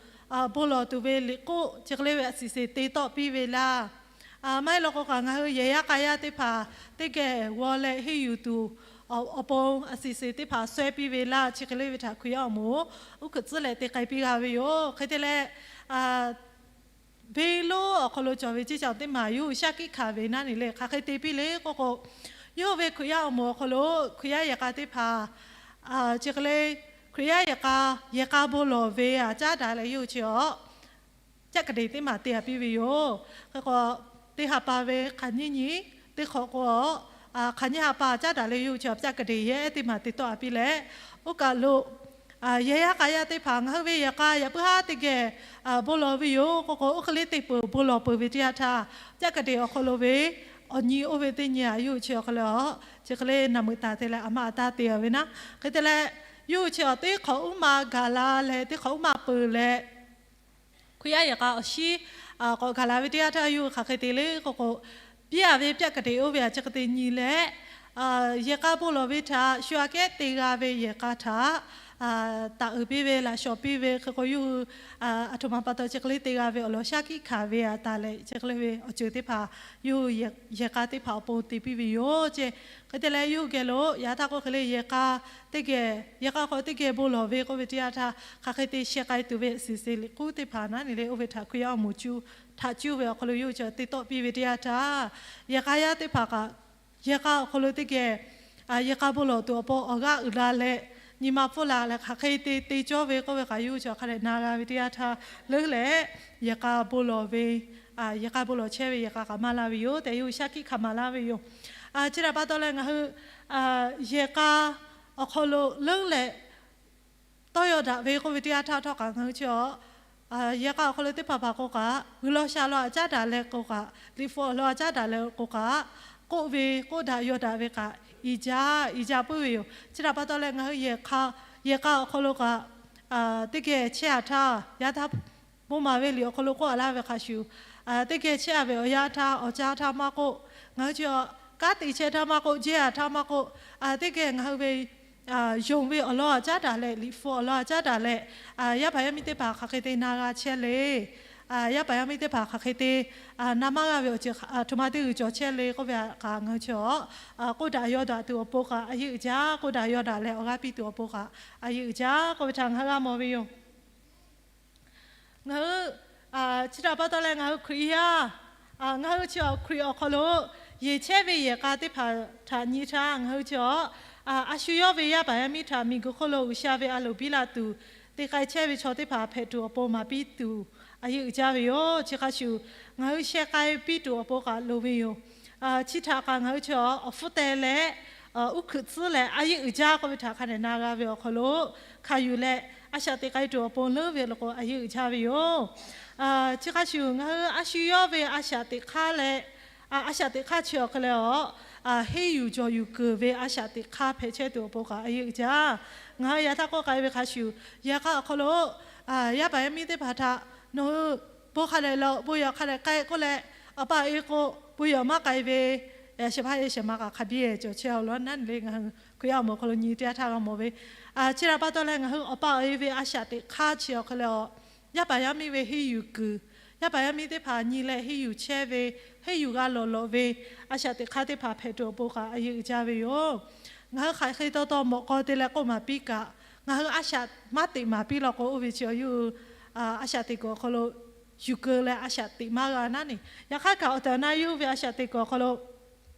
bon lawˬ tuˬ ve liꞈ k'oˆ chi hk'e le ve a siˍ seˍ te tawˆ piˇ ve laˇ. Maˇ heˆ law k'o kaꞈ ngaˬ hui yehˬ yaˇ k'a yaˇ teˇ hpaˍ teˇ geh g'aw leh henˇ yuˬ tuˬ awˬ pon a siˍ seˍ teˇ hpaˍ suh piˇ ve laˇ. Chi hk'e le ve htaꞈ Hkriꞈ yaˇ awˬ moˍ uˉ hkuiꞈ tcuhˉ leh te k'ai piˇ g'a ve yoˬ. Hk'e te leh, venˇ lonˉ awˬ hk'aw lo cawˬ ve ceˇ caˬ teˇ maˬ yawˇ hui shaˉ hkiˆ hkanˍ ve naˉ ne le hk'aˬ hk'e te piˇ le k'oˆ k'o, yawˇ hui ve Hkriꞈ yaˇ awˬ moˍ awˬ hk'aw lo Hkriꞈ yaˇ yehˬ k'a teˇ hpaˍ chi hk'e le, Hkriꞈ yaˇ yehˬ k'a, yehˬ k'a bon lawˬ ve aꞈ caˉ daꞈ leh yawˇ hui chi awˬ ပြက္ခဒိန် teˇ maˬ te-a piˇ ve yoˬ. Hk'e k'o, teˇ ha pa ve hk'aˬ nyiˇ nyi, teˇ hk'awꞈ k'o, hk'aˬ nyiˇ ha pa caˉ daꞈ leh yawˇ hui chi awˬ ပြက္ခဒိန် yehˉ teˇ maˬ te tawˆ-a piˇ leh, oˇ kaˬ lo yehˬ yaˇ k'a yaˇ teˇ hpaˍ ngaˬ hui ve yehˬ k'a yaꞈ puiˉ haˉ teˇ geh bon lawˬ ve yoˬ k'oˆ k'o, oˇ hk'e le te peuˬ bon lawˬ peuˬ ve teˇ yanˇ htaˇ ပြက္ခဒိန် awˬ hk'aw lo ve awˬ nyi oˇ ve teˇ nyi-a yawˇ hui chi awˬ hk'e leh awˬ, chi hk'e le naˬ meuꞈ taˍ te leh aˬ ma aˬ taˇ te-a ve naˉ. Hk'e te leh, yawˇ hui chi awˬ teˇ hk'awꞈ uˉ ma gaˬ la leh teˇ hk'awꞈ uˉ ma peuˬ leh, Hkriꞈ yaˇ yehˬ k'a awˬ shinˉ k'awꞈ gaˬ la ve teˇ yanˇ htaˇ yawˇ hui hk'aˬ hk'e te le k'oˆ k'o, piˇ-a ve ပြက္ခဒိန် oˇ ve aꞈ chi hk'e te nyi leh, yehˬ k'a bon lawˬ ve htaꞈ shu aꞈ kehˉ te g'a ve yehˬ k'a htaꞈ taˍ uiˍ piˇ ve laꞈ shawˍ piˇ ve hk'e k'o, yawˇ hui aˬ htoꞈ ma pa taw chi hk'e le te g'a ve awˬ lawn shaˉ hkiˆ hkanˍ ve aꞈ taˍ leh, chi hk'e le ve awˬ ceuˬ teˇ hpaˍ yawˇ hui yehˬ k'a teˇ hpaˍ awˬ pon te piˇ ve yoˬ ceˇ. Hk'e te leh yawˇ hui geh lo yaꞈ htaˇ k'oˆ hk'e le, yehˬ k'a teˇ geh, yehˬ k'a hk'aw teˇ geh bon lawˬ ve k'oˆ ve teˇ yanˇ htaˇ hk'aˬ hk'e te sheh k'ai tuˬ ve a siˍ seˍ liꞈ k'uˉ teˇ hpaˍ naˉ ne le oˇ ve htaꞈ Hkriꞈ yaˇ awˬ moˍ cuˇ htaꞈ cuˇ ve awˬ hk'aw lo yawˇ hui chi te tawˆ piˇ ve teˇ yanˇ htaˇ, yehˬ k'a yaˇ teˇ hpaˍ kaꞈ yehˬ k'a awˬ hk'aw lo teˇ geh yehˬ k'a bon lawˬ tuˬ awˬ pon awˬ g'aˇ uiˍ la leh, nyi ma hpfuhˇ la leh hk'aˬ hk'e te te cawˇ ve k'oˆ ve kaꞈ yawˇ hui chi hk'a dehꞈ na g'a ve teˇ yanˇ htaˇ, leuˉ leh yehˬ k'a bon lawˬ ve, yehˬ k'a bon lawˬ chehˇ ve yehˬ k'a kaꞈ maˇ laˇ ve yoˬ tehꞈ yawˇ hui shaˉ hkiˆ hkanˍ maˍ laˇ ve yoˬ. Chi htaꞈ pa taw leh ngaˬ hui yehˬ k'a awˬ hk'aw lo leuˉ leh tawˇ yaw daꞈ ve k'oˆ ve teˇ yanˇ htaˇ htawˇ kaꞈ ngaˬ hui chi awˬ yehˬ k'a awˬ hk'aw lo teˇ hpaˍ hpaˍ k'o kaꞈ, g'uiˬ law sha law aꞈ caˉ daꞈ leh k'o kaꞈ, liꞈ hpu awˬ lawn aꞈ caˉ daꞈ leh k'o kaꞈ, k'oˆ ve k'oˆ daꞈ yaw daꞈ ve kaꞈ iˍ jaˇ iˍ jaˇ puiˉ ve yoˬ. Chi htaꞈ pa taw leh ngaˬ hui yehˬ k'a awˬ hk'aw lo kaꞈ teˇ geh chehˇ-a htaˇ, yaꞈ htaˇ bon maˍ ve liꞈ awˬ hk'aw lo k'oˆ-a laˇ ve hk'a shuˍ, teˇ geh chehˇ-a ve awˬ yanˇ htaˇ, awˬ ca htaˇ maˇ k'oˆ, ngaˬ hui chi kanˉ te chehˇ htaˇ maˇ k'oˆ, jehˇ-a htaˇ maˇ k'oˆ, teˇ geh ngaˬ hui ve yonˍ ve awˬ lawn aꞈ caˉ daꞈ leh, liꞈ hpu awˬ lawn aꞈ caˉ daꞈ leh, yaˇ paˍ yaˇ miˇ teˇ hpaˍ hk'aˬ hk'e te na g'a chehˇ le. Yaˇ paˍ yaˇ miˇ teˇ hpaˍ hk'aˬ hk'e te na maˇ g'a ve awˬ ceuˬ aˬ htoꞈ ma teˇ g'uiˬ cawˬ chehˇ le k'oˆ ve htaꞈ kaꞈ ngaˬ hui chi awˬ k'oˆ daꞈ yaw daꞈ tuˬ awˬ pon kaꞈ a yeˇ uiˍ jaˇ, k'oˆ daꞈ yaw daꞈ leh awˬ g'aˇ piˇ tuˬ awˬ pon kaꞈ a yeˇ uiˍ jaˇ k'oˆ ve htaꞈ ngaˬ hui g'a mawˬ ve yoˬ. Ngaˬ hui chi htaꞈ pa taw leh ngaˬ hui Hkriꞈ yaˇ, ngaˬ hui chi awˬ Hkriꞈ awˬ hk'aw lo yeˬ chehˇ ve yehˬ k'a teˇ hpaˍ htaꞈ nyi htaˇ ngaˬ hui chi awˬ a shu yawˇ ve yaˇ paˍ yaˇ miˇ htaꞈ miˬguiˬ hk'oˆ lo G'uiˬsha ve a loˍ biˇ la tuˬ te k'ai chehˇ ve chaw teˇ hpaˍ hpehꞈ tuˬ awˬ pon maˍ piˇ tuˬ a yeˇ uiˍ jaˇ ve yoˬ. Chi hk'a shuˍ ngaˬ hui sheh k'ai piˇ tuˬ awˬ pon kaꞈ loˍ ve yoˬ. Chi htaꞈ kaꞈ ngaˬ hui chi awˬ hpfuhˇ teh leh uˉ hkuiꞈ tcuhˉ leh a yeˇ uiˍ jaˇ k'oˆ ve htaꞈ hk'a dehꞈ na g'a ve awˬ hk'aw lo hkanˍ yuˬ leh a shaꞈ teꞈ k'ai tuˬ awˬ pon leuˉ ve lo k'o a yeˇ uiˍ jaˇ ve yoˬ. Chi hk'a shuˍ ngaˬ hui a shu yawˇ ve a shaꞈ teꞈ hk'aˇ leh, a shaꞈ teꞈ hk'aˇ chi awˬ hk'e leh awˬ henˇ yuˬ jawˬ yuˬ keunˍ ve a shaꞈ teꞈ hk'aˇ hpehꞈ chehˇ tuˬ awˬ pon kaꞈ a yeˇ uiˍ jaˇ. Ngaˬ hui yaꞈ htaˇ k'oˆ k'ai ve hk'a shuˍ, yehˬ k'a awˬ hk'aw lo yaˇ paˍ yaˇ miˇ teˇ hpaˍ htaꞈ nawˬ hui bon hk'a dehꞈ lawˬ, bon yawˬ hk'a dehꞈ k'ai k'oˆ leh, awˬ pa awˬ e k'o bon yawˬ maˇ k'ai ve, shehˍ hpaˇ e shehˍ ma kaꞈ hk'a biˇ cawˬ chehˇ-a laˇ naˉ ne le. Ngaˬ hui Hkriꞈ yaˇ awˬ moˍ awˬ hk'aw lo nyi teˇ yanˇ htaˇ g'a mawˬ ve, chi htaꞈ pa taw leh ngaˬ hui awˬ pa awˬ e ve a shaꞈ teꞈ hk'aˇ chi awˬ hk'e leh awˬ yaˇ paˍ yaˇ miˇ ve henˇ yuˬ kuiˬ Yaˇ paˍ yaˇ miˇ teˇ hpaˍ nyi leh henˇ yuˬ chehˇ ve, henˇ yuˬ g'a lawˬ lawˬ ve a shaꞈ teꞈ hk'aˇ teˇ hpaˍ hpehꞈ tuˬ awˬ pon kaꞈ a yeˇ uiˍ jaˇ ve yoˬ. Ngaˬ hui hk'aˬ hk'e taw taw mawꞈ k'aw te leh k'oˆ maˍ piˇ kaꞈ, ngaˬ hui a shaꞈ maˇ teꞈ maˍ piˇ law k'o, oˇ ve chi yawˇ hui a shaꞈ teꞈ kuiˬ awˬ hk'aw lo yuˬ keu leh a shaꞈ teꞈ maˇ g'a naˉ neˬ. Yaꞈ hk'aˇ kaꞈ awˬ tehˬ awˬ na yawˇ hui ve a shaꞈ teꞈ kuiˬ awˬ hk'aw lo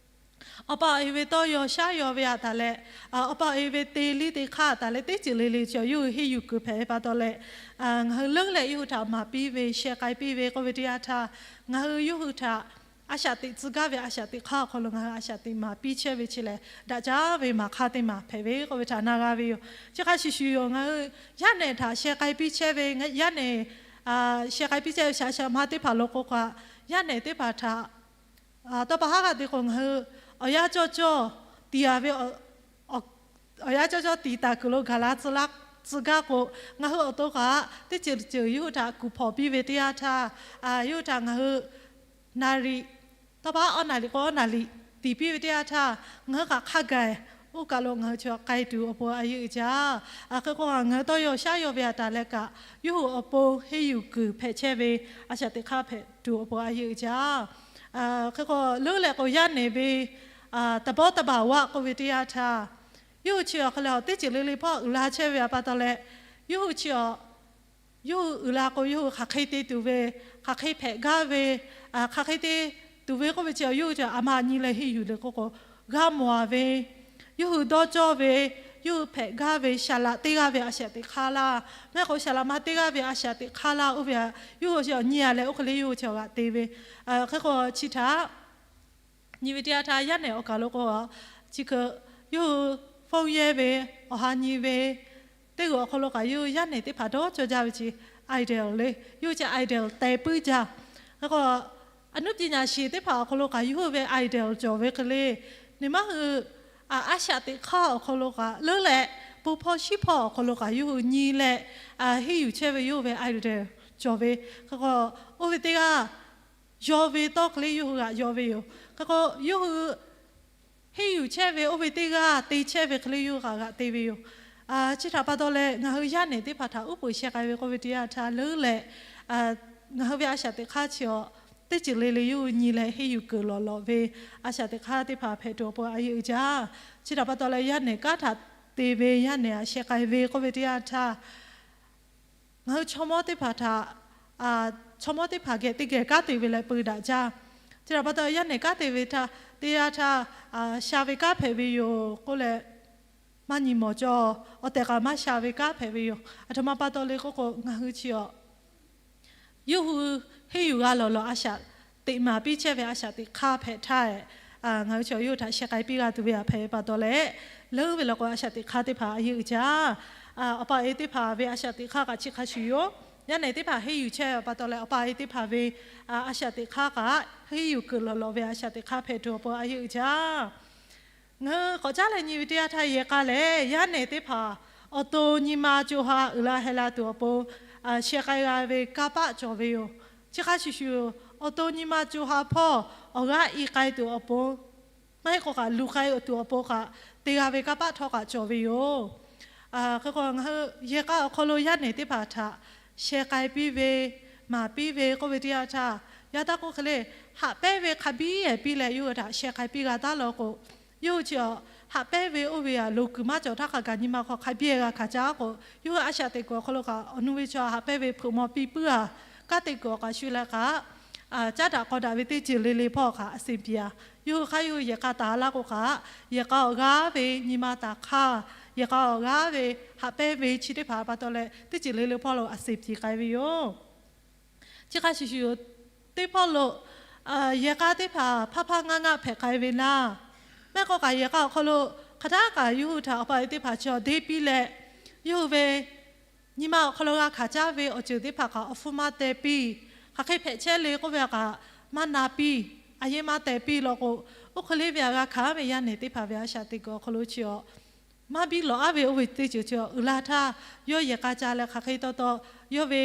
awˬ pa awˬ e ve tawˇ yaw shaˉ yaw ve a taˍ leh, awˬ pa awˬ e ve te liˇ te hk'aˇ a taˍ leh teˇ ceuˬ le le chi yawˇ hui henˇ yuˬ kuiˬ hpehꞈ ve pa taw leh, ngaˬ hui leuˉ leh yawˇ hui htaꞈ maˍ piˇ ve sheh k'ai piˇ ve k'oˆ ve teˇ yanˇ htaˇ, ngaˬ hui yawˇ hui htaꞈ a shaꞈ teꞈ tcuh gaˇ ve a shaꞈ teꞈ hk'aˇ awˬ hk'aw lo ngaˬ hui a shaꞈ teꞈ maˍ piˇ chehˇ ve chi lehˬ, daꞈ jaˇ ve maˍ hk'aˇ teˇ maˬ hpehꞈ ve k'oˆ ve htaꞈ na g'a ve yoˬ. Chi hk'a shuˍ shuˍ yoˬ, ngaˬ hui yaˇ nehˬ htaꞈ sheh k'ai piˇ chehˇ ve, yaˇ nehˬ sheh k'ai piˇ chehˇ ve shaꞈ shaꞈ ma teˇ hpaˍ lo k'o kaꞈ, yaˇ nehˬ teˇ hpaˍ htaꞈ tawˇ pa haˉ g'aˇ te k'o, ngaˬ hui awˬ yanˇ cawˇ cawˇ tiˍ a ve awˬ yanˇ cawˇ cawˇ tiˍ taˍ kuiˬ lo gaˬ la tcuh gaˇ k'o, ngaˬ hui awˬ to kaꞈ teˇ ceuˬ ceuˬ yawˇ hui htaꞈ kuˬ hpawnˬ piˇ ve teˇ yanˇ htaˇ, yawˇ hui htaꞈ ngaˬ hui naˍ riˍ, tawˇ pa awˇ naˍ riˍ k'o awˇ naˍ riˍ tiˍ piˇ ve teˇ yanˇ htaˇ, ngaˬ hui kaꞈ hk'a gaˬ oˇ kaˬ lo ngaˬ hui chi k'ai tuˬ awˬ pon a yeˇ uiˍ jaˇ. Hk'e k'o, ngaˬ hui tawˇ yaw shaˉ yaw ve a taˍ leh kaꞈ, yawˇ hui awˬ pon henˇ yuˬ kuiˬ hpehꞈ chehˇ ve a shaꞈ teꞈ hk'aˇ hpehꞈ tuˬ awˬ pon a yeˇ uiˍ jaˇ. Hk'e k'o, leuˉ leh k'o yaˇ nehˬ ve teˇ bawˆ teˇ baˬ vaˆ k'oˆ ve teˇ yanˇ htaˇ, yawˇ hui chi awˬ hk'e leh teˇ ceuˬ le le hpawˇ uiˍ la chehˇ ve a pa taw leh, yawˇ hui chi yawˇ hui uiˍ la k'o, yawˇ hui hk'aˬ hk'e te tuˬ ve, hk'aˬ hk'e hpehꞈ gaˇ ve, hk'aˬ hk'e te tuˬ ve k'oˆ ve chi yawˇ hui chi a ma nyi leh henˇ yuˬ le k'oˆ k'o, g'a mawˬ a ve, yawˇ hui dawˇ cawˇ ve, yawˇ hui hpehꞈ gaˇ ve shaˍ laꞈ teˇ g'aˇ ve a shaꞈ teꞈ hk'aˇ laˇ, mehˆ k'o shaˍ laꞈ ma teˇ g'aˇ ve a shaꞈ teꞈ hk'aˇ laˇ, oˇ ve a yawˇ hui chi awˬ nyi a leh oˇ hk'e le yawˇ hui chi awˬ g'aꞈ te ve. Hk'e k'o chi htaꞈ nyi ve teˇ yanˇ htaˇ yaˇ nehˬ awˬ kaˬ lo k'o, chi hk'e yawˇ hui phone yehˇ ve, awˬ ha nyi ve, teˇ g'uiˬ awˬ hk'aw lo kaꞈ yawˇ hui yaˇ nehˬ teˇ hpaˍ dawˇ cawˇ jaˇ ve chi idol le, yawˇ hui chi idol teh puiˉ jaˇ. Hk'e k'o, အနုပညာရှင် teˇ hpaˍ awˬ hk'aw lo kaꞈ yawˇ hui ve idol cawˬ ve hk'e le, nyi ma hui a shaꞈ teꞈ hk'aˇ awˬ hk'aw lo kaꞈ leuˉ leh, bon hpawˇ shiˉ hpawˇ awˬ hk'aw lo kaꞈ yawˇ hui nyi leh, henˇ yuˬ chehˇ ve yawˇ hui ve idol cawˬ ve. Hk'e k'o, oˇ ve teˇ g'aˇ yaw ve tawˇ hk'e le yawˇ hui g'aꞈ yaw ve yoˬ. Hk'e k'o, yawˇ hui henˇ yuˬ chehˇ ve oˇ ve teˇ g'aˇ te chehˇ ve hk'e le yawˇ hui kaꞈ g'aꞈ te ve yoˬ. Chi htaꞈ pa taw leh ngaˬ hui yaˇ nehˬ teˇ hpaˍ htaꞈ uˉ peunˍ sheh k'ai ve k'oˆ ve teˇ yanˇ htaˇ leuˉ leh, ngaˬ hui ve a shaꞈ teꞈ hk'aˇ chi awˬ teˇ ceuˬ le le yawˇ hui nyi leh henˇ yuˬ kuiˬ lawˬ lawˬ ve a shaꞈ teꞈ hk'aˇ teˇ hpaˍ hpehꞈ tuˬ awˬ pon a yeˇ uiˍ jaˇ. Chi htaꞈ pa taw leh yaˇ nehˬ kanˉ htaꞈ te ve, yaˇ nehˬ a sheh k'ai ve k'oˆ ve teˇ yanˇ htaˇ, ngaˬ hui chaw mawˇ teˇ hpaˍ htaꞈ, chaw mawˇ teˇ hpaˍ geh teˇ geh kanˉ te ve leh peu daꞈ jaˇ. Chi htaꞈ pa taw yaˇ nehˬ kanˉ te ve htaꞈ teˇ yanˇ htaˇ, sha ve kanˉ hpehꞈ ve yoˬ k'oˆ leh, maˇ nyi mawˬ cawˇ. Awˬ tehˬ kaꞈ maˇ sha ve kanˉ hpehꞈ ve yoˬ. Aˬ htoꞈ ma pa taw le k'oˆ k'o, ngaˬ hui chi awˬ yawˇ hui henˇ yuˬ g'a lawˬ lawˬ a shaꞈ teꞈ maˍ piˇ chehˇ ve a shaꞈ teꞈ hk'aˇ hpehꞈ htaˇ, ngaˬ hui chi awˬ yawˇ hui htaꞈ sheh k'ai piˇ g'a tuˬ ve htaꞈ hpehꞈ ve pa taw leh, leuˉ ve law k'o a shaꞈ teꞈ hk'aˇ teˇ hpaˍ a yeˇ uiˍ jaˇ. Awˬ pa awˬ e teˇ hpaˍ ve a shaꞈ teꞈ hk'aˇ kaꞈ chi hk'a shuˍ yoˬ. Yaˇ nehˬ teˇ hpaˍ henˇ yuˬ chehˇ ve pa taw leh, awˬ pa awˬ e teˇ hpaˍ ve a shaꞈ teꞈ hk'aˇ kaꞈ henˇ yuˬ kuiˬ lawˬ lawˬ ve a shaꞈ teꞈ hk'aˇ hpehꞈ tuˬ awˬ pon a yeˇ uiˍ jaˇ. Ngaˬ hui k'awꞈ caˉ leh nyi ve teˇ yanˇ htaˇ yehˬ k'a lehˬ, yaˇ nehˬ teˇ hpaˍ awˬ to nyi ma co ha uiˍ la heh la tuˬ awˬ pon sheh k'ai g'a ve kanˇ paˆ cawˬ ve yoˬ. Chi hk'a shuˍ shuˍ, awˬ to nyi ma co ha hpawˇ awˬ g'aˇ i k'ai tuˬ awˬ pon, maˇ heˆ k'o kaꞈ luˬ k'ai tuˬ awˬ pon kaꞈ te g'a ve kanˇ paˆ htawˇ kaꞈ cawˬ ve yoˬ. Hk'e k'o, ngaˬ hui yehˬ k'a awˬ hk'aw lo yaˇ nehˬ teˇ hpaˍ htaꞈ sheh k'ai piˇ ve, maˍ piˇ ve k'oˆ ve teˇ yanˇ htaˇ, yaˇ taˇ k'oˆ hk'e le, haꞈ pehnˇ ve hk'a biˇ ehˍ piˇ leh yawˇ hui htaꞈ sheh k'ai piˇ g'a taˉ law k'o, yawˇ hui chi awˬ haꞈ pehnˇ ve oˇ ve aꞈ loˍ kuiˬ maˇ cawˬ htaˇ hk'a gaˬ nyi ma hk'aw hk'a biˇ ehˍ g'a hkanˍ caˇ k'o, yawˇ hui a shaꞈ teꞈ kuiˬ awˬ hk'aw lo kaꞈ awˬ nu ve chaw haꞈ pehnˇ ve hpeuꞈ maw piˇ puiˉ a, kanˉ te kuiˬ awˬ kaꞈ shu leh kaꞈ, caˉ daꞈ k'aw daꞈ ve teˇ ceuˬ le le hpawˇ kaꞈ a seˍ piˍ a. Yawˇ hui hk'aˇ yawˇ hui yehˬ k'a taˍ laˇ k'o kaꞈ, yehˬ k'a awˬ g'aˇ ve nyi ma taˍ hk'aˇ, yehˬ k'a awˬ g'aˇ ve haꞈ pehnˇ ve chi teˇ hpaˍ pa taw leh teˇ ceuˬ le le hpawˇ lo a seˍ piˍ k'ai ve yoˬ. Chi hk'a shuˍ shuˍ, teˇ hpawˇ lo yehˬ k'a teˇ hpaˍ hpaˇ hpaˇ ngaˆ ngaˆ hpehꞈ k'ai ve naˇ, mehˆ k'o kaꞈ yehˬ k'a awˬ hk'aw lo hk'aˬ htaˇ kaꞈ yawˇ hui htaꞈ awˬ pa awˬ e teˇ hpaˍ chi awˬ deˇ piˇ leh, yawˇ hui ve nyi ma awˬ hk'aw lo g'a hkanˍ caˇ ve awˬ ceuˬ teˇ hpaˍ kaꞈ awˬ hpfuhˇ maˇ teh piˇ, hk'aˬ hk'e hpehꞈ chehˇ le k'oˆ ve htaꞈ kaꞈ maˇ na piˇ, a yeˇ maˇ teh piˇ law k'o, oˇ hk'e le ve htaꞈ g'a hkanˍ ve yaˇ nehˬ teˇ hpaˍ ve a shaꞈ teꞈ kuiˬ awˬ hk'aw lo chi awˬ maˇ biˇ lawˬ aˉ ve oˇ ve teˇ ceuˬ chi awˬ uiˍ la htaˇ, yawˇ yehˬ k'a ca leh hk'aˬ hk'e taw taw, yawˇ ve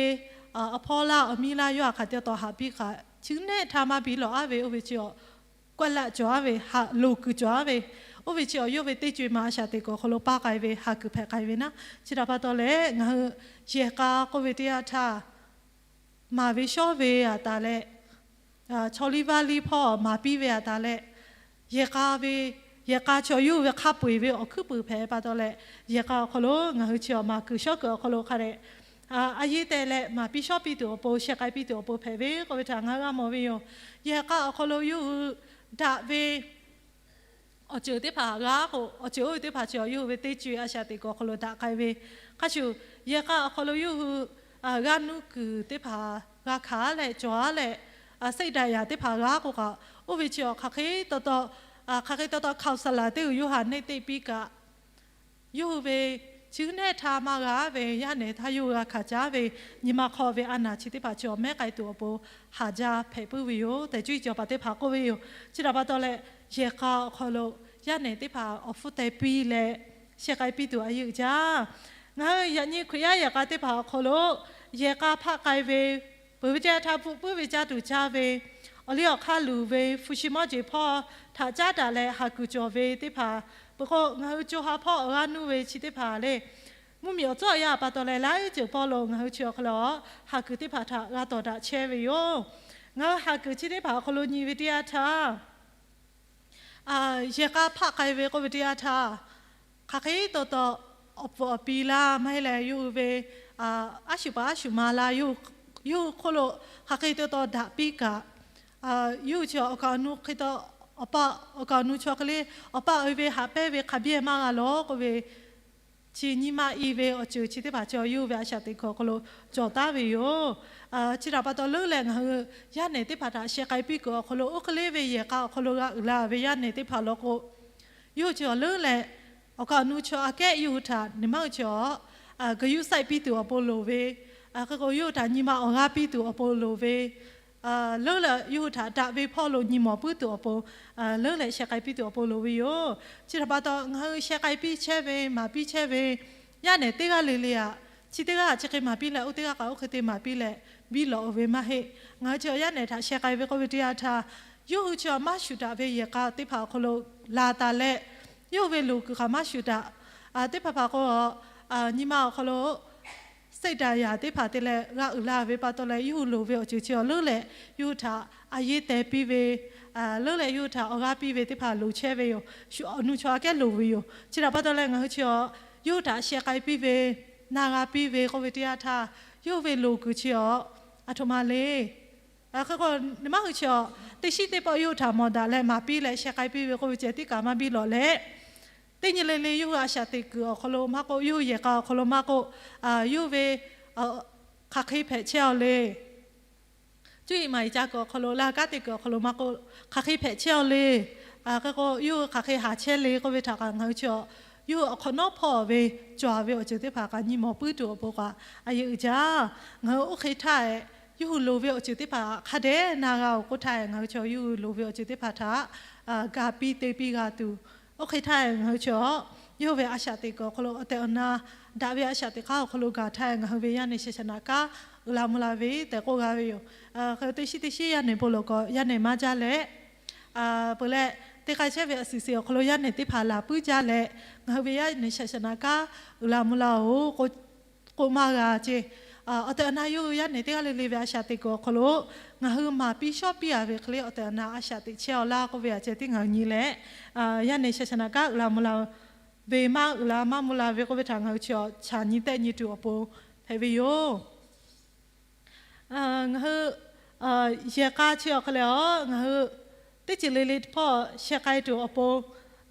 awˬ hpawˇ laˇ awˬ miˇ laˇ yawˇ htaꞈ hk'aˬ hk'e taw taw haꞈ piˇ kaꞈ, chi nehˆ htaˇ maˇ biˇ lawˬ aˉ ve oˇ ve chi awˬ kawehˇ laꞈ cawˬ aˉ ve, haꞈ loˍ kuiˬ cawˬ aˉ ve, oˇ ve chi awˬ yawˇ ve teˇ co e ma a shaꞈ teꞈ kuiˬ awˬ hk'aw lo paˇ k'ai ve, haꞈ kuiˬ hpehꞈ k'ai ve naˇ. Chi htaꞈ pa taw leh ngaˬ hui yehˬ k'a k'oˆ ve teˇ yanˇ htaˇ, maˍ ve shawˉ ve aꞈ taˍ leh, chaw liˇ vaˇ liˇ hpawˇ maˍ piˇ ve aꞈ taˍ leh, yehˬ k'a ve, yehˬ k'a chaw yawˇ hui ve hk'a peu-eˬ ve awˬ hkuiˉ puiˍ hpehꞈ pa taw leh, yehˬ k'a awˬ hk'aw lo ngaˬ hui chi awˬ maˍ kuiˬ shawˉ kuiˬ awˬ hk'aw lo hk'a dehꞈ a yehˬ tehꞈ leh maˍ piˇ shawˉ piˇ tuˬ awˬ pon, sheh k'ai piˇ tuˬ awˬ pon hpehꞈ ve k'oˆ ve htaꞈ ngaˬ hui g'a mawˬ ve yoˬ. Yehˬ k'a awˬ hk'aw lo yawˇ hui daꞈ ve awˬ ceuˬ teˇ hpaˍ g'a k'o, awˬ ceuˬ oˇ ve teˇ hpaˍ chi awˬ yawˇ hui ve teˇ co-e a shaꞈ teꞈ kuiˬ awˬ hk'aw lo daꞈ k'ai ve. Hk'a shuˍ, yehˬ k'a awˬ hk'aw lo yawˇ hui g'aˇ nuˇ kuiˬ teˇ hpaˍ g'a hkanˍ leh cawˬ-a leh, sehˆ daꞈ yaꞈ teˇ hpaˍ g'a k'o kaꞈ, oˇ ve chi awˬ hk'aˬ hk'e taw taw, hk'aˬ hk'e taw taw hkaoˍ saˍ laˍ teˇ g'uiˬ yawˇ htaꞈ neˇ teˆ piˇ kaꞈ, yawˇ hui ve chi nehˇ htaˇ maˇ g'a ve yaˇ nehˬ htaˇ yawˇ hui g'a hkanˍ caˉ ve nyi ma hk'aw ve a naˍ chi teˇ hpaˍ chi awˬ mehˉ k'ai tuˬ awˬ pon haˍ jaˇ hpehꞈ puiˉ ve yoˬ tehꞈ cuˇ yiˍ cawˬ paˍ teˇ hpaˍ k'oˆ ve yoˬ. Chi htaꞈ pa taw leh, yehˬ k'a awˬ hk'aw lo yaˇ nehˬ teˇ hpaˍ awˬ hpfuhˇ teh piˇ leh sheh k'ai piˇ tuˬ a yeˇ uiˍ jaˇ. Ngaˬ hui yaꞈ nyi Hkriꞈ yaˇ yehˬ k'a teˇ hpaˍ awˬ hk'aw lo yehˬ k'a hpaˆ k'ai ve, peuˬ ve teˇ yanˇ htaˇ bvuhꞈ puiˉ ve caˇ tuˬ caˇ ve, awˬ liˇ awˬ hk'aˇ luˬ ve, hpu shi mawˇ jeˬ hpawˇ htaꞈ caˉ daꞈ leh haˍ kuiˬ cawˬ ve teˇ hpaˍ, peuˬ k'o ngaˬ hui co ha hpawˇ awˬ g'aˇ nuˇ ve chi teˇ hpaˍ le, mvuhˇmiˬ awˬ tcuhˉ awˬ yanˇ pa taw leh laiˉ ceuˬ pawˆ lo ngaˬ hui chi awˬ hk'aw lo haˍ kuiˬ teˇ hpaˍ htaꞈ g'a tawˍ daꞈ chehˇ ve yoˬ. Ngaˬ hui haˍ kuiˬ chi teˇ hpaˍ awˬ hk'aw lo nyi ve teˇ yanˇ htaˇ, yehˬ k'a hpaˆ k'ai ve k'oˆ ve teˇ yanˇ htaˇ, hk'aˬ hk'e taw taw awˬ pfuhˍ awˬ pi laˇ maˇ heˆ leh, yawˇ hui ve aˉ shuˍ paˍ aˉ shuˍ ma laˇ, yawˇ hui hk'oˆ lo hk'aˬ hk'e taw taw daꞈ piˇ kaꞈ, yawˇ hui chi awˬ kaˍ awˬ nu hk'e taw, awˬ pa, awˬ kaˍ awˬ nu chaw hk'e le, awˬ pa awˬ e ve haꞈ pehnˇ ve hk'a biˇ maˇ g'a lawˬ k'oˆ ve chi nyi ma i ve awˬ ceuˬ chi teˇ hpaˍ chi yawˇ hui ve a shaꞈ teꞈ kuiˬ awˬ hk'aw lo cawˬ taˉ ve yoˬ. Chi htaꞈ pa taw leuˉ leh ngaˬ hui yaˇ nehˬ teˇ hpaˍ htaꞈ sheh k'ai piˇ kuiˬ awˬ hk'aw lo, oˇ hk'e le ve yehˬ k'a awˬ hk'aw lo g'a uiˍ la ve yaˇ nehˬ teˇ hpaˍ law k'o, yawˇ hui chi awˬ leuˉ leh awˬ kaˍ awˬ nu chaw aꞈ kehˉ yawˇ hui htaꞈ nyi ma hui chi awˬ g'uiˬ yuˇ saiˆ piˇ tuˬ awˬ pon loˍ ve, hk'e k'o yawˇ hui htaꞈ nyi ma awˬ g'aˇ piˇ tuˬ awˬ pon loˍ ve, leuˉ leh yawˇ hui htaꞈ daꞈ ve hpawˇ lo nyi mawˬ puiˉ tuˬ awˬ pon, leuˉ leh sheh k'ai piˇ tuˬ awˬ pon loˍ ve yoˬ. Chi htaꞈ pa taw ngaˬ hui sheh k'ai piˇ chehˇ ve, maˍ piˇ chehˇ ve yaˇ nehˬ teˇ g'aˇ le le aꞈ, chi teˇ g'aˇ chi hk'e maˍ piˇ leh, oˇ teˇ g'aˇ kaꞈ oˇ hk'e te maˍ piˇ leh biˇ lawꞈ-oˬ ve maˇ heˆ. Ngaˬ hui chi awˬ yaˇ nehˬ htaꞈ sheh k'ai ve k'oˆ ve teˇ yanˇ htaˇ, yawˇ hui chi awˬ maˇ shuˍ daꞈ ve yehˬ k'a teˇ hpaˍ awˬ hk'aw lo laˬ taˍ leh, yawˇ hui ve loˍ kuiˬ hk'aˬ maˇ shuˍ daꞈ, teˇ hpaˍ hpaˍ k'o, nyi ma awˬ hk'aw lo sehˆ daꞈ yaꞈ teˇ hpaˍ te leh g'a uiˍ la ve pa taw leh, yawˇ hui loˍ ve awˬ ceuˬ chi awˬ leuˉ leh yawˇ hui htaꞈ a yehˇ teh piˇ ve, leuˉ leh yawˇ hui htaꞈ awˬ g'aˇ piˇ ve teˇ hpaˍ loˍ chehˇ ve yoˬ. Shu awˬ nu chaw aꞈ kehˉ loˍ ve yoˬ. Chi htaꞈ pa taw leh ngaˬ hui chi awˬ yawˇ hui htaꞈ sheh k'ai piˇ ve, na g'a piˇ ve k'oˆ ve teˇ yanˇ htaˇ, yawˇ hui ve loˍ kuiˬ chi awˬ aˬ htoꞈ ma le. Hk'e k'o, nyi ma hui chi awˬ teˇ shiˉ teˇ pawˆ yawˇ hui htaꞈ mawˬ daꞈ leh maˍ piˇ leh sheh k'ai piˇ ve k'oˆ ve ceh tiˉ kaꞈ maˇ biˇ lawꞈ leh, teˇ nyi le le yawˇ hui a shaꞈ teꞈ kuiˬ awˬ hk'aw lo maˇ k'oˆ, yawˇ hui yehˬ k'a awˬ hk'aw lo maˇ k'oˆ, yawˇ hui ve hk'aˬ hk'e hpehꞈ chehˇ-aw le. Cuˇ yiˍ maˍ yiˍ ca kuiˬ awˬ hk'aw lo, laˇ kanˉ te kuiˬ awˬ hk'aw lo maˇ k'oˆ, hk'aˬ hk'e hpehꞈ chehˇ-aw le. Hk'e k'o, yawˇ hui hk'aˬ hk'e haˍ chehˇ le k'oˆ ve htaꞈ kaꞈ ngaˬ hui chi awˬ, yawˇ hui awˬ hk'awꞈ nawˉ hpawˇ ve cawˬ ve awˬ ceuˬ teˇ hpaˍ kaꞈ nyi mawˬ puiˉ tuˬ awˬ pon kaꞈ a yehˬ uiˍ jaˇ. Ngaˬ hui oˇ hk'e htaˇ, yawˇ hui loˍ ve awˬ ceuˬ teˇ hpaˍ hk'a dehꞈ na g'a-oˬ k'oˆ htaˇ, ngaˬ hui chi awˬ yawˇ hui loˍ ve awˬ ceuˬ teˇ hpaˍ htaꞈ ga piˇ te piˇ g'a tuˬ, oˇ hk'e htaˇ ngaˬ hui chi awˬ, yawˇ hui ve a shaꞈ teꞈ kuiˬ awˬ hk'aw lo awˬ tehˬ awˬ na daꞈ ve a shaꞈ teꞈ hk'aˇ awˬ hk'aw lo gaˬ htaˇ, ngaˬ hui ve yaˇ nehˬ shaˍ shaˍ naꞈ kanˉ uiˍ la mvuh la ve tehꞈ k'oˆ g'a ve yoˬ. Hk'e teˇ shiˉ teˇ shiˉ yaˇ nehˬ bon lawˬ k'awꞈ yaˇ nehˬ maˇ jaˇ leh, peuˬ leh, te k'ai chehˇ ve awˬ suhˍ suhˍ awˬ hk'aw lo yaˇ nehˬ teˇ hpaˍ laˬ puiˉ jaˇ leh, ngaˬ hui ve yaˇ nehˬ shaˍ shaˍ naꞈ kanˉ uiˍ la mvuh la-oˬ k'oˆ maˇ g'a ce. Awˬ tehˬ awˬ na yawˇ hui yaˇ nehˬ teˇ g'aˇ le le ve a shaꞈ teꞈ kuiˬ awˬ hk'aw lo ngaˬ hui maˍ piˇ shawˉ piˇ-a ve hk'e le, awˬ tehˬ awˬ na a shaꞈ teꞈ chehˇ-aw laˇ k'oˆ ve aꞈ ceh tiˉ ngaˬ hui nyi leh, yaˇ nehˬ shaˍ shaˍ naꞈ kanˉ uiˍ la mvuh la ve maˇ uiˍ la maˇ mvuh la ve k'oˆ ve htaꞈ ngaˬ hui chi awˬ chaꞈ nyi tehˆ nyi tuˬ awˬ pon hpehꞈ ve yoˬ. Ngaˬ hui yehˬ k'a chi awˬ hk'e leh, ngaˬ hui teˇ ceuˬ le le hpawˇ sheh k'ai tuˬ awˬ pon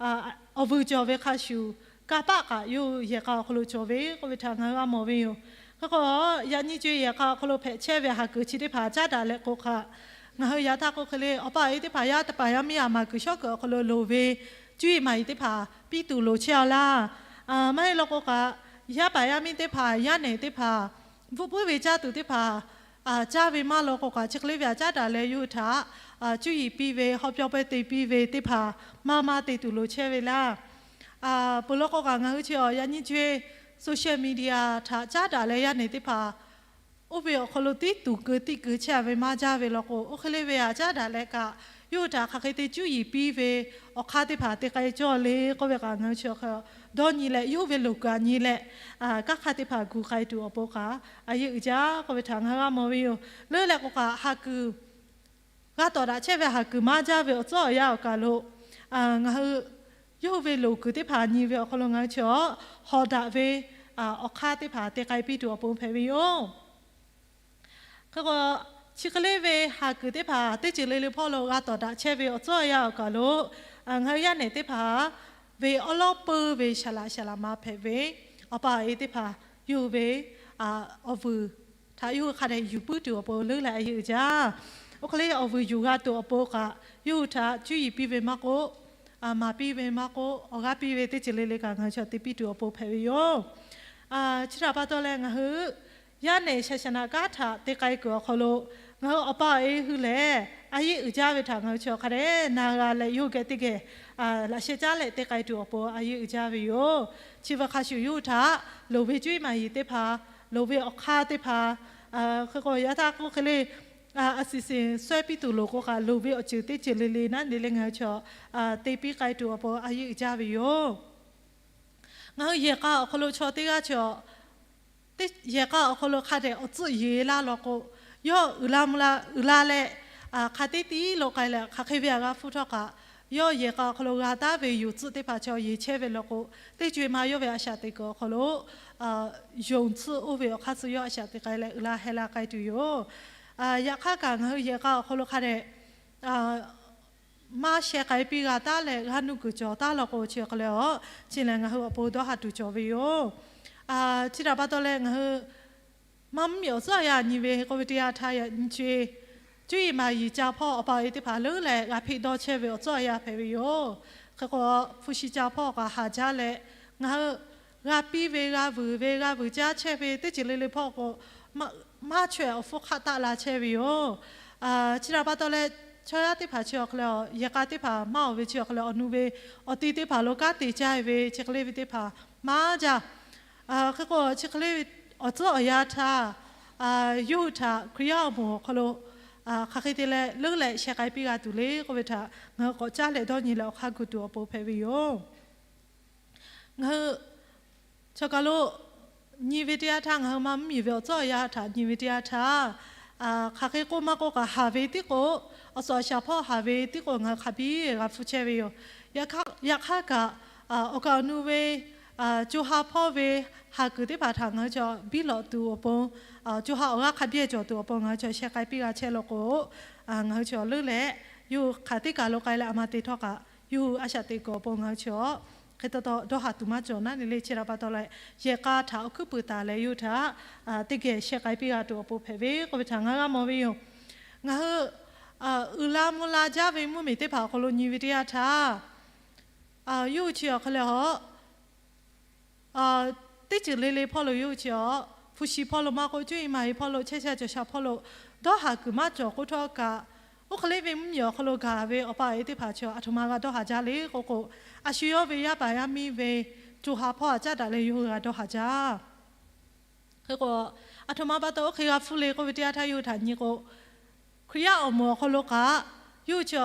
awˬ vuiˬ cawˬ ve hk'a shuˍ, kanˇ paˆ kaꞈ yawˇ hui yehˬ k'a awˬ hk'aw lo cawˬ ve k'oˆ ve htaꞈ ngaˬ hui g'a mawˬ ve yoˬ. Hk'e k'o, yaꞈ nyi co-e yehˬ k'a awˬ hk'aw lo hpehꞈ chehˇ ve haˍ kuiˬ chi teˇ hpaˍ caˉ daꞈ leh k'o hk'a, ngaˬ hui yaꞈ htaˇ k'o hk'e le, awˬ pa awˬ e teˇ hpaˍ yaˇ teˇ hpaˍ yaˇ miˇ aꞈ maˍ kuiˬ shawˉ kuiˬ awˬ hk'aw lo loˍ ve cuˇ yiˍ maˍ yiˍ teˇ hpaˍ piˇ tuˬ loˍ chehˇ-aw laˇ. Maˇ heˆ law k'o kaꞈ, yaˇ paˍ yaˇ miˇ teˇ hpaˍ, yaˇ nehˬ teˇ hpaˍ, bvuhˆ puiˉ ve caˇ tuˬ teˇ hpaˍ caˇ ve maˇ law k'o kaꞈ, chi hk'e le ve aꞈ caˉ daꞈ leh yawˇ hui htaꞈ cuˇ yiˍ piˇ ve, haw pyawˇ pawehˇ te piˇ ve teˇ hpaˍ maˇ maˇ te tuˬ loˍ chehˇ ve laˇ. Peuˬ law k'o kaꞈ, ngaˬ hui chi awˬ yaꞈ nyi co-e social media htaꞈ caˉ daꞈ leh yaˇ nehˬ teˇ hpaˍ oˇ ve awˬ hk'aw lo tiˉ tuˍ keu tiˆ keu chehˇ-a ve maˇ jaˇ ve law k'o, oˇ hk'e le ve aꞈ caˉ daꞈ leh kaꞈ, yawˇ hui htaꞈ hk'aˬ hk'e te cuˇ yiˍ piˇ ve awˬ hk'aˇ teˇ hpaˍ te k'ai cawˇ le k'oˆ ve kaꞈ, ngaˬ hui chi awˬ hk'e dawˇ nyi leh, yawˇ hui ve loˍ kuiˬ aꞈ nyi leh, kanˉ hk'aˇ teˇ hpaˍ gu k'ai tuˬ awˬ pon kaꞈ a yeˇ uiˍ jaˇ k'oˆ ve htaꞈ ngaˬ hui g'a mawˬ ve yoˬ. Leuˉ leh k'o kaꞈ, ha kuiˬ g'a tawˍ daꞈ chehˇ ve ha kuiˬ maˇ jaˇ ve awˬ tcuhˉ awˬ yanˇ awˬ kaˬ lo, ngaˬ hui yawˇ hui ve loˍ kuiˬ teˇ hpaˍ nyi ve awˬ hk'aw lo ngaˬ hui chi awˬ hawˍ daꞈ ve awˬ hk'aˇ teˇ hpaˍ te k'ai piˇ tuˬ awˬ pon hpehꞈ ve yoˬ. Hk'e k'o, chi hk'e le ve ha kuiˬ teˇ hpaˍ teˇ ceuˬ le le hpawˇ lo g'a tawˍ daꞈ chehˇ ve awˬ tcuhˉ awˬ yanˇ awˬ kaˬ lo, ngaˬ hui yaˇ nehˬ teˇ hpaˍ ve awˉ lawˉ peuˇ ve saˍ laꞈ saˍ laꞈ ma hpehꞈ ve awˬ pa awˬ e teˇ hpaˍ, yawˇ hui ve awˬ vuiˬ htaꞈ yawˇ hui hk'a dehꞈ yuˬ puiˉ tuˬ awˬ pon leuˉ leh a yeˇ uiˍ jaˇ. Oˇ hk'e le awˬ vuiˬ yuˬ g'a tuˬ awˬ pon kaꞈ, yawˇ hui htaꞈ cuˇ yiˍ piˇ ve maˇ k'oˆ, maˍ piˇ ve maˇ k'oˆ, awˬ g'aˇ piˇ ve teˇ ceuˬ le le kaꞈ ngaˬ hui chaw te piˇ tuˬ awˬ pon hpehꞈ ve yoˬ. Chi htaꞈ pa taw leh ngaˬ hui yaˇ nehˬ shaˍ shaˍ naꞈ kanˉ htaꞈ te k'ai kuiˬ awˬ hk'aw lo, ngaˬ hui awˬ pa awˬ e hui lehˬ a yeˇ uiˍ jaˇ ve htaꞈ ngaˬ hui chi awˬ hk'a dehꞈ na g'a leh, yawˇ hui geh teˇ geh laꞈ sheh caˉ leh te k'ai tuˬ awˬ pon a yeˇ uiˍ jaˇ ve yoˬ. Chi ve hk'a shuˍ yawˇ hui htaꞈ loˍ ve cuˇ yiˍ maˍ yiˍ teˇ hpaˍ, loˍ ve awˬ hk'aˇ teˇ hpaˍ, hk'e k'o yaˇ htaˇ k'oˆ hk'e le, a siˍ siˍ sawehˇ piˇ tuˬ loˍ k'o kaꞈ, loˍ ve awˬ ceuˬ teˇ ceuˬ le le naˉ ne le ngaˬ hui chaw te piˇ k'ai tuˬ awˬ pon a yeˇ uiˍ jaˇ ve yoˬ. Ngaˬ hui yehˬ k'a awˬ hk'aw lo chaw teˇ g'aˇ chi, yehˬ k'a awˬ hk'aw lo hk'a dehꞈ awˬ tcuhˆ yeˬ laˇ law k'o, yawˇ uiˍ la mvuh la uiˍ la leh, hk'a teˇ tiˉ lo k'ai leh hk'aˬ hk'e ve a g'a hpfuhˇ htawˇ kaꞈ, yawˇ yehˬ k'a awˬ hk'aw lo g'a taˉ ve yuˬ tcuhˆ teˇ hpaˍ chaw yeˬ chehˇ ve law k'o, teˇ co e ma yawˇ ve a shaꞈ teꞈ kuiˬ awˬ hk'aw lo yonˍ tcuhˆ oˇ ve awˬ hk'aˇ suh yawˇ a shaꞈ teꞈ k'ai leh uiˍ la heh la k'ai tuˬ yoˬ. Yaꞈ hk'aˇ kaꞈ ngaˬ hui yehˬ k'a awˬ hk'aw lo hk'a dehꞈ maˇ sheh k'ai piˇ g'a taˉ leh g'aˇ nuˇ kuiˬ cawˬ taˉ law k'o chi awˬ hk'aw leh a, chi lehˬ ngaˬ hui awˬ pon dawˇ haˍ tuˬ cawˬ ve yoˬ. Chi htaꞈ pa taw leh ngaˬ hui maˇ mvuhˇ miˬ awˬ tcuhˉ awˬ yanˇ nyi ve hk'e k'oˆ ve teˇ yanˇ htaˇ, nyi chi cuˇ yiˍ maˍ yiˍ ca hpawˇ awˬ pa awˬ e teˇ hpaˍ leuˉ leh g'a hpeˆ dawˇ chehˇ ve awˬ tcuhˉ awˬ yanˇ hpehꞈ ve yoˬ. Hk'e k'o, hpu shi ca hpawˇ kaꞈ haˍ jaˇ leh, ngaˬ hui g'a piˇ ve, g'a vuiˬ ve, g'a vuiˬ caˇ chehˇ ve teˇ ceuˬ le le hpawˇ k'o, maˇ chaweh awˬ hpfuhˇ hk'aˆ taˆ la chehˇ ve yoˬ. Chi htaꞈ pa taw leh, chaw yaˇ teˇ hpaˍ chi awˬ hk'aw leh, yehˬ k'a teˇ hpaˍ maˇ awˬ ve chi awˬ hk'aw leh awˬ nu ve awˬ ti teˇ hpaˍ lo kanˉ te caˇ ve chi hk'e le ve teˇ hpaˍ maˇ jaˇ. Hk'e k'o, chi hk'e le ve awˬ tcuhˉ awˬ yanˇ htaˇ, yawˇ hui htaꞈ Hkriꞈ yaˇ awˬ moˍ awˬ hk'aw lo hk'aˬ hk'e te leh leuˉ leh sheh k'ai piˇ g'a tuˬ le k'oˆ ve htaꞈ ngaˬ hui k'awꞈ caˉ leh dawˇ nyi leh awˬ hk'aˇ gu tuˬ awˬ pon hpehꞈ ve yoˬ. Ngaˬ hui chaw kaˬ lo nyi ve teˇ yanˇ htaˇ, ngaˬ hui maˇ mvuhˇ miˬ ve awˬ tcuhˉ awˬ yanˇ htaꞈ nyi ve teˇ yanˇ htaˇ, hk'aˬ hk'e k'oˆ maˇ k'oˆ kaꞈ, haˍ ve tiˉ k'o, awˬ suhˍ awˬ shaˍ hpawˇ haˍ ve tiˉ k'o ngaˬ hui hk'a biˇ g'a hpfuhˇ chehˇ ve yoˬ. Yaꞈ hk'aˇ kaꞈ, awˬ kaˍ awˬ nu ve co ha hpawˇ ve haˍ kuiˬ teˇ hpaˍ htaꞈ ngaˬ hui chaw biˇ lawꞈ tuˬ awˬ pon, co ha awˬ g'aˇ hk'a biˇ cawˬ tuˬ awˬ pon ngaˬ hui chaw sheh k'ai piˇ g'a chehˇ law k'o, ngaˬ hui chaw leuˉ leh yawˇ hui hk'aˬ teˇ kaˬ lo k'ai leh a ma te htawˇ kaꞈ, yawˇ hui a shaꞈ teꞈ kuiˬ awˬ pon ngaˬ hui chaw hk'e taw taw dawˇ haˍ tuˬ maˇ cawˬ naˉ ne le. Chi htaꞈ pa taw leh, yehˬ k'a htaꞈ awˬ hkuiˉ puiˍ taˍ leh yawˇ hui htaꞈ teˇ geh sheh k'ai piˇ g'a tuˬ awˬ pon hpehꞈ ve k'oˆ ve htaꞈ ngaˬ g'a mawˬ ve yoˬ. Ngaˬ hui uiˍ la mvuh la jaˇ ve mvuhˇ miˬ teˇ hpaˍ awˬ hk'aw lo nyi ve teˇ yanˇ htaˇ, yawˇ hui chi awˬ hk'e leh a, teˇ ceuˬ le le hpawˇ lo yawˇ hui chi a, hpu shi hpawˇ lo maˇ k'oˆ, cuˇ yiˍ maˍ yiˍ hpawˇ lo, chehˇ sha cawˬ sha hpawˇ lo dawˇ haˍ kuiˬ maˇ cawˬ k'oˆ htawˇ kaꞈ, oˇ hk'e le ve mvuhˇ miˬ awˬ hk'aw lo gaˬ ve awˬ pa awˬ e teˇ hpaˍ chi a htoꞈ ma g'a dawˇ haˍ jaˇ le k'oˆ k'o, a shu yawˇ ve yaˇ paˍ yaˇ miˇ ve co ha hpawˇ htaꞈ caˉ daꞈ leh yawˇ hui g'a dawˇ haˍ jaˇ. Hk'e k'o, a htoꞈ ma pa taw oˇ hk'e g'a hpfuhˇ le k'oˆ ve teˇ yanˇ htaˇ yawˇ hui htaꞈ nyi k'o, Hkriꞈ yaˇ awˬ moˍ awˬ hk'aw lo kaꞈ, yawˇ hui chi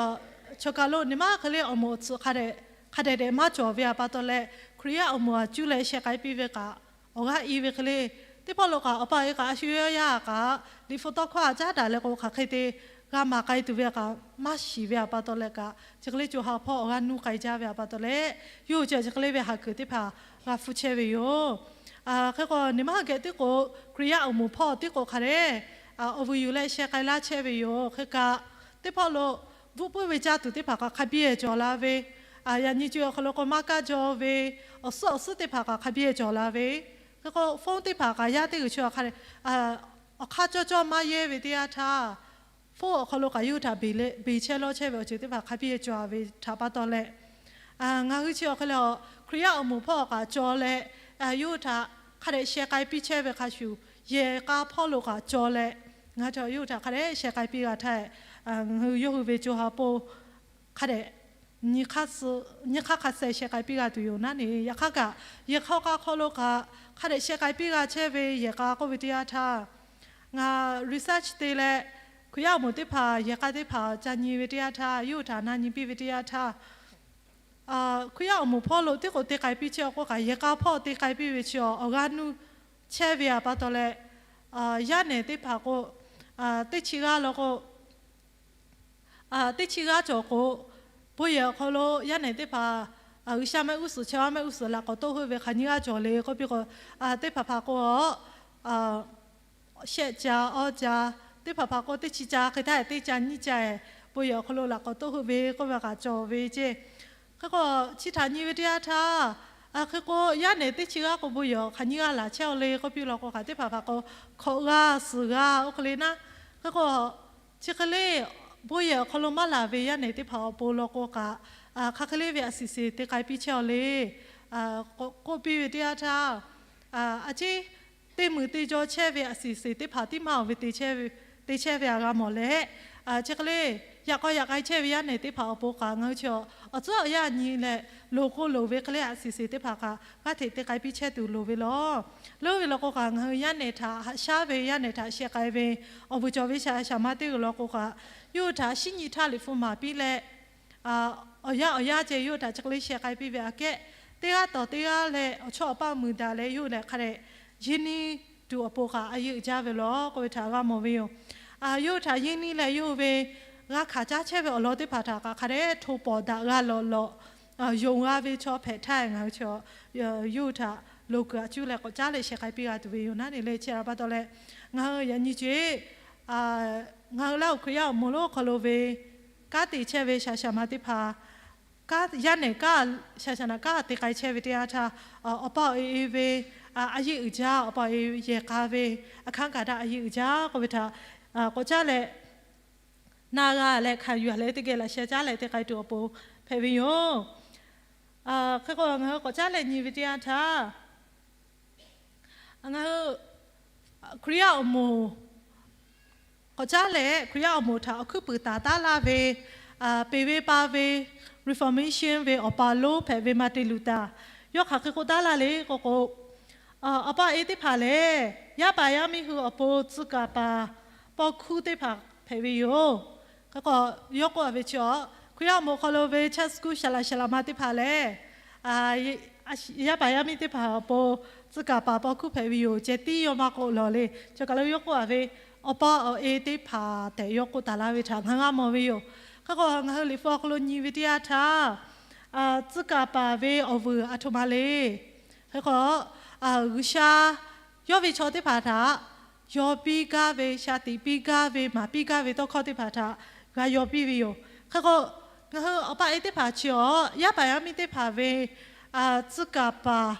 chaw kaˬ lo nyi ma hk'e le awˬ moˍ awˬ tsuhꞈ hk'a dehꞈ dehꞈ maˇ cawˬ ve htaꞈ pa taw leh, Hkriꞈ yaˇ awˬ moˍ htaꞈ cuˇ leh sheh k'ai piˇ ve kaꞈ, awˬ g'aˇ i ve hk'e le, teˇ pawˆ lo kaꞈ awˬ pa awˬ e kaꞈ a shu yawˇ yaˇ kaꞈ liꞈ hpu tawˇ hkawˇ htaꞈ caˉ daꞈ leh k'o hk'aˬ hk'e te g'a maˍ k'ai tuˬ ve kaꞈ maˇ shiˍ ve htaꞈ pa taw leh kaꞈ, chi hk'e le co ha hpawˇ awˬ g'aˇ nuˇ k'ai jaˇ ve htaꞈ pa taw leh, yawˇ hui chi chi hk'e le ve haˍ kuiˬ teˇ hpaˍ g'a hpfuhˇ chehˇ ve yoˬ. Hk'e k'o, nyi ma geh tiˉ k'o, Hkriꞈ yaˇ awˬ moˍ hpawˇ tiˉ k'o hk'a dehꞈ awˬ vuiˬ yuˬ leh sheh k'ai laˇ chehˇ ve yoˬ. Hk'e kaꞈ, teˇ pawˆ lo bvuhˆ puiˉ ve caˇ tuˬ teˇ hpaˍ kaꞈ hk'a biˇ cawˬ la ve, yaꞈ nyi co awˬ hk'aw lo k'o maˇ kaˇ jaw ve, awˬ suhˉ awˬ suhˉ teˇ hpaˍ kaꞈ hk'a biˇ cawˬ la ve, hk'e k'o phone teˇ hpaˍ kaꞈ yaˇ teˇ g'uiˬ chi hk'a dehꞈ awˬ hk'aˇ cawˇ cawˇ maˇ yehˇ ve teˇ yanˇ htaˇ, phone awˬ hk'aw lo kaꞈ yawˇ hui htaꞈ beˬ chehˇ lawˇ chehˇ ve awˬ ceuˬ teˇ hpaˍ hk'a biˇ cawˬ ve htaꞈ pa taw leh, ngaˬ hui chi awˬ hk'e leh a, Hkriꞈ yaˇ awˬ moˍ hpawˇ kaꞈ cawˬ leh, yawˇ hui htaꞈ hk'a dehꞈ sheh k'ai piˇ chehˇ ve hk'a shuˍ, yehˬ k'a hpawˇ lo kaꞈ cawˬ leh, ngaˬ hui yawˇ hui htaꞈ hk'a dehꞈ sheh k'ai piˇ g'a htaˇ, ngaˬ hui yawˇ hui ve co ha hpawˇ hk'a dehꞈ nyi hk'aˇ suh, nyi hk'aˇ hk'a sheh sheh k'ai piˇ g'a tuˬ yoˬ naˉ ne. Yaꞈ hk'aˇ kaꞈ, yehˬ hk'a k'a hk'aw lo kaꞈ hk'a dehꞈ sheh k'ai piˇ g'a chehˇ ve yehˬ k'a k'oˆ ve teˇ yanˇ htaˇ, ngaˬ research te leh, Hkriꞈ yaˇ awˬ moˍ teˇ hpaˍ yehˬ k'a teˇ hpaˍ ca nyi ve teˇ yanˇ htaˇ, yawˇ hui htaꞈ na nyi piˇ ve teˇ yanˇ htaˇ, Hkriꞈ yaˇ awˬ moˍ hpawˇ lo teˇ k'o te k'ai piˇ chehˇ awˬ k'oˆ kaꞈ, yehˬ k'a hpawˇ te k'ai piˇ ve chi awˬ g'aˇ nuˇ chehˇ ve a pa taw leh, yaˇ nehˬ teˇ hpaˍ k'o, teˇ chi g'aˇ law k'o, teˇ chi g'aˇ cawˬ k'o, bon yehˬ awˬ hk'aw lo yaˇ nehˬ teˇ hpaˍ G'uiˬsha mehˆ g'uˇ suhˍ, chaweh mehˆ g'uˇ suhˍ laꞈ k'awꞈ toˆ heuˆ ve hk'aˬ nyiˇ g'aˇ cawˬ le k'oˆ piˇ k'o, teˇ hpaˍ hpaˍ k'o shehˆ ca, awˇ ca, teˇ hpaˍ hpaˍ k'o teˇ chi ca hk'e htaˇ teˇ ca nyiˇ ca, bon yehˬ awˬ hk'aw lo laꞈ k'awꞈ toˆ heuˆ ve k'oˆ ve kaꞈ cawˬ ve ceˇ. Hk'e k'o, chi htaꞈ nyi ve teˇ yanˇ htaˇ, hk'e k'o yaˇ nehˬ teˇ chi g'aˇ k'o bon yehˬ hk'aˬ nyiˇ g'aˇ laˬ chehˇ aw le k'oˆ piˇ law k'o kaꞈ, teˇ hpaˍ hpaˍ k'o hkawꞈ g'aˇ suhˍ g'aˇ oˇ hk'e le naˉ. Hk'e k'o, chi hk'e le bon yehˬ awˬ hk'aw lo maˇ laˬ ve yaˇ nehˬ teˇ hpaˍ awˬ pon law k'o kaꞈ, hk'aˬ hk'e le ve a shiˍ sheˍ te k'ai piˇ chehˇ aw le k'oˆ piˇ ve teˇ yanˇ htaˇ, a ciˉ teˇ muiˬ te jaw chehˇ ve a shiˍ sheˍ teˇ hpaˍ tiˉ maˇ oˬ ve te chehˇ ve a g'a mawˬ leh, chi hk'e le yaꞈ k'aw yaꞈ k'ai chehˇ ve yaˇ nehˬ teˇ hpaˍ awˬ pon kaꞈ ngaˬ hui chi awˬ tcuhˉ awˬ yanˇ nyi leh loˍ k'o loˍ ve hk'e le a shiˍ sheˍ teˇ hpaˍ kaꞈ g'aˇ hteꞈ te k'ai piˇ chehˇ tuˬ loˍ ve law. Leuˉ ve law k'o kaꞈ ngaˬ hui yaˇ nehˬ htaꞈ haꞈ shaˉ ve, yaˇ nehˬ htaꞈ sheh k'ai ve, awˬ vuiˬ cawˬ ve shaˍ shaˍ ma teˇ g'uiˬ law k'o kaꞈ, yawˇ hui htaꞈ shinˉ nyi htaˇ liꞈ hpu maˍ piˇ leh, awˬ yanˇ awˬ yanˇ ceh yawˇ hui htaꞈ chi hk'e le sheh k'ai piˇ ve aꞈ kehˉ, teˇ g'aˇ tawˍ teˇ g'aˇ leh awˬ chawˇ awˬ paˇ muiˬ daꞈ leh yawˇ hui lehˬ hk'a dehꞈ yeˇ neˇ tuˬ awˬ pon kaꞈ a yeˇ uiˍ jaˇ ve law k'oˆ ve htaꞈ g'a mawˬ ve yoˬ. Yawˇ hui htaꞈ yeˇ neˇ leh yawˇ hui ve g'a hkanˍ caˉ chehˇ ve awˬ lawn teˇ hpaˍ htaꞈ kaꞈ hk'a dehꞈ hto pawˍ daꞈ g'a lawꞈ lawꞈ yonˍ g'a ve chaw hpehꞈ htaˇ ngaˬ hui chi yawˇ hui htaꞈ loˍ kuiˬ aꞈ cuˇ leh k'awꞈ caˉ leh sheh k'ai piˇ g'a tuˬ ve yoˬ naˉ ne le. Chi htaꞈ pa taw leh ngaˬ hui yaꞈ nyi co-e ngaˬ hui Laˇ huˍ Hkriꞈ yaˇ awˬ moˍ lonˉ hk'aw lo ve kanˉ te chehˇ ve shaˍ shaˍ ma teˇ hpaˍ, yaˇ nehˬ kanˉ, shaˍ shaˍ naꞈ kanˉ te k'ai chehˇ ve teˇ yanˇ htaˇ, awˬ pa awˬ e ve a yeˇ uiˍ jaˇ, awˬ pa awˬ e yehˬ k'a ve a hkanˉ kaꞈ htaˇ a yeˇ uiˍ jaˇ k'oˆ ve htaꞈ k'awꞈ caˉ leh na g'a leh hkanˍ yuˬ leh teˇ geh laꞈ sheh caˉ leh te k'ai tuˬ awˬ pon hpehꞈ ve yoˬ. Hk'e k'o ngaˬ hui k'awꞈ caˉ leh nyi ve teˇ yanˇ htaˇ, ngaˬ hui Hkriꞈ yaˇ awˬ moˍ k'awꞈ caˉ leh Hkriꞈ yaˇ awˬ moˍ htaꞈ awˬ hkuiˉ puiˍ taˍ taˉ laˇ ve, peˬ ve pa ve Reformation ve awˬ pa lonˉ hpehꞈ ve Martin Luther, yawˇ hk'aˬ hk'e k'oˆ taˉ laˇ le k'o k'o, awˬ pa awˬ e teˇ hpaˍ lehˬ yaˇ paˍ yaˇ miˇ hui awˬ pon tcuh kaˍ paˍ paw hkuˇ teˇ hpaˍ hpehꞈ ve yoˬ. Hk'e k'o, yawˇ k'oˆ a ve chi a, Hkriꞈ yaˇ awˬ moˍ hk'aw lo ve church school shaˍ laꞈ shaˍ laꞈ ma teˇ hpaˍ lehˬ yaˇ paˍ yaˇ miˇ teˇ hpaˍ awˬ pon tcuh kaˍ paˍ paw hkuˇ hpehꞈ ve yoˬ ceh tiˉ yawˇ maˇ k'oˆ lawˬ le. Chi kaˬ lo yawˇ k'oˆ a ve, awˬ pa awˬ e teˇ hpaˍ tehꞈ yawˇ k'oˆ taˍ laˇ ve htaꞈ ngaˬ g'a mawˬ ve yoˬ. Hk'e k'o ngaˬ hui Liꞈ hpu awˬ hk'aw lo nyi ve teˇ yanˇ htaˇ, tcuh kaˍ paˍ ve awˬ vuiˬ aˬ htoꞈ ma le. Hk'e k'o, G'uiˬsha yawˇ ve chaw teˇ hpaˍ htaꞈ yaw piˇ gaˇ ve, sha tiꞈ piˇ gaˇ ve, maˍ piˇ gaˇ ve tawˇ hkawˇ teˇ hpaˍ htaꞈ g'a yaw piˇ ve yoˬ. Hk'e k'o, ngaˬ hui awˬ pa awˬ e teˇ hpaˍ chi awˬ yaˇ paˍ yaˇ miˇ teˇ hpaˍ ve tcuh kaˍ paˍ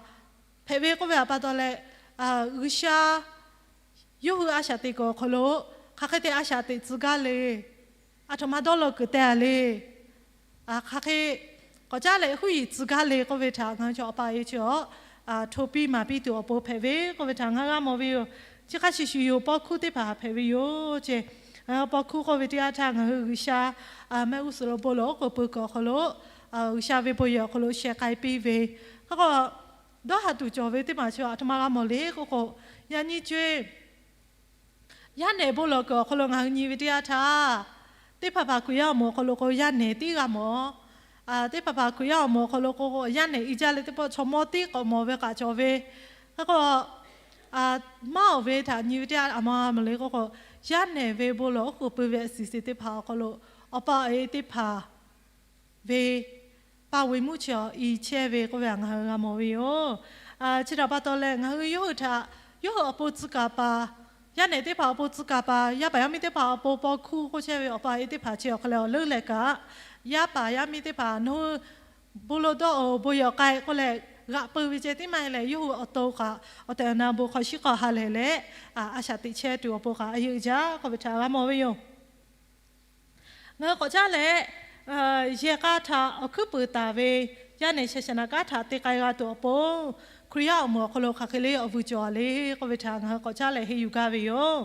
hpehꞈ ve k'oˆ ve a pa taw leh, G'uiˬsha yawˇ hui a shaꞈ teꞈ kuiˬ awˬ hk'aw lo hk'aˬ hk'e te a shaꞈ teꞈ tcuh gaˇ le. Aˬ htoꞈ ma dawˇ law kuiˬ teh a le. Hk'aˬ hk'e k'awꞈ caˉ leh huˉ yiˍ tcuh gaˇ le k'oˆ ve htaꞈ ngaˬ hui chaw awˬ pa awˬ e chi awˬ hto piˇ maˍ piˇ tuˬ awˬ pon hpehꞈ ve k'oˆ ve htaꞈ ngaˬ g'a mawˬ ve yoˬ. Chi hk'a shuˍ shuˍ yoˬ, paw hkuˇ teˇ hpaˍ hpehꞈ ve yoˬ ce. Paw hkuˇ k'oˆ ve teˇ yanˇ htaˇ ngaˬ hui G'uiˬsha mehˆ g'uˇ suhˍ lo bon lawˬ oˉ k'oˍ pui kuiˬ awˬ hk'aw lo G'uiˬsha ve bon yehˬ awˬ hk'aw lo sheh k'ai piˇ ve, hk'e k'o, dawˇ ha tuˬ cawˬ ve teˇ maˬ chi aˬ htoꞈ ma g'a mawˬ le k'oˆ k'o, yaꞈ nyi co-e yaˇ nehˬ bon lawˬ kuiˬ awˬ hk'aw lo ngaˬ hui nyi ve teˇ yanˇ htaˇ, teˇ hpaˍ hpaˍ Hkriꞈ yaˇ awˬ moˍ awˬ hk'aw lo k'o yaˇ nehˬ tiˉ g'a mawˬ. Teˇ hpaˍ hpaˍ Hkriꞈ yaˇ awˬ moˍ awˬ hk'aw lo k'o yaˇ nehˬ i jaˇ leh teˇ pawˆ chaw mawˇ tiˉ k'awꞈ mawˬ ve k'aꞈ cawˬ ve. Hk'e k'o, maˇ awˬ ve htaꞈ nyi ve teˇ yanˇ aˬ ma mawˬ le k'oˆ k'o, yaˇ nehˬ ve bon lawˬ oˉ k'oˍ pui ve a shiˍ sheˍ teˇ hpaˍ awˬ hk'aw lo awˬ pa awˬ e teˇ hpaˍ ve pa ve mvuhˇ chi awˬ i chehˇ ve k'oˆ ve htaꞈ ngaˬ hui g'a mawˬ ve yoˬ. Chi htaꞈ pa taw leh ngaˬ hui yawˇ hui htaꞈ yawˇ hui awˬ pon tcuh kaˍ paˍ, yaˇ nehˬ teˇ hpaˍ awˬ pon tcuh kaˍ paˍ, yaˇ paˍ yaˇ miˇ teˇ hpaˍ awˬ pon paw hkuˇ k'oˆ chehˇ ve awˬ pa awˬ e teˇ hpaˍ chi awˬ hk'aw leh awˬ leuˉ leh kaꞈ, yaˇ paˍ yaˇ miˇ teˇ hpaˍ nawˬ hui bon lawˬ dawˇ oˬ, bon yehˬ k'ai k'oˆ leh g'aꞈ peu ve ceh tiˉ maˇ heˆ leh, yawˇ hui awˬ to kaꞈ awˬ tehˬ awˬ na bon hk'aw shiˉ k'awꞈ ha lehˬ leh, a shaꞈ teꞈ chehˇ tuˬ awˬ pon kaꞈ a yeˇ uiˍ jaˇ k'oˆ ve htaꞈ g'a mawˬ ve yoˬ. Ngaˬ hui k'awꞈ caˉ leh, yehˬ k'a htaꞈ awˬ hkuiˉ puiˍ taˍ ve yaˇ nehˬ shaˍ shaˍ naꞈ kanˉ htaꞈ te k'ai g'a tuˬ awˬ pon, Hkriꞈ yaˇ awˬ moˍ awˬ hk'aw lo hk'aˬ hk'e le awˬ vuiˬ cawˬ a le k'oˆ ve htaꞈ ngaˬ hui k'awꞈ caˉ leh henˇ yuˬ gaˇ ve yoˬ.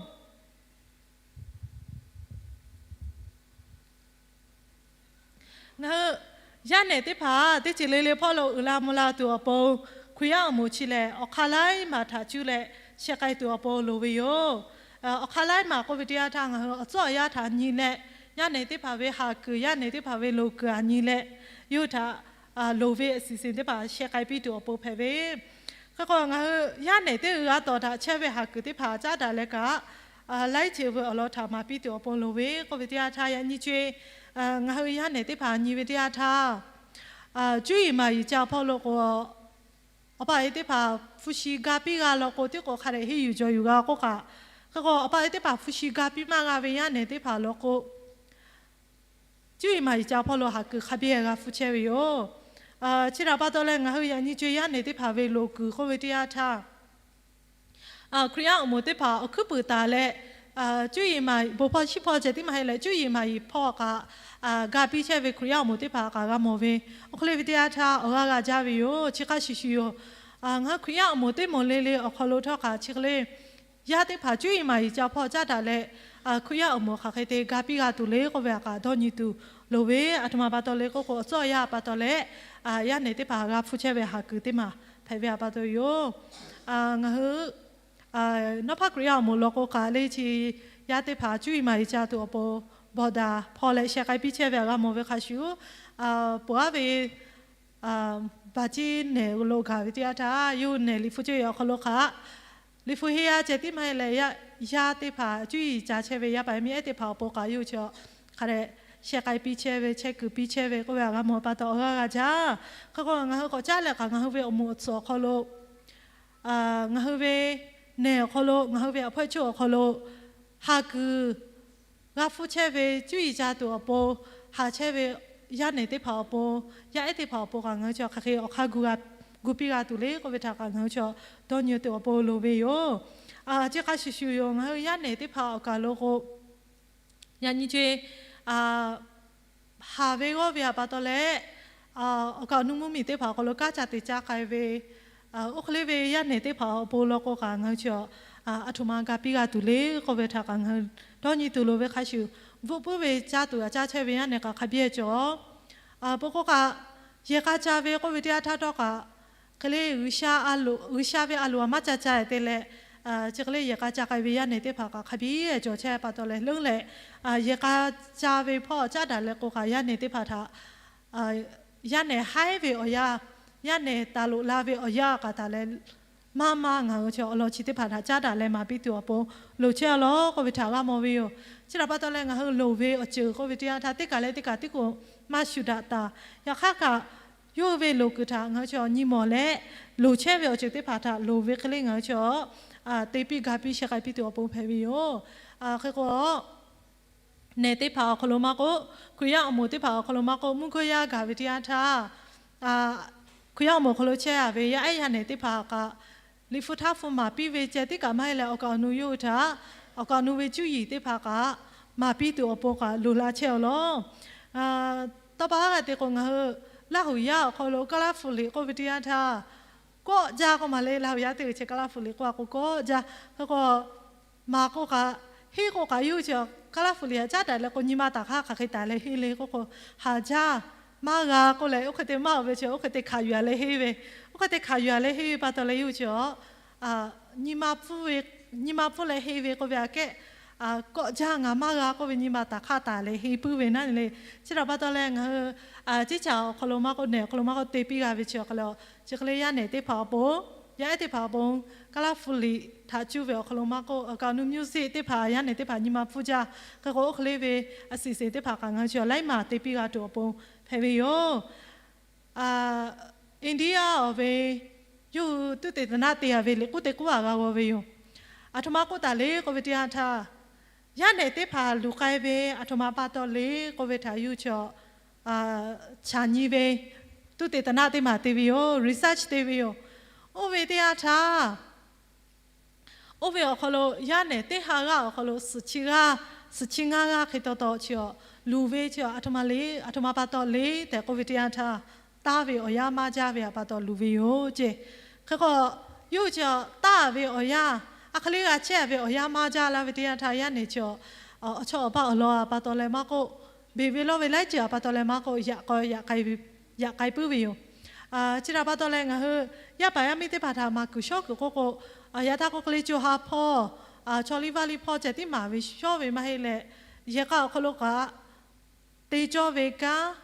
Ngaˬ hui yaˇ nehˬ teˇ hpaˍ teˇ ceuˬ le le hpawˇ lo uiˍ la mvuh la tuˬ awˬ pon, Hkriꞈ yaˇ awˬ moˍ chi lehˬ awˬ hk'aˇ laiˉ maˬ htaꞈ cuˇ leh sheh k'ai tuˬ awˬ pon loˍ ve yoˬ. Awˬ hk'aˇ laiˉ maˬ k'oˆ ve teˇ yanˇ htaˇ ngaˬ hui awˬ tcuhˉ awˬ yanˇ htaꞈ nyi leh, yaˇ nehˬ teˇ hpaˍ ve haˍ kuiˬ, yaˇ nehˬ teˇ hpaˍ ve loˍ kuiˬ htaꞈ nyi leh, yawˇ hui htaꞈ loˍ ve อ siˍ siˍ teˇ hpaˍ sheh k'ai piˇ tuˬ awˬ pon hpehꞈ ve. Hk'e k'o ngaˬ hui yaˇ nehˬ teˇ g'aˇ tawˍ htaꞈ chehˇ ve haˍ kuiˬ teˇ hpaˍ caˉ daꞈ leh kaꞈ, laiˉ ceuˬ ve awˬ lawn htaꞈ maˍ piˇ tuˬ awˬ pon loˍ ve k'oˆ ve teˇ yanˇ htaˇ, yaꞈ nyi co-e ngaˬ hui yaˇ nehˬ teˇ hpaˍ nyi ve teˇ yanˇ htaˇ, cuˇ yiˍ maˍ yiˍ ca hpawˇ lo k'o, awˬ pa awˬ e teˇ hpaˍ hpu shi ga piˇ g'a law k'o, tiˉ k'o hk'a dehꞈ henˇ yuˬ jawˬ yuˬ g'a k'oˆ kaꞈ, hk'e k'o awˬ pa awˬ e teˇ hpaˍ hpu shi ga piˇ maˇ g'a ve yaˇ nehˬ teˇ hpaˍ law k'o, cuˇ yiˍ maˍ yiˍ ca hpawˇ lo haˍ kuiˬ hk'a biˇ g'a hpu chehˇ ve yoˬ. Chi htaꞈ pa taw leh ngaˬ hui yaꞈ nyi co-e yaˇ nehˬ teˇ hpaˍ ve loˍ kuiˬ k'oˆ ve teˇ yanˇ htaˇ, Hkriꞈ yaˇ awˬ moˍ teˇ hpaˍ awˬ hkuiˉ puiˍ taˍ leh, cuˇ yiˍ maˍ yiˍ bon hpawˇ shiˉ hpawˇ ceh tiˉ maˇ heˆ leh, cuˇ yiˍ maˍ yiˍ hpawˇ kaꞈ ga piˇ chehˇ ve Hkriꞈ yaˇ awˬ moˍ teˇ hpaˍ kaꞈ g'a mawˬ ve, oˇ hk'e le ve teˇ yanˇ htaˇ awˬ g'aˇ g'a jaˇ ve yoˬ. Chi hk'a shuˍ shuˍ yoˬ. Ngaˬ hui Hkriꞈ yaˇ awˬ moˍ teˇ moˍ le le awˬ hk'aw lo htawˇ kaꞈ chi hk'e le yaˇ teˇ hpaˍ cuˇ yiˍ maˍ yiˍ ca hpawˇ caˉ daꞈ leh, Hkriꞈ yaˇ awˬ moˍ hk'aˬ hk'e te ga piˇ g'a tuˬ le k'oˆ ve htaꞈ kaꞈ dawˇ nyi tuˬ loˍ ve, aˬ htoꞈ ma pa taw le k'oˆ k'o, awˬ tcuhˉ awˬ yanˇ pa taw leh, yaˇ nehˬ teˇ hpaˍ g'a hpu chehˇ ve haˍ kuiˬ teˇ maˬ hpehꞈ ve htaꞈ pa taw yoˬ. Ngaˬ hui nawˉ hpaˇ Hkriꞈ yaˇ awˬ moˍ law k'o kaꞈ le chi yaˇ teˇ hpaˍ cuˇ yiˍ maˍ yiˍ ca tuˬ awˬ pon bawˬ daꞈ hpawˇ leh sheh k'ai piˇ chehˇ ve htaꞈ g'a mawˬ ve hk'a shuˍ, poˬ aˉ ve baˬ ceˇ nehˬ lo gaˬ ve teˇ yanˇ htaˇ, yawˇ hui nehˬ liꞈ hpu ceuˇ ve awˬ hk'aw lo kaꞈ, liꞈ hpu henˇ yaˇ ceh tiˉ maˇ heˆ leh, yaˇ teˇ hpaˍ cuˇ yiˍ ca chehˇ ve yaˇ paˍ yaˇ miˇ ehˉ teˇ hpaˍ awˬ pon kaꞈ yawˇ hui chi hk'a dehꞈ sheh k'ai piˇ chehˇ ve, chehˇ kuiˬ piˇ chehˇ ve k'oˆ ve htaꞈ g'a mawˬ pa taw awˬ g'aˇ g'a jaˇ. Hk'e k'o ngaˬ hui k'awꞈ caˉ leh kaꞈ ngaˬ hui ve awˬ moˍ awˬ tsuhˍ awˬ hk'aw lo, ngaˬ hui ve nehˬ awˬ hk'aw lo, ngaˬ hui ve awˬ hpawehˇ chaw awˬ hk'aw lo haˍ kuiˬ g'a hpfuhˇ chehˇ ve cuˇ yiˍ ca tuˬ awˬ pon, haˍ chehˇ ve yaˇ nehˬ teˇ hpaˍ awˬ pon, yaˇ ehˉ teˇ hpaˍ awˬ pon kaꞈ ngaˬ hui chi hk'aˬ hk'e awˬ hk'aˇ gu piˇ g'a tuˬ le k'oˆ ve htaꞈ kaꞈ ngaˬ hui chi dawˇ nyi tuˬ awˬ pon loˍ ve yoˬ. Chi hk'a shuˍ shuˍ yoˬ, ngaˬ hui yaˇ nehˬ teˇ hpaˍ awˬ kaˬ lo k'o, yaꞈ nyi co-e haˍ ve g'awˇ ve htaꞈ pa taw leh, awˬ kaꞈ awˬ nu mvuhˇ miˬ teˇ hpaˍ awˬ hk'aw lo kanˉ ca te caˇ k'ai ve, oˇ hk'e le ve yaˇ nehˬ teˇ hpaˍ awˬ pon law k'o kaꞈ ngaˬ hui chi aˬ htoꞈ ma ga piˇ g'a tuˬ le k'oˆ ve htaꞈ kaꞈ ngaˬ hui dawˇ nyi tuˬ loˍ ve hk'a shuˍ, bvuhꞈ puiˉ ve caˇ tuˬ g'a caˇ chehˇ ve yaˇ nehˬ kaꞈ hk'a biˇ cawˬ. Peuˬ k'o kaꞈ, yehˬ k'a ca ve k'oˆ ve teˇ yanˇ htaˇ htawˇ kaꞈ, hk'e le G'uiˬsha a loꞈ, G'uiˬsha ve a loꞈ a maˇ ca ca te leh, chi hk'e le yehˬ k'a ca k'ai ve yaˇ nehˬ teˇ hpaˍ kaꞈ hk'a biˇ cawˬ chehˇ pa taw leh leuˉ leh, yehˬ k'a ca ve hpawˇ caˉ daꞈ leh k'o kaꞈ yaˇ nehˬ teˇ hpaˍ htaꞈ, yaˇ nehˬ haiˉ ve awˬ yanˇ, yaˇ nehˬ taˍ loꞈ la ve awˬ yanˇ k'a taˍ leh, maˇ maˇ ngaˬ hui chi awˬ lawn chi teˇ hpaˍ htaꞈ caˉ daꞈ leh maˍ piˇ tuˬ awˬ pon loˍ chehˇ a law k'oˆ ve htaꞈ g'a mawˬ ve yoˬ. Chi htaꞈ pa taw leh ngaˬ hui loˍ ve awˬ ceuˬ k'oˆ ve teˇ yanˇ htaˇ teˇ kaˬ leh teˇ kaˬ tiˉ k'o maˇ shuˍ daꞈ taˍ. Yaꞈ hk'aˇ kaꞈ, yawˇ hui ve loˍ kuiˬ htaꞈ ngaˬ hui chi nyi mawˬ leh, loˍ chehˇ ve awˬ ceuˬ teˇ hpaˍ htaꞈ loˍ ve hk'e le ngaˬ hui chi te piˇ ga piˇ sheh k'ai piˇ tuˬ awˬ pon hpehꞈ ve yoˬ. Hk'e k'o, nehˬ teˇ hpaˍ awˬ hk'aw lo maˇ k'oˆ, Hkriꞈ yaˇ awˬ moˍ teˇ hpaˍ awˬ hk'aw lo maˇ k'oˆ, mvuhˇ gawˇ yaˇ gaˬ ve teˇ yanˇ htaˇ, Hkriꞈ yaˇ awˬ moˍ awˬ hk'aw lo chehˇ a ve yaˇ ehˉ yaˇ nehˬ teˇ hpaˍ kaꞈ, liꞈ hpu htaˇ hpu maˍ piˇ ve ceh tiˉ kaꞈ maˇ heˆ leh, awˬ kaˍ awˬ nu yawˇ hui htaꞈ, awˬ kaˍ awˬ nu ve cuˇ yiˍ teˇ hpaˍ kaꞈ maˍ piˇ tuˬ awˬ pon kaꞈ loˍ la chehˇ a law. Tawˇ pa haˉ g'a te k'o, ngaˬ hui Laˇ huˍ yaˇ awˬ hk'aw lo Kaˇlaˇ hpu liꞈ k'oˆ ve teˇ yanˇ htaˇ, kawˆ jaˇ k'oˆ ma le, Laˇ huˍ yaˇ teˇ g'uiˬ chi Kaˇlaˇ hpu liꞈ k'oˆ a k'o kawˆ jaˇ. Hk'e k'o, maˍ k'o kaꞈ, henˇ k'o kaꞈ yawˇ hui chi Kaˇlaˇ hpu liꞈ htaꞈ caˉ daꞈ leh k'o nyi ma taˍ hk'aˇ hk'aˬ hk'e taˍ leh henˇ le k'oˆ k'o, haˍ jaˇ, maˇ g'a k'oˆ leh oˇ hk'e te maˇ oˬ ve chi oˇ hk'e te hkanˍ yuˬ a leh henˇ ve, oˇ hk'e te hkanˍ yuˬ a leh henˇ ve pa taw leh yawˇ hui chi nyi ma pfuhˇ ve, nyi ma pfuhˇ leh henˇ ve k'oˆ ve aꞈ kehˉ, kawˆ jaˇ ngaˬ maˇ g'a k'oˆ ve nyi ma taˍ hk'aˇ taˍ leh henˇ puiˉ ve naˉ le. Chi htaꞈ pa taw leh ngaˬ hui ciˉ caꞈ awˬ hk'aw lo maˇ k'oˆ, nehˬ awˬ hk'aw lo maˇ k'oˆ te piˇ g'a ve chi awˬ hk'aw lo, chi hk'e le yaˇ nehˬ teˇ hpaˍ awˬ pon, yaˇ ehˉ teˇ hpaˍ awˬ pon, Kaˇlaˇ hpu liꞈ htaꞈ cuˇ ve awˬ hk'aw lo maˇ k'oˆ, awˬ kaˍ awˬ nu mvuhˇ yeˬ teˇ hpaˍ yaˇ nehˬ teˇ hpaˍ nyi ma pfuhˇ jaˇ. Hk'e k'o oˇ hk'e le ve a siˍ seˍ teˇ hpaˍ kaꞈ ngaˬ hui chi laiˉ maˬ te piˇ g'a tuˬ awˬ pon hpehꞈ ve yoˬ. India awˬ ve yawˇ hui tuˇ te taˍ naˆ te a ve liꞈ k'oˆ te k'oˆ a g'a g'aw ve yoˬ. Aˬ htoꞈ ma k'oˆ taˍ le k'oˆ ve teˇ yanˇ htaˇ, yaˇ nehˬ teˇ hpaˍ luˬ k'ai ve aˬ htoꞈ ma pa taw le k'oˆ ve htaꞈ yawˇ hui chi chaꞈ nyi ve tuˇ te taˍ naˆ teˇ maˬ te ve yoˬ, research te ve yoˬ. Oˇ ve teˇ yanˇ htaˇ, oˇ ve awˬ hk'aw lo yaˇ nehˬ teˇ ha g'aˇ awˬ hk'aw lo suhˍ chi g'aˇ, suhˍ chi ngaˇ g'aˇ hk'e taw taw chi luˬ ve chi aˬ htoꞈ ma le, aˬ htoꞈ ma pa taw le tehꞈ k'oˆ ve teˇ yanˇ htaˇ, taˇ ve awˬ yanˇ maˇ jaˇ ve htaꞈ pa taw luˬ ve yoˬ ceˇ. Hk'e k'o, yawˇ hui chi taˇ ve awˬ yanˇ, a hk'e le g'a chehˇ ve awˬ yanˇ maˇ jaˇ laˇ ve teˇ yanˇ htaˇ yaˇ nehˬ chi awˬ chawˇ awˬ paˇ awˬ lawn a pa taw leh maˇ k'oˆ, beˬ ve lawˇ ve laiˉ ceuˬ a pa taw leh maˇ k'oˆ, yaꞈ k'ai puiˉ ve yoˬ. Chi htaꞈ pa taw leh ngaˬ hui yaˇ paˍ yaˇ miˇ teˇ hpaˍ htaꞈ maˍ kuiˬ shawˉ kuiˬ k'oˆ k'o, yaꞈ htaˇ k'oˆ hk'e le co ha hpawˇ, chaw liˇ vaˇ liˇ hpawˇ ceh tiˉ maˍ ve shawˉ ve maˇ heˆ leh, yehˬ k'a awˬ hk'aw lo kaꞈ te cawˇ ve kanˉ,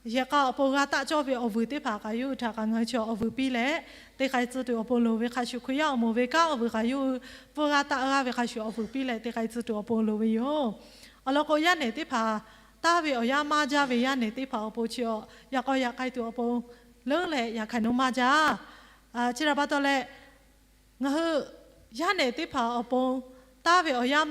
yehˬ k'a awˬ pon g'a taˆ cawˇ ve awˬ vuiˬ teˇ hpaˍ kaꞈ yawˇ hui htaꞈ kaꞈ ngaˬ hui chi awˬ vuiˬ piˇ leh te k'ai tcuh tuˬ awˬ pon loˍ ve hk'a shuˍ, Hkriꞈ yaˇ awˬ moˍ ve kanˉ awˬ vuiˬ kaꞈ yawˇ hui pfuhˇ g'a taˆ g'aˇ ve hk'a shuˍ awˬ vuiˬ piˇ leh te k'ai tcuh tuˬ awˬ pon loˍ ve yoˬ. Awˬ lawn k'o, yaˇ nehˬ teˇ hpaˍ taˇ ve awˬ yanˇ maˇ jaˇ ve yaˇ nehˬ teˇ hpaˍ awˬ pon chi awˬ yaꞈ k'aw yaꞈ k'ai tuˬ awˬ pon leuˉ leh yaꞈ hkanˍ nawˇ maˇ jaˇ. Chi htaꞈ pa taw leh, ngaˬ hui yaˇ nehˬ teˇ hpaˍ awˬ pon taˇ ve awˬ yanˇ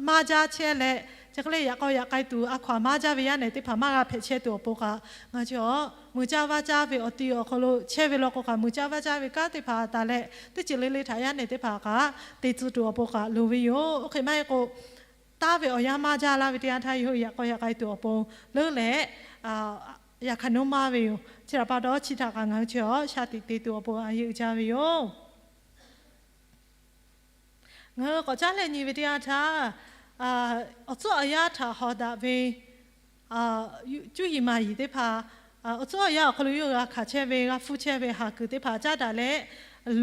maˇ jaˇ chehˇ leh, chi hk'e leh yaꞈ k'aw yaꞈ k'ai tuˬ a hkaw aˬ maˇ jaˇ ve yaˇ nehˬ teˇ hpaˍ maˇ g'a hpehꞈ chehˇ tuˬ awˬ pon kaꞈ, ngaˬ hui chi awˬ muiˬ caˇ vaˇ caˇ ve awˬ ti awˬ hk'aw lo chehˇ ve law k'o kaꞈ, muiˬ caˇ vaˇ caˇ ve kanˉ teˇ hpaˍ taˍ leh teˇ ceuˬ le le htaꞈ yaˇ nehˬ teˇ hpaˍ kaꞈ te tcuh tuˬ awˬ pon kaꞈ loˍ ve yoˬ. Oˇ hk'e maˇ heˆ k'o, taˇ ve awˬ yanˇ maˇ jaˇ laˇ ve teˇ yanˇ htaˇ, yawˇ hui yaꞈ k'aw yaꞈ k'ai tuˬ awˬ pon leuˉ leh yaꞈ hkanˍ nawˇ maˇ ve yoˬ. Chi htaꞈ pa taw, chi htaꞈ kaꞈ ngaˬ hui chi awˬ shaˍ tiꞈ te tuˬ awˬ pon a yeˇ uiˍ jaˇ ve yoˬ. Ngaˬ hui k'awꞈ caˉ leh nyi ve teˇ yanˇ htaˇ, awˬ tcuhˉ awˬ yanˇ htaꞈ hawˍ daꞈ ve cuˇ yiˍ maˍ yiˍ teˇ hpaˍ, awˬ tcuhˉ awˬ yanˇ awˬ hk'aw lo yawˇ hui g'a hkanˍ chehˇ ve, g'a hpfuhˇ chehˇ ve haˍ kuiˬ teˇ hpaˍ caˉ daꞈ leh,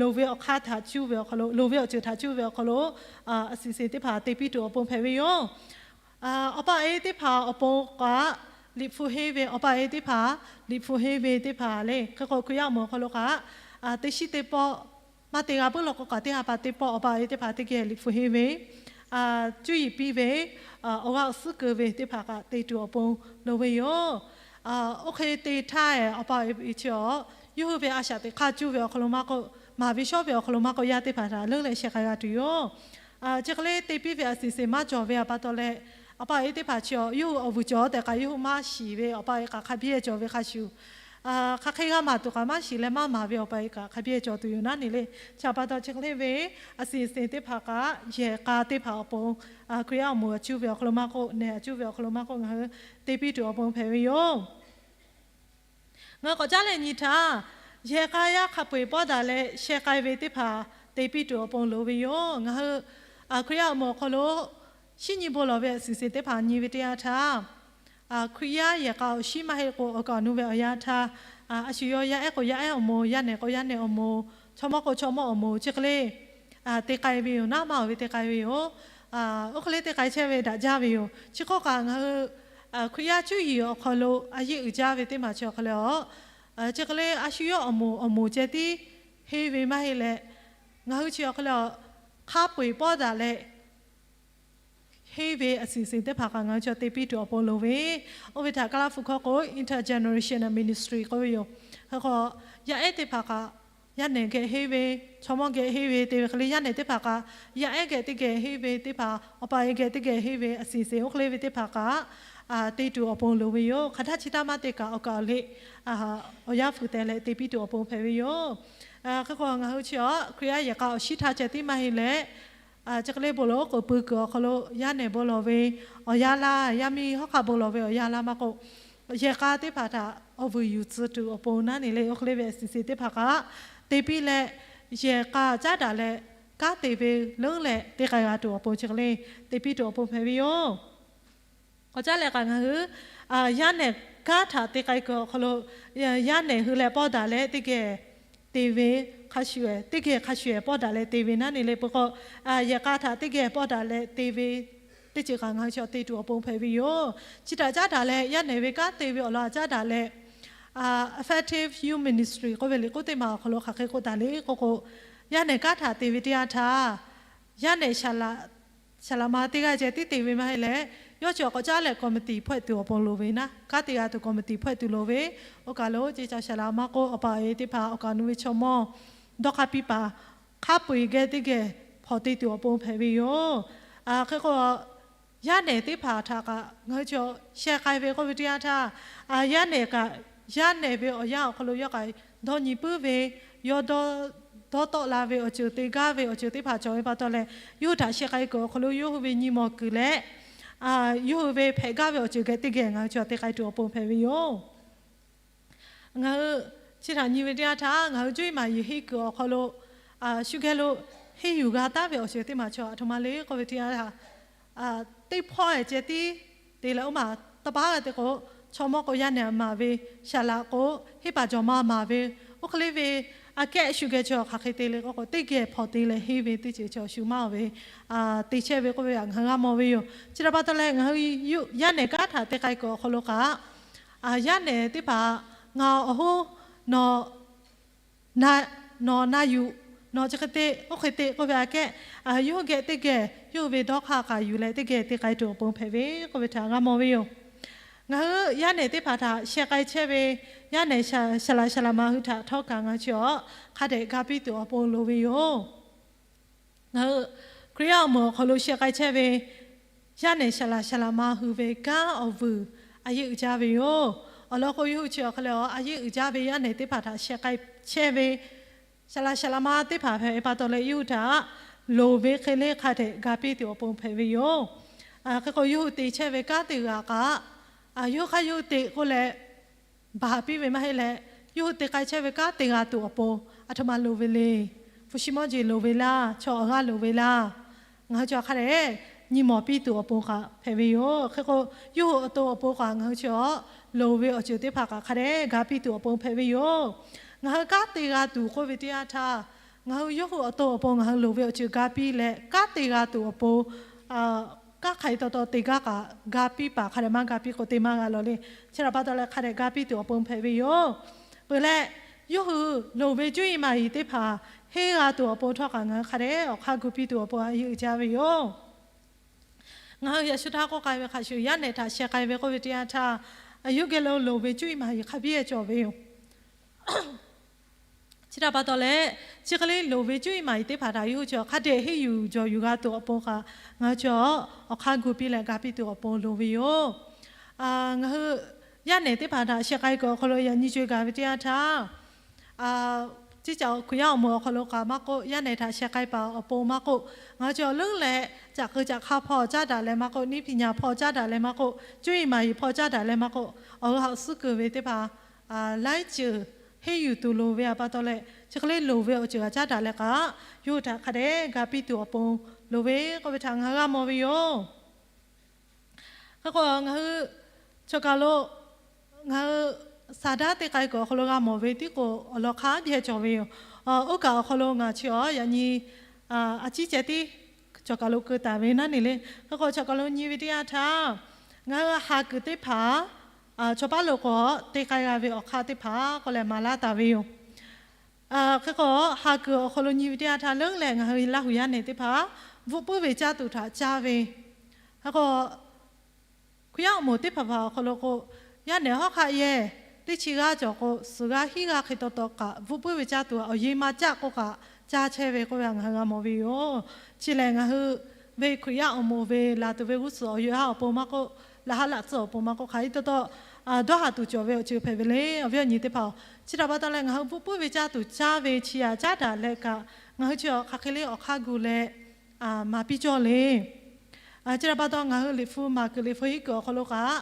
loˍ ve awˬ hk'aˇ htaꞈ cuˇ ve awˬ hk'aw lo, loˍ ve awˬ ceuˬ htaꞈ cuˇ ve awˬ hk'aw lo, a siˍ seˍ teˇ hpaˍ te piˇ tuˬ awˬ pon hpehꞈ ve yoˬ. Awˬ pa awˬ e teˇ hpaˍ awˬ pon kaꞈ liꞈ hpu henˇ ve, awˬ pa awˬ e teˇ hpaˍ liꞈ hpu henˇ ve teˇ hpaˍ le. Hk'e k'o, Hkriꞈ yaˇ awˬ moˍ awˬ hk'aw lo kaꞈ teˇ shiˉ teˇ pawˆ, maˇ te g'a puiˉ law k'o kaꞈ teˇ ha pa teˇ pawˆ awˬ pa awˬ e teˇ hpaˍ teˇ geh liꞈ hpu henˇ ve, cuˇ yiˍ piˇ ve, awˬ g'aˇ awˬ suhˉ keu ve teˇ hpaˍ kaꞈ te tuˬ awˬ pon loˍ ve yoˬ. Oˇ hk'e te htaˇ, awˬ pa awˬ e chi awˬ, yawˇ hui ve a shaꞈ teꞈ hk'aˇ cuˇ ve awˬ hk'aw lo maˇ k'oˆ, maˍ ve shawˉ ve awˬ hk'aw lo maˇ k'oˆ, yaˇ teˇ hpaˍ htaꞈ leuˉ leh sheh k'ai g'a tuˬ yoˬ. Chi hk'e leh te piˇ ve a siˍ seˍ maˇ cawˬ ve a pa taw leh, awˬ pa awˬ e teˇ hpaˍ chi awˬ yawˇ hui awˬ vuiˬ cawˬ tehꞈ kaꞈ yawˇ hui maˇ shiˍ ve, awˬ pa awˬ e kaꞈ hk'a biˇ cawˬ ve hk'a shuˍ, hk'aˬ hk'e g'a maˍ tuˬ kaꞈ maˇ shiˍ leh maˇ maˍ ve awˬ pa awˬ e kaꞈ hk'a biˇ cawˬ tuˬ yoˬ naˉ ne le. Chi pa taw chi hk'e leh ve a siˍ seˍ teˇ hpaˍ kaꞈ yehˬ k'a teˇ hpaˍ awˬ pon, Hkriꞈ yaˇ awˬ moˍ a cuˇ ve awˬ hk'aw lo maˇ k'oˆ, nehˬ a cuˇ ve awˬ hk'aw lo maˇ k'oˆ, ngaˬ hui te piˇ tuˬ awˬ pon hpehꞈ ve yoˬ. Ngaˬ hui k'awꞈ caˉ leh nyi htaˇ, yehˬ k'a yaˇ hk'a peu-eˬ pawˆ daꞈ leh sheh k'ai ve teˇ hpaˍ te piˇ tuˬ awˬ pon loˍ ve yoˬ. Ngaˬ hui Hkriꞈ yaˇ awˬ moˍ awˬ hk'aw lo shinˉ nyi bon lawˬ ve a siˍ seˍ teˇ hpaˍ nyi ve teˇ yanˇ htaˇ, Hkriꞈ yaˇ yehˬ k'a awˬ shinˉ maˇ heˆ k'o awˬ kaˍ awˬ nu ve awˬ yanˇ htaˇ, a shu yawˇ yaˇ ehˉ k'o yaˇ ehˉ awˬ moˍ, yaˇ nehˬ k'o yaˇ nehˬ awˬ moˍ, chaw mawˇ k'o chaw mawˇ awˬ moˍ chi hk'e leh te k'ai ve yoˬ. Naˉ maˇ oˬ ve te k'ai ve yoˬ. Oˇ hk'e leh te k'ai chehˇ ve daꞈ jaˇ ve yoˬ. Chi hk'oˆ kaꞈ ngaˬ hui Hkriꞈ yaˇ cuˇ yiˍ awˬ hk'aw lo a yeˇ uiˍ jaˇ ve teˇ maˬ chi awˬ hk'aw lo, chi hk'e leh a shu yawˇ awˬ moˍ awˬ moˍ ceh tiˉ henˇ ve maˇ heˆ leh, ngaˬ hui chi awˬ hk'aw lo hk'a peu-eˬ pawˆ daꞈ leh henˇ ve a siˍ seˍ teˇ hpaˍ kaꞈ ngaˬ hui chi te piˇ tuˬ awˬ pon loˍ ve. Oˇ ve htaꞈ Kaˇlaˇ hpu hkawˇ k'o intergenerational ministry k'oˆ ve yoˬ. Hk'e k'o, yaˇ ehˉ teˇ hpaˍ kaꞈ yaˇ nehˬ geh henˇ ve, chaw mawˇ geh henˇ ve te ve hk'e leh, yaˇ nehˬ teˇ hpaˍ kaꞈ yaˇ ehˉ geh teˇ geh henˇ ve teˇ hpaˍ, awˬ pa awˬ e geh teˇ geh henˇ ve a siˍ seˍ oˇ hk'e leh ve teˇ hpaˍ kaꞈ te tuˬ awˬ pon loˍ ve yoˬ. Hk'aˬ htaˇ chi htaˇ maˇ te kaꞈ awˬ kaˍ awˬ le awˬ yanˇ fuiˍ teh leh te piˇ tuˬ awˬ pon hpehꞈ ve yoˬ. Hk'e k'o, ngaˬ hui chi awˬ Hkriꞈ yaˇ yehˬ k'a awˬ shinˉ htaˇ ceh tiˉ maˇ heˆ leh, chi hk'e leh bon lawˬ k'oˍ pui kuiˬ awˬ hk'aw lo, yaˇ nehˬ bon lawˬ ve awˬ yanˇ laˇ, yaˇ miˇ hawˉ hk'aˆ bon lawˬ ve awˬ yanˇ laˇ maˇ k'oˆ, yehˬ k'a teˇ hpaˍ htaꞈ awˬ vuiˬ yuˬ tcuh tuˬ awˬ pon naˉ ne le. Oˇ hk'e leh ve a siˍ seˍ teˇ hpaˍ kaꞈ te piˇ leh, yehˬ k'a caˉ daꞈ leh kanˉ te ve leuˉ leh te k'ai g'a tuˬ awˬ pon chi hk'e leh te piˇ tuˬ awˬ pon hpehꞈ ve yoˬ. K'awꞈ caˉ leh kaꞈ ngaˬ hui yaˇ nehˬ kanˉ htaꞈ te k'ai kuiˬ awˬ hk'aw lo, yaˇ nehˬ hui leh pawˆ daꞈ leh teˇ geh te ve hk'a shuˍ, teˇ geh hk'a shuˍ pawˆ daꞈ leh te ve naˉ ne le. Peuˬ k'o, yehˬ k'a htaꞈ teˇ geh pawˆ daꞈ leh te ve teˇ ceuˬ kaꞈ ngaˬ hui chi te tuˬ awˬ pon hpehꞈ ve yoˬ. Chi htaꞈ caˉ daꞈ leh yaˇ nehˬ ve kanˉ te ve awˬ lawn htaꞈ caˉ daꞈ leh, effective youth ministry k'oˆ ve liꞈ k'oˆ teˇ maˬ awˬ hk'aw lo hk'aˬ hk'e k'oˆ taˍ le k'oˆ k'o, yaˇ nehˬ kanˉ htaꞈ te ve teˇ yanˇ htaˇ, yaˇ nehˬ saˍ laꞈ ma teˇ g'aˇ ceh tiˉ te ve maˇ heˆ leh, yawˇ chi awˬ k'awꞈ caˉ leh committee hpawehˇ tuˬ awˬ pon loˍ ve naˉ, kanˉ te g'a tuˬ committee hpawehˇ tuˬ loˍ ve. Oˇ kaˬ lo ce ca saˍ laꞈ maˇ k'oˆ, awˬ pa awˬ e teˇ hpaˍ awˬ kaˍ awˬ nu ve chaw mawˇ dawˇ hk'aˇ piˇ paˍ hk'a peu-eˬ geh teˇ geh hpawnˬ te tuˬ awˬ pon hpehꞈ ve yoˬ. Hk'e k'o, yaˇ nehˬ teˇ hpaˍ htaꞈ kaꞈ ngaˬ hui chi sheh k'ai ve k'oˆ ve teˇ yanˇ htaˇ, yaˇ nehˬ kaꞈ yaˇ nehˬ ve awˬ yanˇ awˬ hk'aw lo yawˇ kaꞈ dawˇ nyi puiˉ ve, yawˇ dawˇ tawˆ la ve awˬ ceuˬ te gaˇ ve awˬ ceuˬ teˇ hpaˍ cawˬ ve pa taw leh, yawˇ hui htaꞈ sheh k'ai kuiˬ awˬ hk'aw lo yawˇ hui ve nyi mawˬ kuiˬ leh, yawˇ hui ve hpehꞈ gaˇ ve awˬ ceuˬ geh teˇ geh ngaˬ hui chi te k'ai tuˬ awˬ pon hpehꞈ ve yoˬ. Ngaˬ hui chi htaꞈ nyi ve teˇ yanˇ htaˇ, ngaˬ hui cuˇ yiˍ maˍ yiˍ henˇ kuiˬ awˬ hk'aw lo shu geh lo henˇ yuˬ g'a taˉ ve awˬ ceuˬ teˇ maˬ chi aˬ htoꞈ ma le k'oˆ ve teˇ yanˇ htaˇ, teˇ hpawˇ ceh tiˉ te leh oˇ maˬ taˇ paˉ g'a te k'o, chaw mawˇ k'o yaˇ nehˬ maˍ ve, saˍ laꞈ k'o henˇ paˍ jawˬ ma maˍ ve, oˇ hk'e leh ve aꞈ kehˉ shu geh chi hk'aˬ hk'e te le k'oˆ k'o, teˇ geh hpawnˬ te leh henˇ ve teˇ ceuˬ chi shu maˇ oˬ ve te chehˇ ve k'oˆ ve htaꞈ ngaˬ hui g'a mawˬ ve yoˬ. Chi htaꞈ pa taw leh ngaˬ hui yaˇ nehˬ kanˉ htaꞈ te k'ai kuiˬ awˬ hk'aw lo kaꞈ Yaˇ nehˬ teˇ hpaˍ, ngaˬ awˬ hoˉ nawˬ, nawˬ na yuˬ, nawˬ chi hk'e te oˇ hk'e te k'oˆ ve aꞈ kehˉ, yawˇ hui geh teˇ geh yawˇ hui ve dawˇ hk'aˇ k'aꞈ yuˬ leh teˇ geh te k'ai tuˬ awˬ pon hpehꞈ ve k'oˆ ve htaꞈ g'a mawˬ ve yoˬ. Ngaˬ hui yaˇ nehˬ teˇ hpaˍ htaꞈ sheh k'ai chehˇ ve, yaˇ nehˬ shaˍ laꞈ shaˍ laꞈ ma hui htaꞈ htawˇ kaꞈ ngaˬ hui chi awˬ hk'a dehꞈ ga piˇ tuˬ awˬ pon loˍ ve yoˬ. Ngaˬ hui Hkriꞈ yaˇ awˬ moˍ awˬ hk'aw lo sheh k'ai chehˇ ve yaˇ nehˬ shaˍ laꞈ shaˍ laꞈ ma hui ve kanˉ awˬ vuiˬ a yeˇ uiˍ jaˇ ve yoˬ. Awˬ lawn k'o, yawˇ hui chi awˬ hk'e leh a yeˇ uiˍ jaˇ ve yaˇ nehˬ teˇ hpaˍ htaꞈ sheh k'ai chehˇ ve shaˍ laꞈ shaˍ laꞈ ma teˇ hpaˍ hpehꞈ pa taw leh, yawˇ hui htaꞈ loˍ ve hk'e le hk'a dehꞈ ga piˇ tuˬ awˬ pon hpehꞈ ve yoˬ. Hk'e k'o, yawˇ hui te chehˇ ve kanˉ te g'a kaꞈ, yawˇ hui hk'aˇ yawˇ hui te k'oˆ leh baˬ piˇ ve maˇ heˆ leh, yawˇ hui te k'ai chehˇ ve kanˉ te g'a tuˬ awˬ pon aˬ htoꞈ ma loˍ ve le. Hpu shi mawˇ jeˬ loˍ ve laˇ, chaw awˬ g'aˇ loˍ ve laˇ. Ngaˬ hui chi awˬ hk'a dehꞈ nyi mawˬ piˇ tuˬ awˬ pon kaꞈ hpehꞈ ve yoˬ. Hk'e k'o, yawˇ hui awˬ to awˬ pon kaꞈ ngaˬ hui chi awˬ loˍ ve awˬ ceuˬ teˇ hpaˍ kaꞈ hk'a dehꞈ ga piˇ tuˬ awˬ pon hpehꞈ ve yoˬ. Ngaˬ hui kanˉ te g'a tuˬ k'oˆ ve teˇ yanˇ htaˇ, ngaˬ hui yawˇ hui awˬ to awˬ pon ngaˬ hui loˍ ve awˬ ceuˬ ga piˇ leh, kanˉ te g'a tuˬ awˬ pon kanˉ hk'aˬ hk'e taw taw te gaˇ kaꞈ ga piˇ paˍ hk'a dehꞈ maˇ ga piˇ k'o te maˇ g'a lawˬ le. Chi htaꞈ pa taw leh hk'a dehꞈ ga piˇ tuˬ awˬ pon hpehꞈ ve yoˬ. Peuˬ leh, yawˇ hui loˍ ve cuˇ yiˍ maˍ yiˍ teˇ hpaˍ henˇ g'a tuˬ awˬ pon htawˇ kaꞈ ngaˬ hui hk'a dehꞈ awˬ hk'aˇ gu piˇ tuˬ awˬ pon a yeˇ uiˍ jaˇ ve yoˬ. Ngaˬ hui yaꞈ shu htaˇ k'oˆ k'ai ve hk'a shuˍ, yaˇ nehˬ htaꞈ sheh k'ai ve k'oˆ ve teˇ yanˇ htaˇ, yawˇ geh lo loˍ ve cuˇ yiˍ maˍ yiˍ hk'a biˇ cawˬ ve yoˬ. Chi htaꞈ pa taw leh, chi hk'e le loˍ ve cuˇ yiˍ maˍ yiˍ teˇ hpaˍ htaꞈ yawˇ hui chi awˬ hk'a dehꞈ henˇ yuˬ jawˬ yuˬ g'a tuˬ awˬ pon kaꞈ ngaˬ hui chi awˬ hk'aˇ gu piˇ leh ga piˇ tuˬ awˬ pon loˍ ve yoˬ. Ngaˬ hui yaˇ nehˬ teˇ hpaˍ htaꞈ sheh k'ai kuiˬ awˬ hk'aw lo yaꞈ nyi co e gaˬ ve teˇ yanˇ htaˇ, teˇ caꞈ Hkriꞈ yaˇ awˬ moˍ awˬ hk'aw lo kaꞈ maˇ k'oˆ, yaˇ nehˬ htaꞈ sheh k'ai paˍ awˬ pon maˇ k'oˆ, ngaˬ hui chi awˬ leuˉ leh caꞈ keu caꞈ hk'aˇ hpawˇ caˉ daꞈ leh maˇ k'oˆ, neˇ hpiꞈ nyaˍ hpawˇ caˉ daꞈ leh maˇ k'oˆ, cuˇ yiˍ maˍ yiˍ hpawˇ caˉ daꞈ leh maˇ k'oˆ, awˬ g'aˇ awˬ suhˉ keu ve teˇ hpaˍ laiˉ ceuˬ henˇ yuˬ tuˬ loˍ ve aꞈ pa taw leh, chi hk'e le loˍ ve awˬ ceuˬ g'a caˉ daꞈ leh kaꞈ, yawˇ hui htaꞈ hk'a dehꞈ ga piˇ tuˬ awˬ pon loˍ ve k'oˆ ve htaꞈ ngaˬ hui g'a mawˬ ve yoˬ. Hk'e k'o, ngaˬ hui chaw kaˬ lo ngaˬ hui saˍ daˉ te k'ai kuiˬ awˬ hk'aw lo g'a mawˬ ve tiˉ k'o, awˬ lawn hk'a biˇ cawˬ ve yoˬ. Oˇ kaˬ awˬ hk'aw lo ngaˬ chi awˬ yaꞈ nyi a ciˉ ceh tiˉ chaw kaˬ lo keu taˍ ve naˉ neˬ le. Hk'e k'o, chaw kaˬ lo nyi ve teˇ yanˇ htaˇ, ngaˬ hui ha kuiˬ teˇ hpaˍ chaw paˉ lo k'o te k'ai g'a ve awˬ hk'aˇ teˇ hpaˍ k'oˆ leh maˍ laˇ taˍ ve yoˬ. Hk'e k'o, ha kuiˬ awˬ hk'aw lo nyi ve teˇ yanˇ htaˇ, leuˉ leh ngaˬ hui Laˇ huˍ yaˇ nehˬ teˇ hpaˍ bvuhꞈ puiˉ ve caˇ tuˬ htaꞈ caˇ ve. Hk'e k'o, Hkriꞈ yaˇ awˬ moˍ teˇ hpaˍ hpaˍ awˬ hk'aw lo k'o, yaˇ nehˬ hawˉ hk'aˆ yehˇ teˇ chi g'aˇ cawˬ k'o, suhˍ g'aˇ hiˉ g'aˇ hk'e taw taw kaꞈ bvuhꞈ puiˉ ve caˇ tuˬ awˬ yeˇ maˇ caˆ k'oˆ kaꞈ caˇ chehˇ ve k'oˆ ve ngaˬ hui g'a mawˬ ve yoˬ. Chi lehˬ, ngaˬ hui ve Hkriꞈ yaˇ awˬ moˍ ve laˬ tuˬ ve g'uˇ suhˍ awˬ yawˇ haˉ awˬ pon maˇ k'oˆ, laꞈ haˉ laꞈ tcuhˇ awˬ pon maˇ k'oˆ, hk'aˬ hk'e taw taw dawˇ haˍ tuˬ cawˬ ve awˬ ceuˬ hpehꞈ ve le, awˬ viˉ awˬ nyi teˇ hpaˍ-oˬ. Chi htaꞈ pa taw leh, ngaˬ hui bvuhꞈ puiˉ ve caˇ tuˬ caˇ ve chi aꞈ caˉ daꞈ leh kaꞈ, ngaˬ hui chi awˬ hk'aˬ hk'e le awˬ hk'aˇ gu leh maˍ piˇ cawˇ le. Chi htaꞈ pa taw, ngaˬ hui liꞈ hpu maˍ kuiˬ liꞈ hpu hiˉ kuiˬ awˬ hk'aw lo kaꞈ,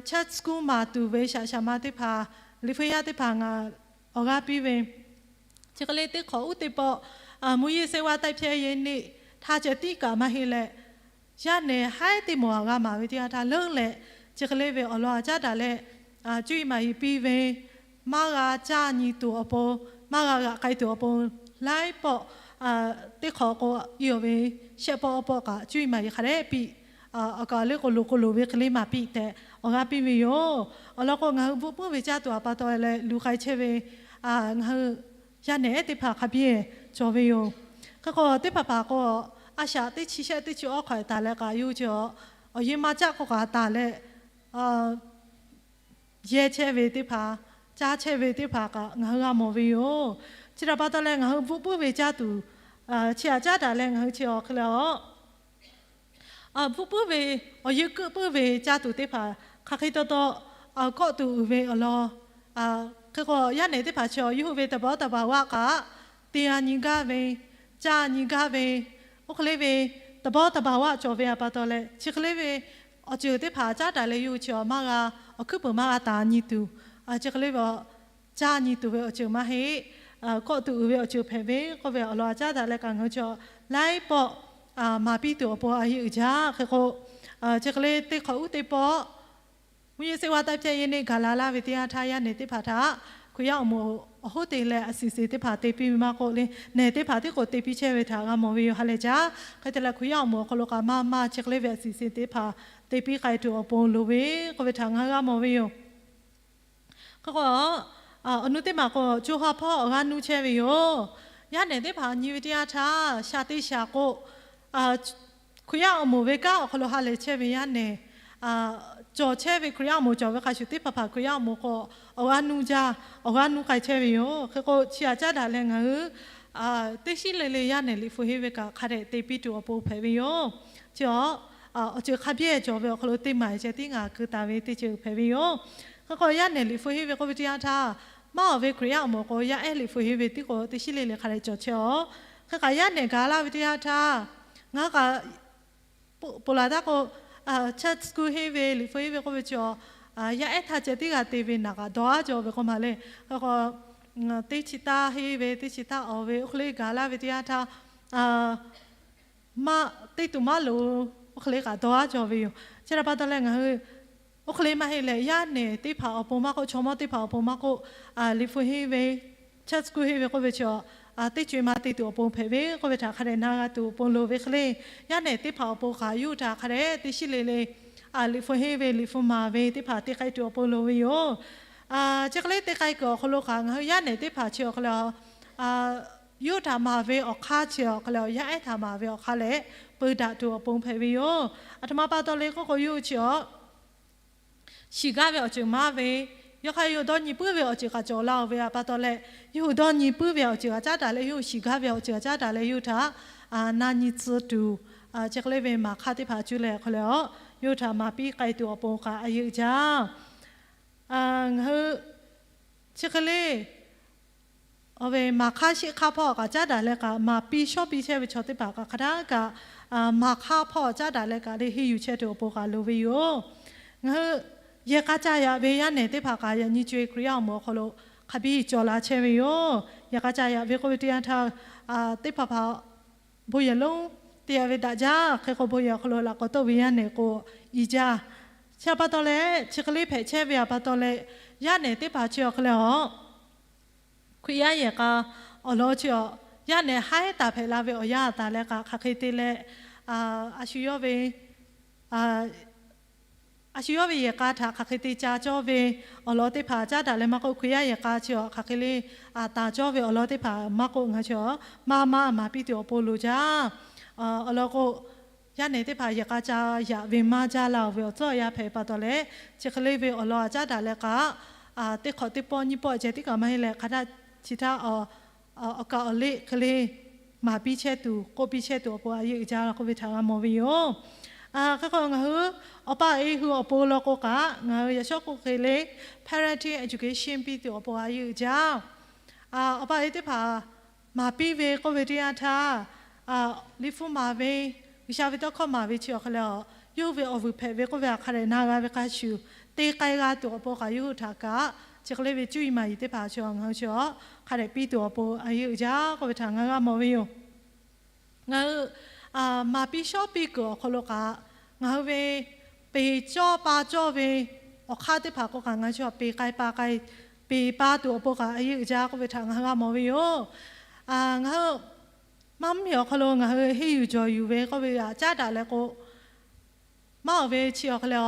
church school maˍ tuˬ ve shaꞈ shaꞈ ma teˇ hpaˍ, liꞈ hpu yaˇ teˇ hpaˍ ngaˬ awˬ g'aˇ piˇ ve, chi hk'e le teˇ hk'awꞈ uˉ teˇ pawˆ, မူးယစ်ဆေးဝါး တိုက်ဖျက်ရေးနေ့ htaˇ ceh tiˉ kaꞈ maˇ heˆ leh, yaˇ nehˬ haiˉ teˇ moˍ aꞈ g'a maˍ ve teˇ yanˇ htaˇ, leuˉ leh chi hk'e le ve awˬ lawn aꞈ caˉ daꞈ leh, cuˇ yiˍ maˍ yiˍ piˇ ve, maˇ g'a caˇ nyi tuˬ awˬ pon, maˇ g'a g'aꞈ k'ai tuˬ awˬ pon, laiˉ pawˆ teˇ hk'awꞈ k'o, iˉ ve shehˆ pawˆ awˬ pawˆ kaꞈ cuˇ yiˍ maˍ yiˍ hk'a dehꞈ piˇ, awˬ kaˍ awˬ liˇ k'o loˍ k'o loˍ ve hk'e le maˍ piˇ tehꞈ awˬ g'aˇ piˇ ve yoˬ. Awˬ lawn k'o, ngaˬ hui bvuhꞈ puiˉ ve caˇ tuˬ aꞈ pa taw leh luˬ k'ai chehˇ ve ngaˬ hui yaˇ nehˬ ehˉ teˇ hpaˍ hk'a biˇ cawˬ ve yoˬ. Hk'e k'o, teˇ hpaˍ hpaˍ k'o, a shaꞈ teˇ chi shehˆ teˇ chi awˉ hk'awꞈ taˍ leh kaꞈ, yawˇ hui chi awˬ yeˇ maˇ caˆ k'oˆ kaꞈ taˍ leh, yehˇ chehˇ ve teˇ hpaˍ, caˇ chehˇ ve teˇ hpaˍ kaꞈ ngaˬ hui g'a mawˬ ve yoˬ. Chi htaꞈ pa taw leh, ngaˬ hui bvuhꞈ puiˉ ve caˇ tuˬ chi aꞈ caˉ daꞈ leh ngaˬ hui chi awˬ hk'e leh a bvuhꞈ puiˉ ve, awˬ yeˇ keuˆ puiˉ ve caˇ tuˬ teˇ hpaˍ hk'aˬ hk'e taw taw kawˆ tuˬ uiˍ ve awˬ lawn. Hk'e k'o, yaˇ nehˬ teˇ hpaˍ chi awˬ yawˇ hui ve သဘောသဘာဝ kaꞈ te a nyi gaˇ ve, caˇ nyi gaˇ ve, oˇ hk'e le ve သဘောသဘာဝ cawˬ ve aꞈ pa taw leh, chi hk'e le ve awˬ ceuˬ teˇ hpaˍ caˉ daꞈ leh yawˇ hui chi awˬ maˇ g'a, awˬ hkuiˉ puiˍ maˇ g'a taˍ nyi tuˬ, chi hk'e le ve caˇ nyi tuˬ ve awˬ ceuˬ maˇ heˆ, kawˆ tuˬ uiˍ ve awˬ ceuˬ hpehꞈ ve k'oˆ ve awˬ lawn aꞈ caˉ daꞈ leh kaꞈ ngaˬ hui chi awˬ laiˉ pawˆ maˍ piˇ tuˬ awˬ pon a yeˇ uiˍ jaˇ. Hk'e k'o, chi hk'e le teˇ hk'awꞈ uˉ teˇ pawˆ မူးယစ်ဆေးဝါး တိုက်ဖျက်ရေးနေ့ gaˬ la laˇ ve teˇ yanˇ htaˇ, yaˇ nehˬ teˇ hpaˍ htaꞈ Hkriꞈ yaˇ awˬ moˍ awˬ hoˉ te leh a siˍ siˍ teˇ hpaˍ te piˇ ve maˇ k'oˆ le, nehˬ teˇ hpaˍ tiˉ k'o te piˇ chehˇ ve htaꞈ g'a mawˬ ve yoˬ. Ha lehˬ jaˇ. Hk'e te leh Hkriꞈ yaˇ awˬ moˍ awˬ hk'aw lo kaꞈ maˇ maˇ chi hk'e le ve a siˍ siˍ teˇ hpaˍ te piˇ k'ai tuˬ awˬ pon loˍ ve k'oˆ ve htaꞈ ngaˬ hui g'a mawˬ ve yoˬ. Hk'e k'o, awˬ nu teˇ maˬ k'o co ha hpawˇ awˬ g'aˇ nuˇ chehˇ ve yoˬ. Yaˇ nehˬ teˇ hpaˍ nyi ve teˇ yanˇ htaˇ, shaˍ te shaˍ k'o, Hkriꞈ yaˇ awˬ moˍ ve kanˉ awˬ hk'aw lo ha lehˬ chehˇ ve yaˇ nehˬ, cawˬ chehˇ ve Hkriꞈ yaˇ awˬ moˍ cawˬ ve hk'a shuˍ teˇ hpaˍ hpaˍ Hkriꞈ yaˇ awˬ moˍ k'o, awˬ g'aˇ nuˇ jaˇ, awˬ g'aˇ nuˇ k'ai chehˇ ve yoˬ. Hk'e k'o, chi htaꞈ caˉ daꞈ leh ngaˬ hui teˇ shiˉ le le yaˇ nehˬ liꞈ hpu henˇ ve kaꞈ hk'a dehꞈ te piˇ tuˬ awˬ pon hpehꞈ ve yoˬ. Chi awˬ, awˬ ceuˬ hk'a biˇ cawˬ ve awˬ hk'aw lo teˇ maˬ ceh tiˉ ngaˬ keu taˍ ve teˇ ceuˬ hpehꞈ ve yoˬ. Hk'e k'o, yaˇ nehˬ liꞈ hpu henˇ ve k'oˆ ve teˇ yanˇ htaˇ, maˇ awˬ ve Hkriꞈ yaˇ awˬ moˍ k'o, yaˇ ehˉ liꞈ hpu henˇ ve tiˉ k'o teˇ shiˉ le le hk'a dehꞈ cawˬ chehˇ aw. Hk'e kaꞈ yaˇ nehˬ gaˬ laˇ ve teˇ yanˇ htaˇ, ngaˬ hui kaꞈ ponˬ laˬ htaˇ k'o, church school henˇ ve liꞈ hpu henˇ ve k'oˆ ve chi awˬ, yaˇ ehˉ htaˇ ceh tiˉ g'a te ve naˬ kaꞈ dawˇ aˉ jaw ve k'oˆ ma le. Hk'e k'o, teˇ chi taˇ henˇ ve, teˇ chi taˇ awˬ ve oˇ hk'e le gaˬ laˇ ve teˇ yanˇ htaˇ, maˇ teˇ tuˬ maˇ loˍ, oˇ hk'e le kaꞈ dawˇ aˉ jaw ve yoˬ. Chi htaꞈ pa taw leh ngaˬ hui oˇ hk'e le maˇ heˆ leh, yaˇ nehˬ teˇ hpaˍ awˬ pon maˇ k'oˆ, chaw mawˇ teˇ hpaˍ awˬ pon maˇ k'oˆ, liꞈ hpu henˇ ve, church school henˇ ve k'oˆ ve chi awˬ, teˇ co e ma te tuˬ awˬ pon hpehꞈ ve k'oˆ ve htaꞈ hk'a dehꞈ na g'a tuˬ awˬ pon loˍ ve hk'e le, yaˇ nehˬ teˇ hpaˍ awˬ pon kaꞈ yawˇ hui htaꞈ hk'a dehꞈ teˇ shiˉ le le liꞈ hpu henˇ ve, liꞈ hpu maˍ ve teˇ hpaˍ te k'ai tuˬ awˬ pon loˍ ve yoˬ. Chi hk'e le te k'ai kuiˬ awˬ hk'aw lo kaꞈ ngaˬ hui yaˇ nehˬ teˇ hpaˍ chi awˬ hk'e le, yawˇ hui htaꞈ maˍ ve awˬ hk'aˇ chi awˬ hk'e le, yaˇ ehˉ htaꞈ maˍ ve awˬ hk'aˇ lehˬ peu daꞈ tuˬ awˬ pon hpehꞈ ve yoˬ. Aˬ htoꞈ ma pa taw le k'oˆ k'o, yawˇ hui chi awˬ shiˍ gaˇ ve awˬ ceuˬ maˇ ve, yawˇ hk'aˇ yawˇ hui dawˇ nyi puiˉ ve awˬ ceuˬ kaꞈ cawˬ la oˬ ve pa taw leh, yawˇ hui dawˇ nyi puiˉ ve awˬ ceuˬ kaꞈ caˉ daꞈ leh, yawˇ hui shiˍ gaˇ ve awˬ ceuˬ kaꞈ caˉ daꞈ leh, yawˇ hui htaꞈ na nyi tcuh tuˬ, chi hk'e le ve maˍ hk'aˇ teˇ hpaˍ cuˇ leh hk'e le, yawˇ hui htaꞈ maˍ piˇ k'ai tuˬ awˬ pon kaꞈ a yeˇ uiˍ jaˇ. Ngaˬ hui chi hk'e le awˬ ve maˍ hk'aˇ sheˆ hk'aˇ hpawˇ kaꞈ caˉ daꞈ leh kaꞈ, maˍ piˇ shawˉ piˇ chehˇ ve chaw teˇ hpaˍ kaꞈ hk'a htaˇ kaꞈ, maˍ hk'aˇ hpawˇ caˉ daꞈ leh kaꞈ le henˇ yuˬ chehˇ tuˬ awˬ pon kaꞈ loˍ ve yoˬ. Ngaˬ hui yehˬ k'a ca yaꞈ ve yaˇ nehˬ teˇ hpaˍ kaꞈ yaꞈ nyi co e Hkriꞈ yaˇ awˬ moˍ awˬ hk'aw lo hk'a biˇ cawˬ la chehˇ ve yoˬ. Yehˬ k'a ca yaꞈ ve k'oˆ ve teˇ yanˇ htaˇ, teˇ hpaˍ hpaˍ bon yehˬ lonˉ te yaꞈ ve daꞈ jaˇ. Hk'e k'o, bon yehˬ awˬ hk'aw lo laꞈ k'awꞈ tawˆ ve yaˇ nehˬ k'o, i jaˇ. Chi pa taw leh, chi hk'e le hpehꞈ chehˇ ve pa taw leh, yaˇ nehˬ teˇ hpaˍ chi awˬ hk'e le, Hkriꞈ yaˇ yehˬ k'a awˬ lawn chi awˬ, yaˇ nehˬ haiˉ taˍ hpehꞈ la ve awˬ yanˇ taˍ leh kaꞈ hk'aˬ hk'e te leh, a shu yawˇ ve, a shu yawˇ ve yehˬ k'a htaꞈ hk'aˬ hk'e te ca cawˇ ve awˬ lawn teˇ hpaˍ caˉ daꞈ leh maˇ k'oˆ, Hkriꞈ yaˇ yehˬ k'a chi awˬ hk'aˬ hk'e le taˍ cawˇ ve awˬ lawn teˇ hpaˍ maˇ k'oˆ, ngaˬ hui chi awˬ maˇ maˇ maˍ piˇ tuˬ awˬ pon loˍ jaˇ. Awˬ lawn k'o, yaˇ nehˬ teˇ hpaˍ yehˬ k'a ca yaꞈ ve maˇ jaˇ la oˬ ve awˬ tcuhˉ awˬ yanˇ hpehꞈ pa taw leh, chi hk'e le ve awˬ lawn a caˉ daꞈ leh kaꞈ, teˇ hk'awꞈ teˇ pawˆ nyiˇ pawˆ ceh tiˉ kaꞈ maˇ heˆ leh, hk'a htaˇ chi htaˇ awˬ kaˍ awˬ liˇ hk'e le maˍ piˇ chehˇ tuˬ, k'oˆ piˇ chehˇ tuˬ awˬ pon a yeˇ uiˍ jaˇ la k'oˆ ve htaꞈ g'a mawˬ ve yoˬ. Hk'e k'o, ngaˬ hui awˬ pa awˬ e hui awˬ pon law k'o kaꞈ, ngaˬ hui yaꞈ shawˉ k'oˆ hk'e le parenting education piˇ tuˬ awˬ pon a yeˇ uiˍ jaˇ. Awˬ pa awˬ e teˇ hpaˍ maˍ piˇ ve k'oˆ ve teˇ yanˇ htaˇ, liꞈ hpu maˍ ve, G'uiˬsha ve tawˇ hkawˇ maˍ ve chi awˬ hk'e le, yawˇ hui ve awˬ vuiˬ hpehꞈ ve k'oˆ ve hk'a dehꞈ na g'a ve hk'a shuˍ, te k'ai g'a tuˬ awˬ pon kaꞈ yawˇ hui htaꞈ kaꞈ chi hk'e le ve cuˇ yiˍ maˍ yiˍ teˇ hpaˍ chi ngaˬ hui chi hk'a dehꞈ piˇ tuˬ awˬ pon a yeˇ uiˍ jaˇ k'oˆ ve htaꞈ ngaˬ g'a mawˬ ve yoˬ. Ngaˬ hui maˍ piˇ shawˉ piˇ kuiˬ awˬ hk'aw lo kaꞈ, ngaˬ hui ve peˬ cawˇ pa cawˇ ve awˬ hk'aˇ teˇ hpaˍ k'o kaꞈ, ngaˬ hui chi peˬ k'ai pa k'ai, peˬ pa tuˬ awˬ pon kaꞈ a yeˇ uiˍ jaˇ k'oˆ ve htaꞈ ngaˬ hui g'a mawˬ ve yoˬ. Ngaˬ hui maˇ mvuhˇmiˬ awˬ hk'aw lo ngaˬ hui henˇ yuˬ jawˬ yuˬ ve k'oˆ ve htaꞈ caˉ daꞈ leh k'o, maˇ awˬ ve chi awˬ hk'e le,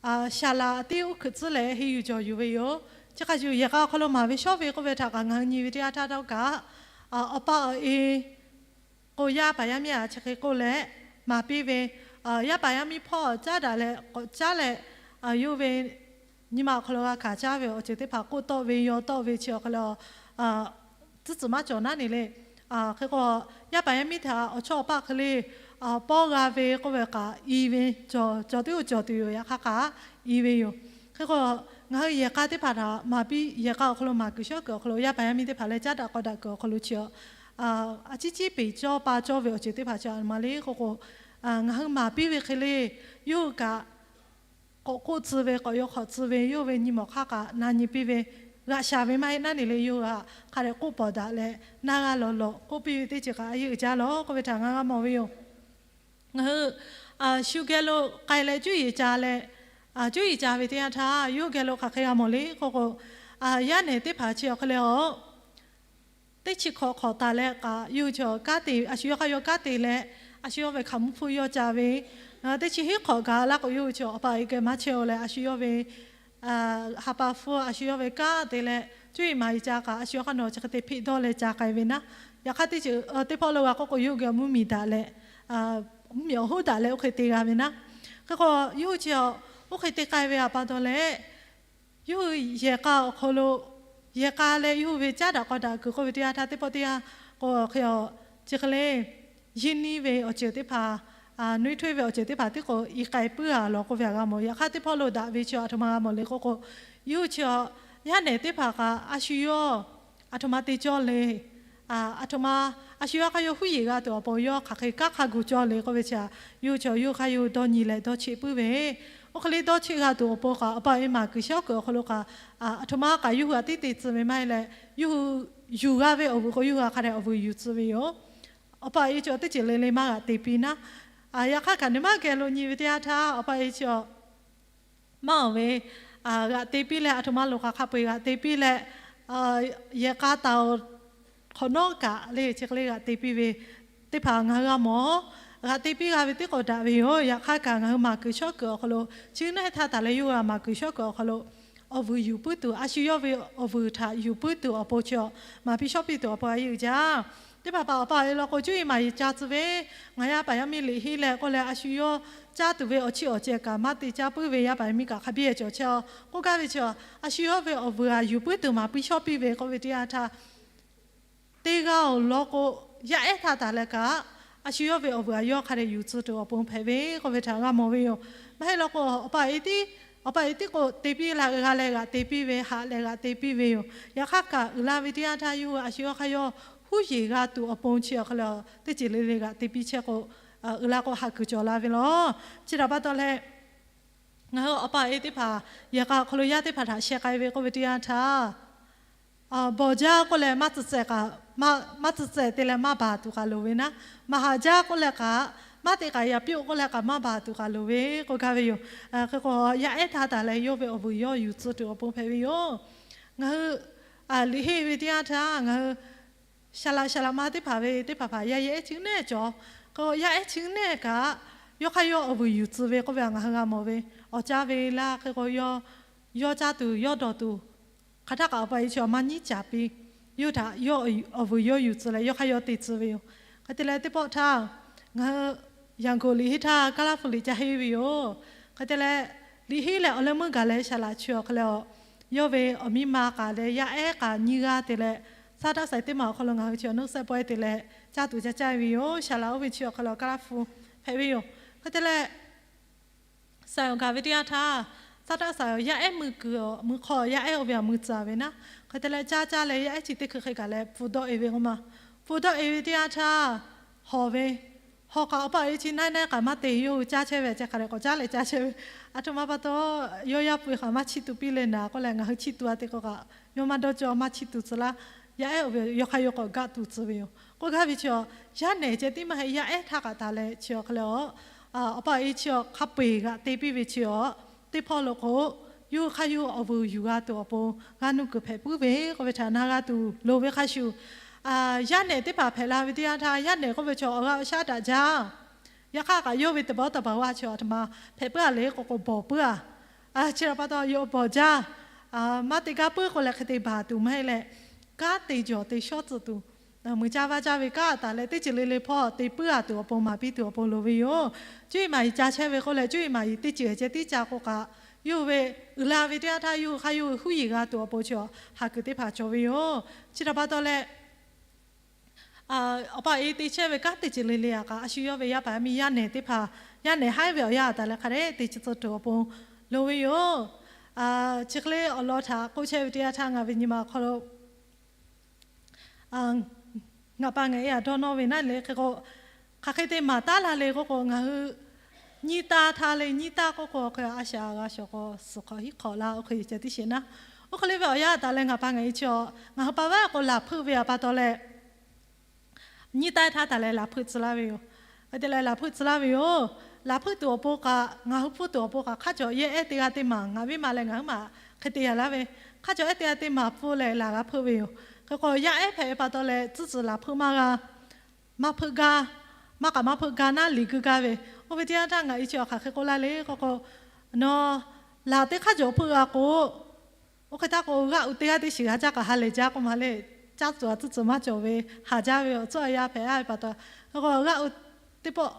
a, shaˍ laꞈ tiˉ uˉ hkuiꞈ tcuhˉ leh henˇ yuˬ jawˬ yuˬ ve yoˬ. Chi hk'a shuˍ yehˬ k'a awˬ hk'aw lo maˍ ve shawˉ ve k'oˆ ve htaꞈ kaꞈ ngaˬ hui nyi ve teˇ yanˇ htaˇ htawˇ kaꞈ, awˬ pa awˬ e k'o, yaˇ paˍ yaˇ miˇ a chi hk'e k'oˆ leh maˍ piˇ ve, yaˇ paˍ yaˇ miˇ hpawˇ caˉ daꞈ leh k'awꞈ caˉ leh, yawˇ ve nyi ma awˬ hk'aw lo g'a hkanˍ caˇ ve awˬ ceuˬ teˇ hpaˍ k'oˆ tawˆ ve, yaw tawˆ ve chi awˬ hk'e le, tcuhˉ tcuhˍ maˇ cawˬ naˉ ne le. Hk'e k'o, yaˇ paˍ yaˇ miˇ htaꞈ awˬ chawˇ awˬ paˇ hk'e le pawˇ g'a ve k'oˆ ve kaꞈ i ve, cawˬ teˇ oˇ cawˬ tuˬ yoˬ. Yaꞈ hk'aˇ kaꞈ i ve yoˬ. Hk'e k'o, ngaˬ hui yehˬ k'a teˇ hpaˍ htaꞈ maˍ piˇ, yehˬ k'a awˬ hk'aw lo maˍ kuiˬ shawˉ kuiˬ awˬ hk'aw lo yaˇ paˍ yaˇ miˇ teˇ hpaˍ leh caˉ daꞈ k'awꞈ daꞈ kuiˬ awˬ hk'aw lo chi a, a ciˉ ciˉ peˬ cawˇ pa cawˇ ve awˬ ceuˬ teˇ hpaˍ chi a ma le k'oˆ k'o, ngaˬ hui maˍ piˇ ve hk'e le, yawˇ hui kaꞈ k'awꞈ k'oˆ tcuh ve, k'awꞈ yaw hk'awꞈ tcuh ve, yawˇ ve nyi ma awˬ hk'aˇ kaꞈ na nyi piˇ ve, g'aꞈ shaˍ ve maˇ heˆ naˉ ne le, yawˇ hui htaꞈ hk'a dehꞈ k'oˆ pawˍ daꞈ leh naˇ g'a lawˬ lawˬ k'oˆ piˇ ve teˇ ceuˬ kaꞈ a yeˇ uiˍ jaˇ lawˬ k'oˆ ve htaꞈ ngaˬ g'a mawˬ ve yoˬ. Ngaˬ hui shu geh lo k'ai leh cuˇ yiˍ ca leh, cuˇ yiˍ ca ve teˇ yanˇ htaˇ yawˇ hui geh lo hk'aˬ hk'e g'a mawˬ le k'oˆ k'o, Yaˇ nehˬ teˇ hpaˍ chi awˬ hk'e leh a, teˇ chi hk'awꞈ hk'awꞈ taˍ leh kaꞈ yawˇ hui chi kanˉ te, a shu yawˇ hk'aˇ yawˇ kanˉ te leh, a shu yawˇ ve hkaoˍmonˇ hpfuhˇ yawˇ ca ve, teˇ chi hiˉ hk'awꞈ gaˬ laˇ k'o, yawˇ hui chi awˬ pa e geh maˇ chehˇ-o leh, a shu yawˇ ve ha pa hpfuhˇ a shu yawˇ ve kanˉ te leh, cuˇ yiˍ maˍ yiˍ ca kaꞈ, a shu yawˇ hk'aˇ nawˬ chi hk'e te hpeꞈ dawˇ leh ca k'ai ve naˉ. Yaꞈ hk'aˇ teˇ ceuˬ teˇ hpawˆ lo g'a k'oˆ k'o, yawˇ hui geh mvuhˇmiˬ daꞈ leh, mvuhˇmiˬ awˬ hoˉ daꞈ leh oˇ hk'e te g'a ve naˉ. Hk'e k'o, yawˇ hui chi a, oˇ hk'e te k'ai ve a pa taw leh, yawˇ hui yehˬ k'a awˬ hk'aw lo, yehˬ k'a leh yawˇ hui ve caˉ daꞈ k'aw daꞈ kuiˬ k'oˆ ve teˇ yanˇ htaˇ, teˇ pawˆ teˇ yanˇ k'o, hk'e a, chi hk'e le, yinˇ niˇ ve awˬ ceuˬ teˇ hpaˍ, nuˇ htoˇ ve awˬ ceuˬ teˇ hpaˍ tiˉ k'o i k'ai puiˉ a lawˬ k'oˆ ve a g'a mawˬ. Yaꞈ hk'aˇ teˇ hpawˆ lo daꞈ ve chi a htoꞈ ma g'a mawˬ le k'oˆ k'o, yawˇ hui chi a, yaˇ nehˬ teˇ hpaˍ kaꞈ a shu yawˇ a htoꞈ ma te cawˇ le. A htoꞈ ma, a shu yawˇ hk'aˇ yawˇ huˉ yeˬ g'a tuˬ awˬ pon yawˇ hk'aˬ hk'e kanˉ hk'a gu cawˇ le k'oˆ ve chi a, yawˇ hui chi yawˇ hk'aˇ yawˇ dawˇ nyi leh dawˇ cheꞈ puiˉ ve, oˇ hk'e le dawˇ cheꞈ g'a tuˬ awˬ pon kaꞈ, awˬ pa e maˍ kuiˬ shawˉ kuiˬ awˬ hk'aw lo kaꞈ, a htoꞈ ma kaꞈ yawˇ hui a tiˉ te tcuh ve maˇ heˆ leh, yawˇ hui yuˬ g'a ve awˬ vuiˬ k'o, yawˇ hui a hk'a dehꞈ awˬ vuiˬ yuˬ tcuh ve yoˬ. Awˬ pa e chi a teˇ ceuˬ le le maˇ g'aꞈ te piˇ naˉ. Yaꞈ hk'aˇ kaꞈ, nawˬ maˇ geh lo nyi ve teˇ yanˇ htaˇ, awˬ pa e chi a maˇ awˬ ve g'aꞈ te piˇ leh, a htoꞈ ma loˬ kaꞈ hk'a peu-eˬ g'aꞈ te piˇ leh, yehˬ k'a taˍ awˬ hk'awꞈ nawˉ kaꞈ le chi hk'e le g'aꞈ te piˇ ve teˇ hpaˍ ngaˬ hui g'a mawˬ. G'aꞈ te piˇ g'a ve tiˉ k'o daꞈ ve yoˬ. Yaꞈ hk'aˇ kaꞈ ngaˬ hui maˍ kuiˬ shawˉ kuiˬ awˬ hk'aw lo, chi neˉ htaˇ taˍ leh yawˇ hui a maˍ kuiˬ shawˉ kuiˬ awˬ hk'aw lo awˬ vuiˬ yuˬ puiˉ tuˬ, a shu yawˇ ve awˬ vuiˬ htaꞈ yuˬ puiˉ tuˬ awˬ pon chi a, maˍ piˇ shawˉ piˇ tuˬ awˬ pon a yeˇ uiˍ jaˇ. Teˇ hpaˍ hpaˍ awˬ pa e law k'o, cuˇ yiˍ maˍ yiˍ ca tcuh ve, ngaˬ yaˇ paˍ yaˇ miˇ liꞈ henˇ leh k'oˆ leh, a shu yawˇ caˇ tuˬ ve awˬ chiˇ awˬ ceh kaꞈ maˇ te caˇ puiˉ ve, yaˇ paˍ yaˇ miˇ kaꞈ hk'a biˇ cawˬ chehˇ a k'oˆ gaˇ ve chi a, a shu yawˇ ve awˬ vuiˬ a yuˬ puiˉ tuˬ maˍ piˇ shawˉ piˇ ve k'oˆ ve teˇ yanˇ htaˇ, teˇ g'aˇ awˬ lawn k'o, yaˇ ehˉ htaˇ taˍ leh kaꞈ, a shu yawˇ ve awˬ vuiˬ a yawˇ hk'a dehꞈ yuˬ tcuh tuˬ awˬ pon hpehꞈ ve k'oˆ ve htaꞈ g'a mawˬ ve yoˬ. Maˇ heˆ law k'o, awˬ pa e tiˉ, awˬ pa e tiˉ k'o te piˇ la g'a leh g'aꞈ te piˇ ve, haꞈ leh g'aꞈ te piˇ ve yoˬ. Yaꞈ hk'aˇ kaꞈ, uiˍ la ve teˇ yanˇ htaˇ yawˇ hui a shu yawˇ hk'aˇ yawˇ huˉ yeˬ g'a tuˬ awˬ pon chi awˬ hk'e le, teˇ ceuˬ le le g'aꞈ te piˇ chehˇ k'o, uiˍ la k'o haꞈ kuiˬ cawˬ la ve law. Chi htaꞈ pa taw leh, ngaˬ hui awˬ pa e teˇ hpaˍ yehˬ k'a awˬ hk'aw lo yaˇ teˇ hpaˍ htaꞈ sheh k'ai ve k'oˆ ve teˇ yanˇ htaˇ, bawˬ jaˇ k'oˆ leh maˇ tcuh tcuhꞈ te leh maˇ baˬ tuˬ kaꞈ loˍ ve naˉ, maˍ haˍ jaˇ k'oˆ leh kaꞈ, maˇ te kaꞈ yaꞈ piˇ-oˆ k'oˆ leh kaꞈ maˇ baˬ tuˬ kaꞈ loˍ ve k'oˆ gaˇ ve yoˬ. Hk'e k'o, yaˇ ehˉ htaˇ taˍ leh yawˇ ve awˬ vuiˬ yawˇ yuˬ tcuh tuˬ awˬ pon hpehꞈ ve yoˬ. Ngaˬ hui liꞈ henˇ ve teˇ yanˇ htaˇ ngaˬ hui shaˍ laꞈ shaˍ laꞈ ma teˇ hpaˍ ve teˇ hpaˍ hpaˍ yaˇ yaˇ ehˉ chi neˉ cawˬ. K'o yaˇ ehˉ chi neˉ kaꞈ, yawˇ hk'aˇ yawˇ awˬ vuiˬ yuˬ tcuh ve k'oˆ ve ngaˬ hui g'a mawˬ ve, awˬ caˇ ve laˇ. Hk'e k'o, yawˇ caˇ tuˬ yawˇ dawˬ tuˬ hk'aˬ htaˇ kaꞈ awˬ pa e chi awˬ maˇ nyiˉ caˍ piˇ. Yawˇ htaꞈ yawˇ awˬ vuiˬ yawˇ yuˬ tcuh leh yawˇ hk'aˇ yawˇ te tcuh ve yoˬ. Hk'e te leh teˇ pawˆ htaˇ, ngaˬ hui Yangon liꞈ henˇ htaˇ Kaˇlaˇ hpu liꞈ ca henˇ ve yoˬ. Hk'e te leh, liꞈ henˇ leh awˬ leh meuˇ gaˬ leh shaˍ laꞈ chi awˬ hk'e leh a, yawˇ ve awˬ miˇ ma k'aꞈ leh yaˇ ehˉ k'aꞈ nyiˇ g'aˇ te leh, saˉ daꞈ saiˍ teˇ maˬ awˬ hk'aw lo ngaˬ hui chi awˬ nuˇ sehˆ pawehˇ te leh caˇ tuˬ ca caˇ ve yoˬ. Shaˍ laꞈ oˇ ve chi awˬ hk'e leh Kaˇlaˇ hpu hpehꞈ ve yoˬ. Hk'e te leh, saiˍ awˬ gaˬ ve teˇ yanˇ htaˇ, saˉ daꞈ saiˍ awˬ yaˇ ehˉ mui kuiˬ awˬ mui hk'aw yaˇ ehˉ oˇ ve awˬ mui tcuh ve naˉ. Hk'e te leh caˇ caˇ leh yaˇ ehˉ chi teˇ hkui hk'e gaˬ leh hpu dawˆ e ve k'o ma. Hpu dawˆ e ve teˇ yanˇ htaˇ, hawˬ ve, hawˬ kaꞈ awˬ pa e chi naˉ naˉ kaꞈ maˇ te, yawˇ hui caˇ chehˇ ve a ceh hk'a dehꞈ k'awꞈ caˇ leh caˇ chehˇ ve. A htoꞈ ma pa taw, yawˇ yaˇ pui hk'aˬ maˇ chiˇ tu piˇ leh naˍ k'oˆ leh ngaˬ hui chiˇ tu a te k'o kaꞈ, yawˇ maˇ dawˇ cawˇ maˇ chiˇ tu tcuh laˇ. Yaˇ ehˉ oˇ ve yawˇ hk'aˇ yawˇ k'awꞈ gaˆ tu tcuh ve yoˬ. K'oˆ gaˇ ve chi a, yaˇ nehˬ ceh tiˉ maˇ heˆ, yaˇ ehˉ htaˇ kaꞈ taˍ leh chi awˬ hk'e leh a, awˬ pa e chi a hk'a peu-eˬ g'aꞈ te piˇ ve chi a, teˇ hpawˇ lo k'o, yawˇ hui hk'aˇ yawˇ awˬ vuiˬ yuˬ g'a tuˬ awˬ pon g'a nuˇ kuiˬ hpehꞈ puiˉ ve k'oˆ ve htaꞈ na g'a tuˬ loˍ ve hk'a shuˍ, yaˇ nehˬ teˇ hpaˍ hpehꞈ la ve teˇ yanˇ htaˇ, yaˇ nehˬ k'oˆ ve chi awˬ g'aˇ awˬ shaˉ daꞈ jaˇ. Yaꞈ hk'aˇ kaꞈ yawˇ ve teˇ bawˆ teˇ baˬ g'a chi a htoꞈ ma hpehꞈ puiˉ a le k'o k'o bawˬ puiˉ a. Chi htaꞈ pa taw yawˇ bawˬ jaˇ. Maˇ te gaˇ puiˉ k'o leh hk'e te baˬ tuˬ maˇ heˆ leh, kanˉ te jawˬ te shawˉ tcuh tuˬ, mui caˇ vaˇ caˇ ve kanˉ taˍ leh teˇ ceuˬ le le hpawˇ te puiˉ a tuˬ awˬ pon maˍ piˇ tuˬ awˬ pon loˍ ve yoˬ. Cuˇ yiˍ maˍ yiˍ ca chehˇ ve k'oˆ leh, cuˇ yiˍ maˍ yiˍ teˇ ceuˬ ceh tiˉ ca k'o kaꞈ, yawˇ hui ve uiˍ la ve teˇ yanˇ htaˇ yawˇ hui hk'aˇ yawˇ hui huˉ yeˬ g'a tuˬ awˬ pon chi a, haꞈ kuiˬ teˇ hpaˍ cawˬ ve yoˬ. Chi htaꞈ pa taw leh, awˬ pa e te chehˇ ve kanˉ teˇ ceuˬ le le a kaꞈ, a shu yawˇ ve yaˇ paˍ yaˇ miˇ yaˇ nehˬ teˇ hpaˍ, yaˇ nehˬ haiˉ ve awˬ yanˇ taˍ leh hk'a dehꞈ te chi tcuh tuˬ awˬ pon loˍ ve yoˬ. Chi hk'e le awˬ lawn htaꞈ k'oˆ chehˇ ve teˇ yanˇ htaˇ ngaˬ ve nyi ma awˬ hk'aw lo ngaˬ pa ngaˬ e a dawˇ nawˇ ve naˉ le hk'e k'o, hk'aˬ hk'e te maˍ taˉ la le k'oˆ k'o, ngaˬ hui nyiˇ taˇ htaˇ le nyiˇ taˇ k'oˆ k'o, hk'e a shaꞈ g'a shawˍ k'o suhˍ hk'awꞈ hiˉ hk'awꞈ la oˇ hk'e ceh tiˉ sheˍ naˉ. Oˇ hk'e le ve awˬ yanˇ taˍ leh ngaˬ pa ngaˬ e chi a, ngaˬ hui pa vaˇ k'o laˬ hpeuˆ ve a pa taw leh, nyiˇ taˇ htaˇ taˍ leh laˬ hpeuˆ tcuh laˇ ve yoˬ. Hk'e te leh laˬ hpeuˆ tcuh laˇ ve yoˬ. Laˬ hpeuˆ tuˬ awˬ pon kaꞈ, ngaˬ hui hpfuhˇ tuˬ awˬ pon kaꞈ hk'a cawˬ yehˇ ehˉ teˇ g'aˇ teˇ maˬ ngaˬ viˉ ma leh ngaˬ huiˉ maˬ Hk'e te yaꞈ laˇ ve, hk'a cawˬ ehˉ teˇ g'aˇ teˇ maˍ hpfuhˇ leh laˬ g'a hpeuˆ ve yoˬ. Hk'e k'o, yaˇ ehˉ hpehꞈ ve pa taw leh tcuhˉ tcuhˬ laˬ hpeuˆ maˇ g'a, maˇ hpeuˆ gaˇ, maˇ k'aꞈ maˇ hpeuˆ gaˇ naˉ liꞈ gu gaˇ ve. Oˇ ve teˇ yanˇ htaˇ ngaˬ e chi awˬ hk'aˬ hk'e k'oˆ laˇ le k'o k'o, nawˬ laˬ teˇ hk'aˇ cawˬ hpeuˆ g'a k'o, oˇ hk'e htaˇ k'o g'aˆ u teˇ g'aˇ teˇ shiˍ g'a caˇ k'aꞈ ha lehˬ jaˇ k'oˆ ma le. Caˇ tuˬ a tcuhˉ tcuhˬ maˇ cawˬ ve, haˍ jaˇ ve awˬ tcuhˉ awˬ yanˇ hpehꞈ a ve pa taw, k'o g'aˆ u teˇ pawˆ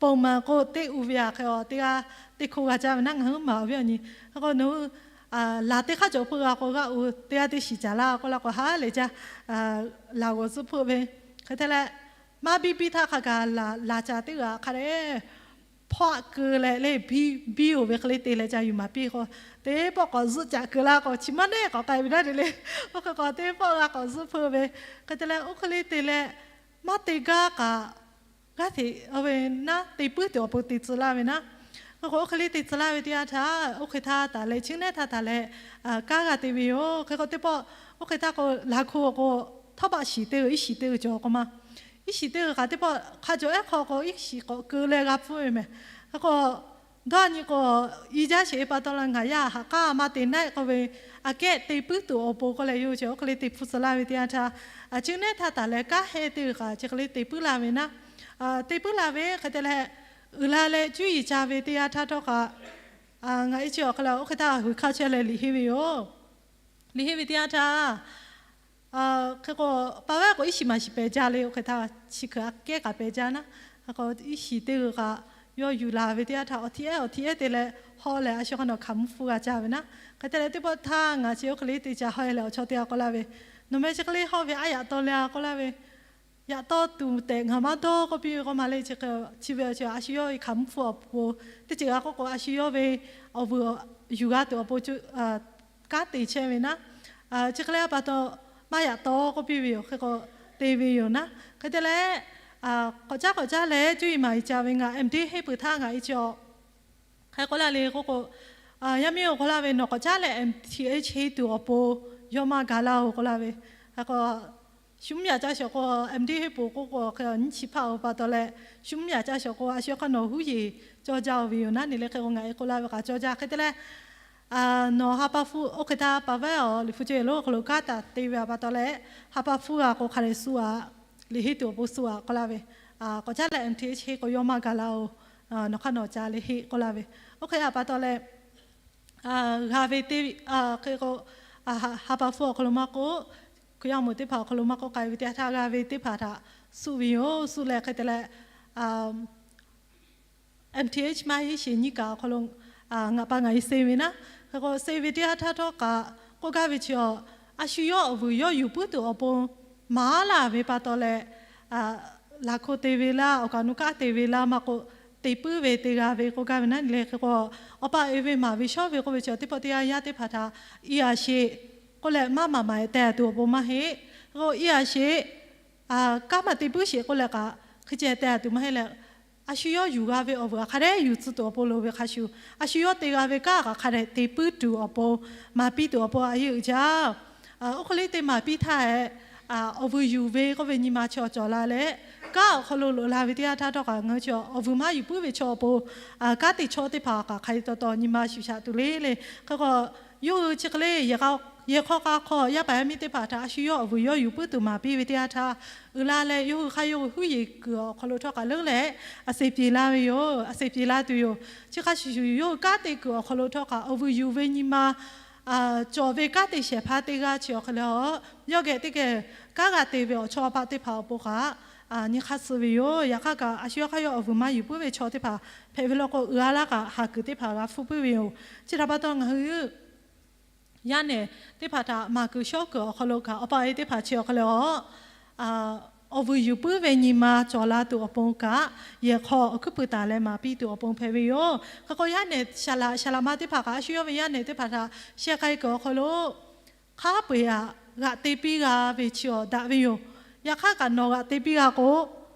ponˬ maˬ k'o teˇ u ve a hk'e a teˇ g'aˇ teˇ hkoˇ g'a caˇ ve naˉ ngaˬ hui maˍ awˬ viˉ awˬ nyi. K'o nawˬ hui laˬ teˇ hk'aˇ cawˬ hpeuˆ g'a k'o g'aˆ u teˇ g'aˇ teˇ shiˍ caˍ laˇ k'oˆ laˇ k'o ha lehˬ jaˇ, laˬ g'awˬ tcuhˉ hpeuˆ ve. Hk'e te leh, maˇ biˇ biˇ htaˇ hk'a gaˬ laˬ caˍ teˇ g'aˇ hk'a dehꞈ hpawˆ keu leh le biˇ oˬ ve hk'e le te leh ca yuˬ maˍ piˇ k'o, teˇ pawˆ k'awꞈ zuhˆ caꞈ keu laˇ k'o chi maˇ neˉ k'awꞈ k'ai ve naˉ te le. Oˇ hk'e k'o teˇ pawˆ g'a k'awꞈ zuhˆ hpeuˆ ve. Hk'e te leh oˇ hk'e le te leh, maˇ te gaˇ kaꞈ g'aˇ hteꞈ ve naˉ te puiˉ tuˬ awˬ pon te tcuh laˇ ve naˉ. K'o k'o oˇ hk'e le te tcuh laˇ ve teˇ yanˇ htaˇ, oˇ hk'e htaˇ taˍ leh chi neˉ htaˇ taˍ leh kanˉ g'a te ve yoˬ. Hk'e k'o teˇ pawˆ oˇ hk'e htaˇ k'o laˬ hko k'o, htawˇ baˆ shiˍ teˇ g'uiˬ iˉ shiˍ teˇ g'uiˬ cawˬ k'o ma, iˉ shiˍ teˇ g'uiˬ kaꞈ teˇ pawˆ hk'a cawˬ ehˉ hk'aw k'o iˉ shiˍ k'awꞈ keu leh g'a hpfuhˇ ve mehˬ. K'o dawˇ nyi k'o, i jaˇ sheˍ e pa taw leh ngaˬ yaˇ haꞈ k'aˉ maˇ te naˆ k'oˆ ve, aꞈ kehˉ te puiˉ tuˬ awˬ pon k'oˆ leh yoˬ ce. Oˇ hk'e le te hpfuhˇ tcuh laˇ ve teˇ yanˇ htaˇ, chi neˉ htaˇ taˍ leh kanˉ heh teˇ g'uiˬ kaꞈ chi hk'e le te puiˉ la ve naˉ, te puiˉ la ve. Hk'e te leh, uiˍ la leh cuˇ yiˍ ca ve teˇ yanˇ htaˇ htawˇ kaꞈ, ngaˬ e chi awˬ hk'e le oˇ hk'e htaˇ g'a hui hk'aˇ chehˇ leh liꞈ henˇ ve yoˬ. Liꞈ henˇ ve teˇ yanˇ htaˇ, hk'e k'o, pa vehˉ k'o iˉ shiˍ maˍ shiˍ pehˬ jaˇ le. Oˇ hk'e htaˇ chi hkui aꞈ kehˉ kaꞈ pehˬ jaˇ naˉ. K'o iˉ shiˍ teˇ g'uiˬ kaꞈ yawˇ yuˬ la ve teˇ yanˇ htaˇ awˬ hti ehˉ awˬ hti ehˉ te leh hawˇ leh a shu hk'aˇ nawˬ hkaˍ mvuhˇ hpfuhˇ g'a caˇ ve naˉ. Hk'e te leh teˇ pawˆ htaˇ ngaˬ chi oˇ hk'e le te ca hawˇ e leh awˬ chawˇ teˇ g'aˇ k'oˆ laˇ ve, Nawˬ meh chi hk'e le hawˇ ve aˉ yaꞈ taw le a k'oˆ laˇ ve, Yaꞈ taw tuˬ tehꞈ ngaˬ maˇ dawˇ k'oˆ piˇ ve k'o ma le. Chi hk'e chi ve chi a shu yawˇ ve hkaˍ mvuhˇ hpfuhˇ awˬ pon teˇ ceuˬ g'a k'oˆ k'o a shu yawˇ ve awˬ vuiˬ yuˬ g'a tuˬ awˬ pon kanˉ te chehˇ ve naˉ. Chi hk'e le a pa taw maˇ yaꞈ taw k'oˆ piˇ ve yoˬ. Hk'e k'o te ve yoˬ naˉ. Hk'e te leh, k'awꞈ caˉ k'awꞈ caˉ leh cuˇ yiˍ maˍ yiˍ ca ve ngaˬ M Diˆ henˇ peuˬ htaˇ ngaˬ e chi a hk'e k'oˆ laˇ le k'oˆ k'o, yaˇ miˇ oˬ k'oˆ laˇ ve, Nawˬ k'awꞈ caˉ leh M Th henˇ tuˬ awˬ pon yawˇ maˇ ga laˇ oˬ k'oˆ laˇ ve. Hk'e k'o, shu mvuhˇ yaꞈ ca shawˍ k'o, M Diˆ henˇ peuˬ k'oˆ k'o hk'e nyiˇ chi hpaˇ oˬ pa taw leh, shu mvuhˇ yaꞈ ca shawˍ k'o a shu hk'aˇ nawˬ huˉ yeˬ cawˇ jaˇ oˬ ve yoˬ naˉ. Neˬ le hk'e k'o ngaˬ e k'oˆ laˇ ve k'aꞈ cawˇ jaˇ. Hk'e te leh, nawˬ ha pa hpfuhˇ oˇ hk'e htaˇ pa vehˉ awˬ liꞈ hpu ceuˬ lo hk'aw lo kanˉ taˍ te ve a pa taw leh, ha pa hpfuhˇ g'a k'o hk'a dehꞈ suh aꞈ, liꞈ henˇ tuˬ awˬ pon suh aꞈ k'oˆ laˇ ve, K'awꞈ caˉ leh M Th henˇ k'o yawˇ maˇ ga laˇ oˬ, nawˬ hk'aˇ nawˬ ca le heˆ k'oˆ laˇ ve. Oˇ hk'e a pa taw leh, g'a ve teˇ hk'e k'o, ha pa hpfuhˇ awˬ hk'aw lo maˇ k'oˆ, Hkriꞈ yaˇ awˬ moˍ teˇ hpaˍ awˬ hk'aw lo maˇ k'oˆ k'ai ve teˇ yanˇ htaˇ g'a ve teˇ hpaˍ htaꞈ suh ve yoˬ. Suh leh hk'e te leh, M Th maˇ heˆ sheˍ nyiˇ kaꞈ awˬ hk'aw lo ngaˬ pa ngaˬ e suh ve naˉ. Hk'e k'o suh ve teˇ yanˇ htaˇ htawˇ kaꞈ k'oˆ gaˇ ve chi a, a shu yawˇ awˬ vuiˬ yawˇ yuˬ puiˉ tuˬ awˬ pon maˍ laˬ ve pa taw leh, laˬ hko te ve laˇ, awˬ kaˍ awˬ nu kanˉ te ve laˇ maˇ k'oˆ, te puiˉ ve te g'a ve k'oˆ gaˇ ve naˉ. Neˬ le hk'e k'o, awˬ pa e ve maˍ ve shawˉ ve k'oˆ ve chi teˇ pawˆ teˇ yanˇ yaˇ teˇ hpaˍ htaꞈ i a sheˍ k'oˆ leh maˇ maˍ maˍ teh tuˬ awˬ pon maˇ heˆ. K'o i a sheˍ, kanˉ maˇ te puiˉ sheˍ k'oˆ leh kaꞈ hk'e ceh teh tuˬ maˇ heˆ leh, a shu yawˇ yuˬ g'a ve awˬ vuiˬ hk'a dehꞈ yuˬ tcuh tuˬ awˬ pon loˍ ve hk'a shuˍ, a shu yawˇ te g'a ve kanˉ kaꞈ hk'a dehꞈ te puiˉ tuˬ awˬ pon, maˍ piˇ tuˬ awˬ pon a yeˇ uiˍ jaˇ. Oˇ hk'e le te maˍ piˇ htaˇ hehꞈ, awˬ vuiˬ yuˬ ve k'oˆ ve nyi ma chaw cawˬ la leh, kanˉ awˬ hk'aw lo loꞈ la ve teˇ yanˇ htaˇ htawˇ kaꞈ ngaˬ hui chi awˬ vuiˬ maˇ yuˬ puiˉ ve chaw awˬ pon, kanˉ te chaw teˇ hpaˍ kaꞈ hk'aˬ hk'e taw taw nyi ma shuˍ shaꞈ tuˬ le le. Hk'e k'o, yawˇ hui chi hk'e le yehˬ hk'aw k'a hk'aw yaˇ paˍ yaˇ miˇ teˇ hpaˍ htaꞈ a shu yawˇ awˬ vuiˬ yawˇ yuˬ puiˉ tuˬ maˍ piˇ ve teˇ yanˇ htaˇ, uiˍ la leh yawˇ hui hk'aˇ yawˇ hui huˉ yeˬ kuiˬ awˬ hk'aw lo htawˇ kaꞈ leuˉ leh, a seˍ piˍ la ve yoˬ. A seˍ piˍ la tuˬ yoˬ. Chi hk'a shuˍ shuˍ yawˇ hui kanˉ te kuiˬ awˬ hk'aw lo htawˇ kaꞈ awˬ vuiˬ yuˬ ve nyi ma cawˬ ve kanˉ te shehˍ hpaˇ teˇ g'aˇ chi awˬ hk'e le a, yawˇ geh teˇ geh kanˉ g'a te ve awˬ chawˇ awˬ paˆ teˇ hpaˍ awˬ pon kaꞈ nyi hk'aˇ suh ve yoˬ. Yaꞈ hk'aˇ kaꞈ a shu yawˇ hk'aˇ yawˇ awˬ vuiˬ maˇ yuˬ puiˉ ve chaw teˇ hpaˍ hpehꞈ ve law k'o, uiˍ a laˇ kaꞈ haˍ kuiˬ teˇ hpaˍ g'a hpfuhˇ puiˉ ve yoˬ. Chi htaꞈ pa taw ngaˬ hui yaˇ nehˬ teˇ hpaˍ htaꞈ maˍ kuiˬ shawˉ kuiˬ awˬ hk'aw lo kaꞈ awˬ pa e teˇ hpaˍ chi awˬ hk'e le a, awˬ vuiˬ yuˬ puiˉ ve nyi ma cawˬ la tuˬ awˬ pon kaꞈ, yehˬ hk'aw awˬ hkuiˉ puiˍ taˍ leh maˍ piˇ tuˬ awˬ pon hpehꞈ ve yoˬ. Hk'e k'o yaˇ nehˬ saˍ laꞈ saˍ laꞈ ma teˇ hpaˍ kaꞈ a shu yawˇ ve yaˇ nehˬ teˇ hpaˍ htaꞈ sheh k'ai kuiˬ awˬ hk'aw lo hk'a peu-eˬ aꞈ g'aꞈ te piˇ g'a ve chi awˬ daꞈ ve yoˬ. Yaꞈ hk'aˇ kaꞈ nawˬ g'aꞈ te piˇ g'a k'o,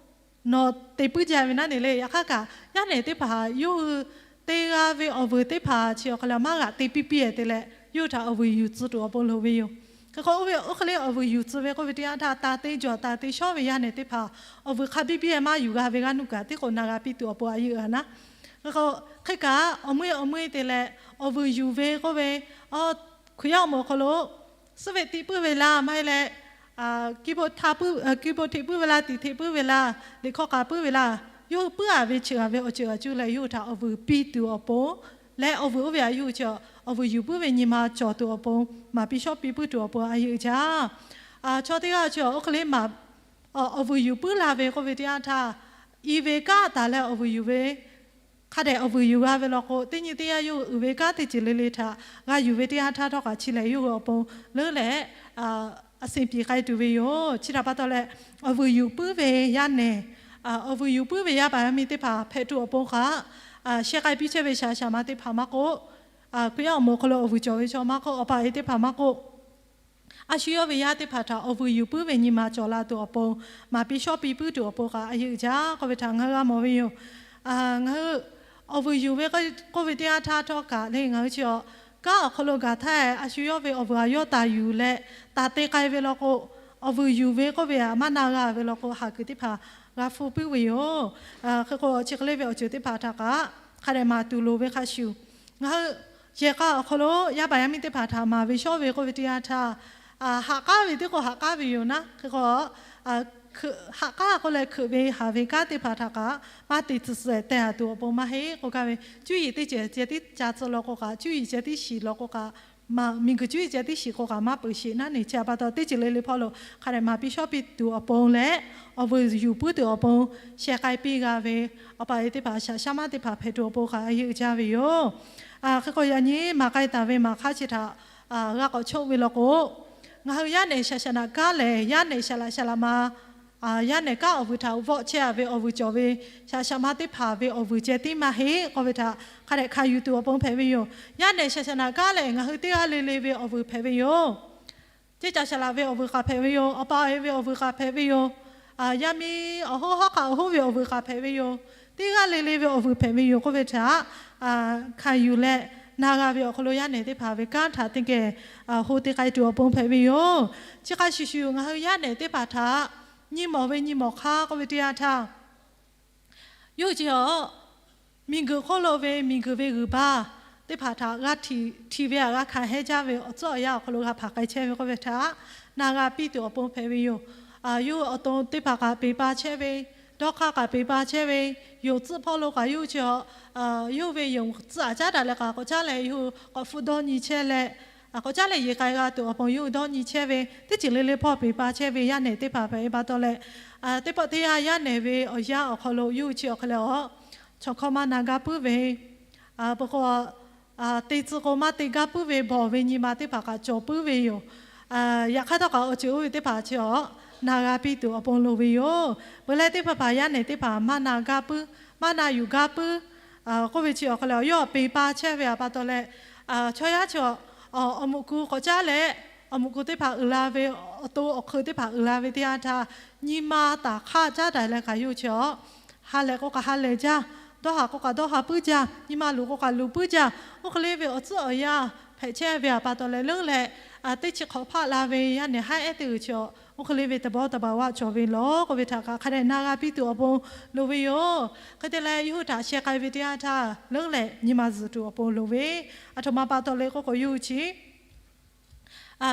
nawˬ te puiˉ jaˇ ve naˉ neˬ le. Yaꞈ hk'aˇ kaꞈ yaˇ nehˬ teˇ hpaˍ yawˇ hui te g'a ve awˬ vuiˬ teˇ hpaˍ chi awˬ hk'e le maˇ g'aꞈ te piˇ piˇ te leh, yawˇ hui htaꞈ awˬ vuiˬ yuˬ tcuh tuˬ awˬ pon loˍ ve yoˬ. Hk'e k'o oˇ ve oˇ hk'e le awˬ vuiˬ yuˬ tcuh ve k'oˆ ve teˇ yanˇ htaˇ, taˍ te jawˬ taˍ te shawˉ ve yaˇ nehˬ teˇ hpaˍ awˬ vuiˬ hk'a biˇ biˇ maˇ yuˬ g'a ve g'aˇ nuˇ kaꞈ teˇ k'o na g'a piˇ tuˬ awˬ pon a yeˇ uiˍ a naˉ. Hk'e k'o hk'e kaꞈ awˬ meuˇ awˬ meuˇ te leh awˬ vuiˬ yuˬ ve k'oˆ ve, a Hkriꞈ yaˇ awˬ moˍ awˬ hk'aw lo suhˉ veˆ tiˆ puiˉ ve laˇ, maˇ heˆ leh, ki bon htaꞈ puiˉ, ki bon hteꞈ puiˉ ve laˇ, tiꞈ hteꞈ puiˉ ve laˇ, liꞈ hkawˇ k'a puiˉ ve laˇ, yawˇ hui puiˉ a ve cheuˬ a ve awˬ ceuˬ a cuˇ leh yawˇ hui htaꞈ awˬ vuiˬ piˇ tuˬ awˬ pon leh awˬ vuiˬ oˇ ve a yawˇ hui chi awˬ vuiˬ yuˬ puiˉ ve nyi ma cawˬ tuˬ awˬ pon, maˍ piˇ shawˉ piˇ puiˉ tuˬ awˬ pon a yeˇ uiˍ jaˇ. Chaw teˇ g'aˇ chi awˬ hk'e le maˍ, awˬ vuiˬ yuˬ puiˉ la ve k'oˆ ve teˇ yanˇ htaˇ, i ve kanˉ taˍ leh awˬ vuiˬ yuˬ ve, hk'a dehꞈ awˬ vuiˬ yuˬ g'a ve law k'o, teˇ nyi teˇ yanˇ yawˇ hui uiˍ ve kanˉ teˇ ceuˬ le le htaꞈ g'a yuˬ ve teˇ yanˇ htaˇ htawˇ kaꞈ chi lehˬ yawˇ hui awˬ pon leuˉ leh, a senˍ piˍ k'ai tuˬ ve yoˬ. Chi htaꞈ pa taw leh, awˬ vuiˬ yuˬ puiˉ ve yaˇ nehˬ, awˬ vuiˬ yuˬ puiˉ ve yaˇ paˍ yaˇ miˇ teˇ hpaˍ hpehꞈ tuˬ awˬ pon kaꞈ, sheh k'ai piˇ chehˇ ve shaˍ shaˍ ma teˇ hpaˍ maˇ k'oˆ, Hkriꞈ yaˇ awˬ moˍ awˬ hk'aw lo awˬ vuiˬ cawˬ ve chaw maˇ k'oˆ, awˬ pa awˬ e teˇ hpaˍ maˇ k'oˆ, a shu yawˇ ve yaˇ teˇ hpaˍ htaꞈ awˬ vuiˬ yuˬ puiˉ ve nyi ma cawˬ la tuˬ awˬ pon, maˍ piˇ shawˉ piˇ puiˉ tuˬ awˬ pon kaꞈ a yeˇ uiˍ jaˇ k'oˆ ve htaꞈ ngaˬ hui g'a mawˬ ve yoˬ. Ngaˬ hui awˬ vuiˬ yuˬ ve k'oˆ ve teˇ yanˇ htaˇ htawˇ kaꞈ le, ngaˬ hui chi a kanˉ awˬ hk'aw lo gaˬ htaˇ, a shu yawˇ ve awˬ vuiˬ a yawˇ taˍ yuˬ leh taˍ te k'ai ve law k'o, awˬ vuiˬ yuˬ ve k'oˆ ve a maˇ na g'a ve law k'o, haˍ kuiˬ teˇ hpaˍ g'a hpuˇ puiˉ ve yoˬ. Hk'e k'o chi hk'e le ve awˬ ceuˬ teˇ hpaˍ htaꞈ kaꞈ hk'a dehꞈ maˍ tuˬ loˍ ve hk'a shuˍ, ngaˬ hui yehˬ k'a awˬ hk'aw lo yaˇ paˍ yaˇ miˇ teˇ hpaˍ htaꞈ maˍ ve shawˉ ve k'oˆ ve teˇ yanˇ htaˇ, haꞈ k'aˉ ve teˇ k'o haꞈ k'aˉ ve yoˬ naˉ. Hk'e k'o, haꞈ k'aˉ k'oˆ leh hkeuꞈ ve haˍ ve kanˉ teˇ hpaˍ htaꞈ kaꞈ maˇ te tcuh suhˍ teh a tuˬ awˬ pon maˇ heˆ k'oˆ gaˇ ve, cuˇ yiˍ teˇ ceuˬ ceh tiˉ ca tcuh law k'o kaꞈ, cuˇ yiˍ ceh tiˉ shiˍ law k'o kaꞈ, miˬguiˬ cuˇ yiˍ ceh tiˉ shiˍ k'o kaꞈ maˇ peuˬ sheˍ naˉ neˬ. Chi htaꞈ pa taw teˇ ceuˬ le le hpawˇ lo hk'a dehꞈ maˍ piˇ shawˉ piˇ tuˬ awˬ pon leh, awˬ vuiˬ yuˬ puiˉ tuˬ awˬ pon, sheh k'ai piˇ g'a ve, awˬ pa awˬ e teˇ hpaˍ shaˍ shaˉ maˇ teˇ hpaˍ hpehꞈ tuˬ awˬ pon kaꞈ a yeˇ uiˍ jaˇ ve yoˬ. Hk'e k'o yaꞈ nyi maˍ k'ai taˍ ve maˍ hk'aˇ chi htaꞈ g'a k'awꞈ chehˇ ve law k'o, ngaˬ hui yaˇ nehˬ shaˍ shaˍ naꞈ kanˉ lehˬ, yaˇ nehˬ shaˍ laꞈ shaˍ laꞈ ma, yaˇ nehˬ kanˉ awˬ vuiˬ htaꞈ vawˆ chehˇ a ve awˬ vuiˬ cawˬ ve, shaˍ shaˍ ma teˇ hpaˍ ve awˬ vuiˬ ceh tiˉ maˇ heˆ k'oˆ ve htaꞈ hk'a dehꞈ hkanˍ yuˬ tuˬ awˬ pon hpehꞈ ve yoˬ. Yaˇ nehˬ shaˍ shaˍ naꞈ kanˉ lehˬ, ngaˬ hui teˇ g'aˇ le le ve awˬ vuiˬ hpehꞈ ve yoˬ. Ceˇ caˬ shaˍ laꞈ ve awˬ vuiˬ k'aꞈ hpehꞈ ve yoˬ. Awˬ pa awˬ e ve awˬ vuiˬ k'aꞈ hpehꞈ ve yoˬ. Yaˇ miˇ awˬ hoˉ hawˉ hk'aˆ awˬ hoˉ ve awˬ vuiˬ k'aꞈ hpehꞈ ve yoˬ. Teˇ g'aˇ le le ve awˬ vuiˬ hpehꞈ ve yoˬ k'oˆ ve htaꞈ hkanˍ yuˬ leh, na g'a ve awˬ hk'aw lo yaˇ nehˬ teˇ hpaˍ ve kanˉ htaꞈ teˇ geh ho te k'ai tuˬ awˬ pon hpehꞈ ve yoˬ. Chi hk'a shuˍ shuˍ ngaˬ hui yaˇ nehˬ teˇ hpaˍ htaꞈ nyi mawˬ ve nyi mawˬ hk'aˇ k'oˆ ve teˇ yanˇ htaˇ, yawˇ hui chi a miˬguiˬ hk'oˆ lo ve miˬguiˬ ve g'uiˬ baˇ teˇ hpaˍ htaꞈ g'a htiꞈ ve htaꞈ g'a hkanˍ hehˉ jaˇ ve awˬ tcuhˉ awˬ yanˇ awˬ hk'aw lo g'a hpaˍ k'ai chehˇ ve k'oˆ ve htaꞈ na g'a piˇ tuˬ awˬ pon hpehꞈ ve yoˬ. Yawˇ hui awˬ to teˇ hpaˍ kaꞈ peˬ pa chehˇ ve, dawˇ hk'aˇ kaꞈ peˬ pa chehˇ ve, yonˍ tcuhˆ hpawˇ lo kaꞈ yawˇ hui chi a, yawˇ hui ve yonˍ tcuhˆ aꞈ caˉ daꞈ leh kaꞈ k'awꞈ caˉ leh yawˇ hui k'awꞈ hpfuhˆ dawˇ nyi chehˇ leh, k'awꞈ caˉ leh yeˬ k'ai g'a tuˬ awˬ pon yawˇ hui dawˇ nyi chehˇ ve, teˇ ceuˬ le le hpawˇ peˬ pa chehˇ ve yaˇ nehˬ teˇ hpaˍ hpehꞈ pa taw leh, teˇ pawˆ teˇ yanˇ yaˇ nehˬ ve awˬ yanˇ awˬ hk'aw lo yawˇ hui chi awˬ hk'e leh a, chaw hkawˇ maˇ na gaˇ puiˉ ve, peuˬ k'o, te tcuh k'o maˇ te gaˇ puiˉ ve bawˬ ve nyi ma teˇ hpaˍ kaꞈ cawˬ puiˉ ve yoˬ. Yaꞈ hk'aˇ htawˇ kaꞈ awˬ ceuˬ oˇ ve teˇ hpaˍ chi a na g'a piˇ tuˬ awˬ pon loˍ ve yoˬ. Peuˬ leh teˇ hpaˍ hpaˍ yaˇ nehˬ teˇ hpaˍ maˇ na gaˇ puiˉ, maˇ na yuˬ gaˇ puiˉ k'oˆ ve chi awˬ hk'e leh yawˇ peˬ pa chehˇ ve a pa taw leh, chaw yaˇ chi awˬ meuꞈ ku k'awꞈ caˉ leh, awˬ meuꞈ ku teˇ hpaˍ uiˍ la ve, awˬ to awˬ hk'eun teˇ hpaˍ uiˍ la ve teˇ yanˇ htaˇ, nyi ma taˍ hk'aˇ caˉ daꞈ leh kaꞈ yawˇ hui chi a ha lehˬ k'o kaꞈ ha lehˬ jaˇ, dawˇ haˍ k'o kaꞈ dawˇ haˍ puiˉ jaˇ, nyi ma luˬ k'o kaꞈ luˬ puiˉ jaˇ, oˇ hk'e le ve awˬ tcuhˉ awˬ yanˇ hpehꞈ chehˇ ve a pa taw leh leuˉ leh, teˇ chi hk'awꞈ hpaˆ la ve yaˇ nehˬ haˉ ehˉ teˇ g'uiˬ chi a, oˇ hk'e le ve tawˇ bawˇ tawˇ baˬ g'a cawˬ ve lawˬ k'oˆ ve htaꞈ kaꞈ hk'a dehꞈ na g'a piˇ tuˬ awˬ pon loˍ ve yoˬ. Hk'e te leh yawˇ hui htaꞈ sheh k'ai ve teˇ yanˇ htaˇ leuˉ leh nyi ma zuhˬ tuˬ awˬ pon loˍ ve, aˬ htoꞈ ma pa taw leh k'oˆ k'o yawˇ hui chi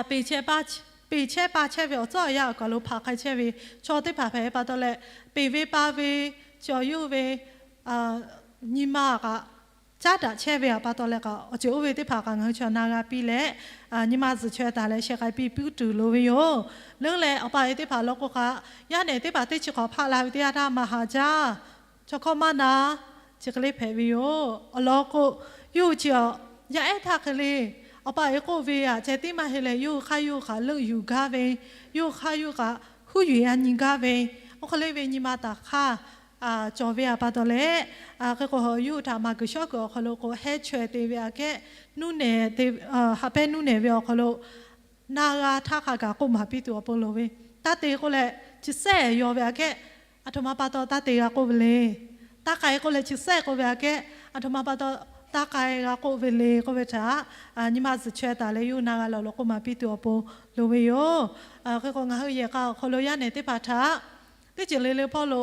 peˬ chehˇ pa chehˇ ve awˬ tcuhˉ awˬ yanˇ awˬ kaˬ lo hpaˍ k'ai chehˇ ve chaw teˇ hpaˍ hpehꞈ pa taw leh, peˬ ve pa ve chaw yawˇ hui ve nyi ma kaꞈ caˉ daꞈ chehˇ ve a pa taw leh kaꞈ awˬ ceuˬ oˇ ve teˇ hpaˍ kaꞈ ngaˬ hui chi na g'a piˇ leh, nyi ma zuhˬ chaweh taˍ leh sheh k'ai piˇ puiˉ tuˬ loˍ ve yoˬ. Leuˉ leh awˬ pa awˬ e teˇ hpaˍ law k'o kaꞈ, yaˇ nehˬ teˇ hpaˍ teˇ chi hk'awꞈ hpaˆ la ve teˇ yanˇ htaˇ maˇ haꞈ jaˇ, chaw hkawˇ maˇ na, chi hk'e le hpehꞈ ve yoˬ. Awˬ lawn k'o, yawˇ hui chi a yaˇ ehˉ htaˇ hk'e le, awˬ pa awˬ e k'oˆ ve aꞈ ceh tiˉ maˇ heˆ leh yawˇ hui hk'aˇ yawˇ hui hk'aˬ leuˆ yuˬ gaˇ ve, yawˇ hui hk'aˇ yawˇ hui kaꞈ huˉ yuˬ a nyi gaˇ ve, oˇ hk'e le ve nyi ma taˍ hk'aˇ cawˬ ve a pa taw leh, hk'e k'o yawˇ hui htaꞈ maˍ kuiˬ shawˉ kuiˬ awˬ hk'aw lo k'o hehˉ chaweh te ve aꞈ kehˉ, nuˇ nehˬ te, ha pehˇ nuˇ nehˬ ve awˬ hk'aw lo na g'a htaˇ hk'a gaˬ k'oˆ maˍ piˇ tuˬ awˬ pon loˍ ve, taˇ te k'oˆ leh chi sehˆ yaw ve aꞈ kehˉ, aˬ htoꞈ ma pa taw taˇ te g'a k'oˆ ve le. Taˇ k'ai k'oˆ leh chi sehˆ k'oˆ ve aꞈ kehˉ, aˬ htoꞈ ma pa taw taˇ k'ai g'a k'oˆ ve le k'oˆ ve htaꞈ nyi ma zuhˬ chaweh taˍ leh yawˇ hui na g'a lawˬ lawˬ k'oˆ maˍ piˇ tuˬ awˬ pon loˍ ve yoˬ. Hk'e k'o ngaˬ hui yehˬ k'a awˬ hk'aw lo yaˇ nehˬ teˇ hpaˍ htaꞈ teˇ ceuˬ le le hpawˇ lo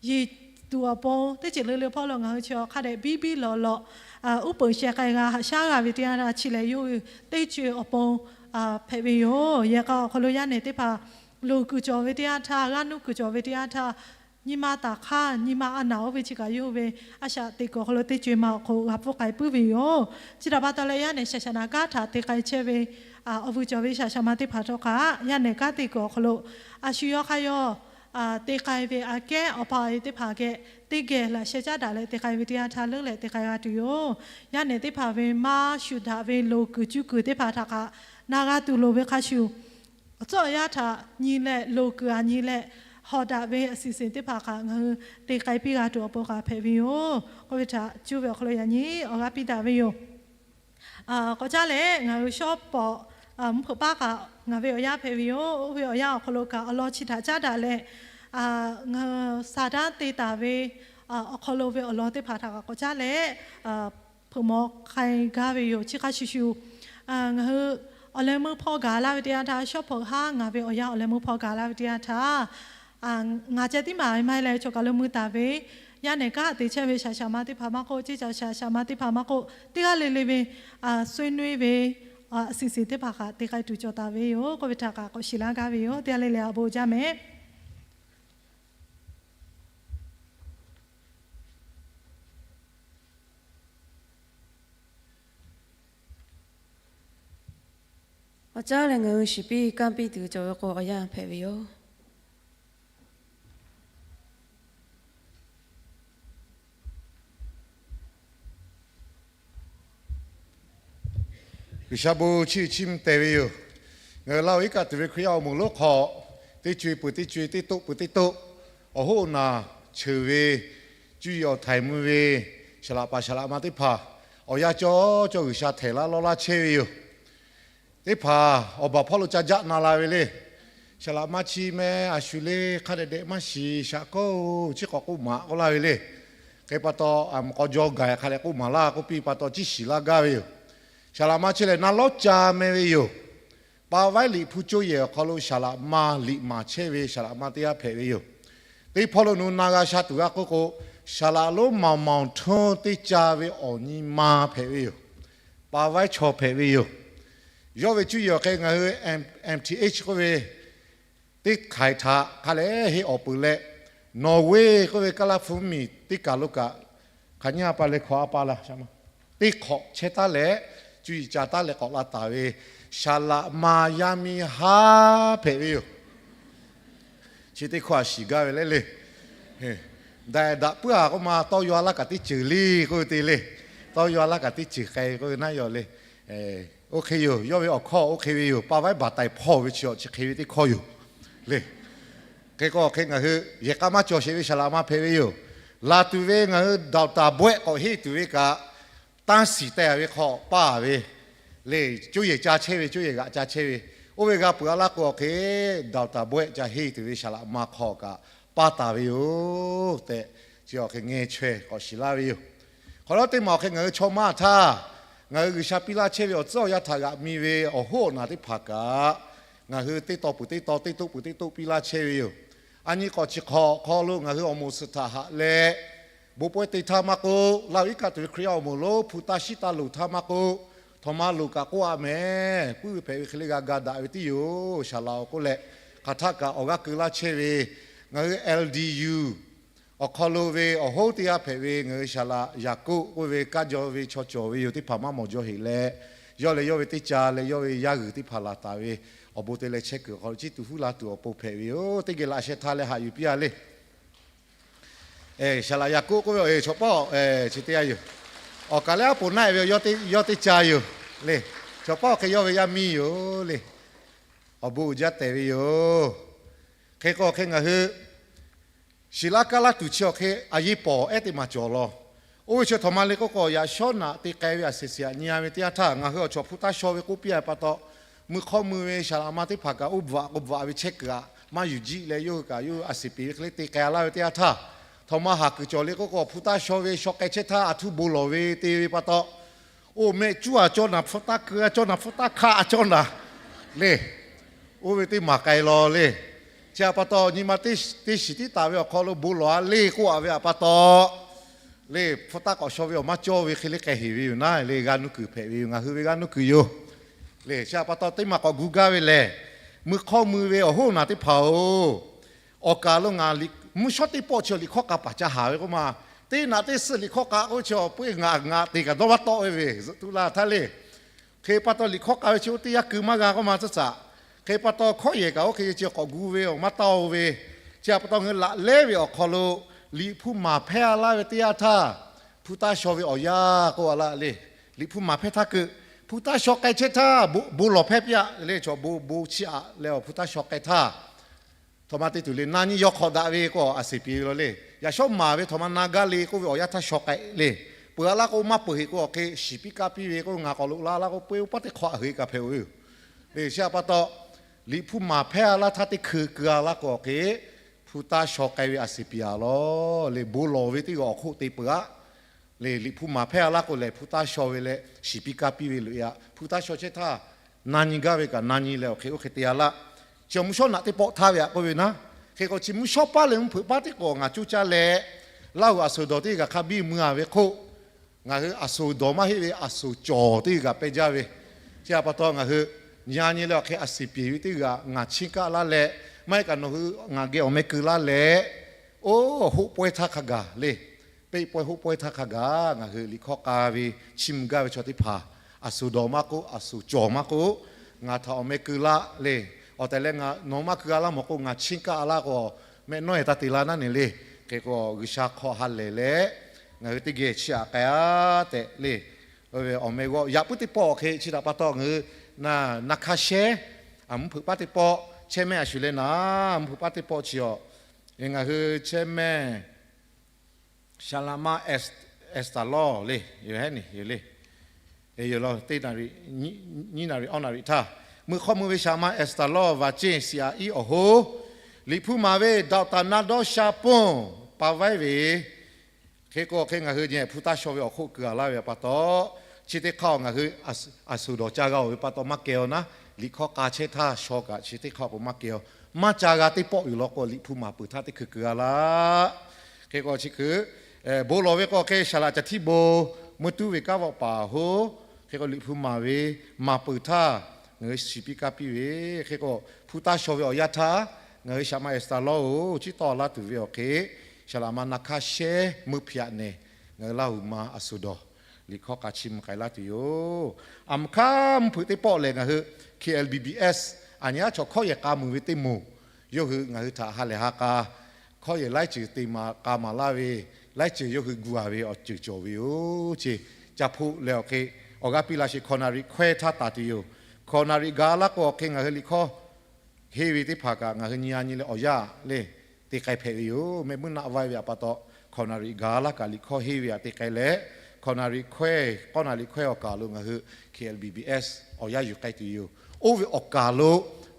yeˬ tuˬ awˬ pon teˇ ceuˬ le le hpawˇ lo ngaˬ hui chi hk'a dehꞈ biˇ biˇ lawˬ lawꞈ, uˉ peunˍ sheh k'ai g'a haꞈ shaˉ g'a ve teˇ yanˇ htaˇ chi lehˬ yawˇ hui teˇ co-e awˬ pon hpehꞈ ve yoˬ. Yehˬ k'a awˬ hk'aw lo yaˇ nehˬ teˇ hpaˍ loˍ kuiˬ cawˬ ve teˇ yanˇ htaˇ, g'aˇ nuˇ kuiˬ cawˬ ve teˇ yanˇ htaˇ, nyi ma taˍ hk'aˇ nyi ma a naˍ oˇ ve chi kaꞈ yawˇ hui ve a shaꞈ teꞈ kuiˬ awˬ hk'aw lo teˇ co-e ma awˬ hk'aw lo g'a pfuhˇ k'ai puiˉ ve yoˬ. Chi htaꞈ pa taw leh yaˇ nehˬ shaˍ shaˍ naˍ kanˉ htaꞈ te k'ai chehˇ ve awˬ vuiˬ cawˬ ve shaˍ shaˍ ma teˇ hpaˍ htawˇ kaꞈ yaˇ nehˬ kanˉ te kuiˬ awˬ hk'aw lo a shu yawˇ hk'aˇ yawˇ te k'ai ve aꞈ kehˉ awˬ pa awˬ e teˇ hpaˍ geh teˇ geh laꞈ sheh caˉ daꞈ leh te k'ai ve teˇ yanˇ htaˇ leuˉ leh te k'ai g'a tuˬ yoˬ. Yaˇ nehˬ teˇ hpaˍ ve maˇ shuˍ daꞈ ve loˍ kuiˬ cuˇ kuiˬ teˇ hpaˍ htaꞈ kaꞈ na g'a tuˬ loˍ ve hk'a shuˍ, awˬ tcuhˉ awˬ yanˇ htaꞈ nyi leh loˍ kuiˬ aꞈ nyi leh hawꞈ daꞈ ve a siˍ siˍ teˇ hpaˍ kaꞈ ngaˬ hui te k'ai piˇ g'a tuˬ awˬ pon kaꞈ hpehꞈ ve yoˬ. K'oˆ ve htaꞈ cuˇ ve awˬ hk'aw lo yaꞈ nyi awˬ g'aˇ piˇ daꞈ ve yoˬ. K'awꞈ caˉ leh ngaˬ hui shawˉ pawˍ mvuhˇ hpeuꞈ paˉ kaꞈ ngaˬ ve awˬ yanˇ hpehꞈ ve yoˬ. Oˇ ve awˬ yanˇ awˬ hk'aw lo kaꞈ awˬ lawn chi htaꞈ caˉ daꞈ leh, ngaˬ hui saˍ tanˉ te taˍ ve awˬ hk'aw lo ve awˬ lawn teˇ hpaˍ htaꞈ kaꞈ k'awꞈ caˉ leh hpeuꞈ maw k'ai gaˇ ve yoˬ. Chi hk'a shuˍ shuˍ, ngaˬ hui awˬ leh meuˇ hpawˇ gaˬ laˇ ve teˇ yanˇ htaˇ, shawˉ pawˍ haˉ ngaˬ ve awˬ yanˇ awˬ leh meuˇ hpawˇ gaˬ laˇ ve teˇ yanˇ htaˇ, ngaˬ ceh tiˉ maˬ ve maˇ heˆ leh, chaw kaˬ lo mui taˍ ve yaˇ nehˬ kanˉ te chehˇ ve shaˍ shaˍ ma teˇ hpaˍ maˇ k'oˆ, ceˇ caˬ shaˍ shaˍ ma teˇ hpaˍ maˇ k'oˆ, teˇ g'aˇ le le ve suh nuˇ ve a siˍ siˍ teˇ hpaˍ kaꞈ te k'ai tuˬ cawˬ taˍ ve yoˬ. K'oˆ ve htaꞈ kaꞈ k'awꞈ shiˍ laˇ gaˇ ve yoˬ. Teˇ g'aˇ le le a bon jaˇ mehˍ. Awˬ caˉ lehˬ, ngaˬ hui shiˍ piˇ kanˇ piˇ tuˬ cawˬ ve k'o, awˬ yanˇ hpehꞈ ve yoˬ. G'uiˬsha bon chiˇ chiˇ mvuh te ve yoˬ. Ngaˬ hui Laˇ huˍ iˉ kaˆ tuˬ ve Hkriꞈ yaˇ awˬ moˍ lonˉ hk'aw, teˇ co-e peuˬ teˇ co-e, teˇ toˆ peuˬ teˇ toˆ, awˬ hoˉ awˬ naˬ ceuˬ ve, cuˇ yiˍ awˬ htaiˍ mvuh ve, saˍ laꞈ paˍ saˍ laꞈ ma teˇ hpaˍ awˬ yanˇ cawˇ cawˇ G'uiˬsha htehˍ laˇ lawˇ laˇ chehˇ ve yoˬ. Teˇ hpaˍ awˬ baˬ hpawˇ lo ca jaˆ na la ve le. Saˍ laꞈ ma chi meh a shu le, hk'a dehꞈ dehꞈ maˇ shiˍ, shaꞈ k'oˆ, chiˉ k'awꞈ k'oˆ maˍ k'oˆ laˇ ve le. Hk'e pa taw, a mvuh k'aw jaw gaˬ hk'a dehꞈ k'oˆ maˍ laˇ k'oˆ piˇ pa taw, chiˇ shiˍ laˇ gaˇ ve yoˬ. Saˍ laꞈ ma chi lehˬ, na lawˉ ca meh ve yoˬ. Pa vaiˉ liꞈ hpu coˇ yehˬ awˬ hk'aw lo saˍ laꞈ ma liꞈ maˍ chehˇ ve saˍ laꞈ ma teˇ g'aˇ hpehꞈ ve yoˬ. Teˇ hpawˇ lo nawˬ hui na g'a sha tuˬ g'a k'oˆ k'o, saˍ laꞈ lonˉ maoˬ maoˬ htuˇ teˇ ca ve awˬ nyi ma hpehꞈ ve yoˬ. Pa vaiˉ chaw hpehꞈ ve yoˬ. Yawˇ ve cuˇ yiˍ awˬ hk'e ngaˬ hui M T H k'oˆ ve teˇ htaiˍ htaꞈ hk'a lehˬ heˆ awˬ peuˬ leh, Norway k'oˆ ve kaˇ laˇ hpu mvuhˇmiˬ teˇ kaˬ lo kaꞈ, hk'aˬ nyi a pa leh hkawꞈ a pa la, teˇ hk'awꞈ chehˇ taˉ leh, cuˇ yiˍ ca taˉ leh k'awꞈ la taˍ ve saˍ laꞈ ma yaˇ miˇ haˉ hpehꞈ ve yoˬ. Chi teˇ hkawˇ a shiˍ gaˇ ve le le. Daꞈ daꞈ puiˉ a k'oˆ ma, tawˇ yaw a laˇ kaꞈ teˇ ceuˬ le k'oˆ ve te le. Tawˇ yaw a laˇ kaꞈ teˇ ceuˬ k'ai ve k'oˆ ve naˉ yaw le. Oˇ hk'e yoˬ. Yawˇ ve awˬ hkawˇ oˇ hk'e ve yoˬ. Pa vaiˉ baˬ taiˍ hpawˇ ve chi awˬ chi hk'e ve teˇ hkawˇ yoˬ le. Hk'e k'o hk'e ngaˬ hui yehˬ k'a maˇ cawˬ sheˍ ve saˍ laꞈ ma hpehꞈ ve yoˬ. Laˬ tuˬ ve ngaˬ hui Doctor Boyd k'awꞈ henˇ tuˬ ve kaꞈ, tanˇ shiˍ teh ve hk'aw paˇ ve le. Coˇ yehˬ ca chehˇ ve, coˇ yehˬ g'aꞈ ca chehˇ ve, oˇ ve g'a peuˬ a laˇ k'o hk'e, Doctor Boyd ca henˇ tuˬ ve saˍ laꞈ ma hk'aw kaꞈ paˇ taˍ ve yoˬ tehꞈ, chi awˬ hk'e ngeh chaweh k'awꞈ shiˍ laˇ ve yoˬ. Hk'aw lo teˇ maˬ awˬ hk'e ngaˬ hui chaw maˇ htaˇ, ngaˬ hui G'uiˬsha piˇ laˇ chehˇ ve awˬ tcuhˉ awˬ yanˇ htaꞈ g'aꞈ mi ve awˬ hoˉ awˬ naˬ teˇ hpaˍ kaꞈ, ngaˬ hui teˇ taw peuˬ teˇ taw, teˇ toˆ peuˬ teˇ toˆ piˇ laˇ chehˇ ve yoˬ. A nyi k'awꞈ chi hk'awꞈ hk'aw lo ngaˬ hui awˬ moˍ suhˍ htaꞈ haꞈ leh, bon pawehˇ te htaˇ maˇ k'oˆ, Laˇ huˍ iˉ kaˆ tuˬ ve Hkriꞈ yaˇ awˬ moˍ lonˉ hpu taˇ shiˉ taˇ loˍ htaˇ maˇ k'oˆ, htawnˍ ma loˍ kaꞈ k'oˆ a mehˍ, puiˉ ve hpehꞈ ve hk'e le g'a ga daꞈ ve tiˉ yoˬ. Saˍ laꞈ awˬ k'oˆ leh, hk'aˬ htaˆ kaꞈ awˬ g'aˇ keu laˇ chehˇ ve, ngaˬ hui L D U awˬ hk'aw lo ve awˬ hoˉ teˇ g'aˇ hpehꞈ ve ngaˬ hui saˍ laꞈ Yaˍkoˆ k'oˆ ve kaˇ jaw ve chaw cawˬ ve yoˬ. Teˇ hpaˍ maˇ mawˬ jaw heꞈ leh, yawˇ leh yawˇ ve teˇ ca leh yawˇ ve yaˇ g'uiˬ teˇ hpaˍ laˬ taˍ ve awˬ bon te leh chehˇ kuiˬ awˬ hk'aw lo chiˇ tuˬ huˉ la tuˬ awˬ pon hpehꞈ ve yoˬ. Teˇ geh laꞈ sheh htaˇ leh haꞈ yuˬ piˇ a le. Saˍ laꞈ Yaˍkoˆ k'oˆ ve awˬ e chaw pawˆ chi teˇ g'aˇ yoˬ. Awˬ kaˬ leh aˉ poˍ naˆ e ve yawˇ teˇ ca yoˬ le. Chaw pawˆ hk'e yawˇ ve yaˇ miˇ yoˬ le. Awˬ bon uiˍ jaˇ tehˬ ve yoˬ. Hk'e k'o hk'e ngaˬ hui shiˍ laˇ kaˇ laˇ tuˬ chi awˬ hk'e a yeˇ pawˍ ehˉ teˇ maˬ cawˬ law. Oˇ ve chi htawnˍ ma le k'oˆ k'o, yaꞈ shawˉ naꞈ te k'ai ve a seˍ seˍ aꞈ nyi a ve teˇ yanˇ htaˇ, ngaˬ hui awˬ chawꞈ hpu taˇ shaw ve k'oˆ piˇ a pa taw, mui hk'awˇ mui ve saˍ laꞈ ma teˇ hpaˍ kaꞈ oˇ bvuhꞈ k'o bvuhꞈ ve chehˇ kuiˬ aꞈ maˇ yuˬ jiˆ leh, yawˇ hui kaꞈ yawˇ hui a seˍ peˍ ve hk'e le te k'ai laˇ ve teˇ yanˇ htaˇ, htawnˍ ma haˍ kuiˬ cawˬ le k'oˆ k'o, hpu taˇ shaw ve shaw k'ai chehˇ htaˇ a htuˇ bon lawˬ ve te ve pa taw, oˇ mehˆ cuˉ a cawˇ naˬ, hpu taˇ keu a cawˇ naˬ, hpu taˇ hkaˆ a cawˇ naˬ le. Oˇ ve teˇ maˬ k'ai law le. Chi htaꞈ pa taw, nyi ma teˇ shiˍ tiˉ taˍ ve awˬ hk'aw lo bon lawˬ a le k'oˆ a ve htaꞈ pa taw, le hpu taˇ k'awꞈ shaw ve awˬ maˇ cawˇ ve hk'e le k'ai heˍ ve yoˬ naˉ le, g'a nuˇ kuiˬ hpehꞈ ve yoˬ. Ngaˬ hui ve g'a nuˇ kuiˬ yoˬ. Le chi htaꞈ pa taw, teˇ maˬ k'awꞈ gu gaˇ ve lehˬ, mui hk'awˇ mui ve awˬ hoˉ naˬ teˇ hpaˍ-oˬ, awˬ kaˍ lo ngaˬ mvuhˇ shawˉ teˇ pawˆ chi liꞈ hkawˇ k'a paˍ ca haˍ ve k'oˆ ma, teˇ naꞈ teˇ suhˆ liꞈ hkawˇ k'a k'oˆ ve chi awˬ peuˇ ngaˬ ngaꞈ te kaꞈ dawˇ maˇ tawˆ ve ve zuhꞈ tuˬ laˇ htaˇ le. Hk'e pa taw, liꞈ hkawˇ k'a ve chi oˇ teˇ yanˇ keu maˇ g'a k'oˆ ma tcuhˉ caꞈ. Hk'e pa taw, hkawˇ yehˬ kaꞈ oˇ hk'e ceh k'awꞈ gu ve awˬ maˇ tawˇ ve, chi htaꞈ pa taw ngaˬ hui laꞈ lehˉ ve awˬ hk'aw lo liꞈ hpu maˍ hpehˇ a laˇ ve teˇ yanˇ htaˇ, hpu taˇ shaw ve awˬ yanˇ k'oˆ a laˇ le. Liꞈ hpu maˍ hpehˇ htaˇ keu, hpu taˇ shaw k'ai chehˇ htaˇ, bon lawˬ hpehˇ piˇ aꞈ le, chaw bon bon chiˇ aꞈ leh awˬ hpu taˇ shaw k'ai htaˇ, htaꞈ ma te tuˬ le, na nyi yaw hk'awꞈ daꞈ ve k'o, a seˍ piˍ ve law le. Yaꞈ shawˉ maˍ ve htaꞈ ma na gaˇ le k'oˆ ve awˬ yanˇ htaˇ shaw k'ai le. Peuˬ a laˇ k'o, maˇ peuˬ heˆ k'o, awˬ hk'e shiˍ piˇ kaˇ piˇ ve k'o, ngaˬ k'awꞈ loꞈ la laˇ k'o, peu-eˬ oˇ paˉ teˇ hk'awꞈ a heˆ kaꞈ hpehꞈ-oˬ ve yoˬ. Le chi htaꞈ pa taw, liꞈ hpu maˍ hpehˇ a laˇ htaˇ teˇ hkui keu a laˇ k'o, awˬ hk'e hpu taˇ shaw k'ai ve a seˍ piˍ aꞈ law le. Bon lawˬ ve teˇ g'aˇ awˬ hk'oˆ te peuˬ aꞈ le. Liꞈ hpu maˍ hpehˇ a laˇ k'o lehˬ, hpu taˇ shaw ve leh shiˍ piˇ kaˇ piˇ ve loꞈ e aꞈ. Hpu taˇ shaw chehˇ htaˇ, na nyi gaˇ ve kaꞈ na nyi leh awˬ hk'e oˇ hk'e te a laˇ. Chi awˬ mvuhˇ shawˉ naꞈ teˇ pawˆ htaˇ ve aꞈ k'oˆ ve naˉ. Hk'e k'o, chi mvuhˇ shawˉ paˉ leh mvuhˇ hpeuꞈ paˉ teˇ k'awꞈ ngaˬ coˇ caˇ leh, Laˇ huˍ a suˍ dawˬ teˇ g'aˇ hk'a biˇ mui a ve hk'oˆ, ngaˬ hui a suˍ dawˬ maˇ heˆ ve a suˍ cawˬ teˇ g'aˇ pehˇ jaˇ ve. Chi htaꞈ pa taw, ngaˬ hui nyi a nyi leh awˬ hk'e a seˍ piˍ ve teˇ g'aˇ ngaˬ chiˇ kaˆ laˇ leh, maˇ heˆ kaꞈ nawˬ hui ngaˬ geh awˬ meh keu laˇ leh, oˇ hoˆ pawehˇ htaˇ hk'a gaˬ le. Peˆ pawehˇ hoˆ pawehˇ htaˇ hk'a gaˬ ngaˬ hui liꞈ hkawˇ k'a ve chiˇ mvuh gaˇ ve chaw teˇ hpaˍ, a suˍ dawˬ maˇ k'oˆ, a suˍ cawˬ maˇ k'oˆ, ngaˬ htaꞈ awˬ meh keu laˇ le. Awˬ tehˬ leh ngaˬ nawˬ maˇ keu a laˇ mawˬ k'o, ngaˬ chiˇ kaˆ laˇ k'o, mehˆ nawˉ e taˇ te laˇ naˉ ne le. Hk'e k'o, G'uiˬsha hk'aw ha lehˬ leh, ngaˬ hui teˇ geh chiˇ aꞈ k'ai a tehꞈ le. Awˬ meh g'awˇ yaꞈ puiˉ teˇ pawˆ awˬ hk'e chi htaꞈ pa taw, ngaˬ hui naˬ na hk'a shehˉ, a mvuhˇ hpeuꞈ paˉ teˇ pawˆ chehˇ mehˆ a shuˍ leh naˬ, mvuhˇ hpeuꞈ paˉ teˇ pawˆ chi awˬ, ngaˬ hui chehˇ mehˆ Shaˍ laꞈ ma Estaˍlawˇ le, yoˬ heˉ ne yoˬ le. Yoˬ law, teˇ naˍ riꞈ, nyiˇ naˍ riꞈ awˇ naˍ riꞈ htaˇ, mui hk'awˇ mui ve shaˍ ma Estaˍlawˇ vaˍ ceˇ siˍ aꞈ iˉ awˬ hoˉ, liꞈ hpu maˍ ve dawꞈ taˍ na dawˇ sha pon pa vaiˉ ve, hk'e k'o hk'e ngaˬ hui nyi hpu taˇ shaw ve awˬ hk'oˆ keu a laˇ ve pa taw, chi teˇ hk'aˇ ngaˬ hui a suˍ dawˬ ca g'a-oˬ ve pa taw maˇ keh aw naˉ, liꞈ hkawˇ k'a chehˇ htaˇ shaw kaꞈ chi teˇ hk'aˇ k'o maˇ keh aw. Maˇ ca g'a teˇ pawˆ yoˬ law k'o, liꞈ hpu maˍ peuˬ htaˇ teˇ hkui keu a laˇ. Hk'e k'o chi hkui bon lawˬ ve k'o, hk'e shaˍ laꞈ caˬ htiˇ bon meuˇ tuˉ ve kanˉ vawˆ paˍ hoˉ, hk'e k'o liꞈ hpu maˍ ve maˍ peuˬ htaˇ, ngaˬ hui shiˍ piˇ kaˇ piˇ ve, hk'e k'o hpu taˇ shaw ve awˬ yanˇ htaˇ, ngaˬ hui shaˍ ma Estaˍlawˇ-oˬ, chiˇ tawˆ laˇ tuˬ ve awˬ hk'e, shaˍ laꞈ ma na hk'a shehˉ meuˇ hpiꞈ aꞈ nehˬ, ngaˬ hui Laˇ huˍ ma a suˍ dawˬ liꞈ hkawˇ k'a chiˇ mvuh k'ai laˇ tuˬ yoˬ. A mvuhˇ hk'aˇ mvuhˇ hpeuꞈ teˇ pawˆ lehˬ, ngaˬ hui K L B B S, a nyi haˉ chaw hkawˇ yehˬ k'a muiˬ ve teˇ moˍ, yawˇ hui ngaˬ hui htaꞈ ha lehˬ ha k'a, hkawˇ yehˬ laiˉ ceuˬ te maˍ k'a maˍ laˇ ve, laiˉ ceuˬ yawˇ hui gu a ve awˬ ceuˬ cawˬ ve yoˬ. Chi ca hpoˆ leh awˬ hk'e awˬ g'aˇ piˇ la sheˍ, hkawnˍ naˍ riꞈ hkawehˇ htaˇ taˍ tuˬ yoˬ. Hkawnˍ naˍ riꞈ ga laˇ k'o, hk'e ngaˬ hui liꞈ hkawˇ henˇ ve teˇ hpaˍ kaꞈ ngaˬ hui nyi a nyi leh awˬ yanˇ le te k'ai hpehꞈ ve yoˬ. Mehˆ muiˉ naˆ vaiˇ ve pa taw, hkawnˍ naˍ riꞈ ga laˇ kaꞈ liꞈ hkawˇ henˇ ve htaꞈ te k'ai leh, hkawnˍ naˍ riꞈ hkawehˇ, k'awˇ naˍ riꞈ hkawehˇ awˬ kaˍ lo ngaˬ hui K L B B S awˬ yanˇ yuˬ k'ai tuˬ yoˬ. Oˇ ve awˬ kaˍ lo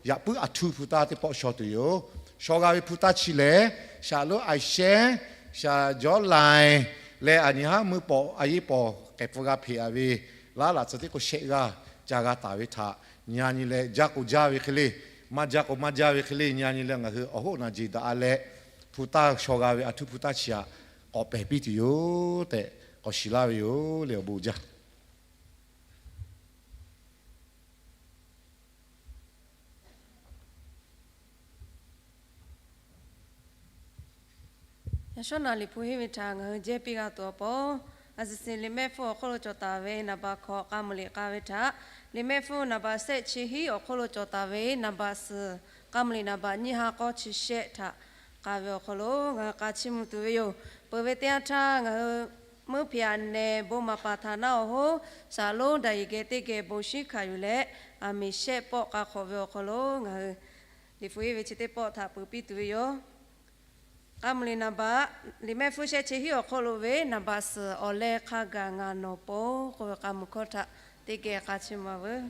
yaꞈ puiˉ aˬ htuˇ hpu taˇ teˇ pawˆ shaw tuˬ yoˬ. Shaw g'a ve hpu taˇ chi lehˬ, shaˍ lonˉ Aiˍ shehˉ, shaˍ jawˉ laiˍ leh a nyi haˉ meuˇ pawˍ a yeˇ pawˍ k'ehˬ pfuh g'a hpeꞈ a ve, laˉ laꞈ tcuh teˇ k'o shehˆ g'aˇ ca g'a taˍ ve htaꞈ nyi a nyi leh, jaˇ k'o jaˇ ve hk'e le, maˇ jaˇ k'o maˇ jaˇ ve hk'e le nyi a nyi leh, ngaˬ hui awˬ hoˉ na jeˬ daꞈ a leh, hpu taˇ shaw g'a ve aˬ htuˇ hpu taˇ chi htaꞈ k'awꞈ pehˬ piˇ tuˬ yoˬ tehꞈ k'awꞈ shiˍ laˇ ve yoˬ le, awˬ bon jaˇ. Yaꞈ shawˉ naˍ liꞈ hpu henˇ ve htaꞈ ngaˬ hui jehˇ piˇ g'a tuˬ awˬ pon, a suˍ suˍ liꞈ mehˆ hpfuhˇ awˬ hk'oˆ lo cawˬ taˍ ve naˍ baꞈ hkawꞈ k'a muiˬ liꞈ k'a ve htaꞈ, liꞈ mehˆ hpfuhˇ naˍ baꞈ shehˆ chi hiˉ awˬ hk'oˆ lo cawˬ taˍ ve naˍ baꞈ suhˍ k'a muiˬ liꞈ naˍ baꞈ nyiˇ ha k'awˇ chi shehˆ htaꞈ k'a ve awˬ hk'aw lo ngaˬ hui k'a chiˇ mvuh tuˬ ve yoˬ. Peuˬ ve teˇ yanˇ htaˇ ngaˬ hui meuˇ hpeꞈ aꞈ nehˬ bon maˍ paˍ htaꞈ naˉ awˬ hoˉ, shaˍ lonˉ daꞈ yeˬ geh teˇ geh bon shinˉ hkanˍ yuˬ leh, aˬ miˍ shehˆ pawˆ k'a hk'awꞈ ve awˬ hk'aw lo ngaˬ hui liꞈ hpu henˇ ve chi teˇ pawˆ htaꞈ peuˬ piˇ tuˬ ve yoˬ. K'a muiˬ liꞈ naˍ baꞈ, liꞈ mehˆ hpfuhˇ shehˆ chi hiˉ awˬ hk'oˆ lo ve naˍ baꞈ suhˍ awˬ leh hk'a gaˬ ngaˬ nawˬ pon k'oˆ ve k'a muiˬ hkawˇ htaꞈ teˇ geh k'a chiˇ mvuh a veuˬ.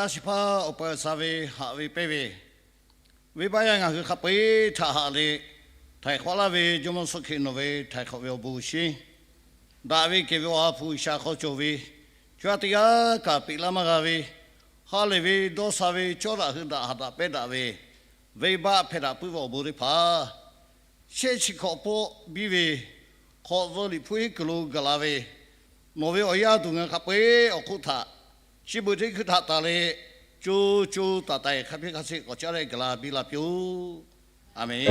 A shu hpaˇ awˬ pa sha ve haꞈ ve pehnˇ ve, venˇbaˆ yaˇ ngaˬ hui hk'a peu-eˬ htaꞈ haꞈ leh, htaiˍ hk'awꞈ laˇ ve Jawˇmawˇ Suhˆ Hkriꞈ nawˬ ve htaiˍ hk'awꞈ ve awˬ bon shinˉ, daꞈ ve kehˬ ve Awˬ ha hpu G'uiˬsha hk'aw cawˬ ve, chaw yaˇ teˇ g'aˇ kaꞈ peꞈ laˇ maˇ g'a ve, ha lehˬ ve dawˇ sha ve cawˇ daꞈ hui daꞈ haꞈ daꞈ pehnˇ daꞈ ve, venˇbaˆ hpehˇ daꞈ puiˉ ve awˬ bon teˇ hpaˍ shehˆ chi hkawꞈ pawˆ biˇ ve, hk'awꞈ veu liꞈ hpu iˉ kuiˬ lo gaˬ la ve, nawˬ ve awˬ yaˇ tuˬ ngaˬ hk'a peu-eˬ awˬ hk'oˆ htaꞈ chi beuꞈ teˇ hkui htaꞈ tanˬ leh, co co taiˍ taiˍ hk'a hpiˇ hk'a sheˆ k'awꞈ caˉ leh gaˬ la biˇ la piˇ-oˆ. A menˬ.